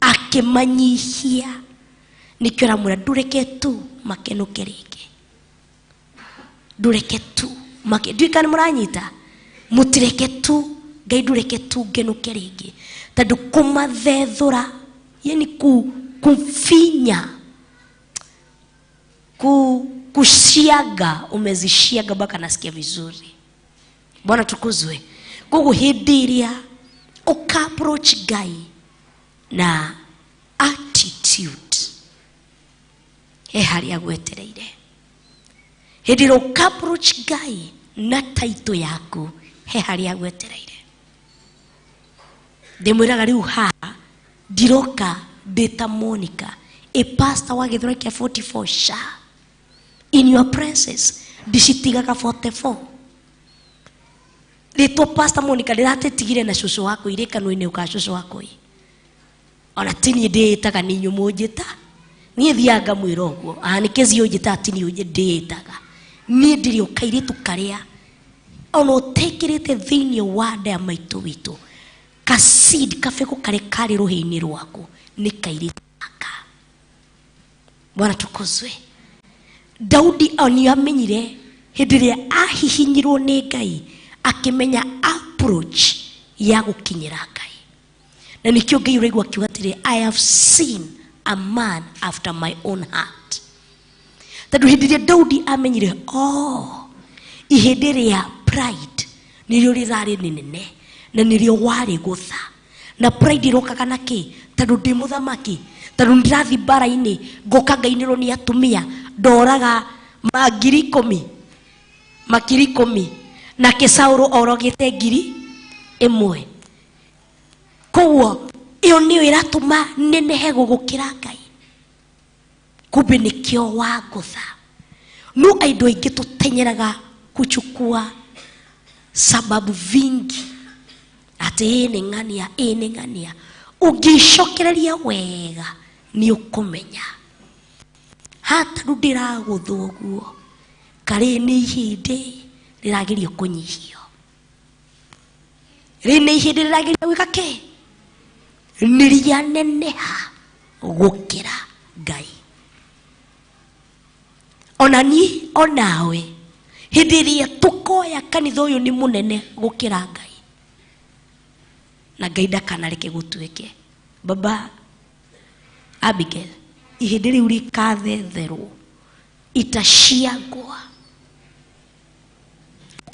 Speaker 3: akĩmanyihia. Nĩkĩo aramwĩra ndũreke tu makenũke rĩngĩ, ndũreke tu make. Ndiũĩ kana nĩmũranyita, mũtireke tu Ngai, ndũreke tu ngenũke rĩngĩ tondũ kũmathethũra yani kufinya kushiaga, umezishiaga mpaka nasikia vizuri. Bwana tukuzwe. Koguo hĩndĩ ĩrĩa ũka approach Ngai na attitude he harĩa gwetereire. Hĩndĩ ĩrĩa ũka approach Ngai na taitũ yaku he harĩa gwetereire. Ndĩmwĩraga rĩu haha ndiroka ndĩ ta Monica, a pastor wa Gĩthũrai kĩa 44 sha in your presence ndicitigaga 44. Rĩtwa pastor Monica ndĩratetigire na cũcũ wakwa irĩ kanua-inĩ ka cũcũ wakwa. Ona ti niĩ ndĩĩtaga nĩ inyuĩ mũnjĩta. Niĩ thiaga ngamwĩra ũguo. Ah, nĩ kĩzi ũnjĩtaga ti niĩ ndĩĩtaga. Niĩ ndĩrĩ o kairĩtu karĩa ona ũtekĩrĩte thĩinĩ wa nda ya maitũ witũ ka seed kabegũ karĩa karĩ rũhĩ-inĩ rwaku nĩ kairĩtu gaka. Bwana tukuzwe. Daudi nĩ amenyire hĩndĩ ĩrĩa ahihinyirwo nĩ Ngai akĩmenya approach ya gũkinyĩra Ngai. Na nĩkĩo Ngai ũraigua akiuga atĩrĩ, I have seen a man after my own heart. Tondũ hĩndĩ ĩrĩa Daudi amenyire oh, ihĩndĩ rĩa pride nĩrĩo rĩrarĩ rĩnene na nĩrĩo warĩ gũtha. Na pride ĩrokaga na kĩ? Tondũ ndĩ mũthamaki, tondũ ndĩrathiĩ mbara-inĩ ngoka ngainĩrwo nĩ atumia ndoraga ngiri ikũmi, makiri ikũmi, nake Saũlũ orogĩte ngiri ĩmwe. Koguo ĩyo nĩyo ĩratũma nenehe gũgũkĩra Ngai. Kumbe nĩkĩo wangũtha. No andũ aingĩ tũtenyeraga kuchukua sababu vingi atĩ ĩĩ nĩ ng'ania, ĩĩ nĩ ng'ania. Ũngĩcokereria wega nĩ ũkũmenya hata rĩu ndĩragũthwo ũguo karĩ nĩ ihĩndĩ rĩragerio kũnyihio, rĩ nĩ ihĩndĩ rĩragerio gwĩka kĩ? Nĩ rĩaneneha gũkĩra Ngai. Ona niĩ onawe hĩndĩ ĩrĩa tũkoya kanitha ũyũ nĩ mũnene gũkĩra Ngai, na Ngai ndakanareke gũtuĩke. Baba Abigail, ihĩndĩ rĩu rĩkathetherwo itaciangwa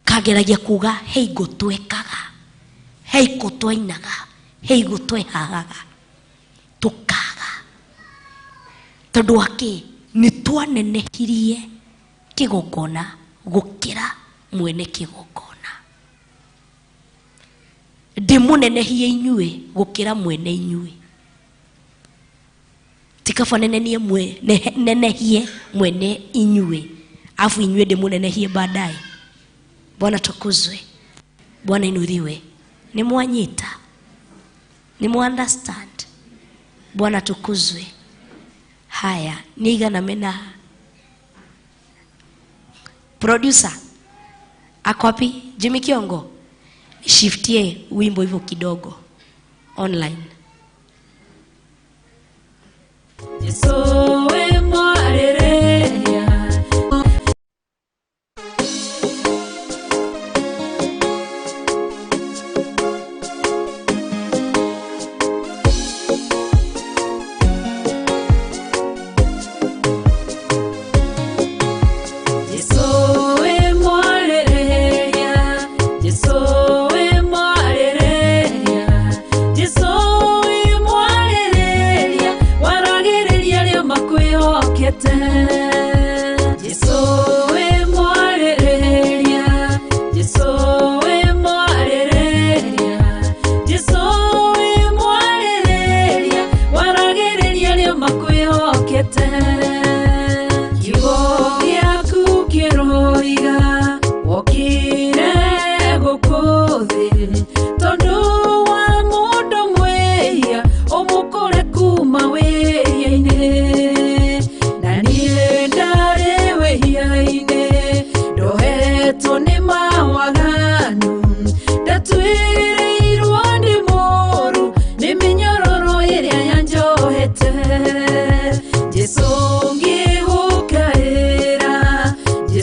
Speaker 3: kageragia kuga he ingo twekaga, he ingo twainaga, he ingo twehagaga, tukaga tondũ wa kĩ? Nĩ twanenehirie kĩgongona gũkĩra mwene kĩgongona. Ndĩmũnenehie inyuĩ gũkĩra mwene inyuĩ. Ti kaba nenenie nenehie mwene inyuĩ, afu inyuĩ ndĩmũnenehie baadaye. Bwana tukuzwe, Bwana inuliwe. Nĩ mwanyita, nĩ mwa understand. Bwana tukuzwe. Haya, nĩ igana mena producer ako wapi? Jimmy Kiongo, shiftie wimbo hivyo kidogo online.
Speaker 1: Yesu we mwarereria. Yesu we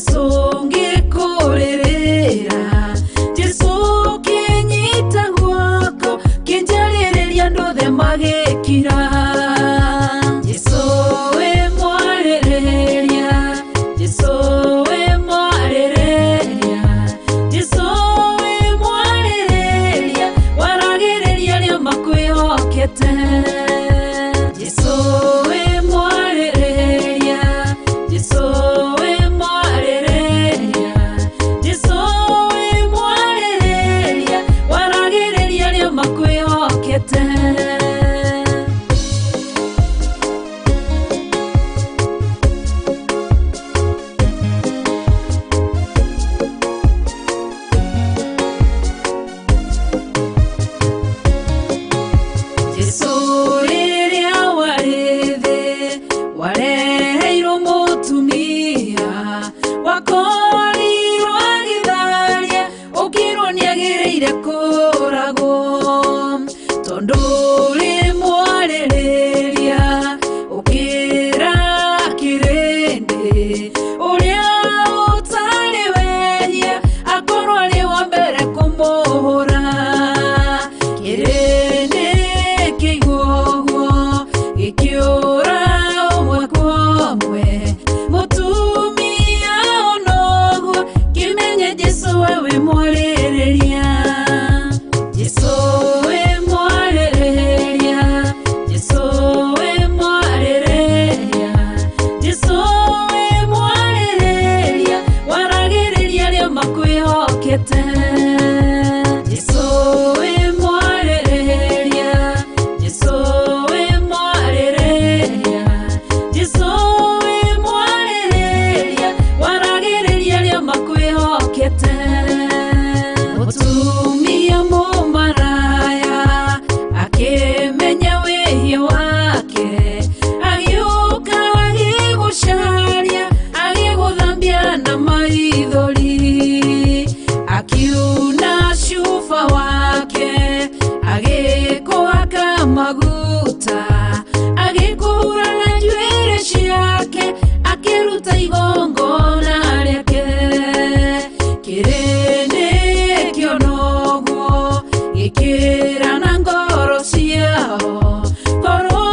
Speaker 7: Jesu ngĩkũrĩrĩra Jesu kĩnyita guoko kĩnjarĩrĩria andũ othe magĩkira Jesu wĩ mwarĩrĩria Jesu wĩ mwarĩrĩria Jesu wĩ mwarĩrĩria waragĩrĩria arĩa makwĩhokete Jesu wĩ mwarĩrĩria Jesu wĩ mwarĩrĩria Jesu wĩ mwarĩrĩria waragĩrĩria arĩa makwĩhokete Jesu rĩrĩa warĩ thĩ wareheirwo mũtumia wakorirwo agĩtharia ũkĩrwo nĩagĩrĩire kũragwo tondũ rĩ mwarĩrĩria ũkĩra kĩrĩndĩ ũrĩa ũtarĩ wehia akorwo arĩ wa mbere kũmũhũra kĩrĩndĩ kĩigua ũguo gĩkĩũra ũmwe kwa ũmwe mũtumia ona ũguo kĩmenye Jesu we wĩ mwarĩrĩria Jesu wĩ mwarĩrĩria Jesu wĩ mwarĩrĩria Jesu wĩ mwarĩrĩria waragĩrĩria arĩa makwĩhokete Jesu wĩ mwarĩrĩria Jesu wĩ mwarĩrĩria Jesu wĩ mwarĩrĩria waragĩrĩria arĩa makwĩhokete mũtumia mũmaraya akĩmenya wĩhia wake agĩũka agĩgũcaria agĩgũthambia na maithori akiuna cuba wake agĩkũhaka maguta agĩkũhura na njuĩrĩ ciake akĩruta igongona rĩake kĩrĩndĩ kĩona ũguo gĩkĩra na ngoro ciao korwo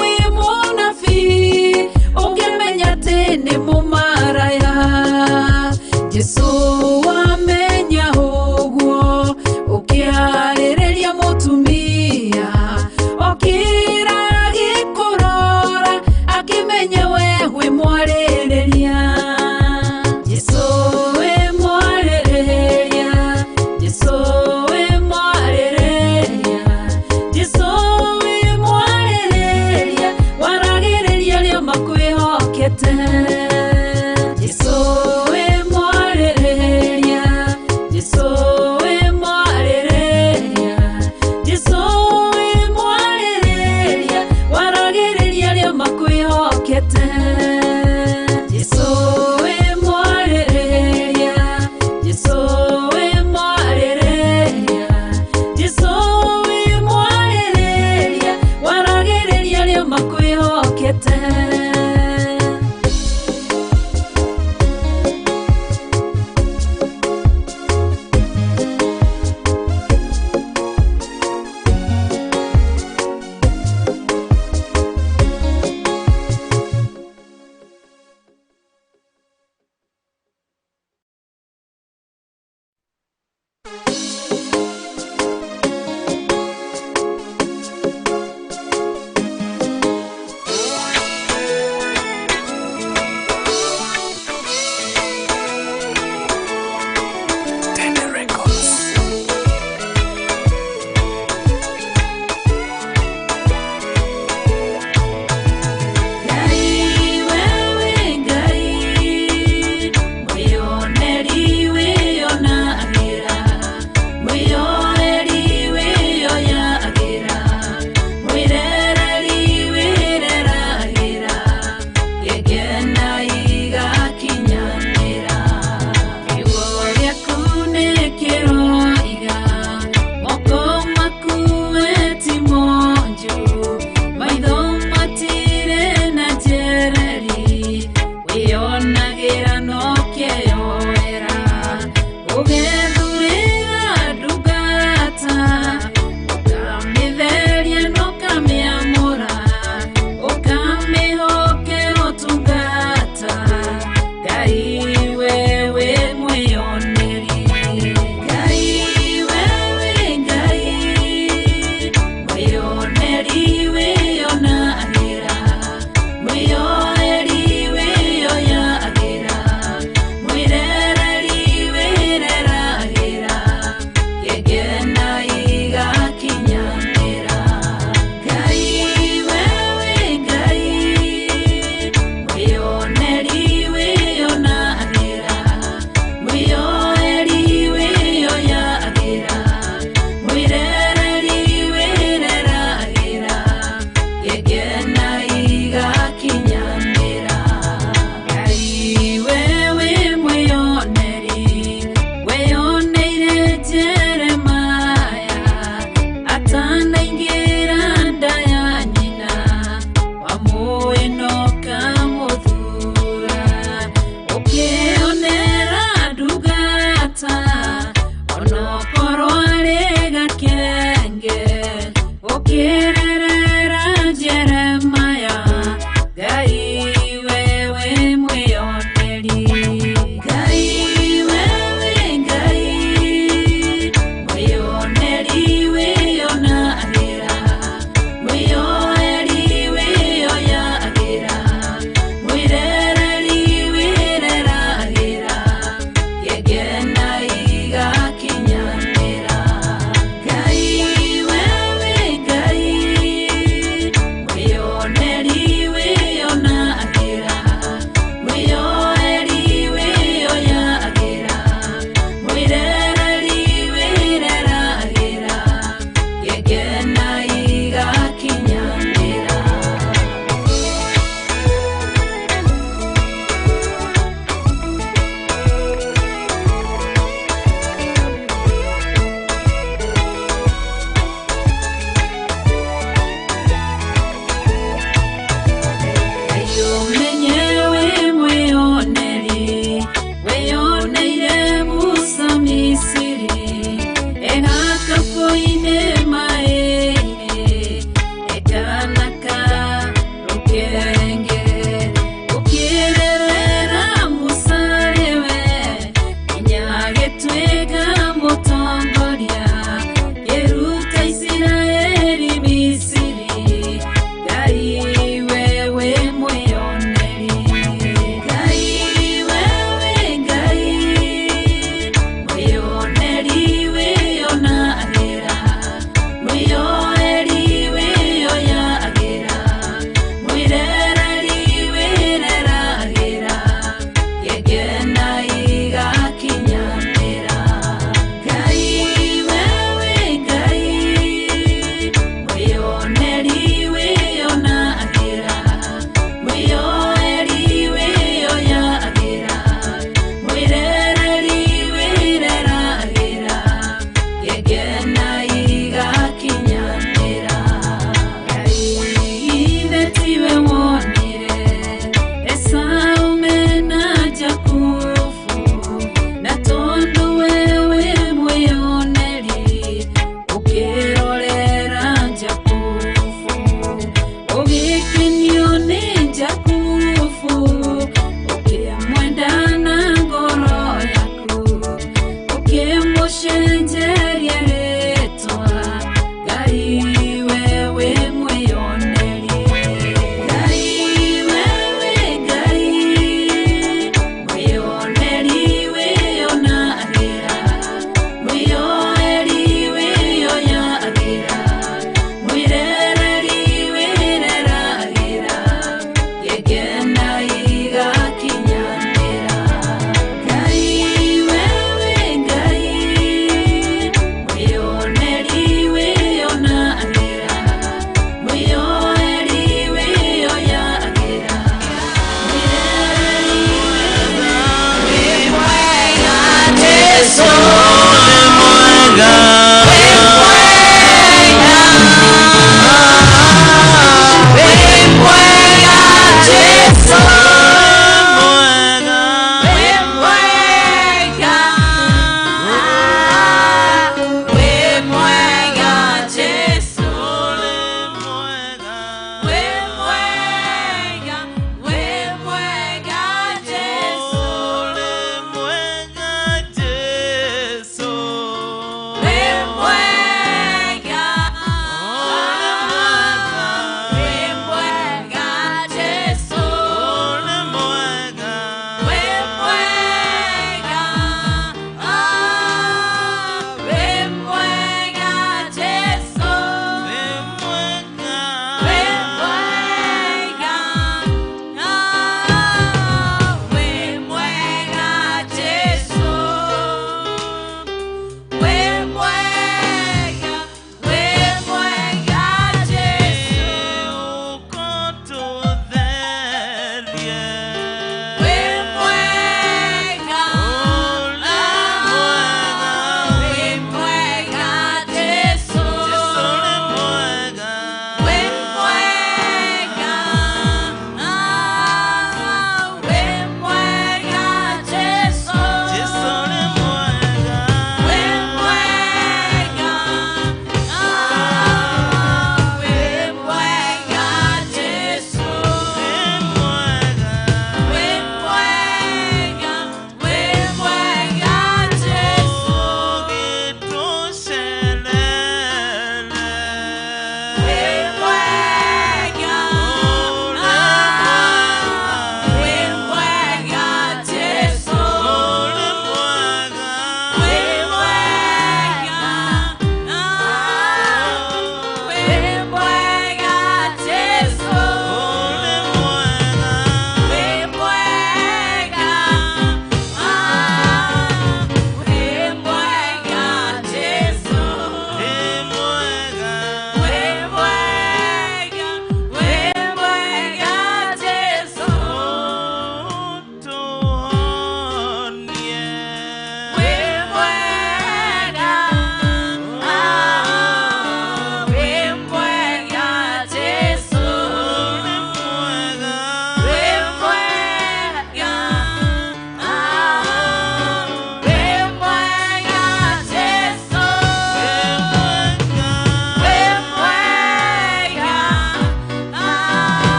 Speaker 7: wĩ mũnabii ũngĩmenya atĩ nĩ mũmaraya Jesu wamenya ũguo ũkĩarĩrĩria mũtumia okĩra agĩkũrora akĩmenya we wĩ mwarĩrĩria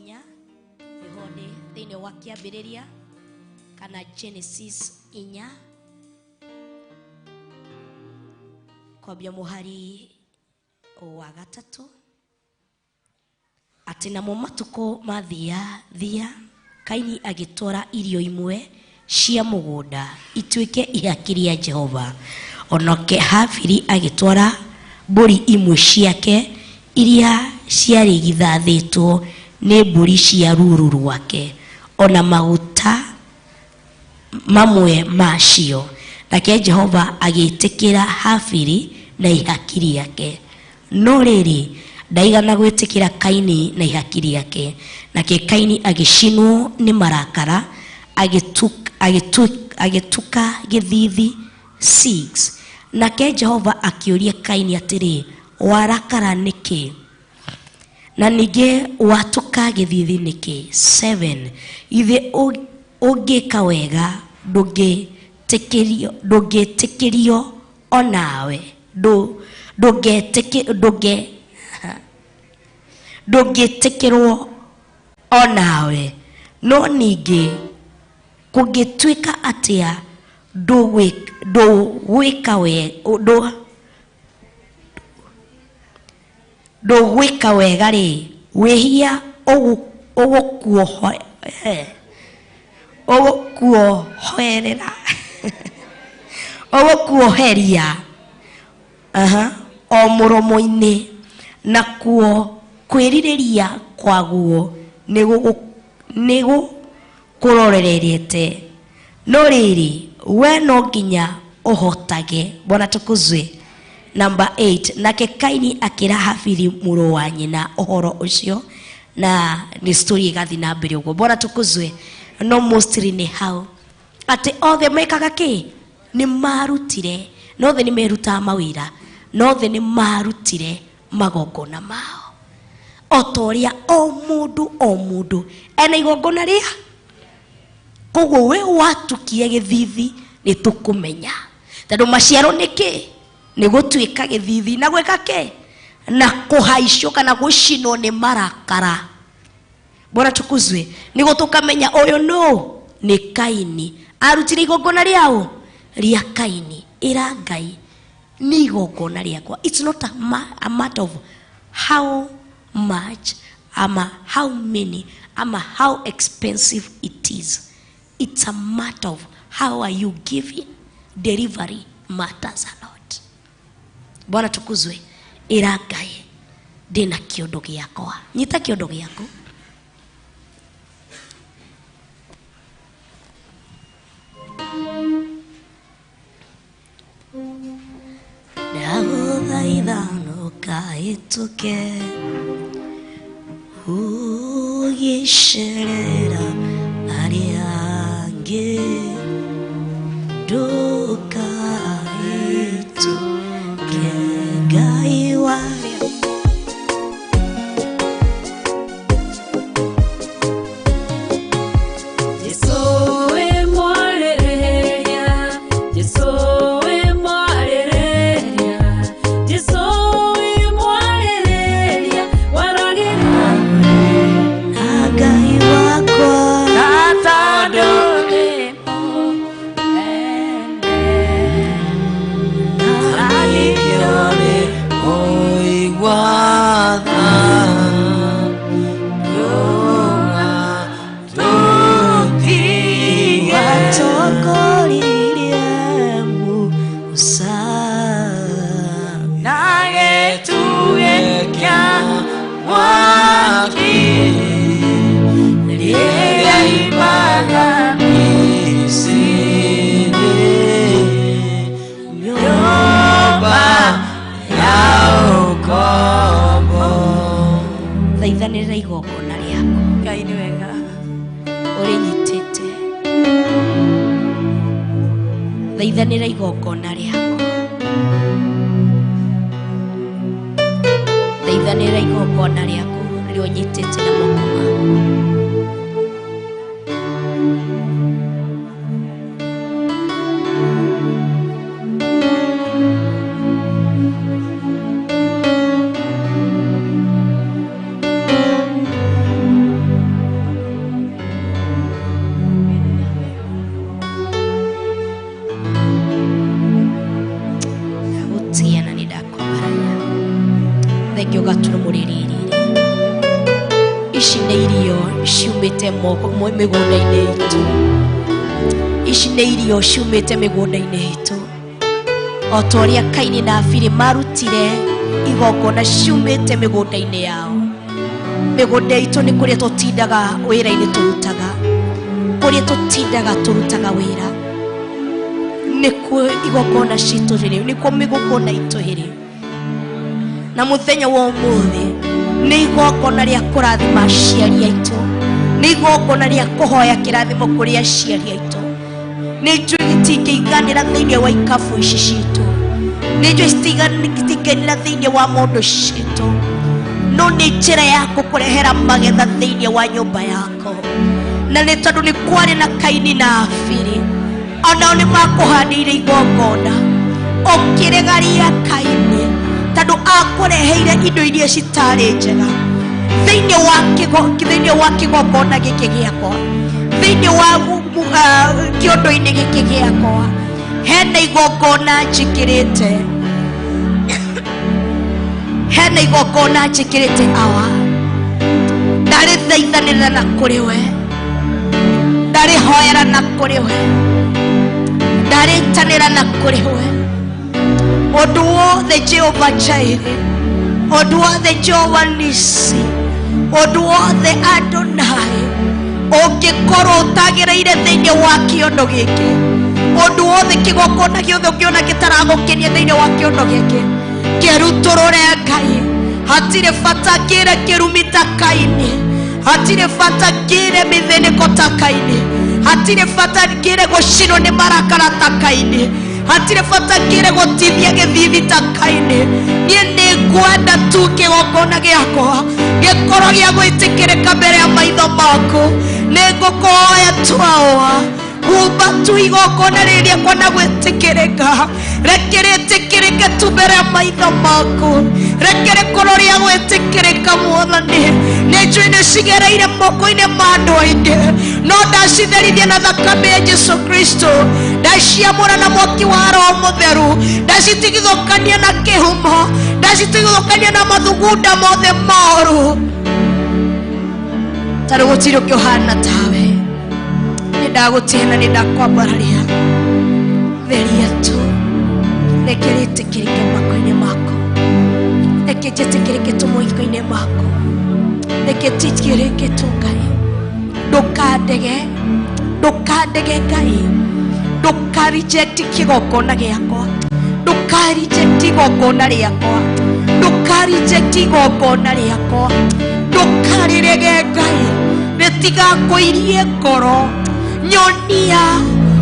Speaker 3: inya nĩho ndĩ thĩinĩ wa kĩambĩrĩria kana Genesis 4 kwambia mũhari wa 3 atĩ namo matukũ mathia thia Kaini agĩtwara irio imwe cia mũgũnda ituĩke ihaki rĩa Jehova onake Habili agĩtwara mbũri imwe ciake iria ciarigithathĩtwo nĩ mbũri cia rũũru rwake ona maguta mamwe macio nake Jehova agĩtĩkĩra Habili na ihaki rĩake no rĩrĩ ndaigana gwĩtĩkĩra Kaini na ihaki rĩake nake Kaini agĩcinwo nĩ marakara agĩtuka gĩthithi 6 nake Jehova akĩũria Kaini atĩrĩ warakara nĩkĩ na ningĩ watuka gĩthithi nĩkĩ 7 ithe ũngĩka wega ndũngĩtĩkĩrio onawe ndũngĩtĩkĩrwo onawe no ningĩ kũngĩtuĩka atĩa ndũgwĩka wega rĩ wĩhia ũgũkuoheria o mũromo-inĩ nakuo kwĩrirĩria kwaguo nĩgũkũrorerete no rĩrĩ we no nginya ũhotage Bwana tukuzwe. Number 8 nake Kaini akĩra Habili mũrũ wa nyina ũhoro ũcio na nĩ story ĩgathiĩ na mbere ũguo Bwana tukuzwe. No mostly nĩ hau atĩ othe mekaga kĩ nĩ marutire no othe nĩ merutaga mawĩra no othe nĩ marutire magongona mao o ta ũrĩa o mũndũ ena igongona rĩa koguo we watukie gĩthithi nĩ tũkũmenya tondũ maciaro nĩ kĩ nĩ gũtuĩka gĩthithi na gwĩka kĩ na kũhaicio kana gũcinwo nĩ marakara Bwana tukuzwe nĩguo tũkamenya ũyũ nũ nĩ Kaini arutire igongona rĩao rĩa Kaini ĩra Ngai nĩ igongona rĩakwa. It's not a matter of how much ama how many ama how expensive it is. It's a matter of how are you giving. Delivery matters a lot. Bwana tukuzwe. Ĩra Ngai ndĩna kĩondo gĩakwa nyita kĩondo gĩaku ndagũthaitha ndũkahĩtũke ũgĩcerera arĩa angĩ ndũkahĩtũke Ngai wa thaithanĩrĩra igongona rĩaku
Speaker 2: Ngai nĩ wega
Speaker 3: ũrĩnyitĩte thaithanĩrĩra igongona rĩaku thaithanĩrĩra igongona rĩaku rĩrĩa ũnyitĩte na moko maku Gatũrũmo rĩrĩ. Ici nĩ irio ciumĩte mĩgũnda-inĩ itũ. Ici nĩ irio ciumĩte mĩgũnda-inĩ itũ. O ta ũrĩa Kaini na Abili marutire igongona ciumĩte mĩgũnda-inĩ yao. Mĩgũnda itũ nĩ kũrĩa tũtindaga wĩra-inĩ tũrutaga. Kũrĩa tũtindaga tũrutaga wĩra. Nĩkuo igongona citũ rĩrĩ, nĩkuo mĩgũnda itũ ĩrĩ. Na mũthenya wa ũmũthĩ nĩ igongona rĩa kũrathima aciari aitũ. Nĩ igongona rĩa kũhoya kĩrathimo kũrĩ aciari aitũ. Nĩ njũĩ itingĩiganĩra thĩinĩ wa ikabu ici citũ. Nĩ njũĩ itingĩiganĩra thĩinĩ wa mondo citũ. No nĩ njĩra ya gũkũrehera magetha thĩinĩ wa nyũmba yako. Na nĩ tondũ nĩ kwarĩ na Kaini na Abili, onao nĩ makũhandĩire igongona. Ũkĩregaria Kaini tondũ akũreheire indo iria citarĩ njega. Thĩinĩ wa kĩgongona gĩkĩ gĩakwa, thĩinĩ wa kĩondo-inĩ gĩkĩ gĩakwa, hena igongona njĩkĩrĩte. Hena igongona njĩkĩrĩte awa. Ndarĩthaithanĩrĩra na kũrĩ we. Ndarĩhoera na kũrĩ we. Ndarĩtanĩra na kũrĩ we. Ũndũ wothe Jehova Jireh, ũndũ wothe Jehova Nisi, ũndũ wothe Adonai, ũngĩkorwo ũtagĩrĩire thĩinĩ wa kĩondo gĩkĩ, ũndũ wothe kĩgongona gĩothe ũngĩona gĩtaragũkenia thĩinĩ wa kĩondo gĩkĩ, kĩrutũrũre Ngai. Hatirĩ bata kĩre kĩrumi ta Kaini, hatirĩ bata kĩre mĩthĩnĩko ta Kaini, hatirĩ bata kĩre gũcinwo nĩ marakara ta Kaini, hatirĩ bata kĩre gũtithia gĩthithi ta Kaini. Niĩ nĩ ngwenda tu kĩgongona gĩakwa gĩkorwo gĩa gwĩtĩkĩrĩka mbere ya maitho maku. Nĩ ngũkũhoya tu awa, humba tu igongona rĩrĩ rĩakwa na gwĩtĩkĩrĩka. Reke rĩtĩkĩrĩke tu mbere ya maitho maku. Reke rĩkorwo rĩa gwĩtĩkĩrĩka Mwathani. Nĩ njũĩ nĩ cigereire moko-inĩ ma andũ aingĩ, no ndacitherithia na thakame ya Jesu Kristo, ndaciamũra na mwaki wa Roho Mũtheru, ndacitigithũkania na kĩhumo, ndacitigithũkania na mathugunda mothe moru. Tarĩ gũtirĩ ũngĩ ũhana tawe. Nĩ ndagũtĩĩa na nĩ ndakwambararia. Theria tu, reke rĩtĩkĩrĩke moko-inĩ maku, reke njĩtĩkĩrĩke tu moko-inĩ maku, reke tĩtĩkĩrĩke tu Ngai. Ndũkandege, ndũkandege Ngai, ndũkareject kĩgongona gĩakwa, ndũkareject igongona rĩakwa, ndũkareject igongona rĩakwa, ndũkarĩrege Ngai, rĩtigakũirie ngoro. Nyonia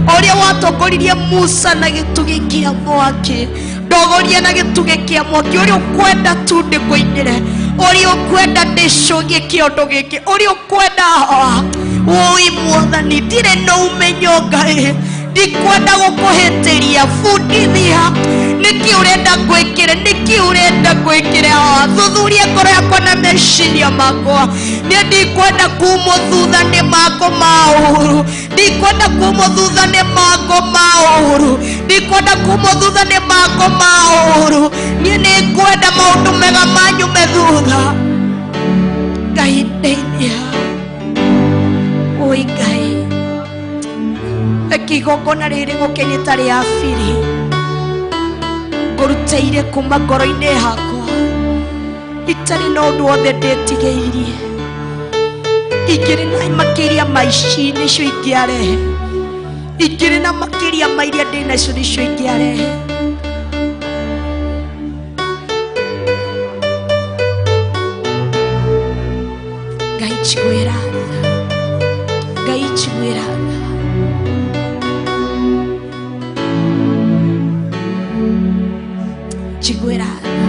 Speaker 3: ũrĩa watongoririe Musa na gĩtugĩ kĩa mwaki, ndogoria na gĩtugĩ kĩa mwaki. Ũrĩa ũkwenda tu ndĩkũinĩre, ũrĩa ũkwenda ndĩcũgie kĩondo gĩkĩ, ũrĩa ũkwenda haha. Woi Mwathani, ndirĩ na ũmenyo Ngai, ndikwenda gũkũhĩtĩria. Bundithia nĩkĩ ũrenda ngwĩkĩre, nĩkĩ ũrenda ngwĩkĩre haha. Thuthuria ngoro yakwa na meciria makwa. Niĩ ndikwenda kumwo thutha nĩ mako ma ũũru, ndikwenda kumwo thutha nĩ mako ma ũũru, ndikwenda kumwo thutha nĩ mako ma ũũru. Niĩ nĩ ngwenda maũndũ mega manyume thutha. Ngai ndeithia. Oi Ngai, reke igongona rĩrĩ gũkenie ta rĩa Abili, ngũrutĩire kuma ngoro-inĩ yakwa, itarĩ na ũndũ wothe ndĩtigĩirie. Ingĩrĩ na makĩria ma ici nĩcio ingĩarehe, ingĩrĩ na makĩria ma iria ndĩ nacio nĩcio ingĩarehe. Ngai njiguĩra tha, Ngai njiguĩra tha. Njiguĩra tha,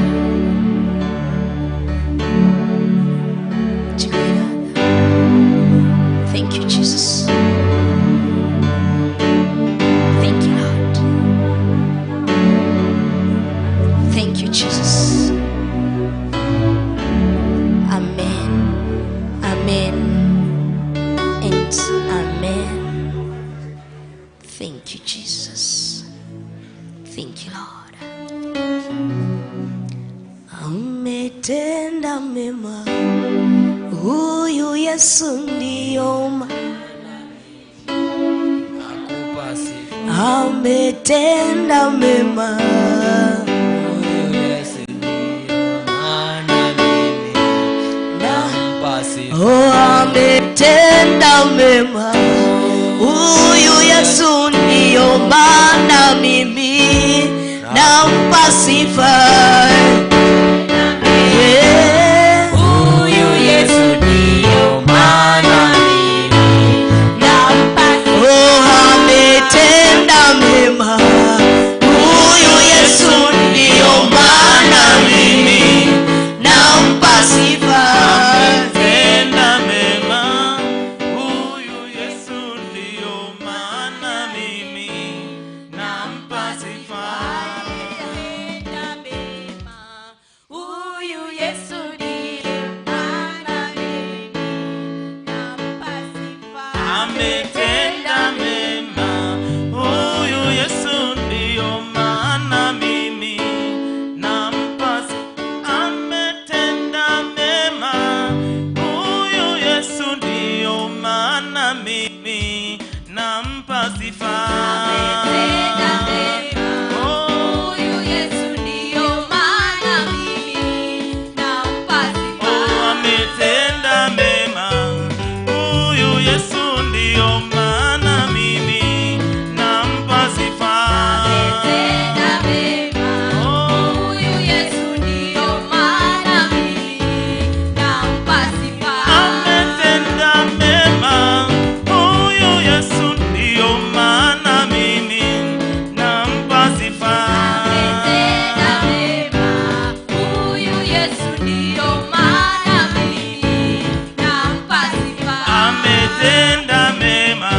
Speaker 3: njiguĩra tha. Thank you, Jesus. Thank you, Lord. Thank you, Jesus. Amen. Amen. And amen. Thank you, Jesus. Thank you, Lord. Aumete Ametenda mema, huyu Yesu ndiyo
Speaker 5: nakupa sifa.
Speaker 3: Ametenda mema,
Speaker 5: Huyu Yesu ndiyo maana mimi nampa sifa.
Speaker 3: Oh, ametenda mema, huyu Yesu ndiyo maana mimi nampa sifa. Yeah.
Speaker 1: Huyu Yesu ndiyo maana mimi nampa sifa.
Speaker 3: Oh, ametenda mema, huyu Yesu ndiyo maana mimi nampa sifa.
Speaker 6: Ametenda mema, huyu Yesu ndiyo maana mimi nampa sifa.
Speaker 1: Ametenda mema, huyu Yesu ndiyo maana mimi nampa sifa.
Speaker 6: Ametenda mema, huyu Yesu ndiyo maana mimi nampa sifa. Ametenda mema, huyu Yesu ndiyo maana mimi nampa sifa.
Speaker 1: Ametenda mema,
Speaker 6: Oh.
Speaker 1: huyu Yesu ndiyo maana mimi nampa sifa.
Speaker 6: Oh, ametenda mema, huyu Yesu ndiyo maana mimi nampa sifa.
Speaker 1: Ametenda mema,
Speaker 6: Oh.
Speaker 1: huyu Yesu ndiyo maana mimi nampa sifa.
Speaker 6: Ametenda mema, huyu Yesu ndiyo maana mimi nampa sifa.
Speaker 1: Ametenda mema, huyu Yesu ndiyo maana mimi nampa sifa.
Speaker 6: Ametenda mema,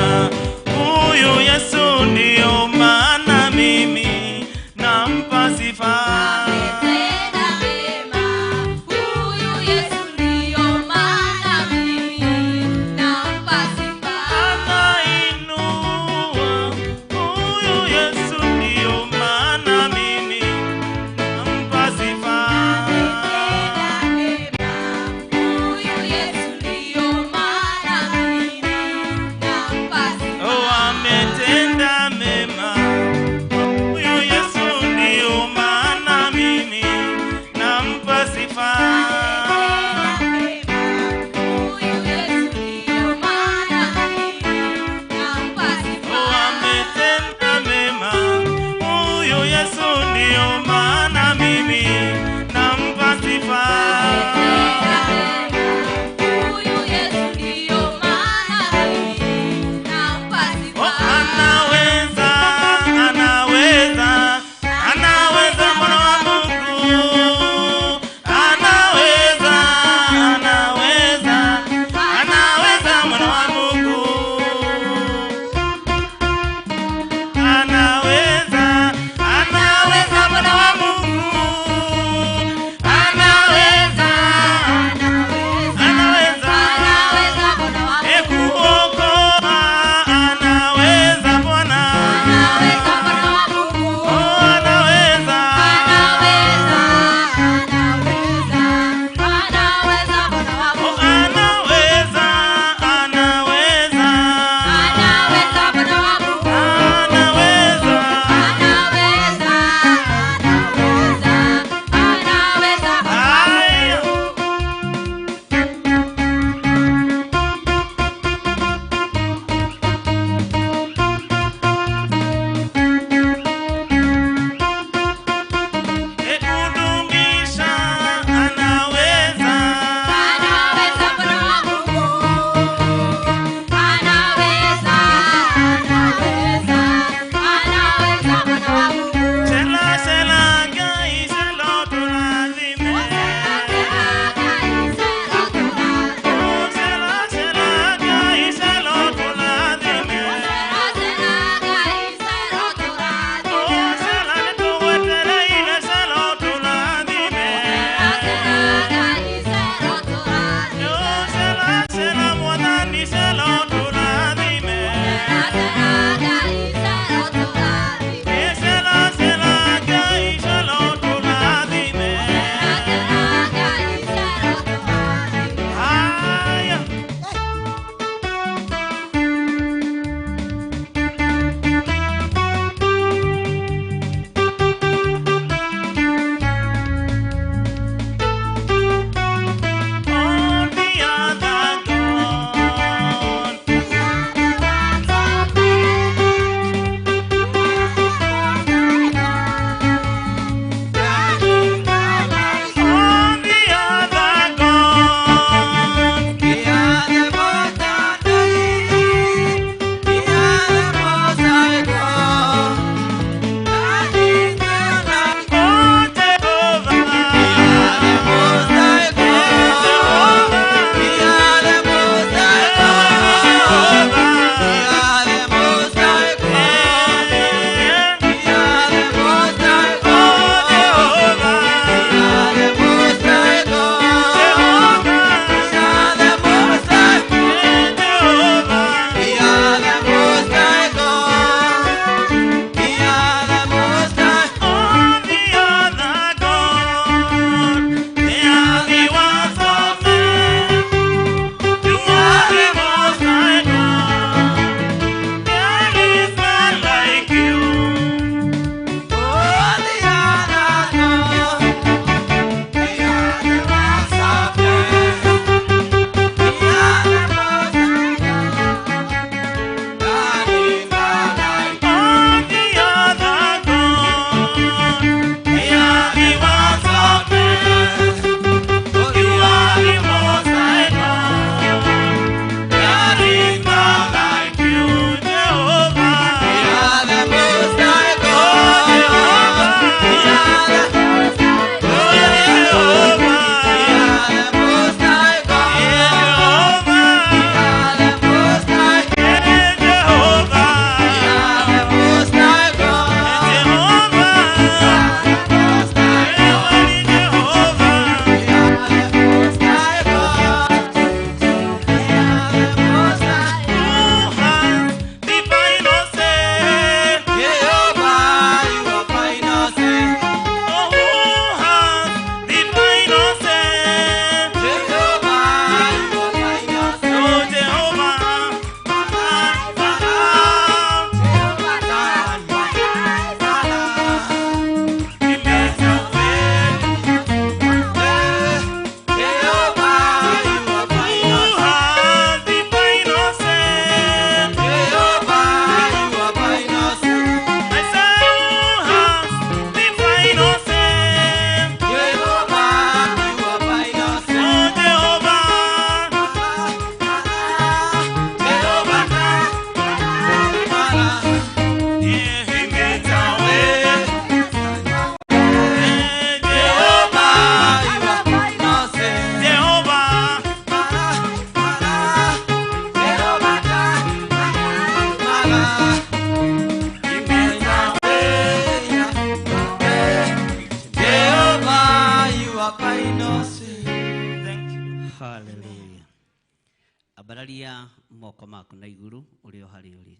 Speaker 8: Ambararia moko maku na iguru uri o hari uri.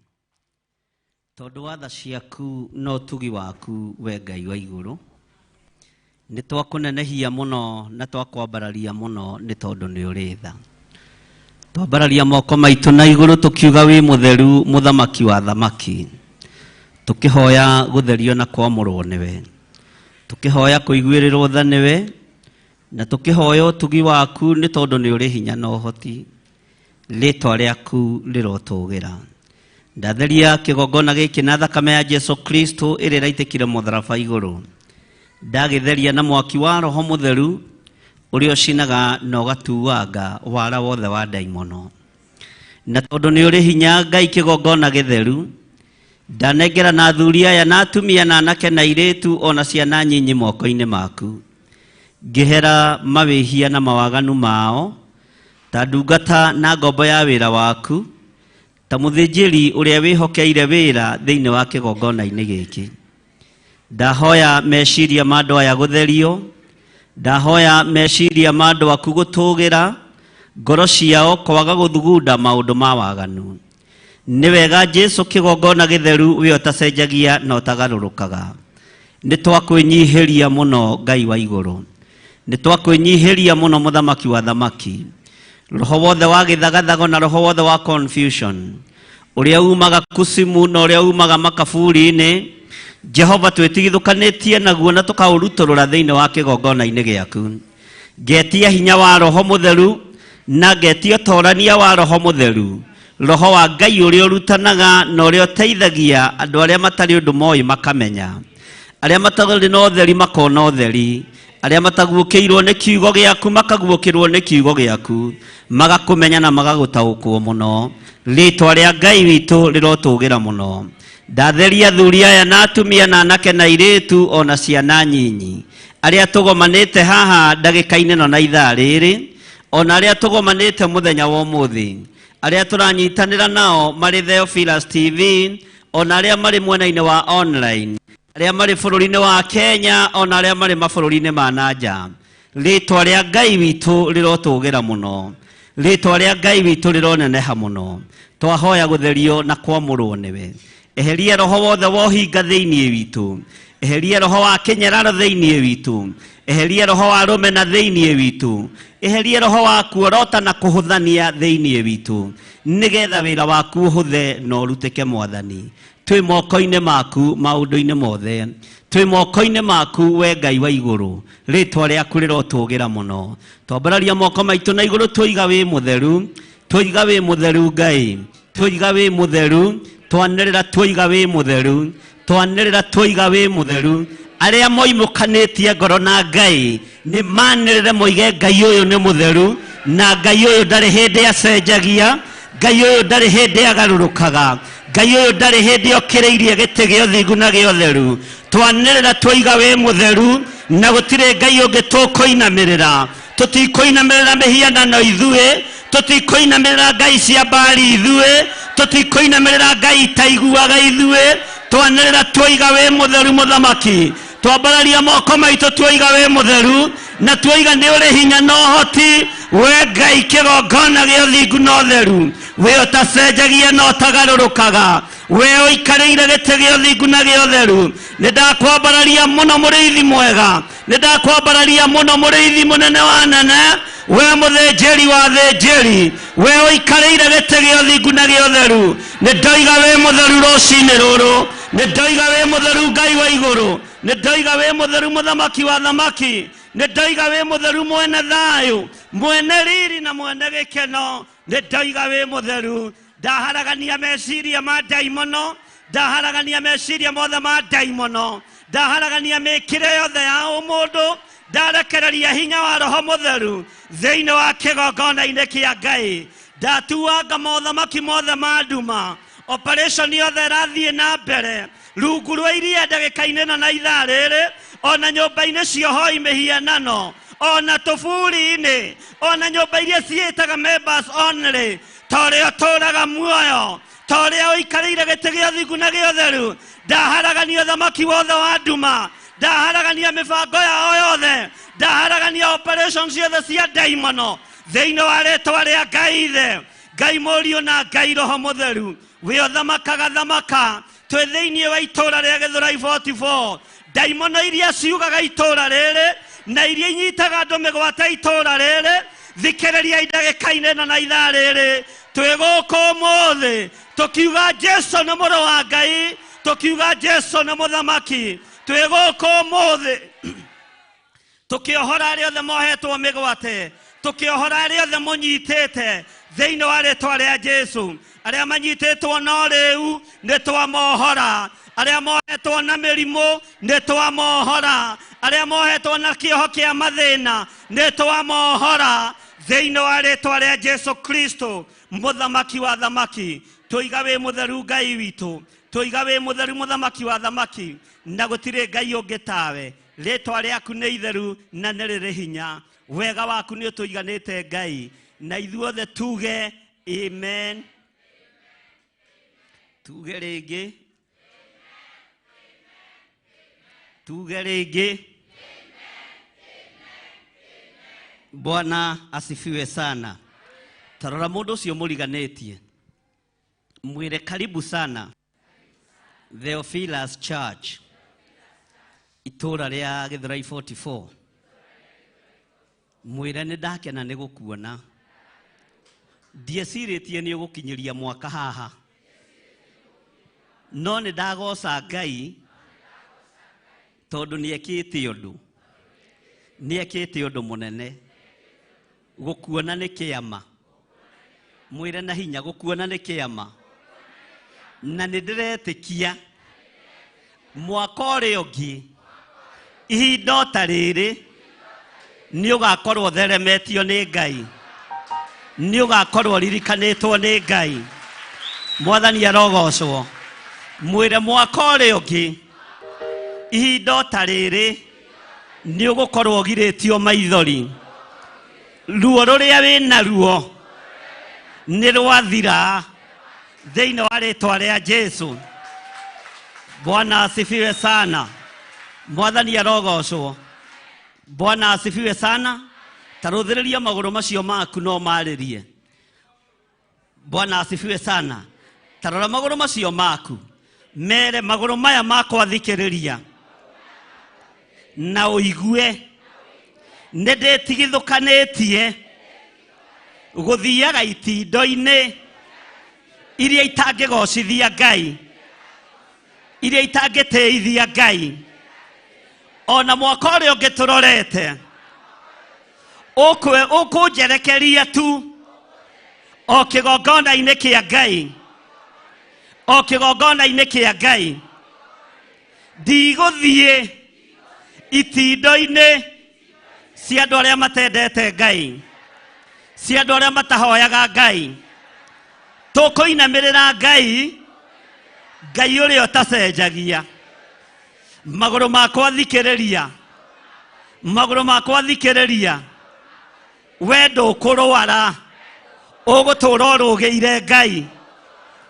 Speaker 8: Tondu wa tha ciaku na utugi waku we Ngai wa iguru, ni twakunenehia muno na twakwambararia muno ni tondu ni uri tha. Twambararia moko maitu na iguru tukiuga wi mutheru muthamaki wa thamaki, tukihoya gutherio na kwamurwo niwe, tukihoya kuiguirirwo tha niwe, na tukihoya utugi waku ni tondu ni uri hinya na uhoti. Ritwa riaku rirotugira. Ndatheria kigongona giki na thakame ya Jesu Kristo ĩrĩa ĩraitĩkire mũtharaba igũrũ. Ndagĩtheria na mwaki wa Roho Mũtheru ũrĩa ũcinaga na ũgatuanga wara wothe wa ndaimono. Na tondũ nĩ ũrĩ hinya Ngai kĩgongona gĩtheru, ndanengera na athuri aya na atumia na anake na airĩtu ona ciana nyinyi moko-inĩ maku. Ngĩhera mawĩhia na mawaganu mao ta ndungata na ngombo ya wĩra waku, ta mũthĩnjĩri ũrĩa wĩhokeire wĩra thĩinĩ wa kĩgongona-inĩ gĩkĩ. Ndahoya meciria ma andũ aya gũtherio, ndahoya meciria ma andũ aku gũtũgĩra, ngoro ciao kwaga gũthugunda maũndũ ma waganu. Nĩ wega Jesu kĩgongona gĩtheru we ũtacenjagia na ũtagarũrũkaga. Nĩ twakwĩnyihĩria mũno Ngai wa igũrũ, nĩ twakwĩnyihĩria mũno mũthamaki wa thamaki. Roho wothe wa gĩthagathago na roho wothe wa confusion ũrĩa umaga kusimu na ũrĩa umaga makaburi-inĩ, Jehova twĩtigithũkanĩtie naguo na tũkaũrutũrũra thĩinĩ wa kĩgongona-inĩ gĩaku. Ngetia hinya wa Roho Mũtheru na ngetia ũtorania wa Roho Mũtheru, Roho wa Ngai ũrĩa ũrutanaga na ũrĩa ũteithagia andũ arĩa matarĩ ũndũ moĩ makamenya, arĩa matarĩ na ũtheri makona ũtheri, arĩa mataguũkĩirwo nĩ kiugo gĩaku makaguũkĩrwo nĩ kiugo gĩaku, magakũmenya na magagũtaũkwo mũno. Rĩtwa rĩa Ngai witũ rĩrotũgĩra mũno. Ndatheria athuri aya na atumia na anake na airĩtu ona ciana nyinyi arĩa tũgomanĩte haha ndagĩka-inĩ ĩno na ithaa rĩrĩ, ona arĩa tũgomanĩte mũthenya wa ũmũthĩ, arĩa tũranyitanĩra nao marĩ Theophilus TV, ona arĩa marĩ mwena-inĩ wa online, arĩa marĩ bũrũri-inĩ wa Kenya, ona arĩa marĩ mabũrũri-inĩ ma na nja. Rĩtwa rĩa Ngai witũ rĩrotũgĩra mũno, rĩtwa rĩa Ngai witũ rĩroneneha mũno. Twahoya gũtherio na kwamũrwo nĩwe. Eheria roho wothe wa ũhinga thĩinĩ witũ, eheria roho wa kĩnyararo thĩinĩ witũ, eheria roho wa rũmena thĩinĩ witũ, eheria roho wa kuorota na kũhũthania thĩinĩ witũ, nĩgetha wĩra waku ũhũthe na ũrutĩke Mwathani. Twĩ moko-inĩ maku maũndũ-inĩ mothe, twĩ moko-inĩ maku we Ngai wa igũrũ. Rĩtwa rĩaku rĩrotũgĩra mũno. Twambararia moko maitũ na igũrũ, twoiga wĩ mũtheru, twoiga wĩ mũtheru Ngai, twoiga wĩ mũtheru, twanĩrĩra twoiga wĩ mũtheru, twanĩrĩra twoiga wĩ mũtheru. Arĩa moimũkanĩtie ngoro na Ngai nĩ manĩrĩre moige Ngai ũyũ nĩ mũtheru, na Ngai ũyũ ndarĩ hĩndĩ acenjagia, Ngai ũyũ ndarĩ hĩndĩ agarũrũkaga, Ngai ũyũ ndarĩ hĩndĩ okĩrĩirie gĩtĩ gĩa ũthingu na gĩa ũtheru. Twanĩrĩra twoiga wĩ mũtheru, na gũtirĩ Ngai ũngĩ tũkũinamĩrĩra. Tũtikũinamĩrĩra mĩhianano ithuĩ, tũtikũinamĩrĩra ngai cia Baali ithuĩ, tũtikũinamĩrĩra ngai itaiguaga ithuĩ. Twanĩrĩra twoiga wĩ mũtheru mũthamaki. Twambararia moko maitũ twoiga wĩ mũtheru, na twoiga nĩ ũrĩ hinya na ũhoti. We Ngai kĩgongona gĩa ũthingu na ũtheru, we ũtacenjagia na ũtagarũrũkaga, we ũikarĩire gĩtĩ gĩa ũthingu na gĩa ũtheru. Nĩ ndakwambararia mũno mũrĩithi mwega, nĩ ndakwambararia mũno mũrĩithi mũnene wa nene, we mũthĩnjĩri wa thĩnjĩri, we ũikarĩire gĩtĩ gĩa ũthingu na gĩa ũtheru. Nĩ ndoiga wĩ mũtheru rũcinĩ rũrũ, nĩ ndoiga wĩ mũtheru Ngai wa igũrũ, nĩ ndoiga wĩ mũtheru mũthamaki wa thamaki, nĩ ndoiga wĩ mũtheru mwene thayũ, mwene riri na mwene gĩkeno, nĩ ndoiga wĩ mũtheru. Ndaharagania meciria ma ndaimono, ndaharagania meciria mothe ma ndaimono, ndaharagania mĩkĩre yothe ya ũmũndũ, ndarekereria hinya wa Roho Mũtheru thĩinĩ wa kĩgongona-inĩ kĩa Ngai. Ndatuanga mothamaki mothe ma nduma, operation yothe ĩrathiĩ na mbere rungu rwa iria ndagĩka-inĩ ĩno na ithaa rĩrĩ, ona nyũmba-inĩ ciohoi mĩhianano, ona tũburi-inĩ, ona nyũmba iria ciĩtaga members only, ta ũrĩa ũtũũraga muoyo, ta ũrĩa ũikarĩire gĩtĩ gĩa ũthingu na gĩa ũtheru. Ndaharagania ũthamaki wothe wa nduma, ndaharagania mĩbango yao yothe, ndaharagania operation ciothe cia ndaimono thĩinĩ wa rĩtwa rĩa Ngai Ithe, Ngai Mũriũ na Ngai Roho Mũtheru wĩ ũthamakaga thamaka twĩ thĩinĩ wa itũũra rĩa Gĩthũrai 44 ndaimono iria ciugaga itũũra rĩrĩ na iria inyitaga andũ mĩgwate itũũra rĩrĩ thikĩrĩria ndagĩka-inĩ ĩno na ithaa rĩrĩ twĩ gũkũ ũmũthĩ tũkiuga Jesu nĩ mũrũ wa Ngai tũkiuga Jesu nĩ mũthamaki twĩ gũkũ ũmũthĩ tũkĩohora arĩa othe mohetwo mĩgwate tũkĩohora arĩa othe mũnyitĩte thĩinĩ wa rĩtwa rĩa Jesu arĩa manyitĩtwo no rĩu nĩ twamohora arĩa mohetwo na mĩrimũ nĩ twamohora arĩa mohetwo na kĩoho kĩa mathĩna nĩ twamohora thĩinĩ wa rĩtwa rĩa Jesu Kristo mũthamaki wa thamaki tũiga wĩ mũtheru Ngai witũ tũiga wĩ mũtheru mũthamaki wa thamaki na gũtirĩ Ngai ũngĩ tawe rĩtwa rĩaku nĩ itheru na nĩ rĩrĩ hinya wega waku nĩ ũtũiganĩte Ngai na ithuothe tuge amen tuge rĩngĩ tuge rĩngĩ Bwana asifiwe sana. Tarora mũndũ ũcio mũriganĩtie mwĩre karibu sana Theophilus Church itũũra rĩa Gĩthũrai 44 mwĩre nĩ ndakena nĩ gũkuona ndiecirĩtie nĩ ũgũkinyĩria mwaka haha no nĩ ndagoca Ngai tondũ nĩekĩte ũndũ nĩekĩte ũndũ mũnene gũkuona nĩ kĩama mwĩre na hinya gũkuona nĩ kĩama na nĩ ndĩretĩkia mwaka ũrĩa ũngĩ ihinda o ta rĩrĩ nĩ ũgakorwo ũtheremetio nĩ Ngai nĩ ũgakorwo ũririkanĩtwo nĩ Ngai Mwathani arogocwo mwĩre mwaka ũrĩa ũngĩ ihinda o ta rĩrĩ nĩ ũgũkorwo ũgirĩtio maithori ruo rũrĩa wĩna ruo nĩ rwathira thĩinĩ wa rĩtwa rĩa Jesu. Bwana asifiwe sana. Mwathani arogocwo. Bwana asifiwe sana. Tarũthĩrĩria magũrũ macio maku no marĩrie. Bwana asifiwe sana. Tarora magũrũ macio maku mere magũrũ maya makwa thikĩrĩria na ũigue nĩ ndĩtigithũkanĩtie gũthiaga itindo-inĩ iria itangĩgocithia Ngai iria itangĩtĩithia Ngai ona mwaka ũrĩa ũngĩ tũrorete ũkũnjerekeria tu o kĩgongona-inĩ kĩa Ngai o kĩgongona-inĩ kĩa Ngai ndigũthiĩ itindo-inĩ cia andũ arĩa matendete Ngai cia andũ arĩa matahoyaga Ngai tũkũinamĩrĩra Ngai Ngai ũrĩa ũtacenjagia magũrũ makwa thikĩrĩria magũrũ makwa thikĩrĩria we ndũkũrwara ũgũtũra ũrũgĩire Ngai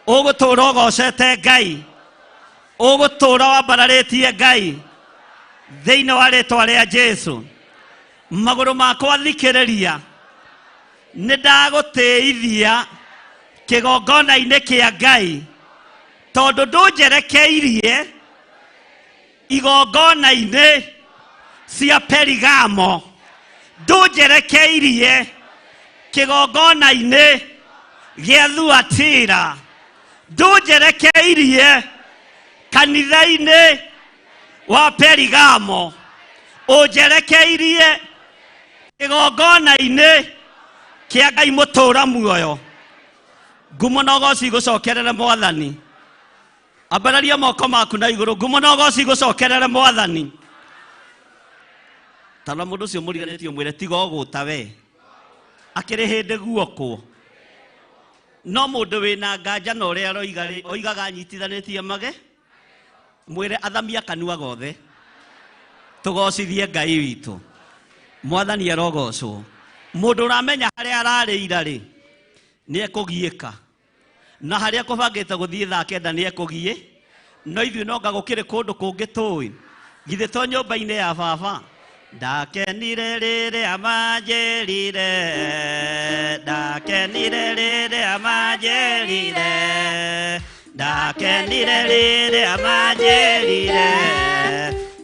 Speaker 8: ũgũtũra ũgocete Ngai ũgũtũra wambararĩtie Ngai thĩinĩ wa rĩtwa rĩa Jesu magũrũ makwa thikĩrĩria nĩ ndagũtĩithia kĩgongona-inĩ kĩa Ngai tondũ ndũnjerekeirie igongona-inĩ cia Perigamo ndũnjerekeirie kĩgongona-inĩ gĩa Thuatira ndũnjerekeirie kanitha-inĩ wa Perigamo ũnjerekeirie kĩgongona-inĩ kĩa Ngai mũtũũra muoyo ngumo na ũgoci igũcokerere Mwathani ambararia moko maku na igũrũ ngumo na ũgoci igũcokerere Mwathani tarora mũndũ ũcio mũriganĩtie ũmwĩre tiga ũgũta we akĩrĩ hĩndĩ guokwo no mũndũ wĩna nganja na ũrĩa aroiga rĩ oigaga anyitithanĩtie mage mwĩre athamia kanua gothe tũgocithie Ngai witũ Mwathani arogocwo mũndũ ũramenya harĩa ararĩira rĩ nĩ ekũgiĩka na harĩa kũbangĩte gũthiĩ thaa kenda nĩ ekũgiĩ no ithuĩ no nga gũkĩrĩ kũndũ kũngĩ tũĩ githĩ to nyũmba-inĩ ya baba Ndakenire rĩrĩa manjĩrire, ndakenire rĩrĩa manjĩrire, ndakenire rĩrĩa manjĩrire,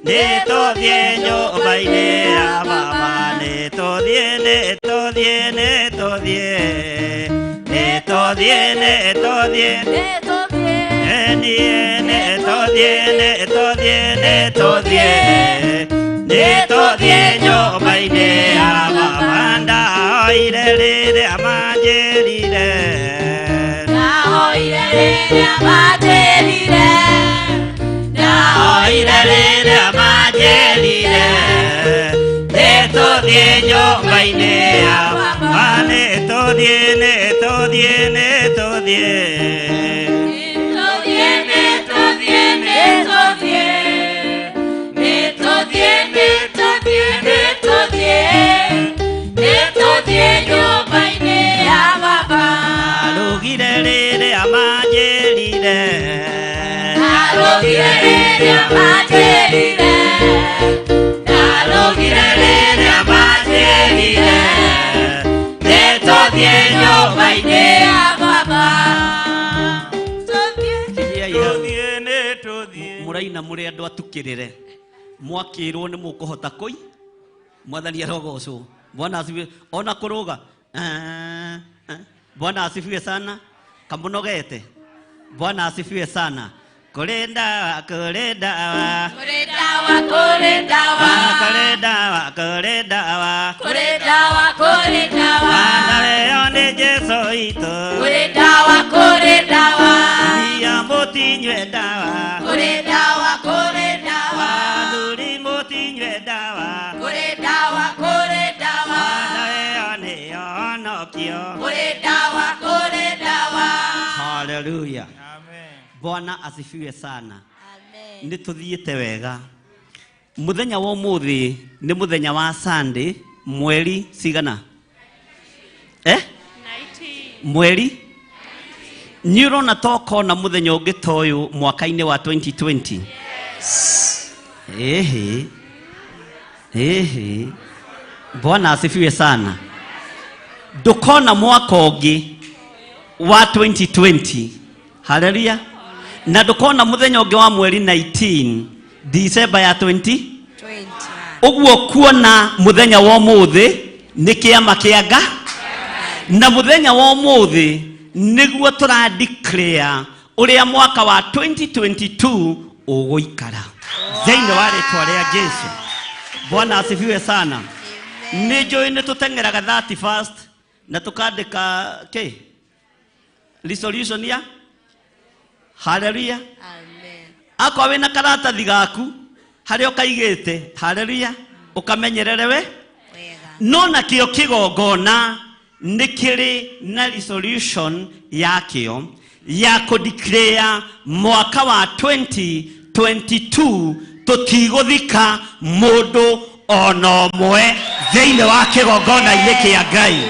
Speaker 8: nĩtũthiĩ nyũmba-inĩ ya baba, nĩtũthiĩ, nĩtũthiĩ, nĩtũthiĩ, nĩtũthiĩ, nĩtũthiĩ, nĩtũthiĩ, nĩtũthiĩ, nĩtũthiĩ, nĩtũthiĩ, nĩtũthiĩ nyũmba-inĩ ya baba. Ndahoire rĩrĩa manjĩrire,
Speaker 1: Ndahoire rĩrĩa manjĩrire,
Speaker 8: ndahoire rĩrĩa manjĩrire, nĩtũthiĩ nyũmba-inĩ ya baba, nĩtũthiĩ, nĩtũthiĩ, nĩtũthiĩ,
Speaker 1: nĩtũthiĩ, nĩtũthiĩ, nĩtũthiĩ, nĩtũthiĩ, nĩtũthiĩ, nĩtũthiĩ, nĩtũthiĩ nyũmba-inĩ ya baba.
Speaker 8: Ndarugire rĩrĩa manjĩrire,
Speaker 1: Ndarugire rĩrĩa manjĩrire, ndarugire rĩrĩa manjĩrire, nĩtũthiĩ nyũmba-inĩ ya baba.
Speaker 6: Tũthiĩ, nĩtũthiĩ.
Speaker 8: Mũraina mũrĩ andũ atukĩrĩre, mwakĩrwo nĩ mũkũhota kũi mwathani arogocwo. Bwana asifiwe. Ona kũrũga Bwana asifiwe sana. Kamũnogete. Bwana asifiwe sana. Kũrĩ ndawa, kũrĩ ndawa,
Speaker 1: Kũrĩ ndawa, kũrĩ ndawa,
Speaker 8: kũrĩ ndawa, kũrĩ ndawa,
Speaker 1: kũrĩ ndawa, kũrĩ ndawa,
Speaker 8: nayo nĩ Jesũ witũ.
Speaker 1: Kũrĩ ndawa, kũrĩ ndawa,
Speaker 8: Atumia mũtinyue ndawa,
Speaker 1: kũrĩ ndawa, kũrĩ ndawa,
Speaker 8: athuri mũtinyue ndawa,
Speaker 1: kũrĩ ndawa, kũrĩ ndawa,
Speaker 8: nayo nĩyo honokio.
Speaker 1: Kũrĩ ndawa, kũrĩ ndawa.
Speaker 8: Haleluya.
Speaker 6: Amen.
Speaker 8: Bwana asifiwe sana. Nĩ tũthiĩte wega. Mũthenya wa ũmũthĩ nĩ mũthenya wa Sunday, mweri cigana? Mweri? Nĩ ũrona tokona mũthenya ũngĩ ta ũyũ mwaka-inĩ wa 2020? Ehe. Ehe. Bwana asifiwe sana. Ndũkona mwaka ũngĩ wa 2020. Haleluya. Na ndũkona mũthenya ũngĩ wa mweri 19 December ya 20 ũguo kuona mũthenya wa ũmũthĩ nĩ kĩama kĩa nga, na mũthenya wa ũmũthĩ nĩguo tũra declare ũrĩa mwaka wa 2022 ũgũikara thĩinĩ wa rĩtwa rĩa Jesu. Bwana asifiwe sana. Nĩ njũĩ nĩ tũteng'eraga 31st na tũkandĩka kĩ resolution ya haleluya. Akorwo wĩna karatathi gaku harĩa ũkaigĩte, haleluya, ũkamenyerere we no nakĩo kĩgongona nĩ kĩrĩ na resolution yakĩo ya kũdeclare mwaka wa 2022 tũtigũthika mũndũ ona ũmwe thĩinĩ wa kĩgongona-inĩ kĩa Ngai.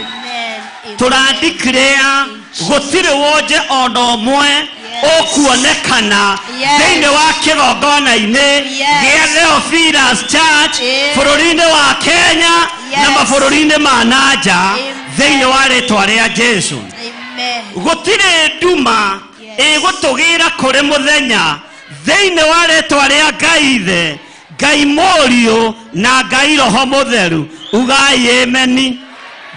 Speaker 8: Tũradeclare gũtirĩ wonje ona ũmwe ũkuonekana thĩinĩ wa kĩgongona-inĩ gĩa Theophilus Church bũrũri-inĩ wa Kenya na mabũrũri-inĩ ma nanja thĩinĩ wa rĩtwa rĩa Jesu. Gũtirĩ nduma ĩgũtũgĩra kũrĩ mũthenya thĩinĩ wa rĩtwa rĩa Ngai Ithe, Ngai Mũriũ na Ngai Roho Mũtheru. Ugai ameni.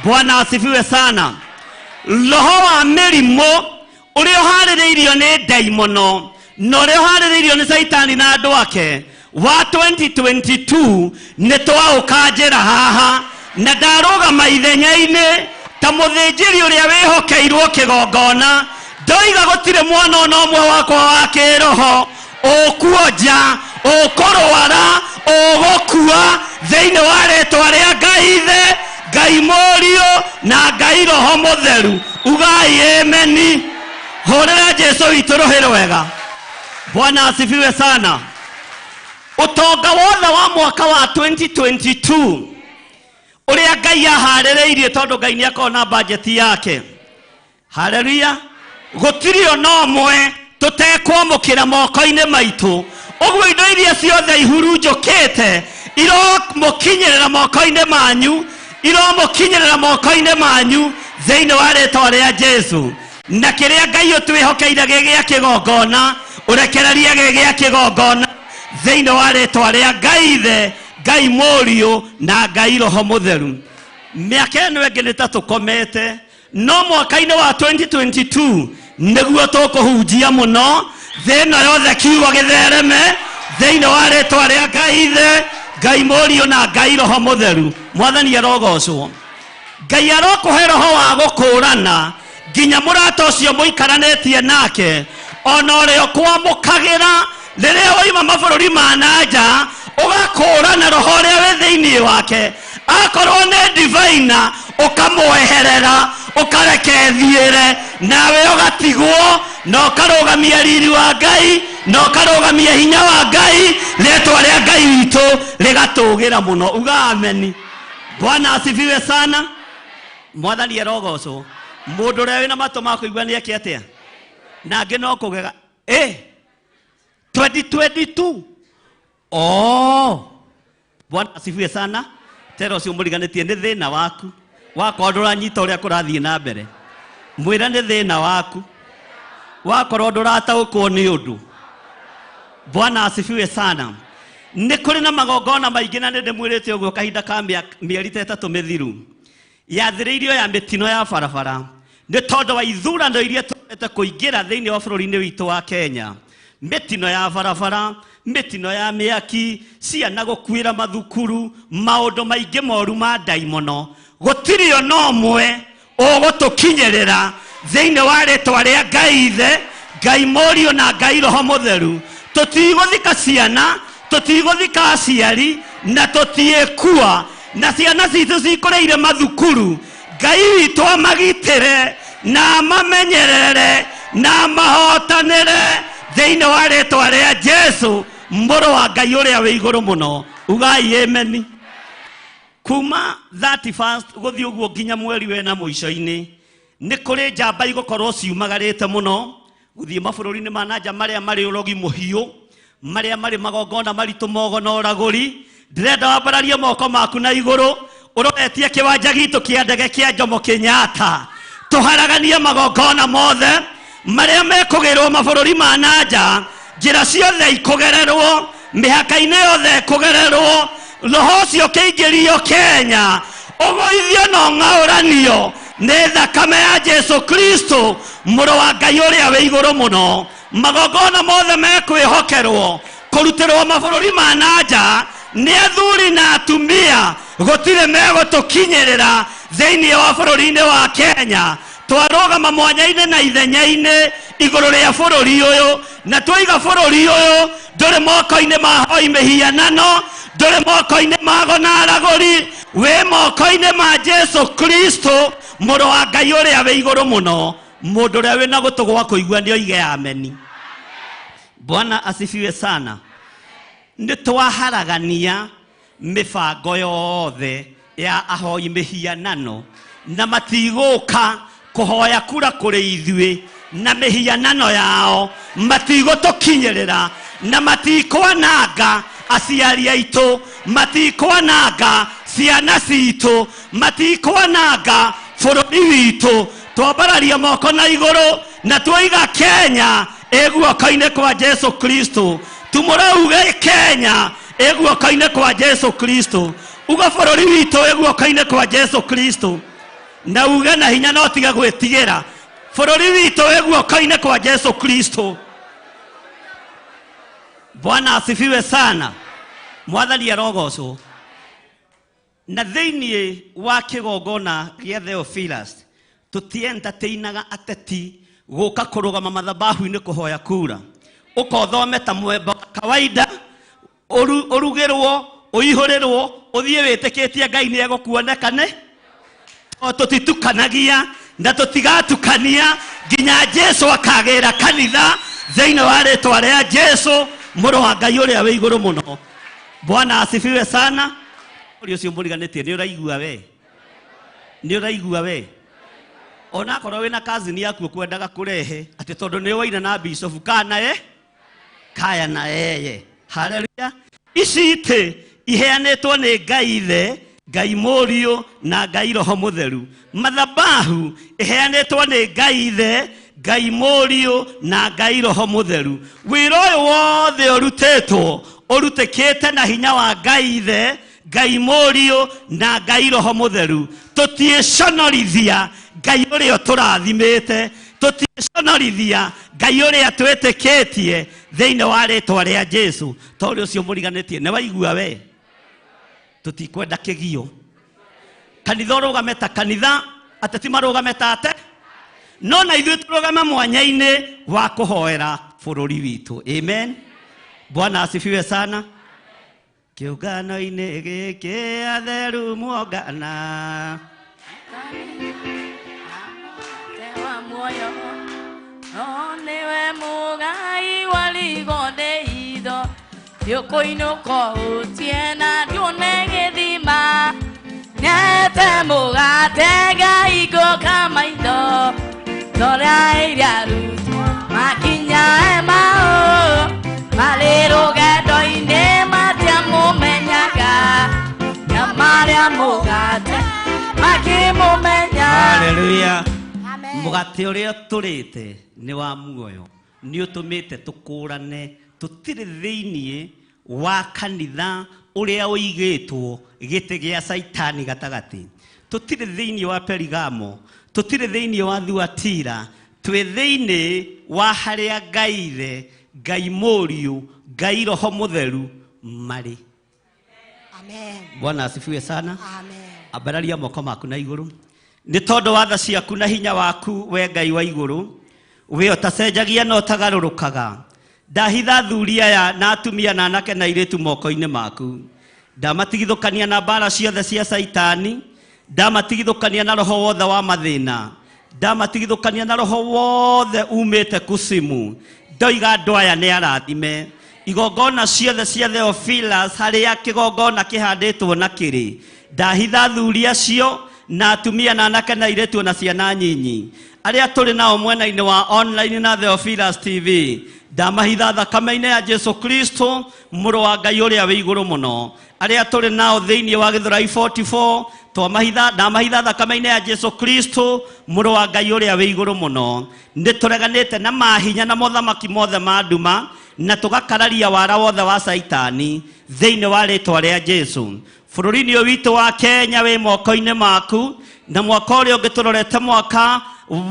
Speaker 8: Bwana asifiwe sana. Roho wa mĩrimũ ũrĩa ũharĩrĩirio nĩ ndaimono na ũrĩa ũharĩrĩirio nĩ Caitani na andũ ake wa 2022 nĩ twaũkanjĩra haha na ndarũgama ithenya-inĩ ta mũthĩnjĩri ũrĩa wĩhokeirwo kĩgongona. Ndoiga gũtirĩ mwana ona ũmwe wakwa wa kĩroho ũkuonja, ũkũrwara, ũgũkua thĩinĩ wa rĩtwa rĩa Ngai Ithe, Ngai Mũriũ na Ngai Roho Mũtheru. Ugai ameni. Hũrĩra Jesu witũ rũhĩ rwega. Bwana asifiwe sana. Ũtonga wothe wa mwaka wa 2022 ũrĩa Ngai aharĩrĩirie, tondũ Ngai nĩ akoragwo na bajeti yake. Haleluya. Gũtirĩ ona ũmwe tũtekwamũkĩra moko-inĩ maitũ. Ũguo indo iria ciothe ihurunjũkĩte Iromũkinyĩrĩra moko-inĩ manyu, iromũkinyĩrĩra moko-inĩ manyu thĩinĩ wa rĩtwa rĩa Jesu. Na kĩrĩa Ngai ũtwĩhokeire gĩ gĩa kĩgongona, ũrekererie gĩ gĩa kĩgongona thĩinĩ wa rĩtwa rĩa Ngai Ithe, Ngai Mũriũ na Ngai Roho Mũtheru. Mĩaka ĩno ĩngĩ nĩ ta tũkomete, no mwaka-inĩ wa 2022 nĩguo tũkũhunjia mũno thĩ ĩno yothe kiugo gĩthereme thĩinĩ wa rĩtwa rĩa Ngai Ithe, Ngai Mũriũ na Ngai Roho Mũtheru. Mwathani arogocwo. Ngai arokũhe roho wa gũkũrana nginya mũrata ũcio mũikaranĩtie nake ona ũrĩa ũkwamũkagĩra rĩrĩa waima mabũrũri ma na nja, ũgakũrana roho ũrĩa wĩ thĩinĩ wake. Akorwo nĩ divaina ũkamweherera, ũkareke ĩthiĩre, nawe ũgatigwo na ũkarũgamia riri wa Ngai na ũkarũgamia hinya wa Ngai, rĩtwa rĩa Ngai witũ rĩgatũgĩra mũno. Uga ameni. Bwana asifiwe sana. Mwathani arogocwo. Mũndũ ũrĩa wĩna matũ ma kũigua nĩ eke atĩa? Na angĩ no kũgega. 2022. Oh. Bwana asifiwe sana. Tera ũcio mũriganĩtie nĩ thĩna waku. Wakorwo ndũranyita ũrĩa kũrathiĩ na mbere, mwĩre nĩ thĩna waku. Wakorwo ndũrataũkwo nĩ ũndũ. Bwana asifiwe sana. Nĩ kũrĩ na magongona maingĩ na nĩ ndĩmwĩrĩte ũguo kahinda ka mĩeri ta ĩtatũ mĩthiru. Yathĩrĩirio ya mĩtino ya barabara nĩ tondũ wa ithurano iria tũrete kũingĩra thĩinĩ wa bũrũri-inĩ witũ wa Kenya. Mĩtino ya barabara, mĩtino ya mĩaki, ciana gũkuĩra mathukuru, maũndũ maingĩ moru ma ndaimono. Gũtirĩ ona ũmwe ũgũtũkinyĩrĩra thĩinĩ wa rĩtwa rĩa Ngai Ithe, Ngai Mũriũ na Ngai Roho Mũtheru. Tũtigũthika ciana, tũtigũthika aciari na tũtiĩkua, na ciana citũ cikũrĩire mathukuru. Ngai witũ amagitĩre na amamenyerere na amahotanĩre thĩinĩ wa rĩtwa rĩa Jesu mũrũ wa Ngai ũrĩa wĩ igũrũ mũno. Ugai ameni. Kuma 31st gũthiĩ ũguo nginya mweri wena mũico-inĩ nĩ kũrĩ njamba igũkorwo ciumagarĩte mũno gũthiĩ mabũrũri-inĩ ma na nja marĩa marĩ ũrogi mũhiũ, marĩa marĩ magongona maritũ mogo na ũragũri. Ndĩrenda wambararie moko maku na igũrũ ũroretie kĩwanja gitũ kĩa ndege kĩa Jomo Kenyatta, tũharaganie magongona mothe marĩa mekũgĩrwo mabũrũri ma na nja, njĩra ciothe ikũgererwo, mĩhaka-inĩ yothe ĩkũgererwo, roho ũcio ũkĩingĩrio Kenya ũgũithio na ũng'aũranio nĩ thakame ya Jesu Kristo mũrũ wa Ngai ũrĩa wĩ igũrũ mũno. Magongona mothe mekwĩhokerwo kũrutĩrwo mabũrũri ma na nja nĩ athuri na atumia, gũtirĩ megũtũkinyĩrĩra thĩinĩ wa bũrũri-inĩ wa Kenya. Twarũgama mwanya-inĩ na ithenya-inĩ igũrũ rĩa bũrũri ũyũ, na twaiga bũrũri ũyũ ndũrĩ moko-inĩ ma hoi mĩhianano, ndũrĩ moko-inĩ ma ago na aragũri, wĩ moko-inĩ ma Jesu Kristo mũrũ wa Ngai ũrĩa wĩ igũrũ mũno. Mũndũ ũrĩa wĩna gũtũ gwa kũigua nĩ oige ameni. Bwana asifiwe sana. Nĩ twaharagania mĩbango yothe ya ahoi mĩhianano na matigũka kũhoya kura kũrĩ ithuĩ na mĩhianano yao, matigũtũkinyĩrĩra na matikwananga aciari aitũ, matikwananga ciana citũ, matikwananga bũrũri witũ. Twambararia moko na igũrũ na twaiga Kenya ĩ guoko-inĩ kwa Jesu Kristo. Tumũrauge Kenya ĩ guoko-inĩ kwa Jesu Kristo. Uga bũrũri witũ ĩ guoko-inĩ kwa Jesu Kristo. Na uge na hinya no tiga gwĩtigĩra. Bũrũri witũ wĩ guoko-inĩ kwa Jesu Kristo. Bwana asifiwe sana. Mwathani arogocwo. Na thĩinĩ wa kĩgongona gĩa Theophilus tũtientertainaga ateti gũka kũrũgama mathabahu-inĩ kũhoya kura. Ũkothome ta mwemba wa kawaida, ũrugĩrwo, ũihũrĩrwo, ũthiĩ wĩtĩkĩtie Ngai nĩ egũkuonekane. O tũtitukanagia na tũtigatukania nginya Jesu akagĩra kanitha thĩinĩ wa rĩtwa rĩa Jesu mũrũ wa Ngai ũrĩa wĩ igũrũ mũno. Bwana asifiwe sana. Ũrĩa ũcio mũriganĩtie nĩ ũraigua we? Nĩ ũraigua we? Ona akorwo wĩna cousin yaku ũkwendaga kũrehe atĩ tondũ nĩ waina na bishop kana ye kaya na yeye. Haleluya. Ici itĩ Iheanĩtwo nĩ Ngai Ithe, Ngai Mũriũ na Ngai Roho Mũtheru. Mathabahu iheanĩtwo nĩ Ngai Ithe, Ngai Mũriũ na Ngai Roho Mũtheru. Wĩra ũyũ wothe ũrutĩtwo ũrutĩkĩte na hinya wa Ngai Ithe, Ngai Mũriũ na Ngai Roho Mũtheru. Tũtiĩconorithia Ngai ũrĩa ũtũrathimĩte, tũtiĩconorithia Ngai ũrĩa twĩtĩkĩtie thĩinĩ wa rĩtwa rĩa Jesu. Tondũ ũcio mũriganĩtie nĩ waigua we, tũtikwenda kĩgio. Kanitha ũrũgame ta kanitha, ateti marũgame ta ate, no na ithuĩ tũrũgame mwanya-inĩ wa kũhoera bũrũri witũ. Amen. Bwana asifiwe sana. Kĩũngano-inĩ gĩkĩ atheru muongana,
Speaker 2: wa muoyo no nĩwe mũgai wa rigo ndĩ itho ndĩũkũinũka ũtie na ndione gĩthima nĩaete mũgate Ngai ngũka maitho torĩa iria arutwo makinya Emau marĩ rũgendo-inĩ matiamũmenyaga na marĩa mũgate makĩmũmenya.
Speaker 8: Haleluya. Mũgate ũrĩa tũrĩte nĩ wa muoyo, nĩ ũtũmĩte tũkũrane tũtirĩ thĩinĩ wa kanitha ũrĩa ũigĩtwo gĩtĩ gĩa Saitani gatagatĩ, tũtirĩ thĩinĩ wa Perigamo, tũtirĩ thĩinĩ wa Thuatira, twĩ thĩinĩ wa harĩa Ngai Ithe, Ngai Mũriũ, Ngai Roho Mũtheru marĩ.
Speaker 3: Amen.
Speaker 8: Bwana asifiwe sana.
Speaker 3: Amen.
Speaker 8: Ambararia moko maku na igũrũ. Nĩ tondũ wa tha ciaku na hinya waku we Ngai wa igũrũ, we ũtacenjagia na ũtagarũrũkaga, ndahitha athuri aya na atumia na anake na airĩtu moko-inĩ maku. Ndamatigithũkania na mbara ciothe cia Saitani, ndamatigithũkania na roho wothe wa mathĩna, ndamatigithũkania na roho wothe umĩte kusimu. Ndoiga andũ aya nĩ arathime. Igongona ciothe cia Theophilus harĩa kĩgongona kĩhandĩtwo na kĩrĩ, ndahitha athuri acio na atumia na anake na airĩtu na ciana nyinyi arĩa tũrĩ nao mwena-inĩ wa online na Theophilus TV, ndamahitha thakame-inĩ ya Jesu Kristo mũrũ wa Ngai ũrĩa wĩ igũrũ mũno. Arĩa tũrĩ nao thĩinĩ wa Gĩthũrai 44, twamahitha, ndamahitha thakame-inĩ ya Jesu Kristo mũrũ wa Ngai ũrĩa wĩ igũrũ mũno. Nĩ tũreganĩte na mahinya na mothamaki mothe ma nduma, na tũgakararia wara wothe wa Saitani thĩinĩ wa rĩtwa rĩa Jesu. Bũrũri-inĩ ũyũ witũ wa Kenya wĩ moko-inĩ maku, na mwaka ũrĩa ũngĩ tũrorete mwaka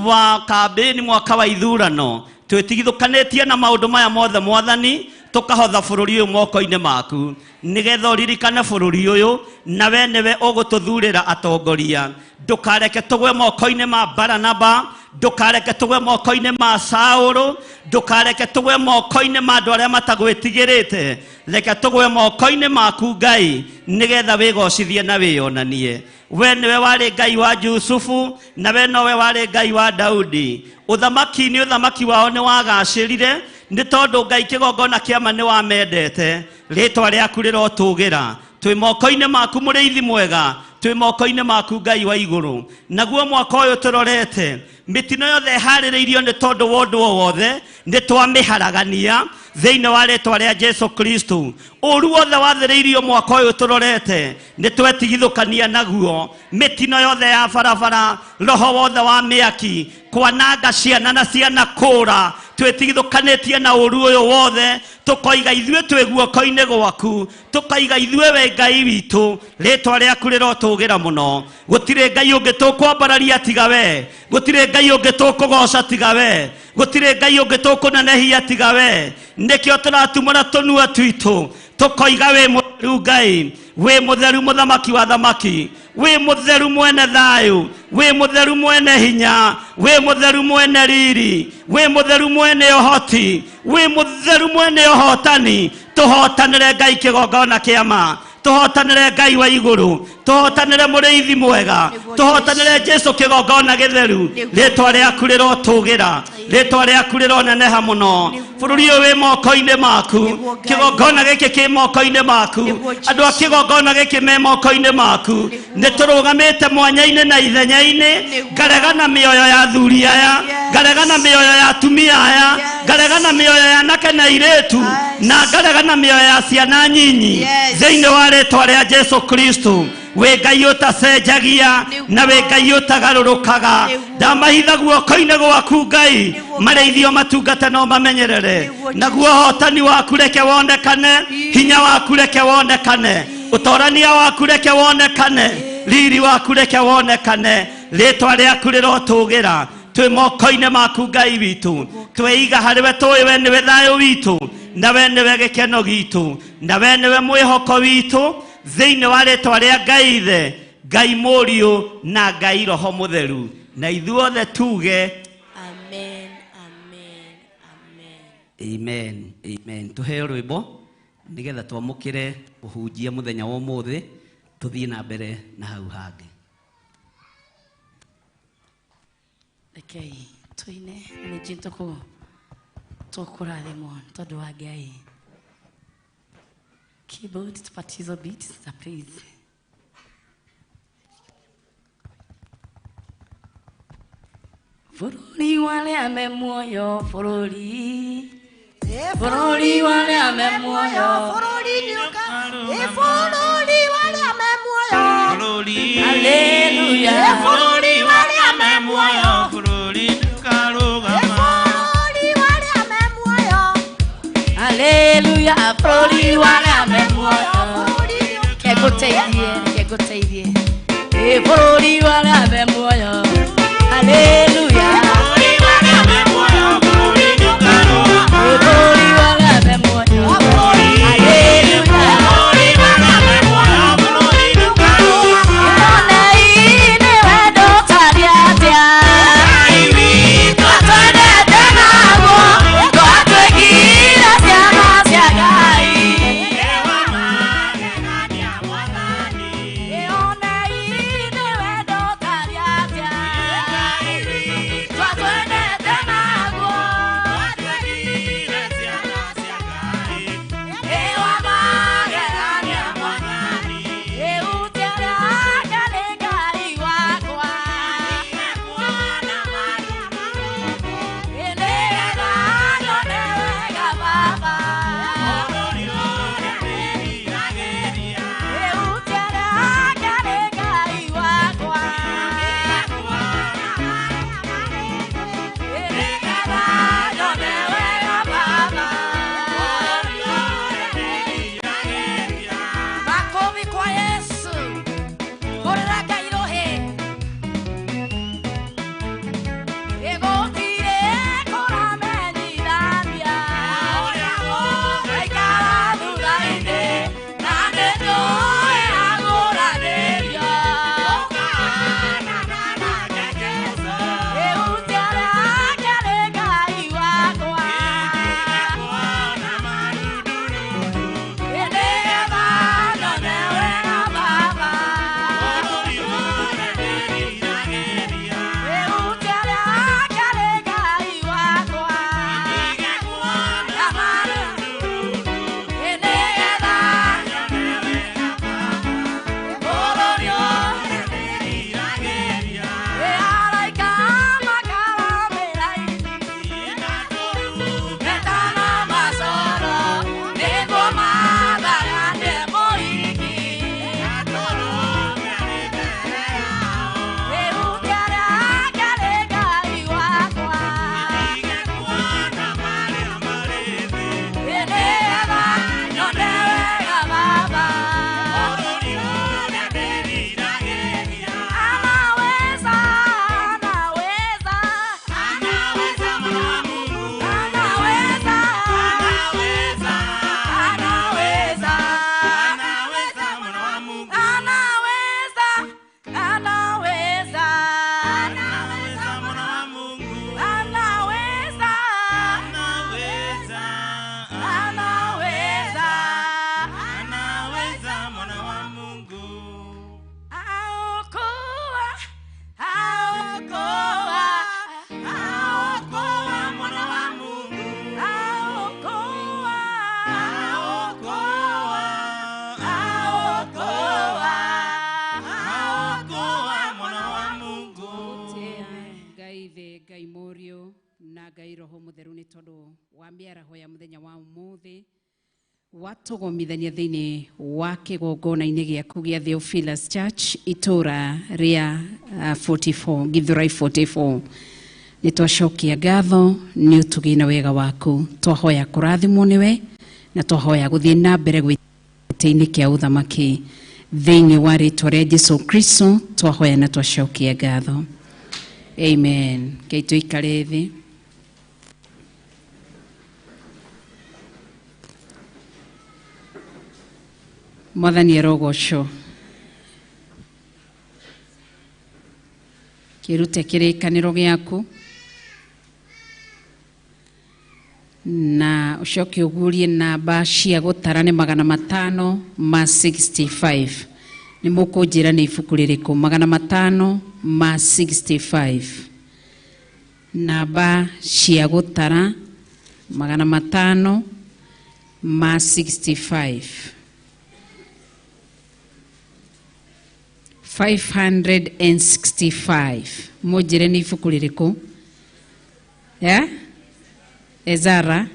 Speaker 8: wa kambĩni, mwaka wa ithurano, twĩtigithũkanĩtie na maũndũ maya mothe Mwathani, tũkahotha bũrũri ũyũ moko-inĩ maku, nĩgetha ũririkane bũrũri ũyũ, na we nĩwe ũgũtũthurĩra atongoria. Ndũkareke tũgwe moko-inĩ ma Baranaba, ndũkareke tũgwe moko-inĩ ma Saũlũ, ndũkareke tũgwe moko-inĩ ma andũ arĩa matagwĩtigĩrĩte. Reke tũgwe moko-inĩ maku Ngai, nĩgetha wĩgocithie na wĩyonanie. We nĩwe warĩ Ngai wa Jusufu, na we nowe warĩ Ngai wa Daudi. Ũthamaki-inĩ ũthamaki wao nĩ wagacĩrire, nĩ tondũ Ngai kĩgongona kĩa ma nĩ wamendete. Rĩtwa rĩaku rĩrotũgĩra. Twĩ moko-inĩ maku mũrĩithi mwega, twĩ moko-inĩ maku Ngai wa igũrũ. Naguo mwaka ũyũ tũrorete, mĩtino yothe ĩharĩrĩirio nĩ tondũ wa ũndũ o wothe, nĩ twamĩharagania thĩinĩ wa rĩtwa rĩa Jesu Kristo. Ũru wothe wathĩrĩirio mwaka ũyũ tũrorete, nĩ twetigithũkania naguo. Mĩtino yothe ya barabara, roho wothe wa mĩaki, kwananga ciana na ciana kũra, twĩtigithũkanĩtie na ũru ũyũ wothe, tũkoiga ithuĩ twĩ guoko-inĩ gwaku, tũkoiga ithuĩ we Ngai witũ, rĩtwa rĩaku rĩrotũgĩra mũno. Gũtirĩ Ngai ũngĩ tũkwambararia tiga we, gũtirĩ Ngai ũngĩ tũkũgoca tiga we, gũtirĩ Ngai ũngĩ tũkũnenehia tiga we. Nĩkĩo tũratumũra tũnua twitũ, tũkoiga wĩ mũtheru Ngai, wĩ mũtheru mũthamaki wa thamaki, wĩ mũtheru mwene thayũ, wĩ mũtheru mwene hinya, wĩ mũtheru mwene riri, wĩ mũtheru mwene ũhoti, wĩ mũtheru mwene ũhotani. Tũhotanĩre Ngai kĩgongona kĩa ma, tũhotanĩre Ngai wa igũrũ, tũhotanĩre mũrĩithi mwega, tũhotanĩre Jesu kĩgongona gĩtheru. Rĩtwa rĩaku rĩrotũgĩra, rĩtwa rĩaku rĩroneneha mũno. Bũrũri ũyũ wĩ moko-inĩ maku, kĩgongona gĩkĩ kĩ moko-inĩ maku, andũ a kĩgongona gĩkĩ me moko-inĩ maku. Nĩ tũrũgamĩte mwanya-inĩ na ithenya-inĩ, ngaregana mĩoyo ya athuri aya, ngaregana mĩoyo ya atumia aya, Ngaregana mĩoyo ya anake na airĩtu na ngaregana mĩoyo ya ciana nyinyi thĩinĩ wa rĩtwa rĩa Jesu Kristo. Wĩ Ngai ũtacenjagia na wĩ Ngai ũtagarũrũkaga. Ndamahitha guoko-inĩ gwaku Ngai, marĩithio matungate no mamenyerere. Naguo ũhotani waku reke wonekane, hinya waku reke wonekane, ũtorania waku reke wonekane, riri waku reke wonekane, rĩtwa rĩaku rĩrotũgĩra. Twĩ moko-inĩ maku Ngai witũ, tweiga harĩ we, tũĩ we nĩwe thayũ witũ, na we nĩwe gĩkeno gitũ, na we nĩwe mwĩhoko witũ, thĩinĩ wa rĩtwa rĩa Ngai Ithe, Ngai Mũriũ na Ngai Roho Mũtheru. Na ithuothe tuge
Speaker 3: amen, amen, amen.
Speaker 8: Amen, amen. Tuheo rwĩmbo nĩgetha twamũkĩre ũhunjia mũthenya wa ũmũthĩ, tũthiĩ na mbere na hau hangĩ.
Speaker 2: Rekei tuine na nĩ njũĩ tũkũrathimwo tondũ wa Ngai. Keyboard tupatie hizo beats za praise. Bũrũri wa arĩa me muoyo, bũrũri, bũrũri wa arĩa me muoyo,
Speaker 1: bũrũri nĩũka, bũrũri wa arĩa me muoyo,
Speaker 2: haleluya,
Speaker 1: bũrũri wa arĩa me muoyo,
Speaker 6: bũrũri ndũkarũgama,
Speaker 1: bũrũri wa arĩa me muoyo,
Speaker 2: haleluya, bũrũri wa arĩa me muoyo. Kegũteithie, kegũteithie, bũrũri wa arĩa me muoyo, haleluya,
Speaker 6: bũrũri wa arĩa me muoyo, bũrũri ndũkarũgama,
Speaker 2: bũrũri wa arĩa me muoyo, haleluya,
Speaker 6: bũrũri wa arĩa me muoyo, bũrũri ndũkarũgama.
Speaker 2: Onei-inĩ wendo ũtariĩ atĩa?
Speaker 6: Ngai witũ
Speaker 2: Atwendete naguo, twatuĩkire ciana cia Ngai. Onei-inĩ wendo ũtariĩ
Speaker 9: tondũ wa mĩaraho ya mũthenya wa ũmũthĩ watũgomithania thĩinĩ wa kĩgongona-inĩ gĩaku gĩa Theophilus Church itũra rĩa 44 Githurai 44. Nĩ twacokia ngatho nĩ ũtugi na wega waku, twahoya kũrathimwo nĩwe na twahoya gũthiĩ na mbere gĩtĩ-inĩ kĩa ũthamaki thĩinĩ wa rĩtwa rĩa Jesu Kristo twahoya na twacokia ngatho. Amen. Ngai tũikare thĩ. Mwathani arogocwo. Kĩrute kĩrĩkanĩro gĩaku na ũcoke ũgurie namba cia gũtara nĩ 565. Nĩ mũkũnjĩra nĩ ibuku rĩrĩkũ? 565. Namba cia gũtara 565. 565. Mũnjĩre nĩ ibuku rĩrĩkũ? Yeah? Ezara.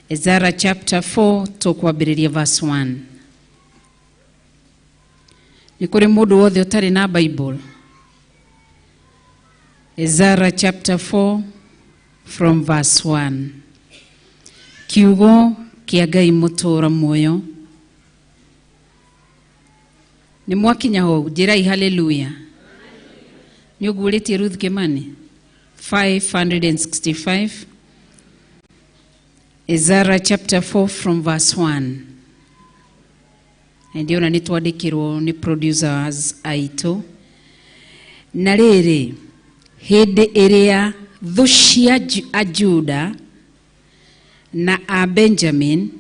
Speaker 9: Ezara chapter 4 tũkwambĩrĩria verse 1. Nĩ kũrĩ mũndũ wothe ũtarĩ na Bible? Ezara chapter 4 from verse 1. Kiugo kĩa Ngai mũtũũra muoyo. Nĩ mwakinya hau, njĩrai haleluya. Nĩ ũguũrĩtie Ruth Kimani? 565. Ezara chapter 4 from verse 1. Na ndiona nĩ twandĩkĩrwo nĩ producers aitũ. Na rĩrĩ, hĩndĩ ĩrĩa thũ cia Ajuda na a Benjamin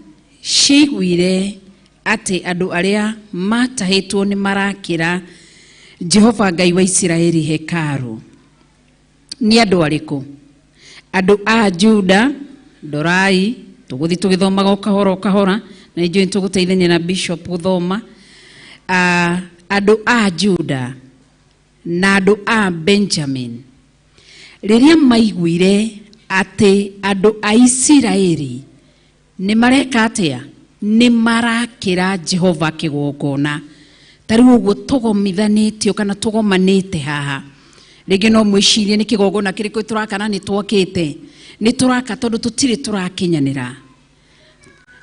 Speaker 9: ciaiguire atĩ andũ arĩa matahĩtwo nĩ marakĩra Jehova Ngai wa Isiraeli hekarũ. Nĩ andũ arĩkũ? Andũ a Juda, ndorai, tũgũthiĩ tũgĩthomaga o kahora o kahora, na nĩnjũĩ nĩtũgũteithania na bishop gũthoma. Andũ a Juda na andũ a Benjamin rĩrĩa maiguire atĩ andũ a Isiraeli nĩ mareka atĩa? Nĩ marakĩra Jehova kĩgongona. Ta rĩu ũguo tũgomithanĩtio kana tũgomanĩte haha, rĩngĩ no mwĩcirie nĩ kĩgongona kĩrĩkũ tũraka na nĩ twakĩte. Nĩ tũraka tondũ tũtirĩ tũrakinyanĩra,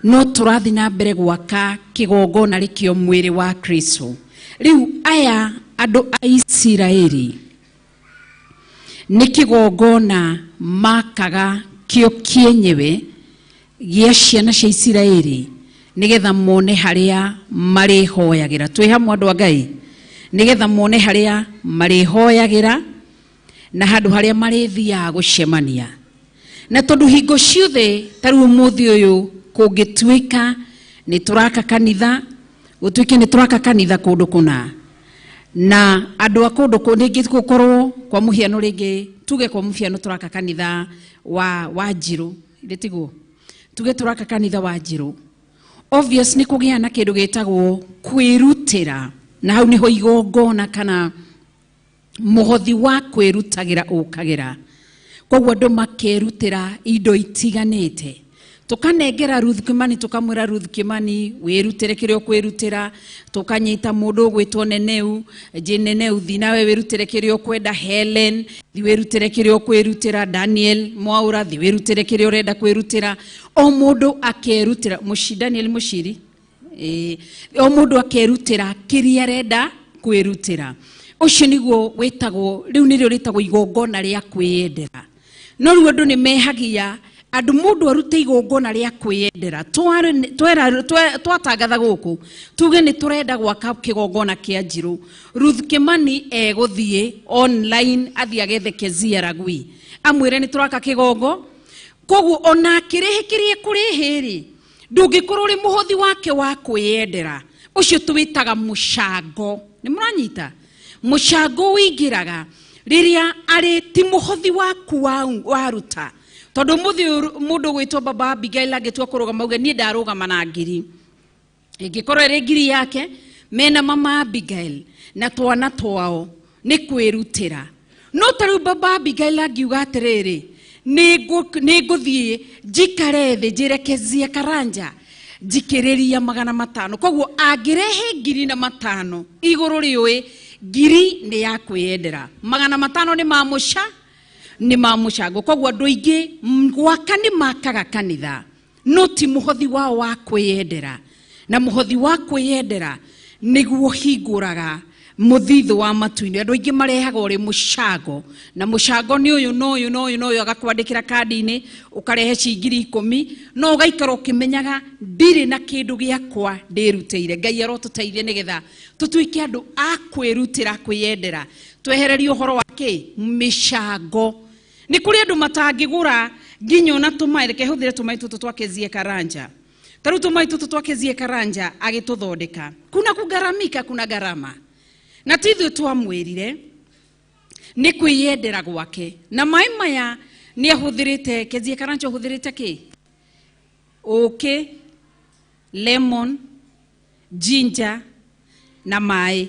Speaker 9: no tũrathiĩ na mbere gwaka kĩgongona rĩkĩo mwĩrĩ wa Kristo. Rĩu aya andũ a Isiraeli nĩ kĩgongona makaga kĩo kĩenyewe gĩa ciana cia Isiraeli nĩgetha mone harĩa marĩhoyagĩra. Twĩ hamwe andũ a Ngai? Nĩgetha mone harĩa marĩhoyagĩra na handũ harĩa marĩthiaga gũcemania. Na tondũ hingo ciothe ta rĩu ũmũthĩ ũyũ kũngĩtuĩka nĩ tũraka kanitha, gũtuĩke nĩ tũraka kanitha kũndũ kũna, na andũ a kũndũ kũ rĩngĩ gũkorwo kwa mũhiano, rĩngĩ tuge kwa mũhiano tũraka kanitha wa Njirũ, githĩ tiguo? Tuge tũraka kanitha wa Njirũ, obvious nĩ kũgĩa na kĩndũ gĩtagwo kwĩrutĩra, na hau nĩho igongona kana mũhothi wa kwĩrutagĩra ũkagĩra. Koguo andũ makerutĩra indo itiganĩte. Tũkanengera Ruth Kimani, tũkamwĩra Ruth Kimani wĩrutĩre kĩrĩa ũkwĩrutĩra, tũkanyita mũndũ ũgwĩtwo Neneu, Jane Neneu, thi nawe wĩrutĩre kĩrĩa ũkwenda, Helen thi wĩrutĩre kĩrĩa ũkwĩrutĩra, Daniel Mwaura thi wĩrutĩre kĩrĩa ũrenda kwĩrutĩra. O mũndũ akerutĩra, Daniel Mũciri, o mũndũ akerutĩra kĩrĩa arenda kwĩrutĩra. Ũcio nĩguo wĩtagwo, rĩu nĩrĩo rĩtagwo igongona rĩa kwĩyendera. No rĩu andũ nĩ mehagia, andũ mũndũ arute igongona rĩa kwĩyendera. Twatangatha gũkũ tuge nĩ tũrenda gwaka kĩgongona kĩa Njirũ, Ruth Kimani egũthiĩ online athiĩ agethe Kezia Ragui amwĩre nĩ tũraka kĩgongo. Koguo ona akĩrĩhe kĩrĩa ekũrĩhe rĩ, ndũngĩkorwo ũrĩ mũhothi wake wa kwĩyendera. Ũcio tũwĩtaga mũcango. Nĩ mũranyita? Mũcango ũingĩraga rĩrĩa arĩ ti mũhothi waku waruta. Tondũ mũthĩ mũndũ ũgwĩtwo Baba Abigail angĩtua kũrũgama auge niĩ ndarũgama na ngiri, ĩngĩkorwo ĩrĩ ngiri yake mena Mama Abigail na twana twao nĩ kwĩrutĩra. No ta rĩu Baba Abigail angiuga atĩrĩrĩ, Nĩ ngũthiĩ njikare thĩ njĩre Kezia Karanja njikĩrĩria 500. Koguo angĩrehe 1,500 igũrũ rĩũĩ, ngiri nĩ ya kwĩyendera, 500 nĩ ma mũca, nĩ ma mũcango. Koguo andũ aingĩ gwaka nĩ makaga kanitha, no ti mũhothi wao wa kwĩyendera, na mũhothi wa kwĩyendera nĩguo hingũraga mũthithũ wa matu-inĩ. Andũ aingĩ marehaga ũrĩ mũcango, na mũcango nĩ ũyũ na ũyũ na ũyũ na ũyũ, agakwandĩkĩra kandi-inĩ ũkarehe ciringi 10, no ũgaikara ũkĩmenyaga ndirĩ na kĩndũ gĩakwa ndĩrutĩire. Ngai arotũteithie nĩgetha tũtuĩke andũ a kwĩrutĩra, kwĩyendera, twehererie ũhoro wa kĩ mĩcango. Nĩ kũrĩ andũ matangĩgũra nginya ona tũmaĩ. Reke hũthĩre tũmaĩ tũtũ twa Kezia Karanja. Ta rĩu tũmaĩ tũtũ twa Kezia Karanja agĩtũthondeka, kuna kũgaramika, kuna garama, na ti ithuĩ twamwĩrire, nĩ kwĩyendera gwake. Na maĩ maya nĩ ahũthĩrĩte, Kezia Karanja ahũthĩrĩte kĩ? Ũkĩ, lemon, ginger na maĩ.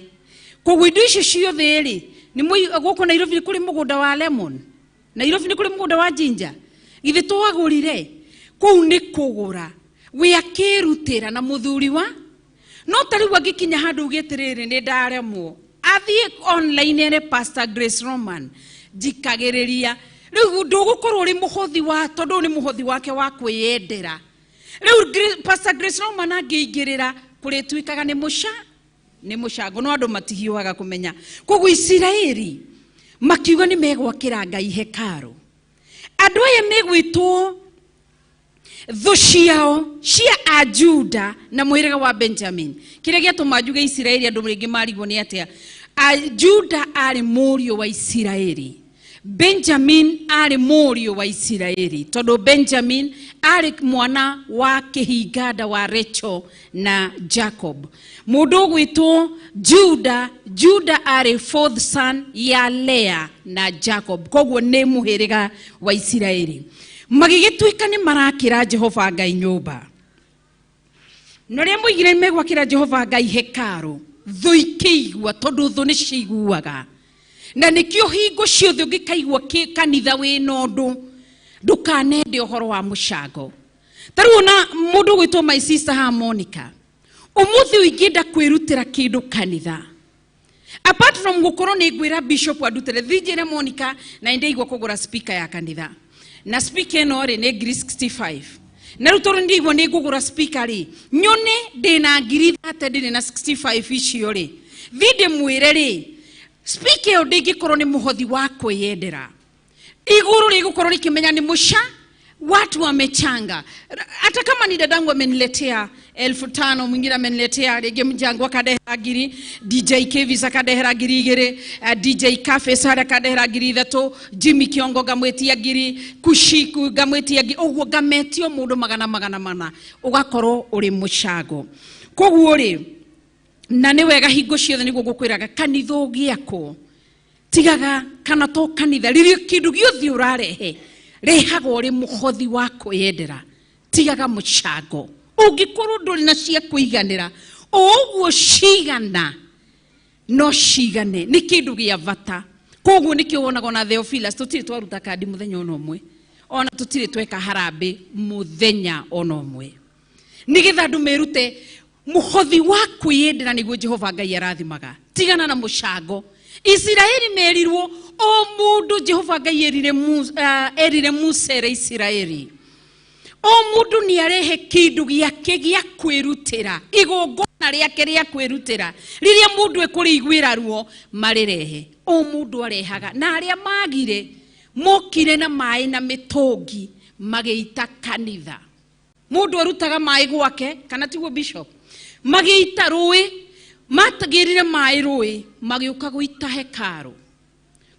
Speaker 9: Koguo indo icio ciothe rĩ, nĩ gũkũ Nairobi nĩ kũrĩ mũgũnda wa lemon, Nairobi nĩ kũrĩ mũgũnda wa ginger. Githĩ twagũrire kũu nĩ kũgũra, we akĩrutĩra na mũthuri wa no ta rĩu angĩkinya handũ uge atĩrĩrĩ, nĩ ndaremwo, athiĩ online ere Pastor Grace Roman njikagĩrĩria. Rĩu ndũgũkorwo ũrĩ mũhothi wa, tondũ nĩ mũhothi wake wa kwĩyendera. Rĩu Pastor Grace Roman angĩingĩrĩra kũrĩtuĩkaga nĩ mũca, nĩ mũcango, no andũ matihiũhaga kũmenya. Koguo Isiraeli makiuga nĩ megwakĩra Ngai hekarũ. Andũ aya megwĩtwo thũ ciao cia Ajuda na mũhĩrĩga wa Benjamin. Kĩrĩa gĩatũma njuge Isiraeli andũ rĩngĩ marigwo nĩ atĩa? Ajuda arĩ mũriũ wa Isiraeli, Benjamin arĩ mũriũ wa Isiraeli, tondũ Benjamin arĩ mwana wa kĩhinganda wa Rachel na Jacob. Mũndũ ũgwĩtwo Juda, Juda arĩ fourth son ya Leah na Jacob, koguo nĩ mũhĩrĩga wa Isiraeli. Magĩgĩtuĩka nĩ marakĩra Jehova Ngai nyũmba. Na rĩrĩa moigire nĩ megwakĩra Jehova Ngai hekarũ, thũ ikĩigua, tondũ thũ nĩ ciiguaga. Na nĩkĩo hingo ciothe ũngĩkaigua kanitha wĩna ũndũ, ndũkanende ũhoro wa mũcango. Ta rĩu ona mũndũ ũgwĩtwo my sister haha Monica, ũmũthĩ ũingĩenda kwĩrutĩra kĩndũ kanitha, apart from gũkorwo nĩ ngwĩra bishop andutĩre, thiĩ njĩre Monica na nĩndaigua kũgũra speaker ya kanitha, na speaker ĩno rĩ nĩ ngiri 65, na rĩu tondũ nĩndaigua nĩ ngũgũra speaker rĩ, nyone ndĩna ngiri 30, ndĩrĩ na 65 icio rĩ, thiĩ ndĩmwĩre rĩ, speaker ĩyo ndĩngĩkorwo nĩ mũhothi wa kwĩyendera, igũrũ rĩgũkorwo rĩkĩmenya nĩ mũca, watu wamechanga. Hata kama ni dadangu ameniletea 5,000, mwingine ameniletea rĩngĩ mjangu akandehera ngiri, DJ Kevis akandehera ngiri 2, DJ Cafe Sara akandehera ngiri 3, Jimmy Kiongo ngamwĩtia ngiri, Kushiku ngamwĩtia ngiri, ũguo ngametio mũndũ magana magana mana, ũgakorwo ũrĩ mũcango. Koguo rĩ, na nĩ wega hingo ciothe nĩguo ngũkwĩraga, kanitha ũgĩakwo tigaga kana to kanitha, rĩrĩa kĩndũ gĩothe ũrarehe rehaga ũrĩ mũhothi wa kwĩyendera, tigaga mũcango. Ũngĩkorwo ndũrĩ na cia kũiganĩra, o ũguo cigana no cigane, nĩ kĩndũ gĩa bata. Koguo nĩkĩo wonaga ona Theophilus tũtirĩ twaruta kandi mũthenya ona ũmwe, ona tũtirĩ tweka harambĩ mũthenya ona ũmwe, nĩgetha andũ merute mũhothi wa kwĩyendera nĩguo Jehova Ngai arathimaga. Tigana na mũcango. Isiraeli merirwo o mũndũ, Jehova Ngai erire Musa, erire Musa ere Isiraeli, o mũndũ nĩ arehe kĩndũ gĩake gĩa kwĩrutĩra, igongona rĩake rĩa kwĩrutĩra, rĩrĩa mũndũ ekũrĩiguĩra ruo marĩrehe. O mũndũ arehaga, na arĩa magire mokire na maĩ na mĩtũngi magĩita kanitha. Mũndũ arutaga maĩ gwake, kana tiguo bishop? Magĩita rũĩ, matagĩrire maĩ rũĩ, magĩũka gũita hekarũ.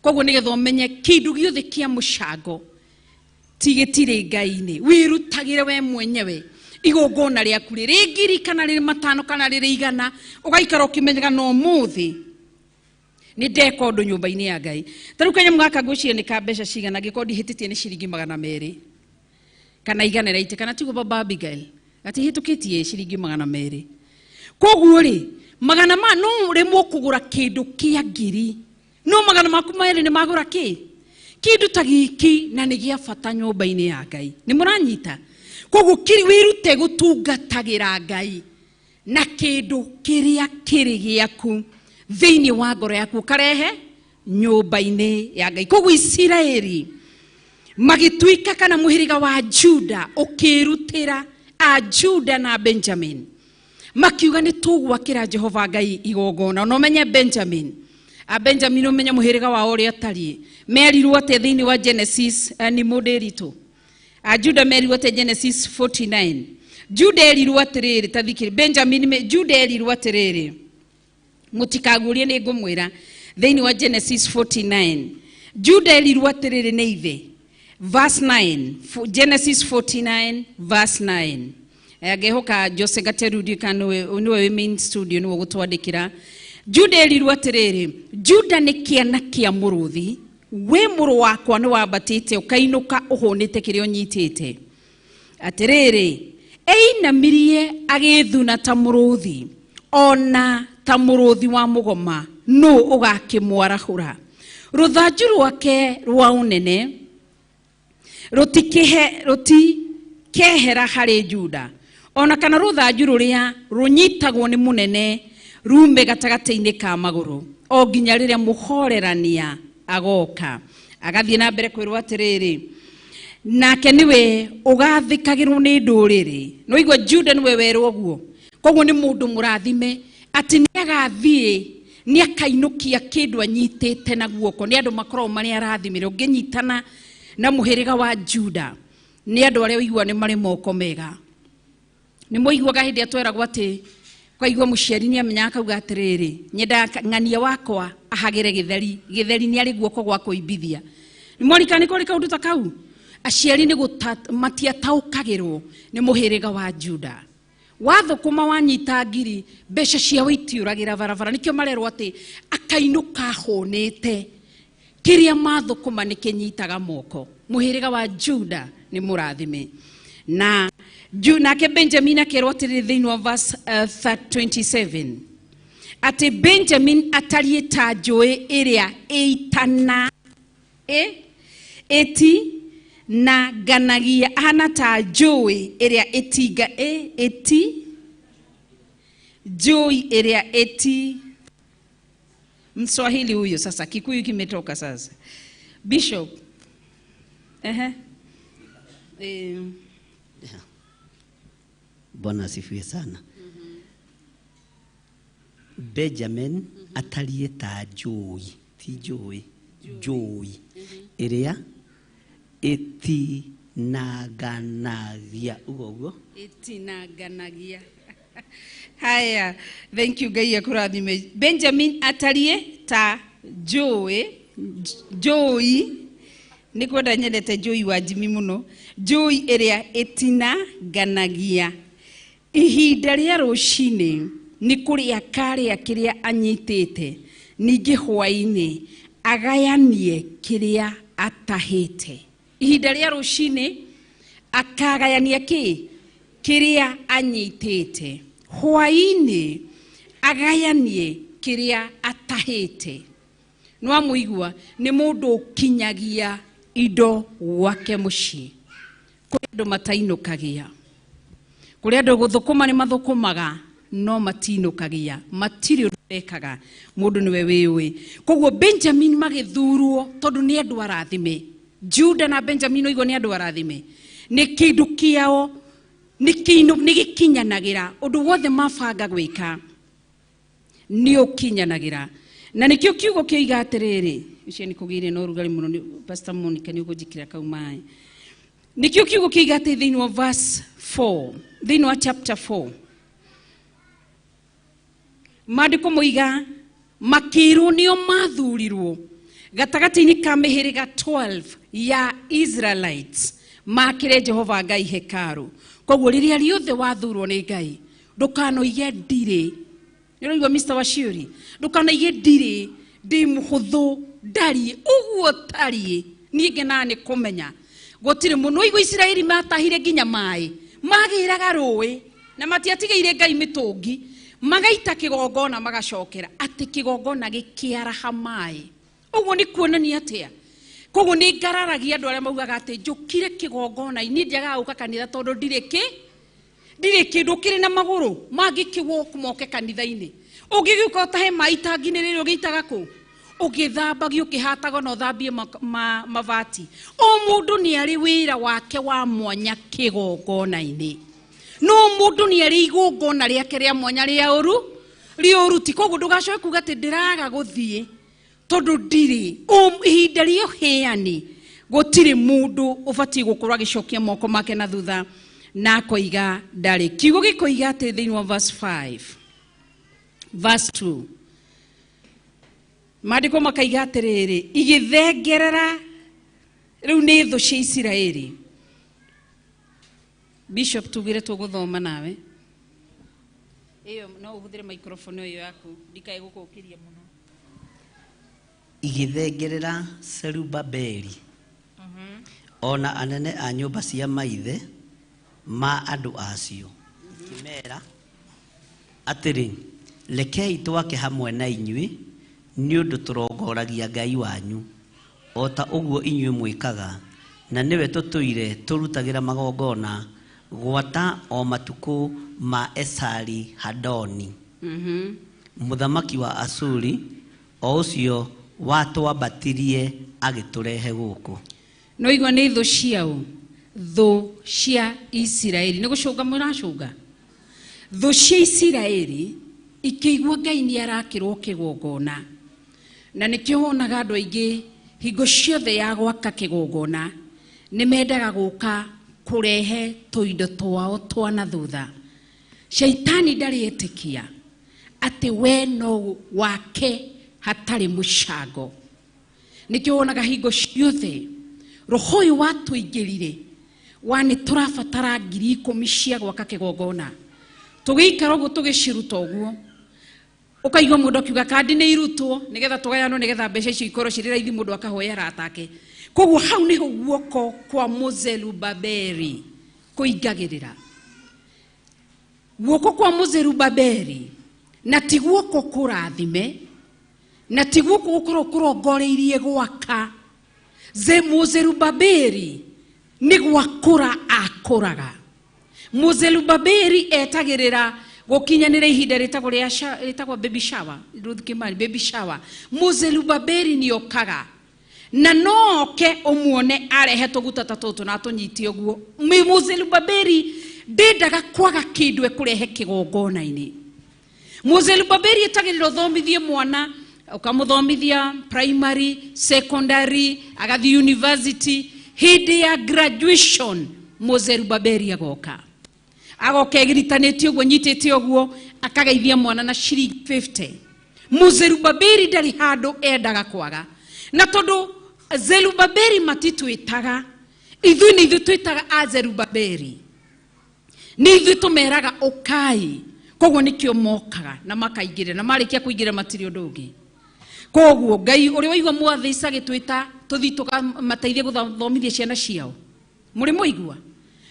Speaker 9: Koguo nĩgetha ũmenye kĩndũ gĩothe kĩa mũcango ti gĩtirĩ Ngai-inĩ, wĩrutagĩre we mwenyewe igongona rĩaku rĩrĩ ngiri kana rĩrĩ 5 kana rĩrĩ 100, ũgaikara ũkĩmenyaga no ũmũthĩ nĩ ndeka ũndũ nyũmba-inĩ ya Ngai. Ta rĩu kanyamũ gaka ngwĩciria nĩ ka mbeca cigana, angĩkorwo ndihĩtĩtie nĩ ciringi 200 kana 180, kana tiguo baba Abigail? Gatihĩtũkĩtie ciringi 200. Koguo rĩ, magana ma no rĩmwe kũgũra kĩndũ kĩa ngiri, no magana maku merĩ nĩ magũra kĩ? Kindu ta giki na nĩ gĩa bata nyũmba-inĩ ya Ngai. Nĩ mũranyita? Koguo wĩrute gũtungatagĩra Ngai na kĩndũ kĩrĩa kĩrĩ gĩaku thĩinĩ wa ngoro yaku ũkarehe nyũmba-inĩ ya Ngai. Koguo Isiraeli magĩtuĩka kana mũhĩrĩga wa Juda ũkĩrutĩra a Juda na Benjamin makiuga nĩ tũgwakĩra Jehova Ngai igongona. Na ũmenye Benjamin, a Benjamin ũmenye mũhĩrĩga wao ũrĩa ũtariĩ. Merirwo atĩa thĩinĩ wa Genesis nĩ mũndĩritũ a Juda merirwo atĩa Genesis 49. Juda erirwo atĩrĩrĩ, ta thikĩrĩ Benjamin, Juda erirwo atĩrĩrĩ, mũtikaguũrie nĩ ngũmwĩra. Thĩinĩ wa Genesis 49 Juda erirwo atĩrĩrĩ nĩ ithe, verse 9, Genesis 49 verse 9. Ngehoka Jose Gaterudi kana nĩwe wĩ main studio nĩwe ũgũtwandĩkĩra. Juda erirwo atĩrĩrĩ, Juda nĩ kĩana kĩa mũrũthi, wĩ mũrũ wakwa nĩ wambatĩte ũkainũka ũhũnĩte kĩrĩa ũnyitĩte. Atĩrĩrĩ, einamirie agĩthuna ta mũrũthi, ona ta mũrũthi wa mũgoma, nũ ũgakĩmwarahũra? Rũthanju rwake rwa ũnene rũtikehera harĩ Juda, ona kana rũthanju rũrĩa rũnyitagwo nĩ mũnene rume gatagatĩ-inĩ ka magũrũ, o nginya rĩrĩa mũhorerania agoka. Agathiĩ na mbere kwĩrwo atĩrĩrĩ, nake nĩwe ũgathĩkagĩrwo nĩ ndũrĩrĩ. No igua Juda nĩwe werwo ũguo. Koguo nĩ mũndũ mũrathime atĩ nĩagathiĩ nĩakainũkia kĩndũ anyitĩte na guoko. Nĩ andũ makoragwo marĩ arathimĩre. Ũngĩnyitana na mũhĩrĩga wa Juda nĩ andũ arĩa ũigua nĩ marĩ moko mega. Nĩ mũiguaga hĩndĩ ĩrĩa tweragwo atĩ kwaigua mũciari nĩ amenyaga akauga atĩrĩrĩ, nyendaga ng'ania wakwa ahagĩre gĩtheri, gĩtheri nĩ arĩ guoko gwa kũimbithia. Nĩ mwarikana nĩ kũrĩ kaũndũ ta kau? Aciari nĩ matiataũkagĩrwo nĩ mũhĩrĩga wa Juda. Wathũkũma wanyita ngiri, mbeca ciao itiũragĩra barabara. Nĩkĩo marerwo atĩ akainũka ahũnĩte, kĩrĩa mathũkũma nĩ kĩnyitaga moko. Mũhĩrĩga wa Juda nĩ mũrathime. Na nake Benjamin akerwo atĩrĩrĩ thĩinĩ wa verse 27 atĩ Benjamin atariĩ ta njũĩ ĩrĩa ĩitana ĩti na nganagia, ahana ta njũĩ ĩrĩa ĩtinga ĩti njũĩ ĩrĩa ĩti. Mswahili huyo sasa, Kikuyu kimetoka sasa. Bishop. Ehe.
Speaker 8: Bwana asifiwe sana. Benjamin atariĩ ta njũĩ, ti njũĩ, njũĩ ĩrĩa ĩtinanganagia, ũguo ũguo
Speaker 9: ĩtinanganagia. Haya, thank you Ngai akũrathime. Benjamin atariĩ ta njũĩ, njũĩ nĩ kwenda nyendete njũĩ wa Jimmy mũno, njũĩ ĩrĩa ĩtinanganagia. Ihinda rĩa rũcinĩ nĩ kũrĩa karĩa kĩrĩa anyitĩte, ningĩ hwaĩ-inĩ agayanie kĩrĩa atahĩte. Ihinda rĩa rũcinĩ akagayania kĩ? Kĩrĩa anyitĩte. Hwaĩ-inĩ agayanie kĩrĩa atahĩte. Nĩwamũigua nĩ mũndũ ũkinyagia indo gwake mũciĩ. Kũrĩ andũ matainũkagia, kũrĩ andũ gũthũkũma nĩ mathũkũmaga no matinũkagia, matirĩ ũndũ mekaga, mũndũ nĩwe wĩũĩ. Koguo Benjamin magĩthurwo tondũ nĩ andũ arathime. Juda na Benjamin oigua nĩ andũ arathime, nĩ kĩndũ kĩao nĩ gĩkinyanagĩra. Ũndũ wothe mabanga gwĩka nĩ ũkinyanagĩra. Na nĩkĩo kiugo kĩoiga atĩrĩrĩ, ũcio nĩ kũgĩire na ũrugarĩ mũno, Pastor Monica nĩ ũkũnjĩkĩra kau maĩ. Nĩkĩo kiugo kĩoiga atĩ thĩinĩ wa verse 4, thĩinĩ wa chapter 4, maandĩko moiga makĩirwo nĩo mathurirwo gatagatĩ-inĩ ka mĩhĩrĩga 12 ya Israelites makĩre Jehova Ngai hekarũ. Koguo rĩrĩa rĩothe wathurwo nĩ Ngai ndũkanoige ndirĩ. Nĩũraigua Mr. Waciuri? Ndũkanoige ndirĩ, ndĩ mũhũthũ, ndariĩ ũguo tariĩ. Niĩ ngenaga nĩ kũmenya gũtirĩ mũno. Ũigua Isiraeli matahire nginya maĩ, magĩraga rũĩ na matiatigĩire Ngai mĩtũngi, magaita kĩgongona magacokera atĩ kĩgongona gĩkĩaraha maĩ. Ũguo nĩ kuonania atĩa? Koguo nĩ ngararagia andũ arĩa maugaga atĩ njũkire kĩgongona niĩ ndiagaga gũka kanitha tondũ ndirĩ kĩ ndirĩ kĩndũ kĩrĩ na magũrũ mangĩkĩwalk moke kanitha-inĩ. Ũngĩgĩũka ũtahe maĩ itangi-inĩ rĩrĩ ũgĩitaga kũ? Ũgĩthambagia ũkĩhataga na ũthambie mabati. O mũndũ nĩ arĩ wĩra wake wa mwanya kĩgongona-inĩ. No mũndũ nĩ arĩ igongona rĩake rĩa mwanya rĩa ũru rĩa ũruti. Koguo ndũgacoke kuga atĩ ndĩraga gũthiĩ tondũ ndirĩ. Ihinda rĩa ũheani gũtirĩ mũndũ ũbatiĩ gũkorwo agĩcokia moko make na thutha na akoiga ndarĩ. Kiugo gĩkoiga atĩ thĩinĩ wa verse 5 verse 2 maandĩko makaiga atĩrĩrĩ, igĩthengerera rĩu nĩ thũ cia Isiraeli. Bishop tugire tũgũthoma nawe. Ĩyo no ũhũthĩre microphone ĩyo yaku ndikae gũkũkĩria mũno.
Speaker 8: Igĩthengerera Zerubabeli ona anene a nyũmba cia maithe ma andũ acio, ikĩmeera atĩrĩ, rekei twake hamwe na inyuĩ nĩ ũndũ tũrongoragia Ngai wanyu o ta ũguo inyuĩ mwĩkaga, na nĩwe tũtũire tũrutagĩra magongona gwata o matukũ ma Esari Hadoni mũthamaki wa Asuri, o ũcio watwambatirie agĩtũrehe gũkũ.
Speaker 9: No igua nĩ thũ ciao, thũ cia Isiraeli. Nĩ gũcũnga mũracũnga. Thũ cia Isiraeli ikĩigua Ngai nĩ arakĩrwo kĩgongona. Na nĩkĩo wonaga andũ aingĩ hingo ciothe ya gwaka kĩgongona nĩ mendaga gũka kũrehe tũindo twao twa na thutha. Shaitani ndarĩ etĩkia atĩ we no wake hatarĩ mũcango. Nĩkĩo wonaga hingo ciothe roho ũyũ watũingĩrire wa nĩ tũrabatara 10,000 cia gwaka kĩgongona. Tũgĩikara ũguo tũgĩciruta ũguo, ũkaigua mũndũ akiuga kandi nĩ irutwo nĩgetha tũgayanwo nĩgetha mbeca icio ikorwo cirĩ raithi mũndũ akahoya arata ake. Koguo hau nĩho guoko kwa Mũzerubabeli kũingagĩrĩra. Guoko kwa Mũzerubabeli na ti guoko kũrathime, na ti guoko gũkorwo kũrongoreirie gwaka. Mũzerubabeli nĩ gwakũra akũraga. Mũzerubabeli etagĩrĩra gũkinyanĩra ihinda rĩtagwo rĩa rĩtagwo baby shower, Ruth Kimani, baby shower. Mũzerubabeli nĩ okaga na no oke ũmuone arehe tũguta ta tũtũ na atũnyite ũguo. Mũzerubabeli ndendaga kwaga kĩndũ ekũrehe kĩgongona-inĩ. Mũzerubabeli etagĩrĩra ũthomithie mwana, ũkamũthomithia primary, secondary, agathiĩ university. Hĩndĩ ya graduation Mũzerubabeli agoka. Agoka egiritanĩtie ũguo, nyitĩte ũguo, akageithia mwana na ciringi 50. Mũzerubabeli ndarĩ handũ endaga kwaga. Na tondũ Zerubabeli matitwĩtaga, ithuĩ nĩ ithuĩ twĩtaga a Zerubabeli. Nĩ ithuĩ tũmeraga ũkai. Koguo nĩkĩo mokaga na makaingĩrĩra, na marĩkia kũingĩra matirĩ ũndũ ũngĩ. Koguo Ngai ũrĩa waigua mwathĩ agĩtwĩta tũthiĩ tũkamateithie gũthomithia ciana ciao. Mũrĩ mwaigua?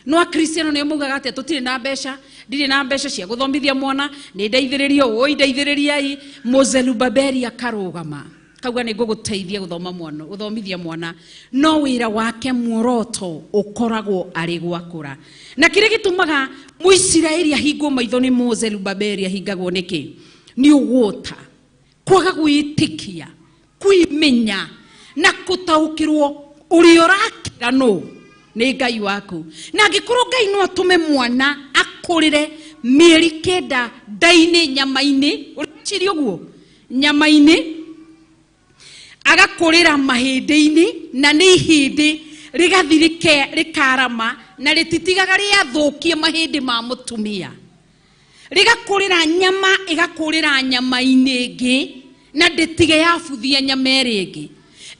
Speaker 9: No akristiano nĩo maugaga atĩ tũtirĩ na mbeca, ndirĩ na mbeca cia gũthomithia mwana, nĩ ndeithĩrĩrio, ũi ndeithĩrĩriai. Mũzerubabeli akarũgama kauga nĩ ngũgũteithia gũthoma mwana, gũthomithia mwana, no wĩra wake muoroto ũkoragwo arĩ gwakũra. Na kĩrĩa gĩtũmaga Mũisiraeli ahingwo maitho nĩ Mũzerubabeli ahingagwo nĩkĩ? Nĩ ũgũta, kwaga gwĩtĩkia, kwĩmenya na gũtaũkĩrwo ũrĩa ũrakĩra nũ nĩ Ngai waku. Na angĩkorwo Ngai no atũme mwana akũrĩre mĩeri 9 nda-inĩ nyama-inĩ, ũreciria ũguo? Nyama-inĩ, agakũrĩra mahĩndĩ-inĩ, na nĩ ihĩndĩ rĩgathiĩ rĩkarama na rĩtitigaga rĩathũkie mahĩndĩ ma mũtumia. Rĩgakũrĩra nyama, ĩgakũrĩra nyama-inĩ ĩngĩ, na ndĩtige yabuthia nyama ĩrĩa ĩngĩ.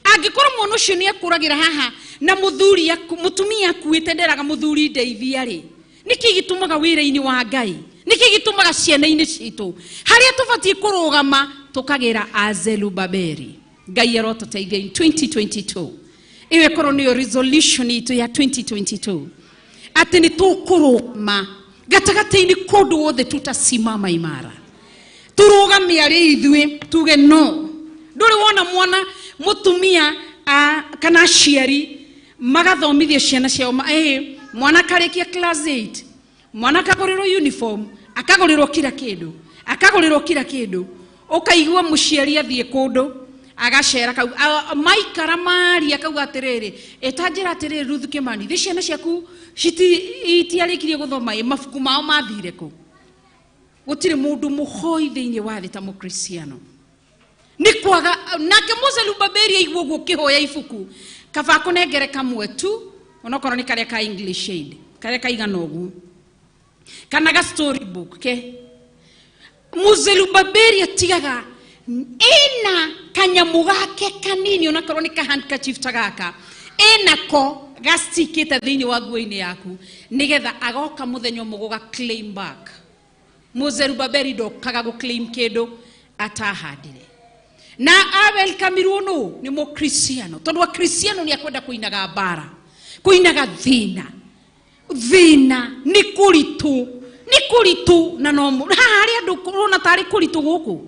Speaker 9: Angĩkorwo mwana ũcio nĩ akũragĩra haha na mũthuri mũtumia akuĩte nderaga mũthuri ndeithia rĩ, nĩkĩ gĩtũmaga wĩra-inĩ wa Ngai? Nĩkĩ gĩtũmaga ciana-inĩ citũ? Harĩa tũbatiĩ kũrũgama tũkagĩra a Zerubabeli. Ngai arotũteithia in 2022. Ĩyo ĩkorwo nĩyo resolution itũ ya 2022. Atĩ nĩ tũkũrũgama gatagatĩ-inĩ kũndũ guothe, tutasimama imara. Tũrũgame arĩ ithuĩ tuge no. Ndũrĩ wona mwana mũtumia a, kana aciari magathomithia ciana ciao mwana akarĩkia class 8, mwana akagũrĩrwo uniform, akagũrĩrwo kila kĩndũ, akagũrĩrwo kila kĩndũ. Ũkaigua mũciari athiĩ kũndũ agacera kau maikara maria akauga atĩrĩrĩ, ĩtanjĩra atĩrĩrĩ, Ruth Kimani, thĩ ciana ciaku itiarĩkirie gũthoma, ĩ mabuku mao mathire kũ? Gũtirĩ mũndũ mũhoi thĩinĩ wa thĩ ta mũkristiano. Nĩ kwaga nake Mose Lubaberi aigua ũguo ũkĩhoya ibuku, kaba akũnengere kamwe tu, onokorwo nĩ karĩa ka English Shade, karĩa kaigana ũguo, kana ga story book ke. Muzerubabeli atigaga ena kanyamu gake kanini, onakorwo nĩ ka handkerchief ta gaka, enako gacikĩte thĩinĩ wa nguo-inĩ yaku, nĩgetha agoka mũthenya ũmwe gũga claim back. Muzerubabeli ndokaga gũ claim kĩndũ atahandire. Na awelkamirwo nũ? Nĩ mũkristiano, tondũ akristiano nĩ akwenda kũinaga mbara, kũinaga thĩna. Thĩna nĩ kũritũ, nĩ kũritũ, na no haha harĩ andũ ũrona tarĩ kũritũ gũkũ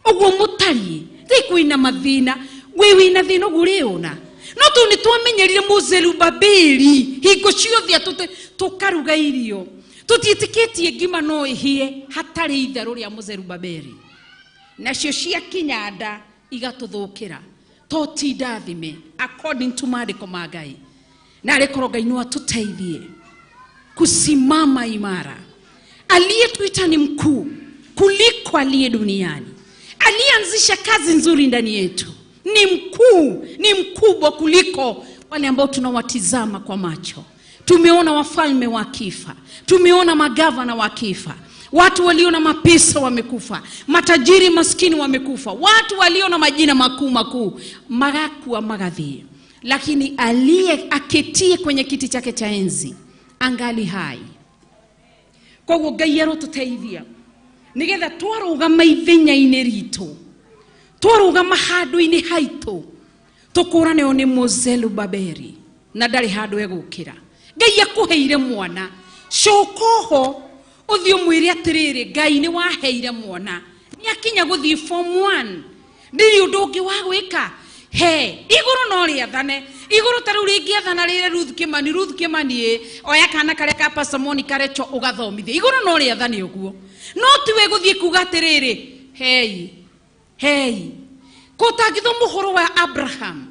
Speaker 9: ũguo mũtariĩ, thĩ kwĩna mathĩna, wĩ wĩna thĩna ũguo ũrĩona. No tondũ nĩ twamenyerire Mũzerubabeli hingo ciothe tũkaruga irio, tũtiĩtĩkĩtie ngima no ĩhĩe hatarĩ itherũ rĩa Mũzerubabeli. Nacio ciakinya nda igatũthũkĩra, to ti ndathime according to maandĩko ma Ngai. Na arĩkorwo Ngai no atũteithie kusimama imara. Aliyetuita ni mkuu kuliko aliye duniani. Aliyeanzisha kazi nzuri ndani yetu ni mkuu, ni mkubwa kuliko wale ambao tunawatizama kwa macho. Tumeona wafalme wakifa, tumeona magavana wakifa, watu walio na mapesa wamekufa, matajiri maskini wamekufa, watu walio na majina makuu makuu magakuwa magathie, lakini aliye aketie kwenye kiti chake cha enzi angali hai. Koguo Ngai arotũteithia nigetha twarũgama ithenya-inĩ ritũ, twarũgama handũ-inĩ haitũ, tũkũrane o nĩ Mũzerubabeli na ndarĩ handũ egũkĩra. Ngai akũheire mwana, coka oho ũthiĩ ũmwĩre atĩrĩrĩ, Ngai nĩ waheire mwana, nĩ akinya gũthiĩ form 1, ndirĩ ũndũ ũngĩ wa gwĩka. He igũrũ no rĩathane, igũrũ ta rĩu rĩngĩathana rĩre Ruth Kimani, Ruth Kimani ĩ, oya kana karĩa ka Pastor Monica Recho ũgathomithie, igũrũ no rĩathane ũguo. No tiwe gũthiĩ kuga atĩrĩrĩ, hei hei, kũtangĩthoma ũhoro wa Abraham,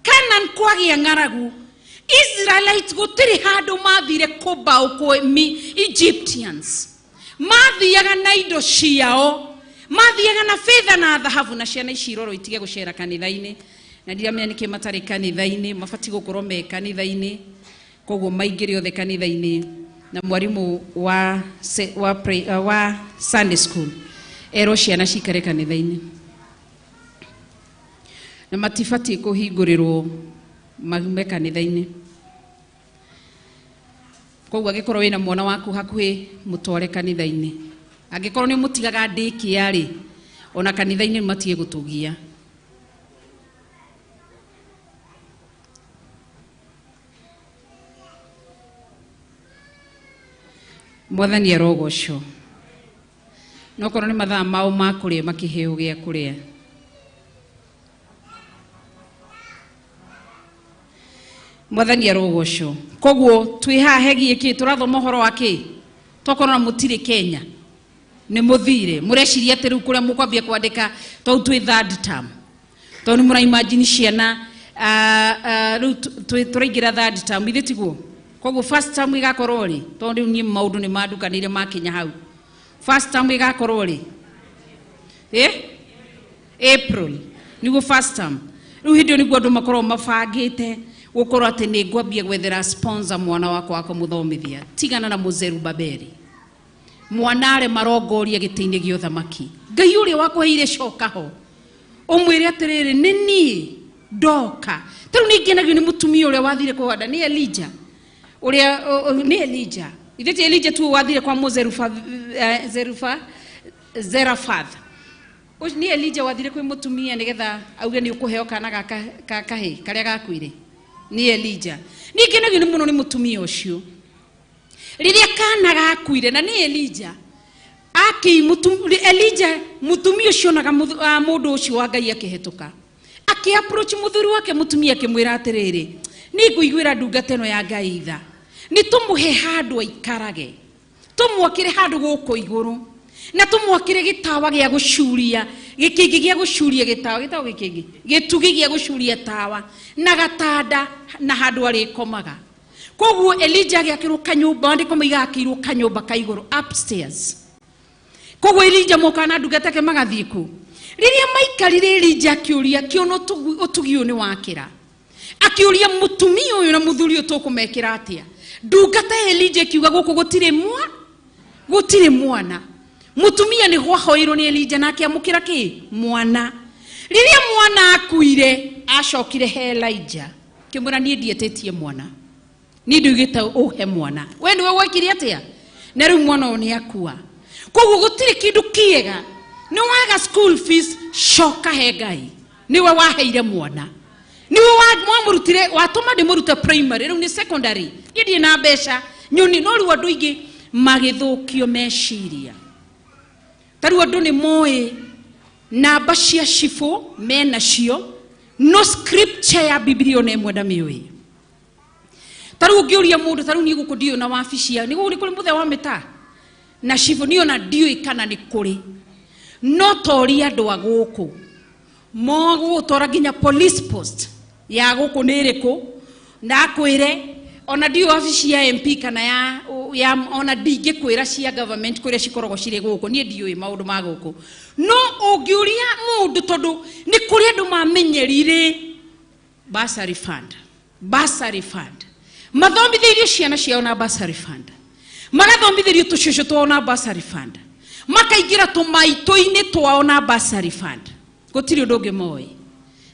Speaker 9: Canaan kwagĩa ng'aragu, Israelites gũtirĩ handũ mathire kũmbaũ kwĩ Egyptians, mathiaga na indo ciao, mathiaga na fedha na thahabu. Na ciana ici irorwo itige gũcera kanitha-inĩ, na ndiramenya nĩkĩ matarĩ kanitha-inĩ, mabatiĩ gũkorwo me kanitha-inĩ, koguo maingĩre othe kanitha-inĩ. Na mwarimũ wa Sunday school erwo ciana cikare kanitha-inĩ, na matibatiĩ kũhingũrĩrwo maume kanitha-inĩ. Koguo angĩkorwo wĩna mwana waku hakuhĩ, mũtware kanitha-inĩ. Angĩkorwo nĩ mũtigaga ndĩkia rĩ, ona kanitha-inĩ matige gũtũgia. Mwathani arogocwo. No korwo nĩ mathaa mao ma kũrĩa makĩheo gĩa kũrĩa. Mwathani arogocwo. Koguo twĩ haha hegiĩ kĩ tũrathoma ũhoro wa kĩ? Tokorwo na mũtirĩ Kenya, nĩ mũthire, mũreciria atĩ rĩu kũrĩa mũkwambia kwandĩka tondũ twĩ third term, tondũ nĩ mũraimagine ciana, rĩu tũraingĩra third term, ithe tiguo? Koguo first term ĩgakorwo rĩ, tondũ rĩu niĩ maũndũ nĩ mandukanĩire makinya hau. First term ĩgakorwo rĩ? April nĩguo first term. Rĩu hĩndĩ ĩyo nĩguo andũ makoragwo mabangĩte gũkorwo atĩ nĩ ngwambia gwethera sponsor mwana wakwa wa kũmũthomithia. Tigana na Mũzerubabeli, mwana are marongoria gĩtĩ-inĩ gĩa ũthamaki. Ngai ũrĩa wakũheire coka ho, ũmwĩre atĩrĩrĩ, nĩ niĩ ndoka. Ta rĩu nĩ ngenagio nĩ mũtumia ũrĩa wathire kũhanda, nĩ Elijah ũrĩa, nĩ Elijah, ithe ti Elijah tu wathire kwa Zerafath. Ũcio nĩ Elijah wathire kwĩ mũtumia nĩgetha auge nĩ ũkũheo kana gaka ka kahĩ karĩa gakuire. Nĩ Elijah. Nĩ ngenagio nĩ mũno nĩ mũtumia ũcio. Rĩrĩa kana gakuire, na nĩ Elijah Elijah mũtumia ũcio onaga mũndũ ũcio wa Ngai akĩhetũka, Akĩ approach mũthuri wake mũtumia akĩmwĩra atĩrĩrĩ, nĩ ngũiguĩra ndungata ĩno ya Ngai tha, nĩ tũmũhe handũ aikarage, tũmwakĩre handũ gũkũ igũrũ, na tũmwakĩre gĩtawa gĩa gũcuria, gĩkĩngĩ gĩa gũcuria gĩtawa, gĩtawa gĩkĩngĩ, gĩtugĩ gĩa gũcuria tawa, na gatanda na handũ arĩkomaga. Koguo Elijah agĩakĩrwo kanyũmba, maandĩko moigaga akĩirwo kanyũmba ka igũrũ upstairs. Koguo Elijah moka na ndungata yake magathiĩ kũ. Rĩrĩa maikarire Elijah akĩũria, akĩona ũtugi ũyũ nĩ wakĩra. Akĩũria mũtumia ũyũ na mũthuri ũyũ tũkũmekĩra atĩa. Ndungata ya Elijah ĩkiuga gũkũ gũtirĩ mwana. Mũtumia nĩ gwahoirwo nĩ Elijah na akĩamũkĩra kĩ? Mwana. Rĩrĩa mwana akuire, acokire he Elijah. Akĩmwĩra niĩ ndietĩtie mwana. Niĩ ndiugĩte ũhe mwana. We nĩwe wekire atĩa? Na rĩu mwana ũyũ nĩ akua. Koguo gũtirĩ kĩndũ kĩega. Nĩ waga school fees, coka he Ngai. Nĩwe waheire mwana. Nĩwe wamũrutire, watũma ndĩmũrute primary, rĩu nĩ secondary. Niĩ ndirĩ na mbeca. Nyoni, no rĩu andũ aingĩ magĩthũkio meciria. Ta rĩu andũ nĩ moĩ namba cia cibũ menacio, no scripture ya Bibilia ona ĩmwe ndamĩũĩ. Ta rĩu ũngĩũria mũndũ, ta rĩu niĩ gũkũ ndiũĩ na wabici ya, nĩ kũrĩ mũthee wa mĩtaa na cibũ, niĩ ona ndiũĩ kana nĩ kũrĩ. No toria andũ a gũkũ mogũgũtwara nginya police post ya gũkũ nĩ ĩrĩkũ, na akwĩre ona ndiũĩ wabici ya MP kana ya ona ndingĩkwĩra cia government kũrĩa cikoragwo cirĩ gũkũ, niĩ ndiũĩ maũndũ ma gũkũ. No ũngĩũria mũndũ, tondũ nĩ kũrĩ andũ mamenyerire bursary fund, bursary fund, mathomithĩirio ciana ciao na bursary fund, magathomithĩrio tũcũcũ twao na bursary fund, makaingĩra tũmaitũ-inĩ twao na bursary fund. Gũtirĩ ũndũ ũngĩ moĩ.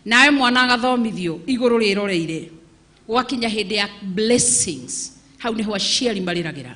Speaker 9: Nawe mwana agathomithio igũrũ rĩroreire, gwakinya hĩndĩ ya blessings, hau nĩho aciari marĩragĩra.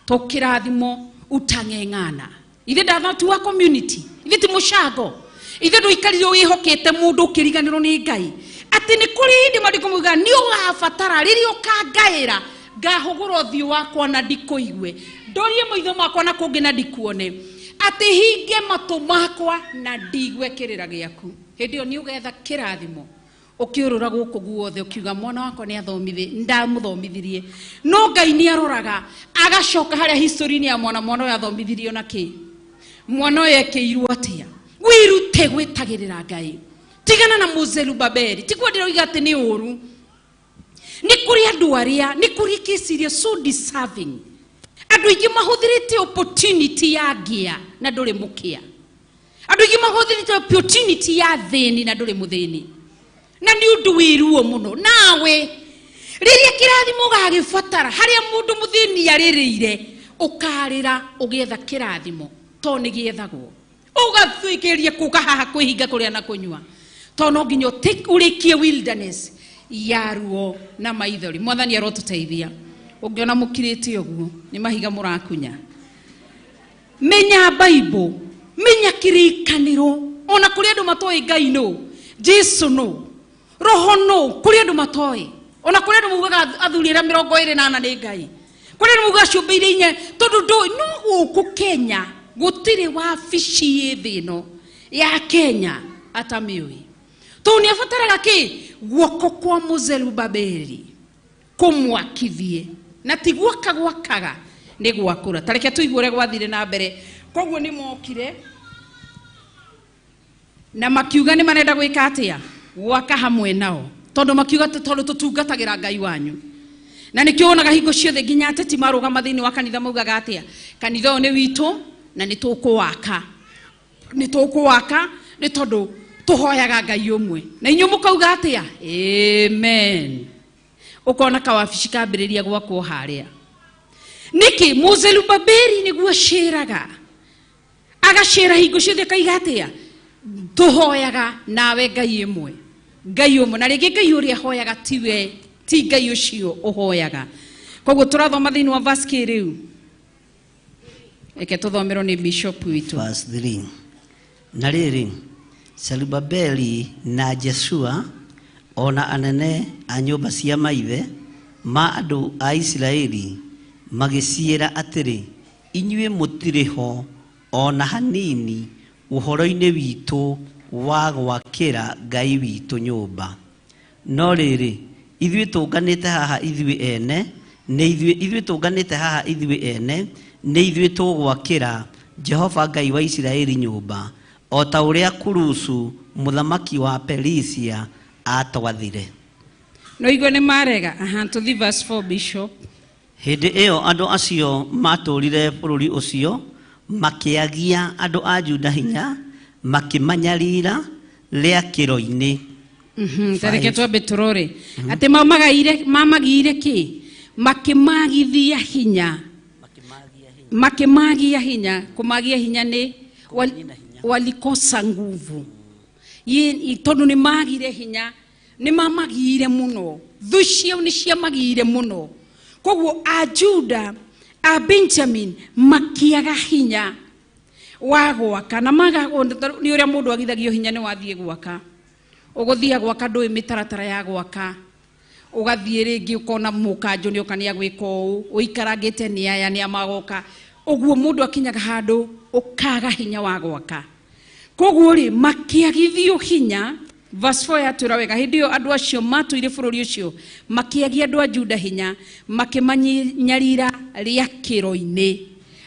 Speaker 9: Tũkĩrathimo utang'eng'ana. Ithe ndathoma wa community, ithe ti mũcango, ithe ndũikarire wĩhokete mũndũ ũkĩriganĩrwo nĩ Ngai. Atĩ nĩ kũrĩ hĩndĩ maandĩko maugaga nĩ ũgabatara rĩrĩa ũkangaĩra, ngahũgũra ũthiũ wakwa na ndikũigue, ndorie maitho makwa na kũngĩ na ndikuone, atĩ hinge matũ makwa na ndigue kĩrĩra gĩaku. Hĩndĩ ĩyo nĩ ũgetha kĩrathimo ũkĩũrũra gũkũ guothe ũkiuga mwana wakwa nĩ athomithie, ndamũthomithirie. No Ngai nĩ aroraga agacoka harĩa history-inĩ ya mwana, mwana ũyũ athomithirio na kĩ, mwana ũyũ ekĩirwo atĩa. Wĩrute gwĩtagĩrĩra Ngai, tigana na Mũzerubabeli. Ti kwendera oiga atĩ nĩ ũru, nĩ kũrĩ andũ arĩa nĩ kũrĩ kĩciria so deserving. Andũ aingĩ mahũthĩrĩte opportunity ya ngĩa na ndũrĩ mũkĩa. Andũ aingĩ mahũthĩrĩte opportunity ya thĩni na ndũrĩ mũthĩni. Na nĩ ũndũ wĩ ruo mũno. Nawe rĩrĩa kĩrathimo ũgagĩbatara, harĩa mũndũ mũthĩni arĩrĩire, ũkarĩra ũgĩetha kĩrathimo, to nĩ gĩethagwo. Ũgathuĩkĩria kũka haha kwĩhinga kũrĩa na kũnyua, to no nginya ũrĩkie wilderness ya ruo na maithori. Mwathani arotũteithia. Ũngĩona mũkirĩte ũguo, nĩ mahiga mũrakunya. Menya Bible, menya kĩrĩkanĩro. Ona kũrĩ andũ matoĩ Ngai nũ, Jesu nũ, Roho nũ, kũrĩ andũ matoĩ. Ona kũrĩ andũ maugaga athuri arĩa 24 nĩ Ngai. Kũrĩ andũ maugaga ciũmbe iria inya, tondũ ndũĩ, no gũkũ Kenya gũtirĩ wabici ĩ thĩ ĩno ya Kenya atamĩũĩ. Tondũ nĩ abataraga kĩ? Guoko kwa Mũzerubabeli kũmwakithie. Na ti gwaka gwakaga, nĩ gwakũra. Ta reke tũigue ũrĩa gwathire na mbere. Koguo nĩ mokire na makiuga nĩ marenda gwĩka atĩa? Gwaka hamwe nao. Tondũ makiuga tondũ tũtungatagĩra Ngai wanyu. Na nĩkĩo wonaga hingo ciothe nginya ateti marũgama thĩinĩ wa kanitha maugaga atĩa? Kanitha ũyũ nĩ witũ na nĩ tũkũwaka. Nĩ tũkũwaka nĩ tondũ tũhoyaga Ngai ũmwe. Na inyuĩ mũkauga atĩa? Amen. Ũkona kawabici kambĩrĩria gwakwo harĩa. Nĩkĩ? Mũzerubabeli nĩguo acĩraga. Agacĩra hingo ciothe akaiga atĩa? Tũhoyaga nawe Ngai ĩmwe. Ngai ũmwe. Na rĩngĩ Ngai ũrĩa ahoyaga tiwe, ti Ngai ũcio ũhoyaga. Koguo tũrathoma thĩinĩ wa verse kĩ rĩu? Reke tũthomerwo nĩ bishop witũ.
Speaker 8: Verse 3. Na rĩrĩ, Zerubabeli na Jeshua ona anene a nyũmba cia maithe ma andũ a Isiraeli magĩciĩra atĩrĩ, inyuĩ mũtirĩ ho ona hanini ũhoro-inĩ witũ wa gwakĩra Ngai witũ nyũmba. No rĩrĩ, ithuĩ tũnganĩte haha ithuĩ ene, nĩ ithuĩ tũnganĩte haha ithuĩ ene, nĩ ithuĩ tũgwakĩra Jehova Ngai wa Isiraeli nyũmba, o ta ũrĩa Kurusu mũthamaki wa Perisia atwathire.
Speaker 9: No igue nĩ marega. Aha, tũthi verse 4 Bishop.
Speaker 8: Hĩndĩ ĩyo andũ acio matũũrire bũrũri ũcio makĩagia andũ a Juda hinya, makĩmanyarira rĩakĩro-inĩ.
Speaker 9: Tareke twambe tũrore atĩ mamagiire kĩ? Makĩmagithia hinya. Makĩmagia hinya. Kũmagia hinya nĩ walikosa nguvu. Tondũ nĩ magire hinya, nĩ mamagiire mũno. Thũ ciao nĩ ciamagiire mũno. Koguo a Juda, a Benjamin makiaga hinya wa gwaka. Na maga nĩ ũrĩa mũndũ agithagio hinya nĩ wathiĩ gwaka. Ũgũthiĩ gwaka ndũĩ mĩtaratara ya gwaka. Ũgathiĩ rĩngĩ ũkona mũkanjũ nĩ oka nĩ agwĩka ũũ, ũikarangĩte nĩ aya nĩ magoka. Ũguo mũndũ akinyaga handũ ũkaga hinya wa gwaka. Koguo rĩ makĩagithio hinya. Verse 4 yatwĩra wega, hĩndĩ ĩyo andũ acio matũire bũrũri ũcio makĩagia andũ a Juda hinya, makĩmanyarira rĩakĩro-inĩ.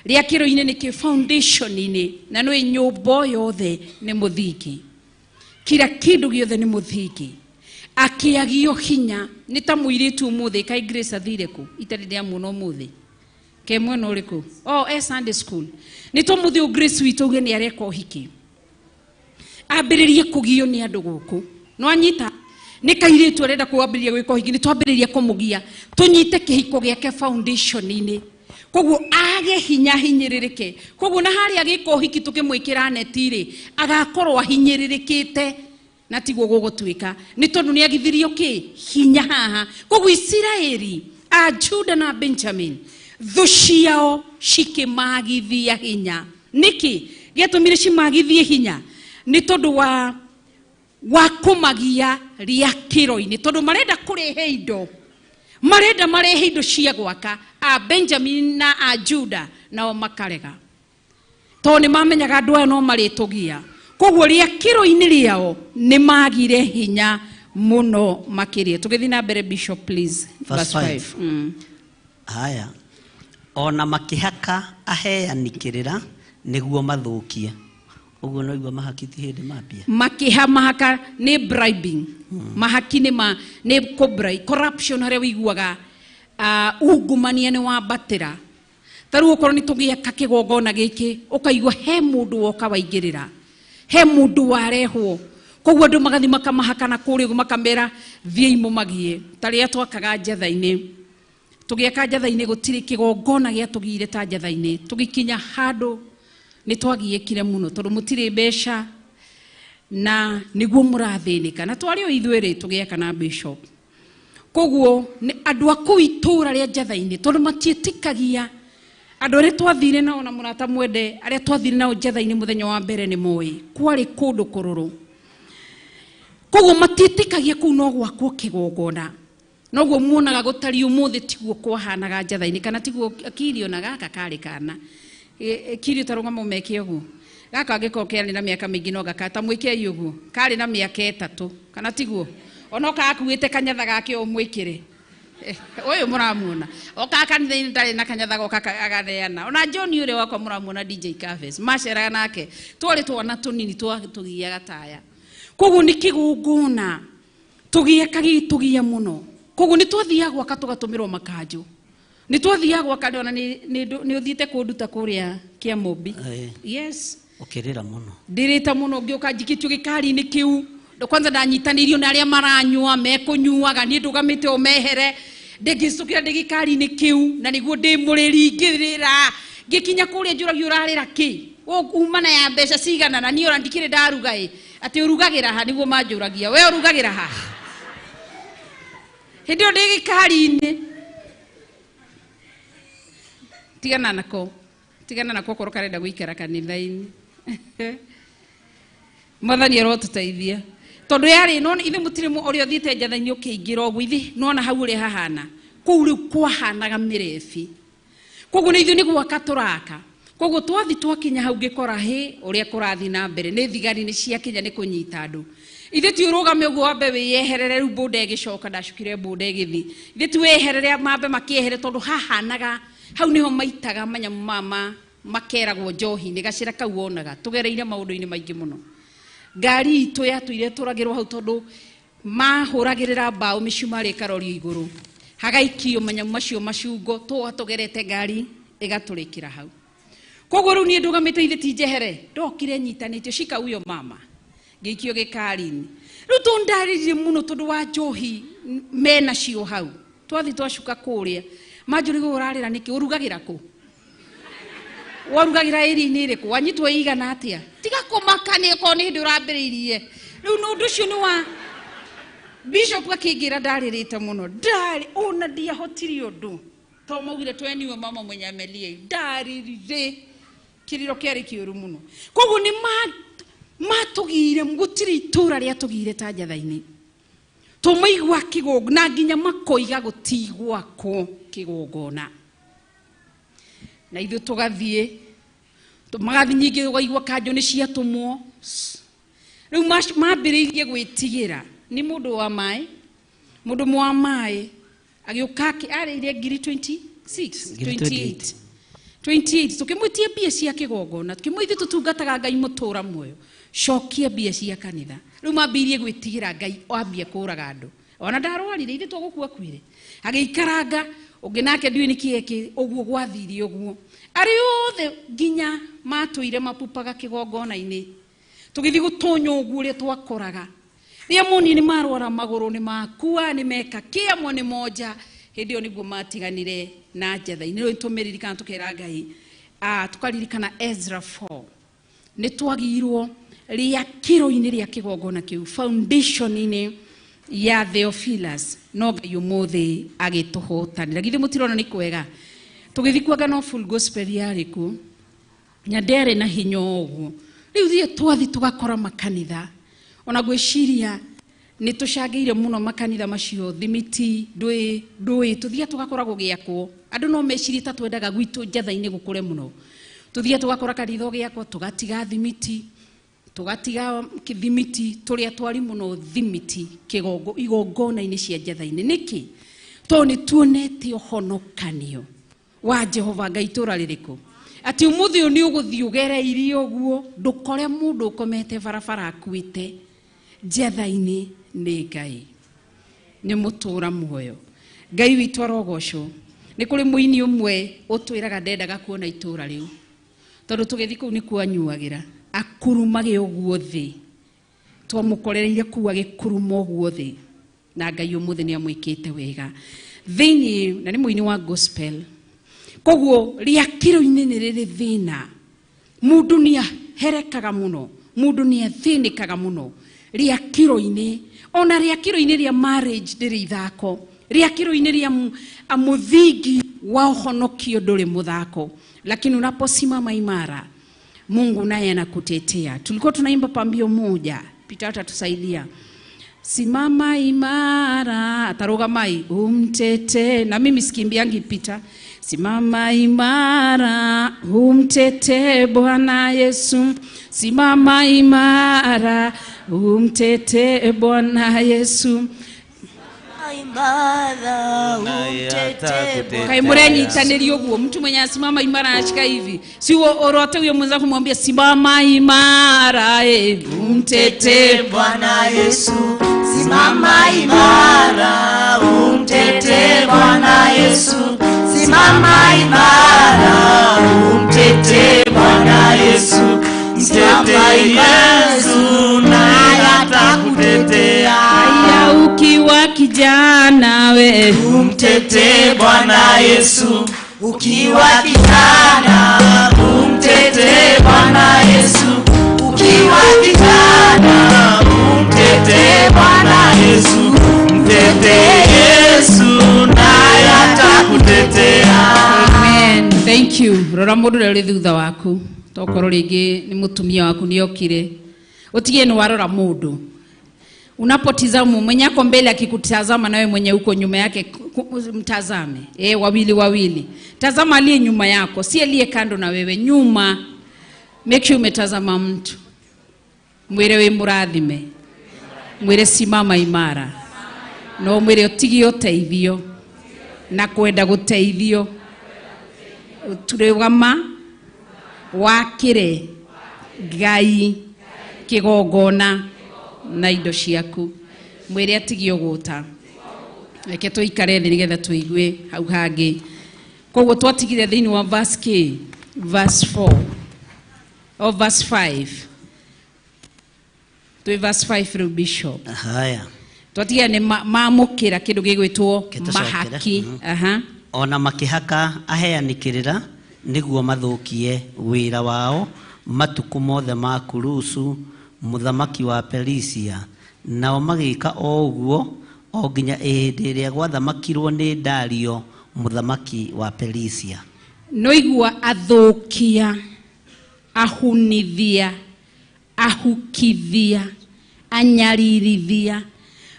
Speaker 9: Rĩakĩro-inĩ nĩ kĩ? Foundation-inĩ. Na nĩ nyũmba yothe nĩ mũthingi. Kila kĩndũ gĩothe nĩ mũthingi. Akĩagio hinya nĩ ta mũirĩtu ũmũthĩ. Kai Grace athire kũ? Itarĩ ndĩamuona ũmũthĩ. Ke mwena ũrĩkũ? Oh, e Sunday school. Nĩ tũmũthĩ ũ Grace witũ uge nĩ areka ũhiki. Ambĩrĩrie kũgio nĩ andũ gũkũ. No anyita nĩ kairĩtu arenda kwambĩrĩria gwĩka ũhiki, nĩ twambĩrĩria kũmũgia tũnyite kĩhiko gĩake foundation-inĩ. Koguo age hinya hinyĩrĩrĩke. Koguo na harĩa agĩka ũhiki tũkĩmwĩkĩra neti rĩ, agakorwo ahinyĩrĩrĩkĩte na tiguo gũgũtuĩka. Nĩ tondũ nĩ agithirio kĩ? Hinya haha. Koguo Isiraeli, a Juda na Benjamin, thũ ciao cikĩmagithia hinya. Nĩkĩ gĩatũmire cimagithie hinya? Nĩ tondũ wa kũmagia rĩakĩro-inĩ, tondũ marenda kũrehe indo, marenda marehe indo cia gwaka. A Benjamin na a Juda nao makarega, tondũ nĩ mamenyaga andũ aya no marĩtũgia. Koguo rĩakĩro-inĩ rĩao nĩ magire hinya mũno makĩria. Tũgĩthiĩ na mbere Bishop please.
Speaker 8: Verse 5. Haya, ona makĩhaka aheani kĩrĩra nĩguo mathũkie. Ũguo noiguo mahaki ti hĩndĩ mambia.
Speaker 9: Makiha mahaka nĩ bribing. Mahaki nĩ ma nĩ kũbri corruption harĩa wĩiguaga ungumania nĩ wambatĩra. Ta rĩu okorwo nĩ tũgĩaka kĩgongona gĩkĩ ũkaigua he mũndũ woka waingĩrĩra, he mũndũ warehwo. Koguo andũ magathiĩ makamahaka na kũrĩa ũguo makamera thiĩi mũmagie. Ta rĩrĩa twakaga njatha-inĩ, tũgĩaka njatha-inĩ gũtirĩ kĩgongona gĩatũgiire ta njatha-inĩ. Tũgĩkinya handũ nĩ twagiĩkire mũno tondũ mũtirĩ mbeca na nĩguo mũrathĩnĩka. Na twarĩ o ithuĩ rĩ tũgĩaka na Bishop. Koguo andũ a kũu itũũra rĩa njatha-inĩ tondũ matiĩtĩkagia andũ arĩa twathire nao na mũrata mwende arĩa twathire nao njatha-inĩ mũthenya wa mbere nĩ moĩ kwarĩ kũndũ kũrũrũ. Koguo matiĩtĩkagia kũu no gwakwo kĩgongona. Noguo muonaga gũtariĩ ũmũthĩ tiguo kwahanaga njatha-inĩ, kana tiguo Kirio na gaka karĩ kana. Kirio ta rũgamo meke ũguo. Gaka angĩkorwo kĩarĩ na mĩaka mĩingĩ no gaka ta mwĩkei ũguo. Karĩ na mĩaka 3 kana tiguo. Ona kakuĩte kanyatha gake ũmwĩkĩre. Ũyũ mũramuona. Oka kanitha-inĩ ndarĩ na kanyatha goka aganeana. Ona John ũrĩa wakwa mũramuona DJ Cafes. Maceraga nake. Twarĩ twana tũnini tũgiaga taya. Koguo nĩ kĩgongona tũgĩaka gĩtũgia mũno. Koguo nĩ twathiaga gwaka tũgatũmĩrwo makanjũ. Nĩ twathiaga gwaka ona nĩ ũthiĩte kũnduta kũrĩa Kĩamũmbi. Yes.
Speaker 8: Ũkĩrĩra mũno.
Speaker 9: Ndĩrĩte mũno ngĩũka njikĩtio gĩkari-inĩ kĩu. Kwanza ndanyitanĩirio na arĩa maranyua mekũnyuaga, niĩ ndũgamĩte o mehere. Ndĩngĩcukĩra ndĩ gĩkari-inĩ kĩu na nĩguo ndĩ mũrĩri ngĩrĩra. Ngĩkinya kũrĩa njũragio ũrarĩra kĩ? Uma na ya mbeca cigana na niĩ ona ndikĩrĩ ndaruga ĩ. Atĩ ũrugagĩra ha nĩguo manjũragia. We ũrugagĩra ha? Hĩndĩ ĩyo ndĩ gĩkari-inĩ. Tigana nako. Tigana nako korwo karenda gũikara kanitha-inĩ. Mwathani arotũteithia. Tondũ yarĩ no ithe mũtirĩ ũrĩa ũthiĩte njatha-inĩ ũkĩingĩra ũguo ithe nona hau ũrĩa hahana. Kũu rĩu kwahanaga mĩrebi. Koguo nĩ ithuĩ nĩ gwaka tũraka. Koguo twathi twakinya hau ngĩkora hĩ ũrĩa kũrathiĩ na mbere nĩ thigari nĩ ciakinya nĩ kũnyita andũ. Ithe ti ũrũgame ũguo wambe wĩyeherere rĩu mbũnda ĩgĩcoka ndacukire mbũnda ĩgĩthiĩ. Ithe ti wĩyeherere mambe makĩehere tondũ hahanaga hau nĩho maitaga manyamu mama makeragwo njohi-inĩ gacĩra kau wonaga tũgereire maũndũ-inĩ maingĩ mũno. Ngari itũ yatũire tũragĩrwo hau tondũ mahũragĩrĩra mbaũ mĩcumarĩ ĩkarorio igũrũ hagaikio manyamu macio macungo tũga tũgerete ngari ĩgatũrĩkĩra hau. Koguo rĩu niĩ ndũgamĩte ithe ti njehere ndokire nyitanĩtio shika huyo mama ngĩikio gĩkari-inĩ. Rĩu tũndarĩrire mũno tondũ wa njohi menacio hau. Twathi twacuka kũrĩa manjũrigwo ũrarĩra nĩkĩ ũrugagĩra kũ warugagĩra ĩri-inĩ ĩrĩkũ wanyitwo ĩigana atĩa tiga kũmaka nĩ okorwo nĩ hĩndĩ ũrambĩrĩirie. Rĩu nĩ ũndũ ũcio nĩ wa bishop akĩngĩra ndarĩrĩte mũno ndarĩ ona ndiahotire ũndũ to maugire tweniwe mama mwenye amelia ndarĩrire kĩrĩro kĩarĩ kĩũru mũno. Koguo nĩ matũgire gũtirĩ itũra rĩatũgire ta Njatha-inĩ tũmaigua kĩgongona na nginya makoiga gũtigwakwo kĩgongona na ithuĩ tũgathiĩ magathiĩ nyingĩ ũkaigua kanjũ nĩ ciatũmwo. Rĩu mambĩrĩirie gwĩtigĩra nĩ mũndũ wa maĩ mũndũ wa maĩ agĩũka arĩire ngiri 26 28 28 tukĩmwĩtia mbia cia kĩgongona tukĩmwĩthĩ tũtungataga Ngai mũtũra muoyo cokia mbia cia kanitha. Rĩu mambĩrĩirie gwĩtigĩra Ngai ambie kũraga andũ ona ndarwarire ithuĩ twagũkua kuire agĩikaranga ũngĩ nake ndiũĩ nĩkĩ ekĩ ũguo gwathire ũguo arĩ othe nginya matũire mapupaga kĩgongona-inĩ tũgĩthiĩ gũtũnya ũguo ũrĩa twakoraga rĩrĩa monire nĩ marwara magũrũ nĩ makua nĩ meka kĩ amwe nĩ monja hĩndĩ ĩyo nĩguo matiganire na Njatha-inĩ. Rĩu tũmĩririkana tũkera Ngai tũkaririkana Ezra 4 nĩ twagirwo rĩakĩro-inĩ rĩa kĩgongona kĩu foundation-inĩ ya Theophilus no Ngai ũmũthĩ agĩtũhotanĩra. Githĩ mũtirona nĩ kwega tũgĩthiĩ kuanga no full gospel yarĩ kuo Nyandere na hinya ũguo. Rĩu thiĩ twathi tũgakora makanitha ona gwĩciria nĩ tũcangĩire mũno makanitha macio thimiti ndũĩ ndũĩ tũthiĩ tũgakora gũgĩakwo andũ no mecirie ta twendaga gwitũ Njatha-inĩ gũkũre mũno tũthiĩ tũgakora kanitha ũgĩakwo tũgatiga thimiti tũgatiga thimiti tũrĩa twari mũno thimiti kĩgongo igongona-inĩ cia Njatha-inĩ. Nĩkĩ? Tondũ nĩ tuonete ũhonokanio wa Jehova Ngai itũra rĩrĩkũ atĩ ũmũthĩ ũyũ nĩ ũgũthiĩ ũgereirie ũguo ndũkore mũndũ ũkomete barabara akuĩte Njatha-inĩ nĩ Ngai nĩ mũtũra muoyo. Ngai witũ arogocwo. Nĩ kũrĩ mũini ũmwe ũtwĩraga ndendaga kuona itũra rĩu tondũ tũgĩthiĩ kũu nĩ kuanyuagĩra akurumage ũguo thĩ twamũkorereire kũu agĩkuruma ũguo thĩ na Ngai ũmũthĩ nĩ amwĩkĩte wega thĩinĩ na nĩ mũini wa gospel. Koguo rĩakĩro-inĩ nĩ rĩrĩ thĩna mũndũ nĩ aherekaga mũno mũndũ nĩ athĩnĩkaga mũno rĩakĩro-inĩ ona rĩakĩro-inĩ rĩa marriage ndĩrĩ ithako rĩakĩro-inĩ rĩa mũthingi wa ũhonokio ndũrĩ mũthako lakini unaposimama imara Mungu naye anakutetea. Tulikuwa tunaimba pambio moja, Peter atatusaidia. Simama imara, ataroga mai umtete. Na mimi sikimbiangi Peter. Simama imara, umtete Bwana Yesu. Simama imara, umtete Bwana Yesu.
Speaker 3: Imara, umtete.
Speaker 9: Kaimurenyi itanĩrio guo mtu mwenye asimama imara anashika hivi si orote huyo mwenzako mwambie simama imara umtete
Speaker 3: Bwana Yesu. Simama imara, umtete Bwana Yesu. Simama imara, umtete Bwana Yesu.
Speaker 6: Mtete Yesu naye atakutetea.
Speaker 9: Haya ukiwa kijana we
Speaker 6: umtete Bwana Yesu.
Speaker 3: Ukiwa kijana umtete Bwana Yesu. Ukiwa kijana umtete Bwana Yesu.
Speaker 6: Mtete Yesu naye atakutetea.
Speaker 9: Amen. Thank you. Rora mũndũ ũrĩa ũrĩ thutha waku tokorwo rĩngĩ nĩ mũtumia waku nĩokire ũtige nĩ warora mũndũ Unapotizama mwenye ako mbele akikutazama nawe mwenye uko nyuma yake mtazame. Wawili wawili. Tazama aliye nyuma yako, si aliye kando na wewe, nyuma. Make sure umetazama mtu. Mwire we murathime. Mwire simama imara. No mwire utigie uteithio na kwenda guteithio. Turewama wakire Ngai kigongona na indo ciaku. Mwire atigie uguta. Reke tuikare thi nigetha tuigue hau hangi. Koguo twatigire thiini wa verse K, verse 4 or verse 5. Twi verse 5 riu Bishop.
Speaker 8: Haya.
Speaker 9: Twatigira ni mamukira kindu gigwitwo mahaki. Aha.
Speaker 8: Ona makihaka aheani kirira niguo mathukie wira wao matuku mothe ma Kurusu muthamaki wa Perisia, nao magika o uguo o nginya ihindi iria gwathamakirwo ni Dario muthamaki wa Perisia.
Speaker 9: Noigua athukia, ahunithia, ahukithia, anyaririthia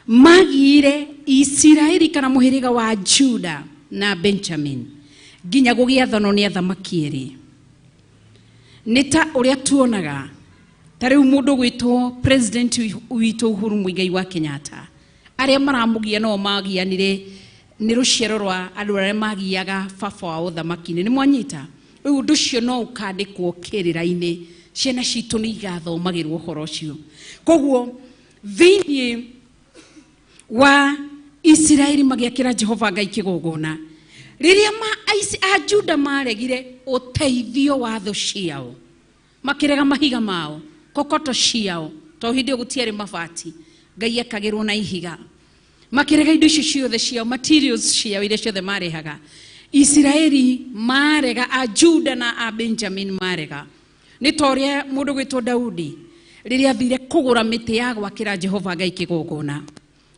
Speaker 9: magire Isiraeli kana muhiriga wa Juda na Benjamin nginya gugiathanwo ni athamaki eri. Ni ta uria tuonaga ta riu mundu gwitwo president witũ Uhuru Muigai wa Kenyatta, aria maramugia no magianire ni ruciaro rwa andu aria magiaga baba wa uthamaki-inĩ. Ni mwanyita riu undu ucio no ukandikwo kirira-inĩ, ciana citũ nĩ igathomagĩrwo ũhoro ũcio. Koguo thĩinĩ wa Isiraeli magiakĩra Jehova Ngai kĩgongona, rĩrĩa a Juda maregire ũteithio wa thũ ciao, makĩrega mahiga mao, kokoto ciao, tondũ hĩndĩ ĩyo gũtiarĩ mabati, Ngai ekagĩrwo na ihiga, makĩrega indo icio ciothe ciao, materials ciao iria ciothe marehaga. Isiraeli marega, a Juda na a Benjamin marega. Nĩ ta ũrĩa mũndũ gwĩtwo Daudi rĩrĩa athire kũgũra mĩtĩ ya gwakĩra Jehova Ngai kĩgongona,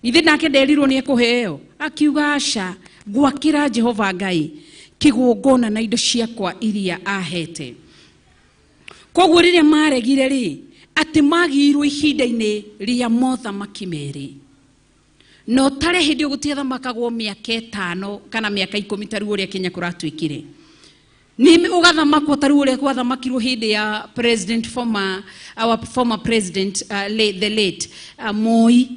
Speaker 9: ithe nake nderirwo nĩ ekũheo, akiuga aca, gwakĩra Jehova Ngai kĩgongona na indo ciakwa iria ahete. Koguo rĩrĩa maregire rĩ, atĩ magĩirwo ihinda-inĩ rĩa mothamaki merĩ, no tare hĩndĩ ĩyo gũtiathamakagwo mĩaka 5 kana mĩaka 10 ta rĩu ũrĩa Kenya kũratuĩkire. Nĩ ũgathamakwo ta rĩu ũrĩa gwathamakirwo hĩndĩ ya president former, our former president the late Moi,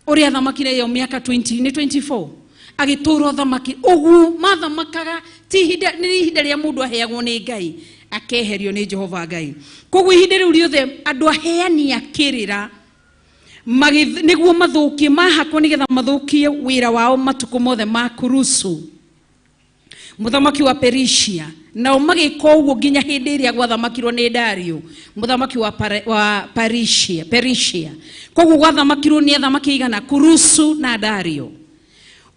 Speaker 9: ũrĩa athamakire ĩyo mĩaka 20 nĩ 24 agĩtũra ũthamaki ũguo mathamakaga, ti ihinda, nĩ ihinda rĩa mũndũ aheagwo nĩ Ngai akeherio nĩ Jehova Ngai. Koguo ihinda rĩu rĩothe andũ aheani a kĩrĩra nĩguo mathũkie, mahakwo nĩgetha mathũkie wĩra wao matukũ mothe ma Kurusu muthamaki wa Perisia, nao magĩka ũguo nginya hĩndĩ ĩrĩa gwathamakirwo nĩ Dario muthamaki wa Perisia. Koguo gwathamakirwo nĩ athamaki igana, Kurusu na Dario.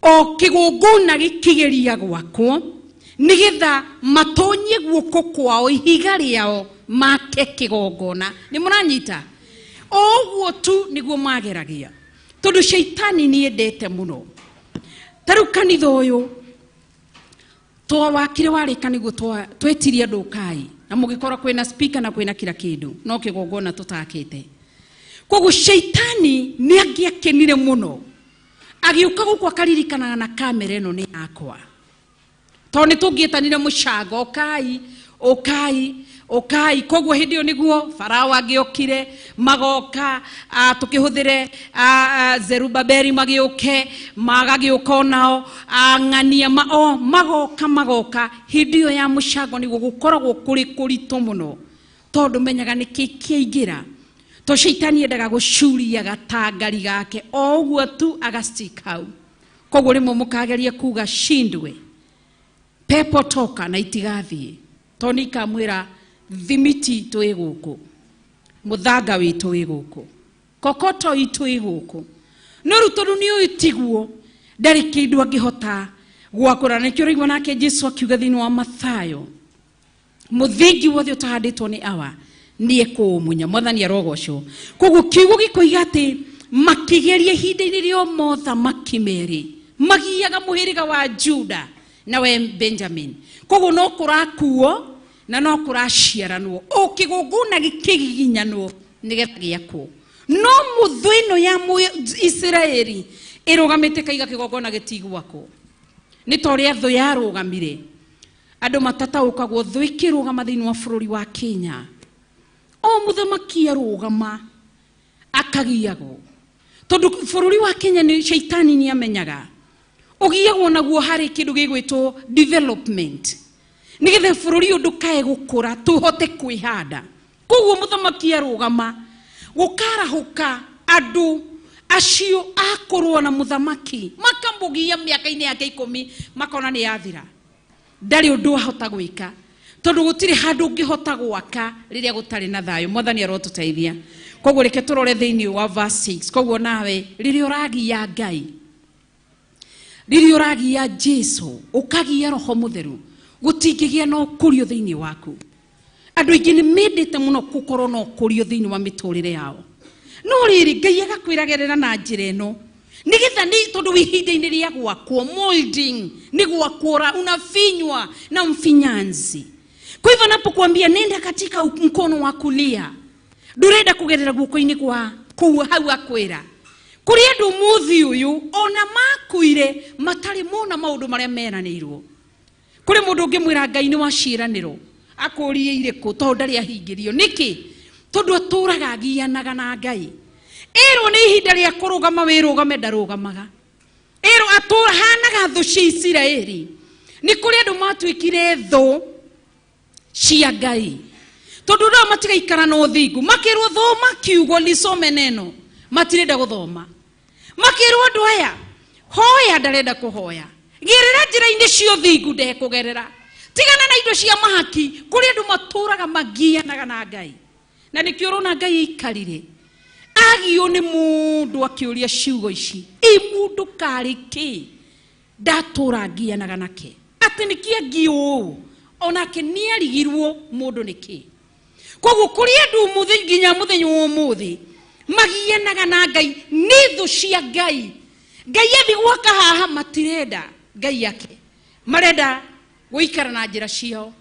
Speaker 9: O kĩgongona gĩkĩgeria gwakwo nĩgetha matonyie guoko kwao ihiga rĩao make kĩgongona. Nĩ mũranyita? O ũguo tu nĩguo mageragia, tondũ caitani nĩendete mũno. Ta rĩu kanitha ũyũ twawakire warĩka nĩguo twetirie andũ ũkai, na mũgĩkorwo kwĩna speaker na kwĩna kila kĩndũ, no kĩgongona tũtakĩte. Koguo caitani nĩ angĩakenire mũno agĩũka gũkũ akaririkanaga na kamera ĩno nĩ yakwa, tondũ nĩ tũngĩetanire mũcango, ũkai ũkai ũkai. Koguo hĩndĩ ĩyo nĩguo Farao angĩokire, magoka tũkĩhũthĩre Zerubabeli magĩũke, magagĩũka onao ng'ania o magoka magoka. Hĩndĩ ĩyo ya mũcango nĩguo gũkoragwo kũrĩ kũritũ mũno, tondũ menyaga nĩkĩ kĩaingĩra. To caitani endaga gũcuria gatangari gake o ũguo tu agastick hau. Koguo rĩmwe mũkageria kuga shindwe, pepo toka na itigathiĩ, tondũ nĩ ikamwĩra thimiti itũ ĩ gũkũ, mũthanga witũ ĩ gũkũ, kokoto itũ ĩ gũkũ. No rĩu tondũ nĩ ũĩ tiguo, ndarĩ kĩndũ angĩhota gwakũra. Nĩkĩo ũraigua nake Jesũ akiuga thĩinĩ wa Mathayo, mũthingi wothe ũtahandĩtwo nĩ awa nĩ ekũũmunya. Mwathani arogocwo. Koguo kiugo gĩkoiga atĩ makĩgeria ihinda-inĩ rĩa mothamaki merĩ, magiaga mũhĩrĩga wa Juda na we Benjamin. Koguo no kũrakuo na no kũraciaranwo, o kĩgongona gĩkĩgiginyanwo nĩgetha gĩakwo. No mũthũ ĩno ya Isiraeli ĩrũgamĩte kaiga kĩgongona gĩtigwakwo. Nĩ ta ũrĩa thũ yarũgamire. Andũ matataũkagwo thũ ĩkĩrũgama thĩinĩ wa bũrũri wa Kenya. O mũthamaki arũgama akagiagwo. Tondũ bũrũri wa Kenya nĩ shaitani nĩ amenyaga. Ũgiagwo naguo harĩ kĩndũ gĩgwĩtwo development. Nĩgetha bũrũri ũyũ ndũkae gũkũra tũhote kwĩhanda. Koguo mũthamaki arũgama gũkarahũka andũ acio akũrũa na mũthamaki makamũgia mĩaka-inĩ yake 10 makona nĩ yathira. Ndarĩ ũndũ ahota gwĩka tondũ gũtirĩ handũ ũngĩhota gwaka rĩrĩa gũtarĩ na thayũ. Mwathani arotũteithia. Koguo reke tũrore thĩinĩ wa verse 6. Koguo nawe rĩrĩa ũragia Ngai, rĩrĩa ũragia Jesu, ũkagia Roho Mũtheru, gũtingĩgĩa na ũkũrio thĩinĩ waku. Andũ aingĩ nĩ mendete mũno gũkorwo na ũkũrio thĩinĩ wa mĩtũrĩre yao. No rĩrĩ Ngai agakwĩragerera na njĩra ĩno nĩgetha nĩ tondũ wĩ ihinda-inĩ rĩa gwakwo, molding nĩ gwakwo, unafinywa na mfinyanzi. Kwa hivyo napokuambia nenda katika mkono wa kulia, ndũrenda kũgerera guoko-inĩ kwa kũu hau akwĩra. Kũrĩ andũ mũthĩ ũyũ ona makuire matarĩ mona maũndũ marĩa meranĩirwo. Kũrĩ mũndũ ũngĩmwĩra Ngai nĩ wa ciĩranĩro, akũrie irĩkũ tondũ ndarĩ ahingĩrio. Nĩkĩ? Tondũ atũraga agianaga na Ngai. Ĩrwo nĩ ihinda rĩa kũrũgama wĩrũgame ndarũgamaga. Ĩrwo atũhanaga thũ cia Isiraeli. Nĩ kũrĩ andũ matuĩkire thũ cia Ngai. Tondũ nao matigaikara na ũthingu. Makĩrwo thoma kiugo lisome neno, matirenda gũthoma. Makĩrwo andũ aya hoya ndarenda kũhoya. Gerera njĩra-inĩ cia ũthingu ndekũgerera. Tigana na indo cia mahaki. Kũrĩ andũ matũraga magianaga na Ngai. Na nĩkĩo ũrona Ngai aikarire agio nĩ mũndũ akĩũria ciugo ici, ĩ mũndũ karĩ kĩ ndatũra ngianaga nake? Atĩ nĩkĩ angio ũũ? Onake nĩ arigirwo mũndũ nĩkĩ. Koguo kũrĩ andũ ũmũthĩ nginya mũthenya wa ũmũthĩ magianaga na Ngai, nĩ thũ cia Ngai. Ngai athi gwaka haha matirenda Ngai ake, marenda gũikara na njĩra ciao.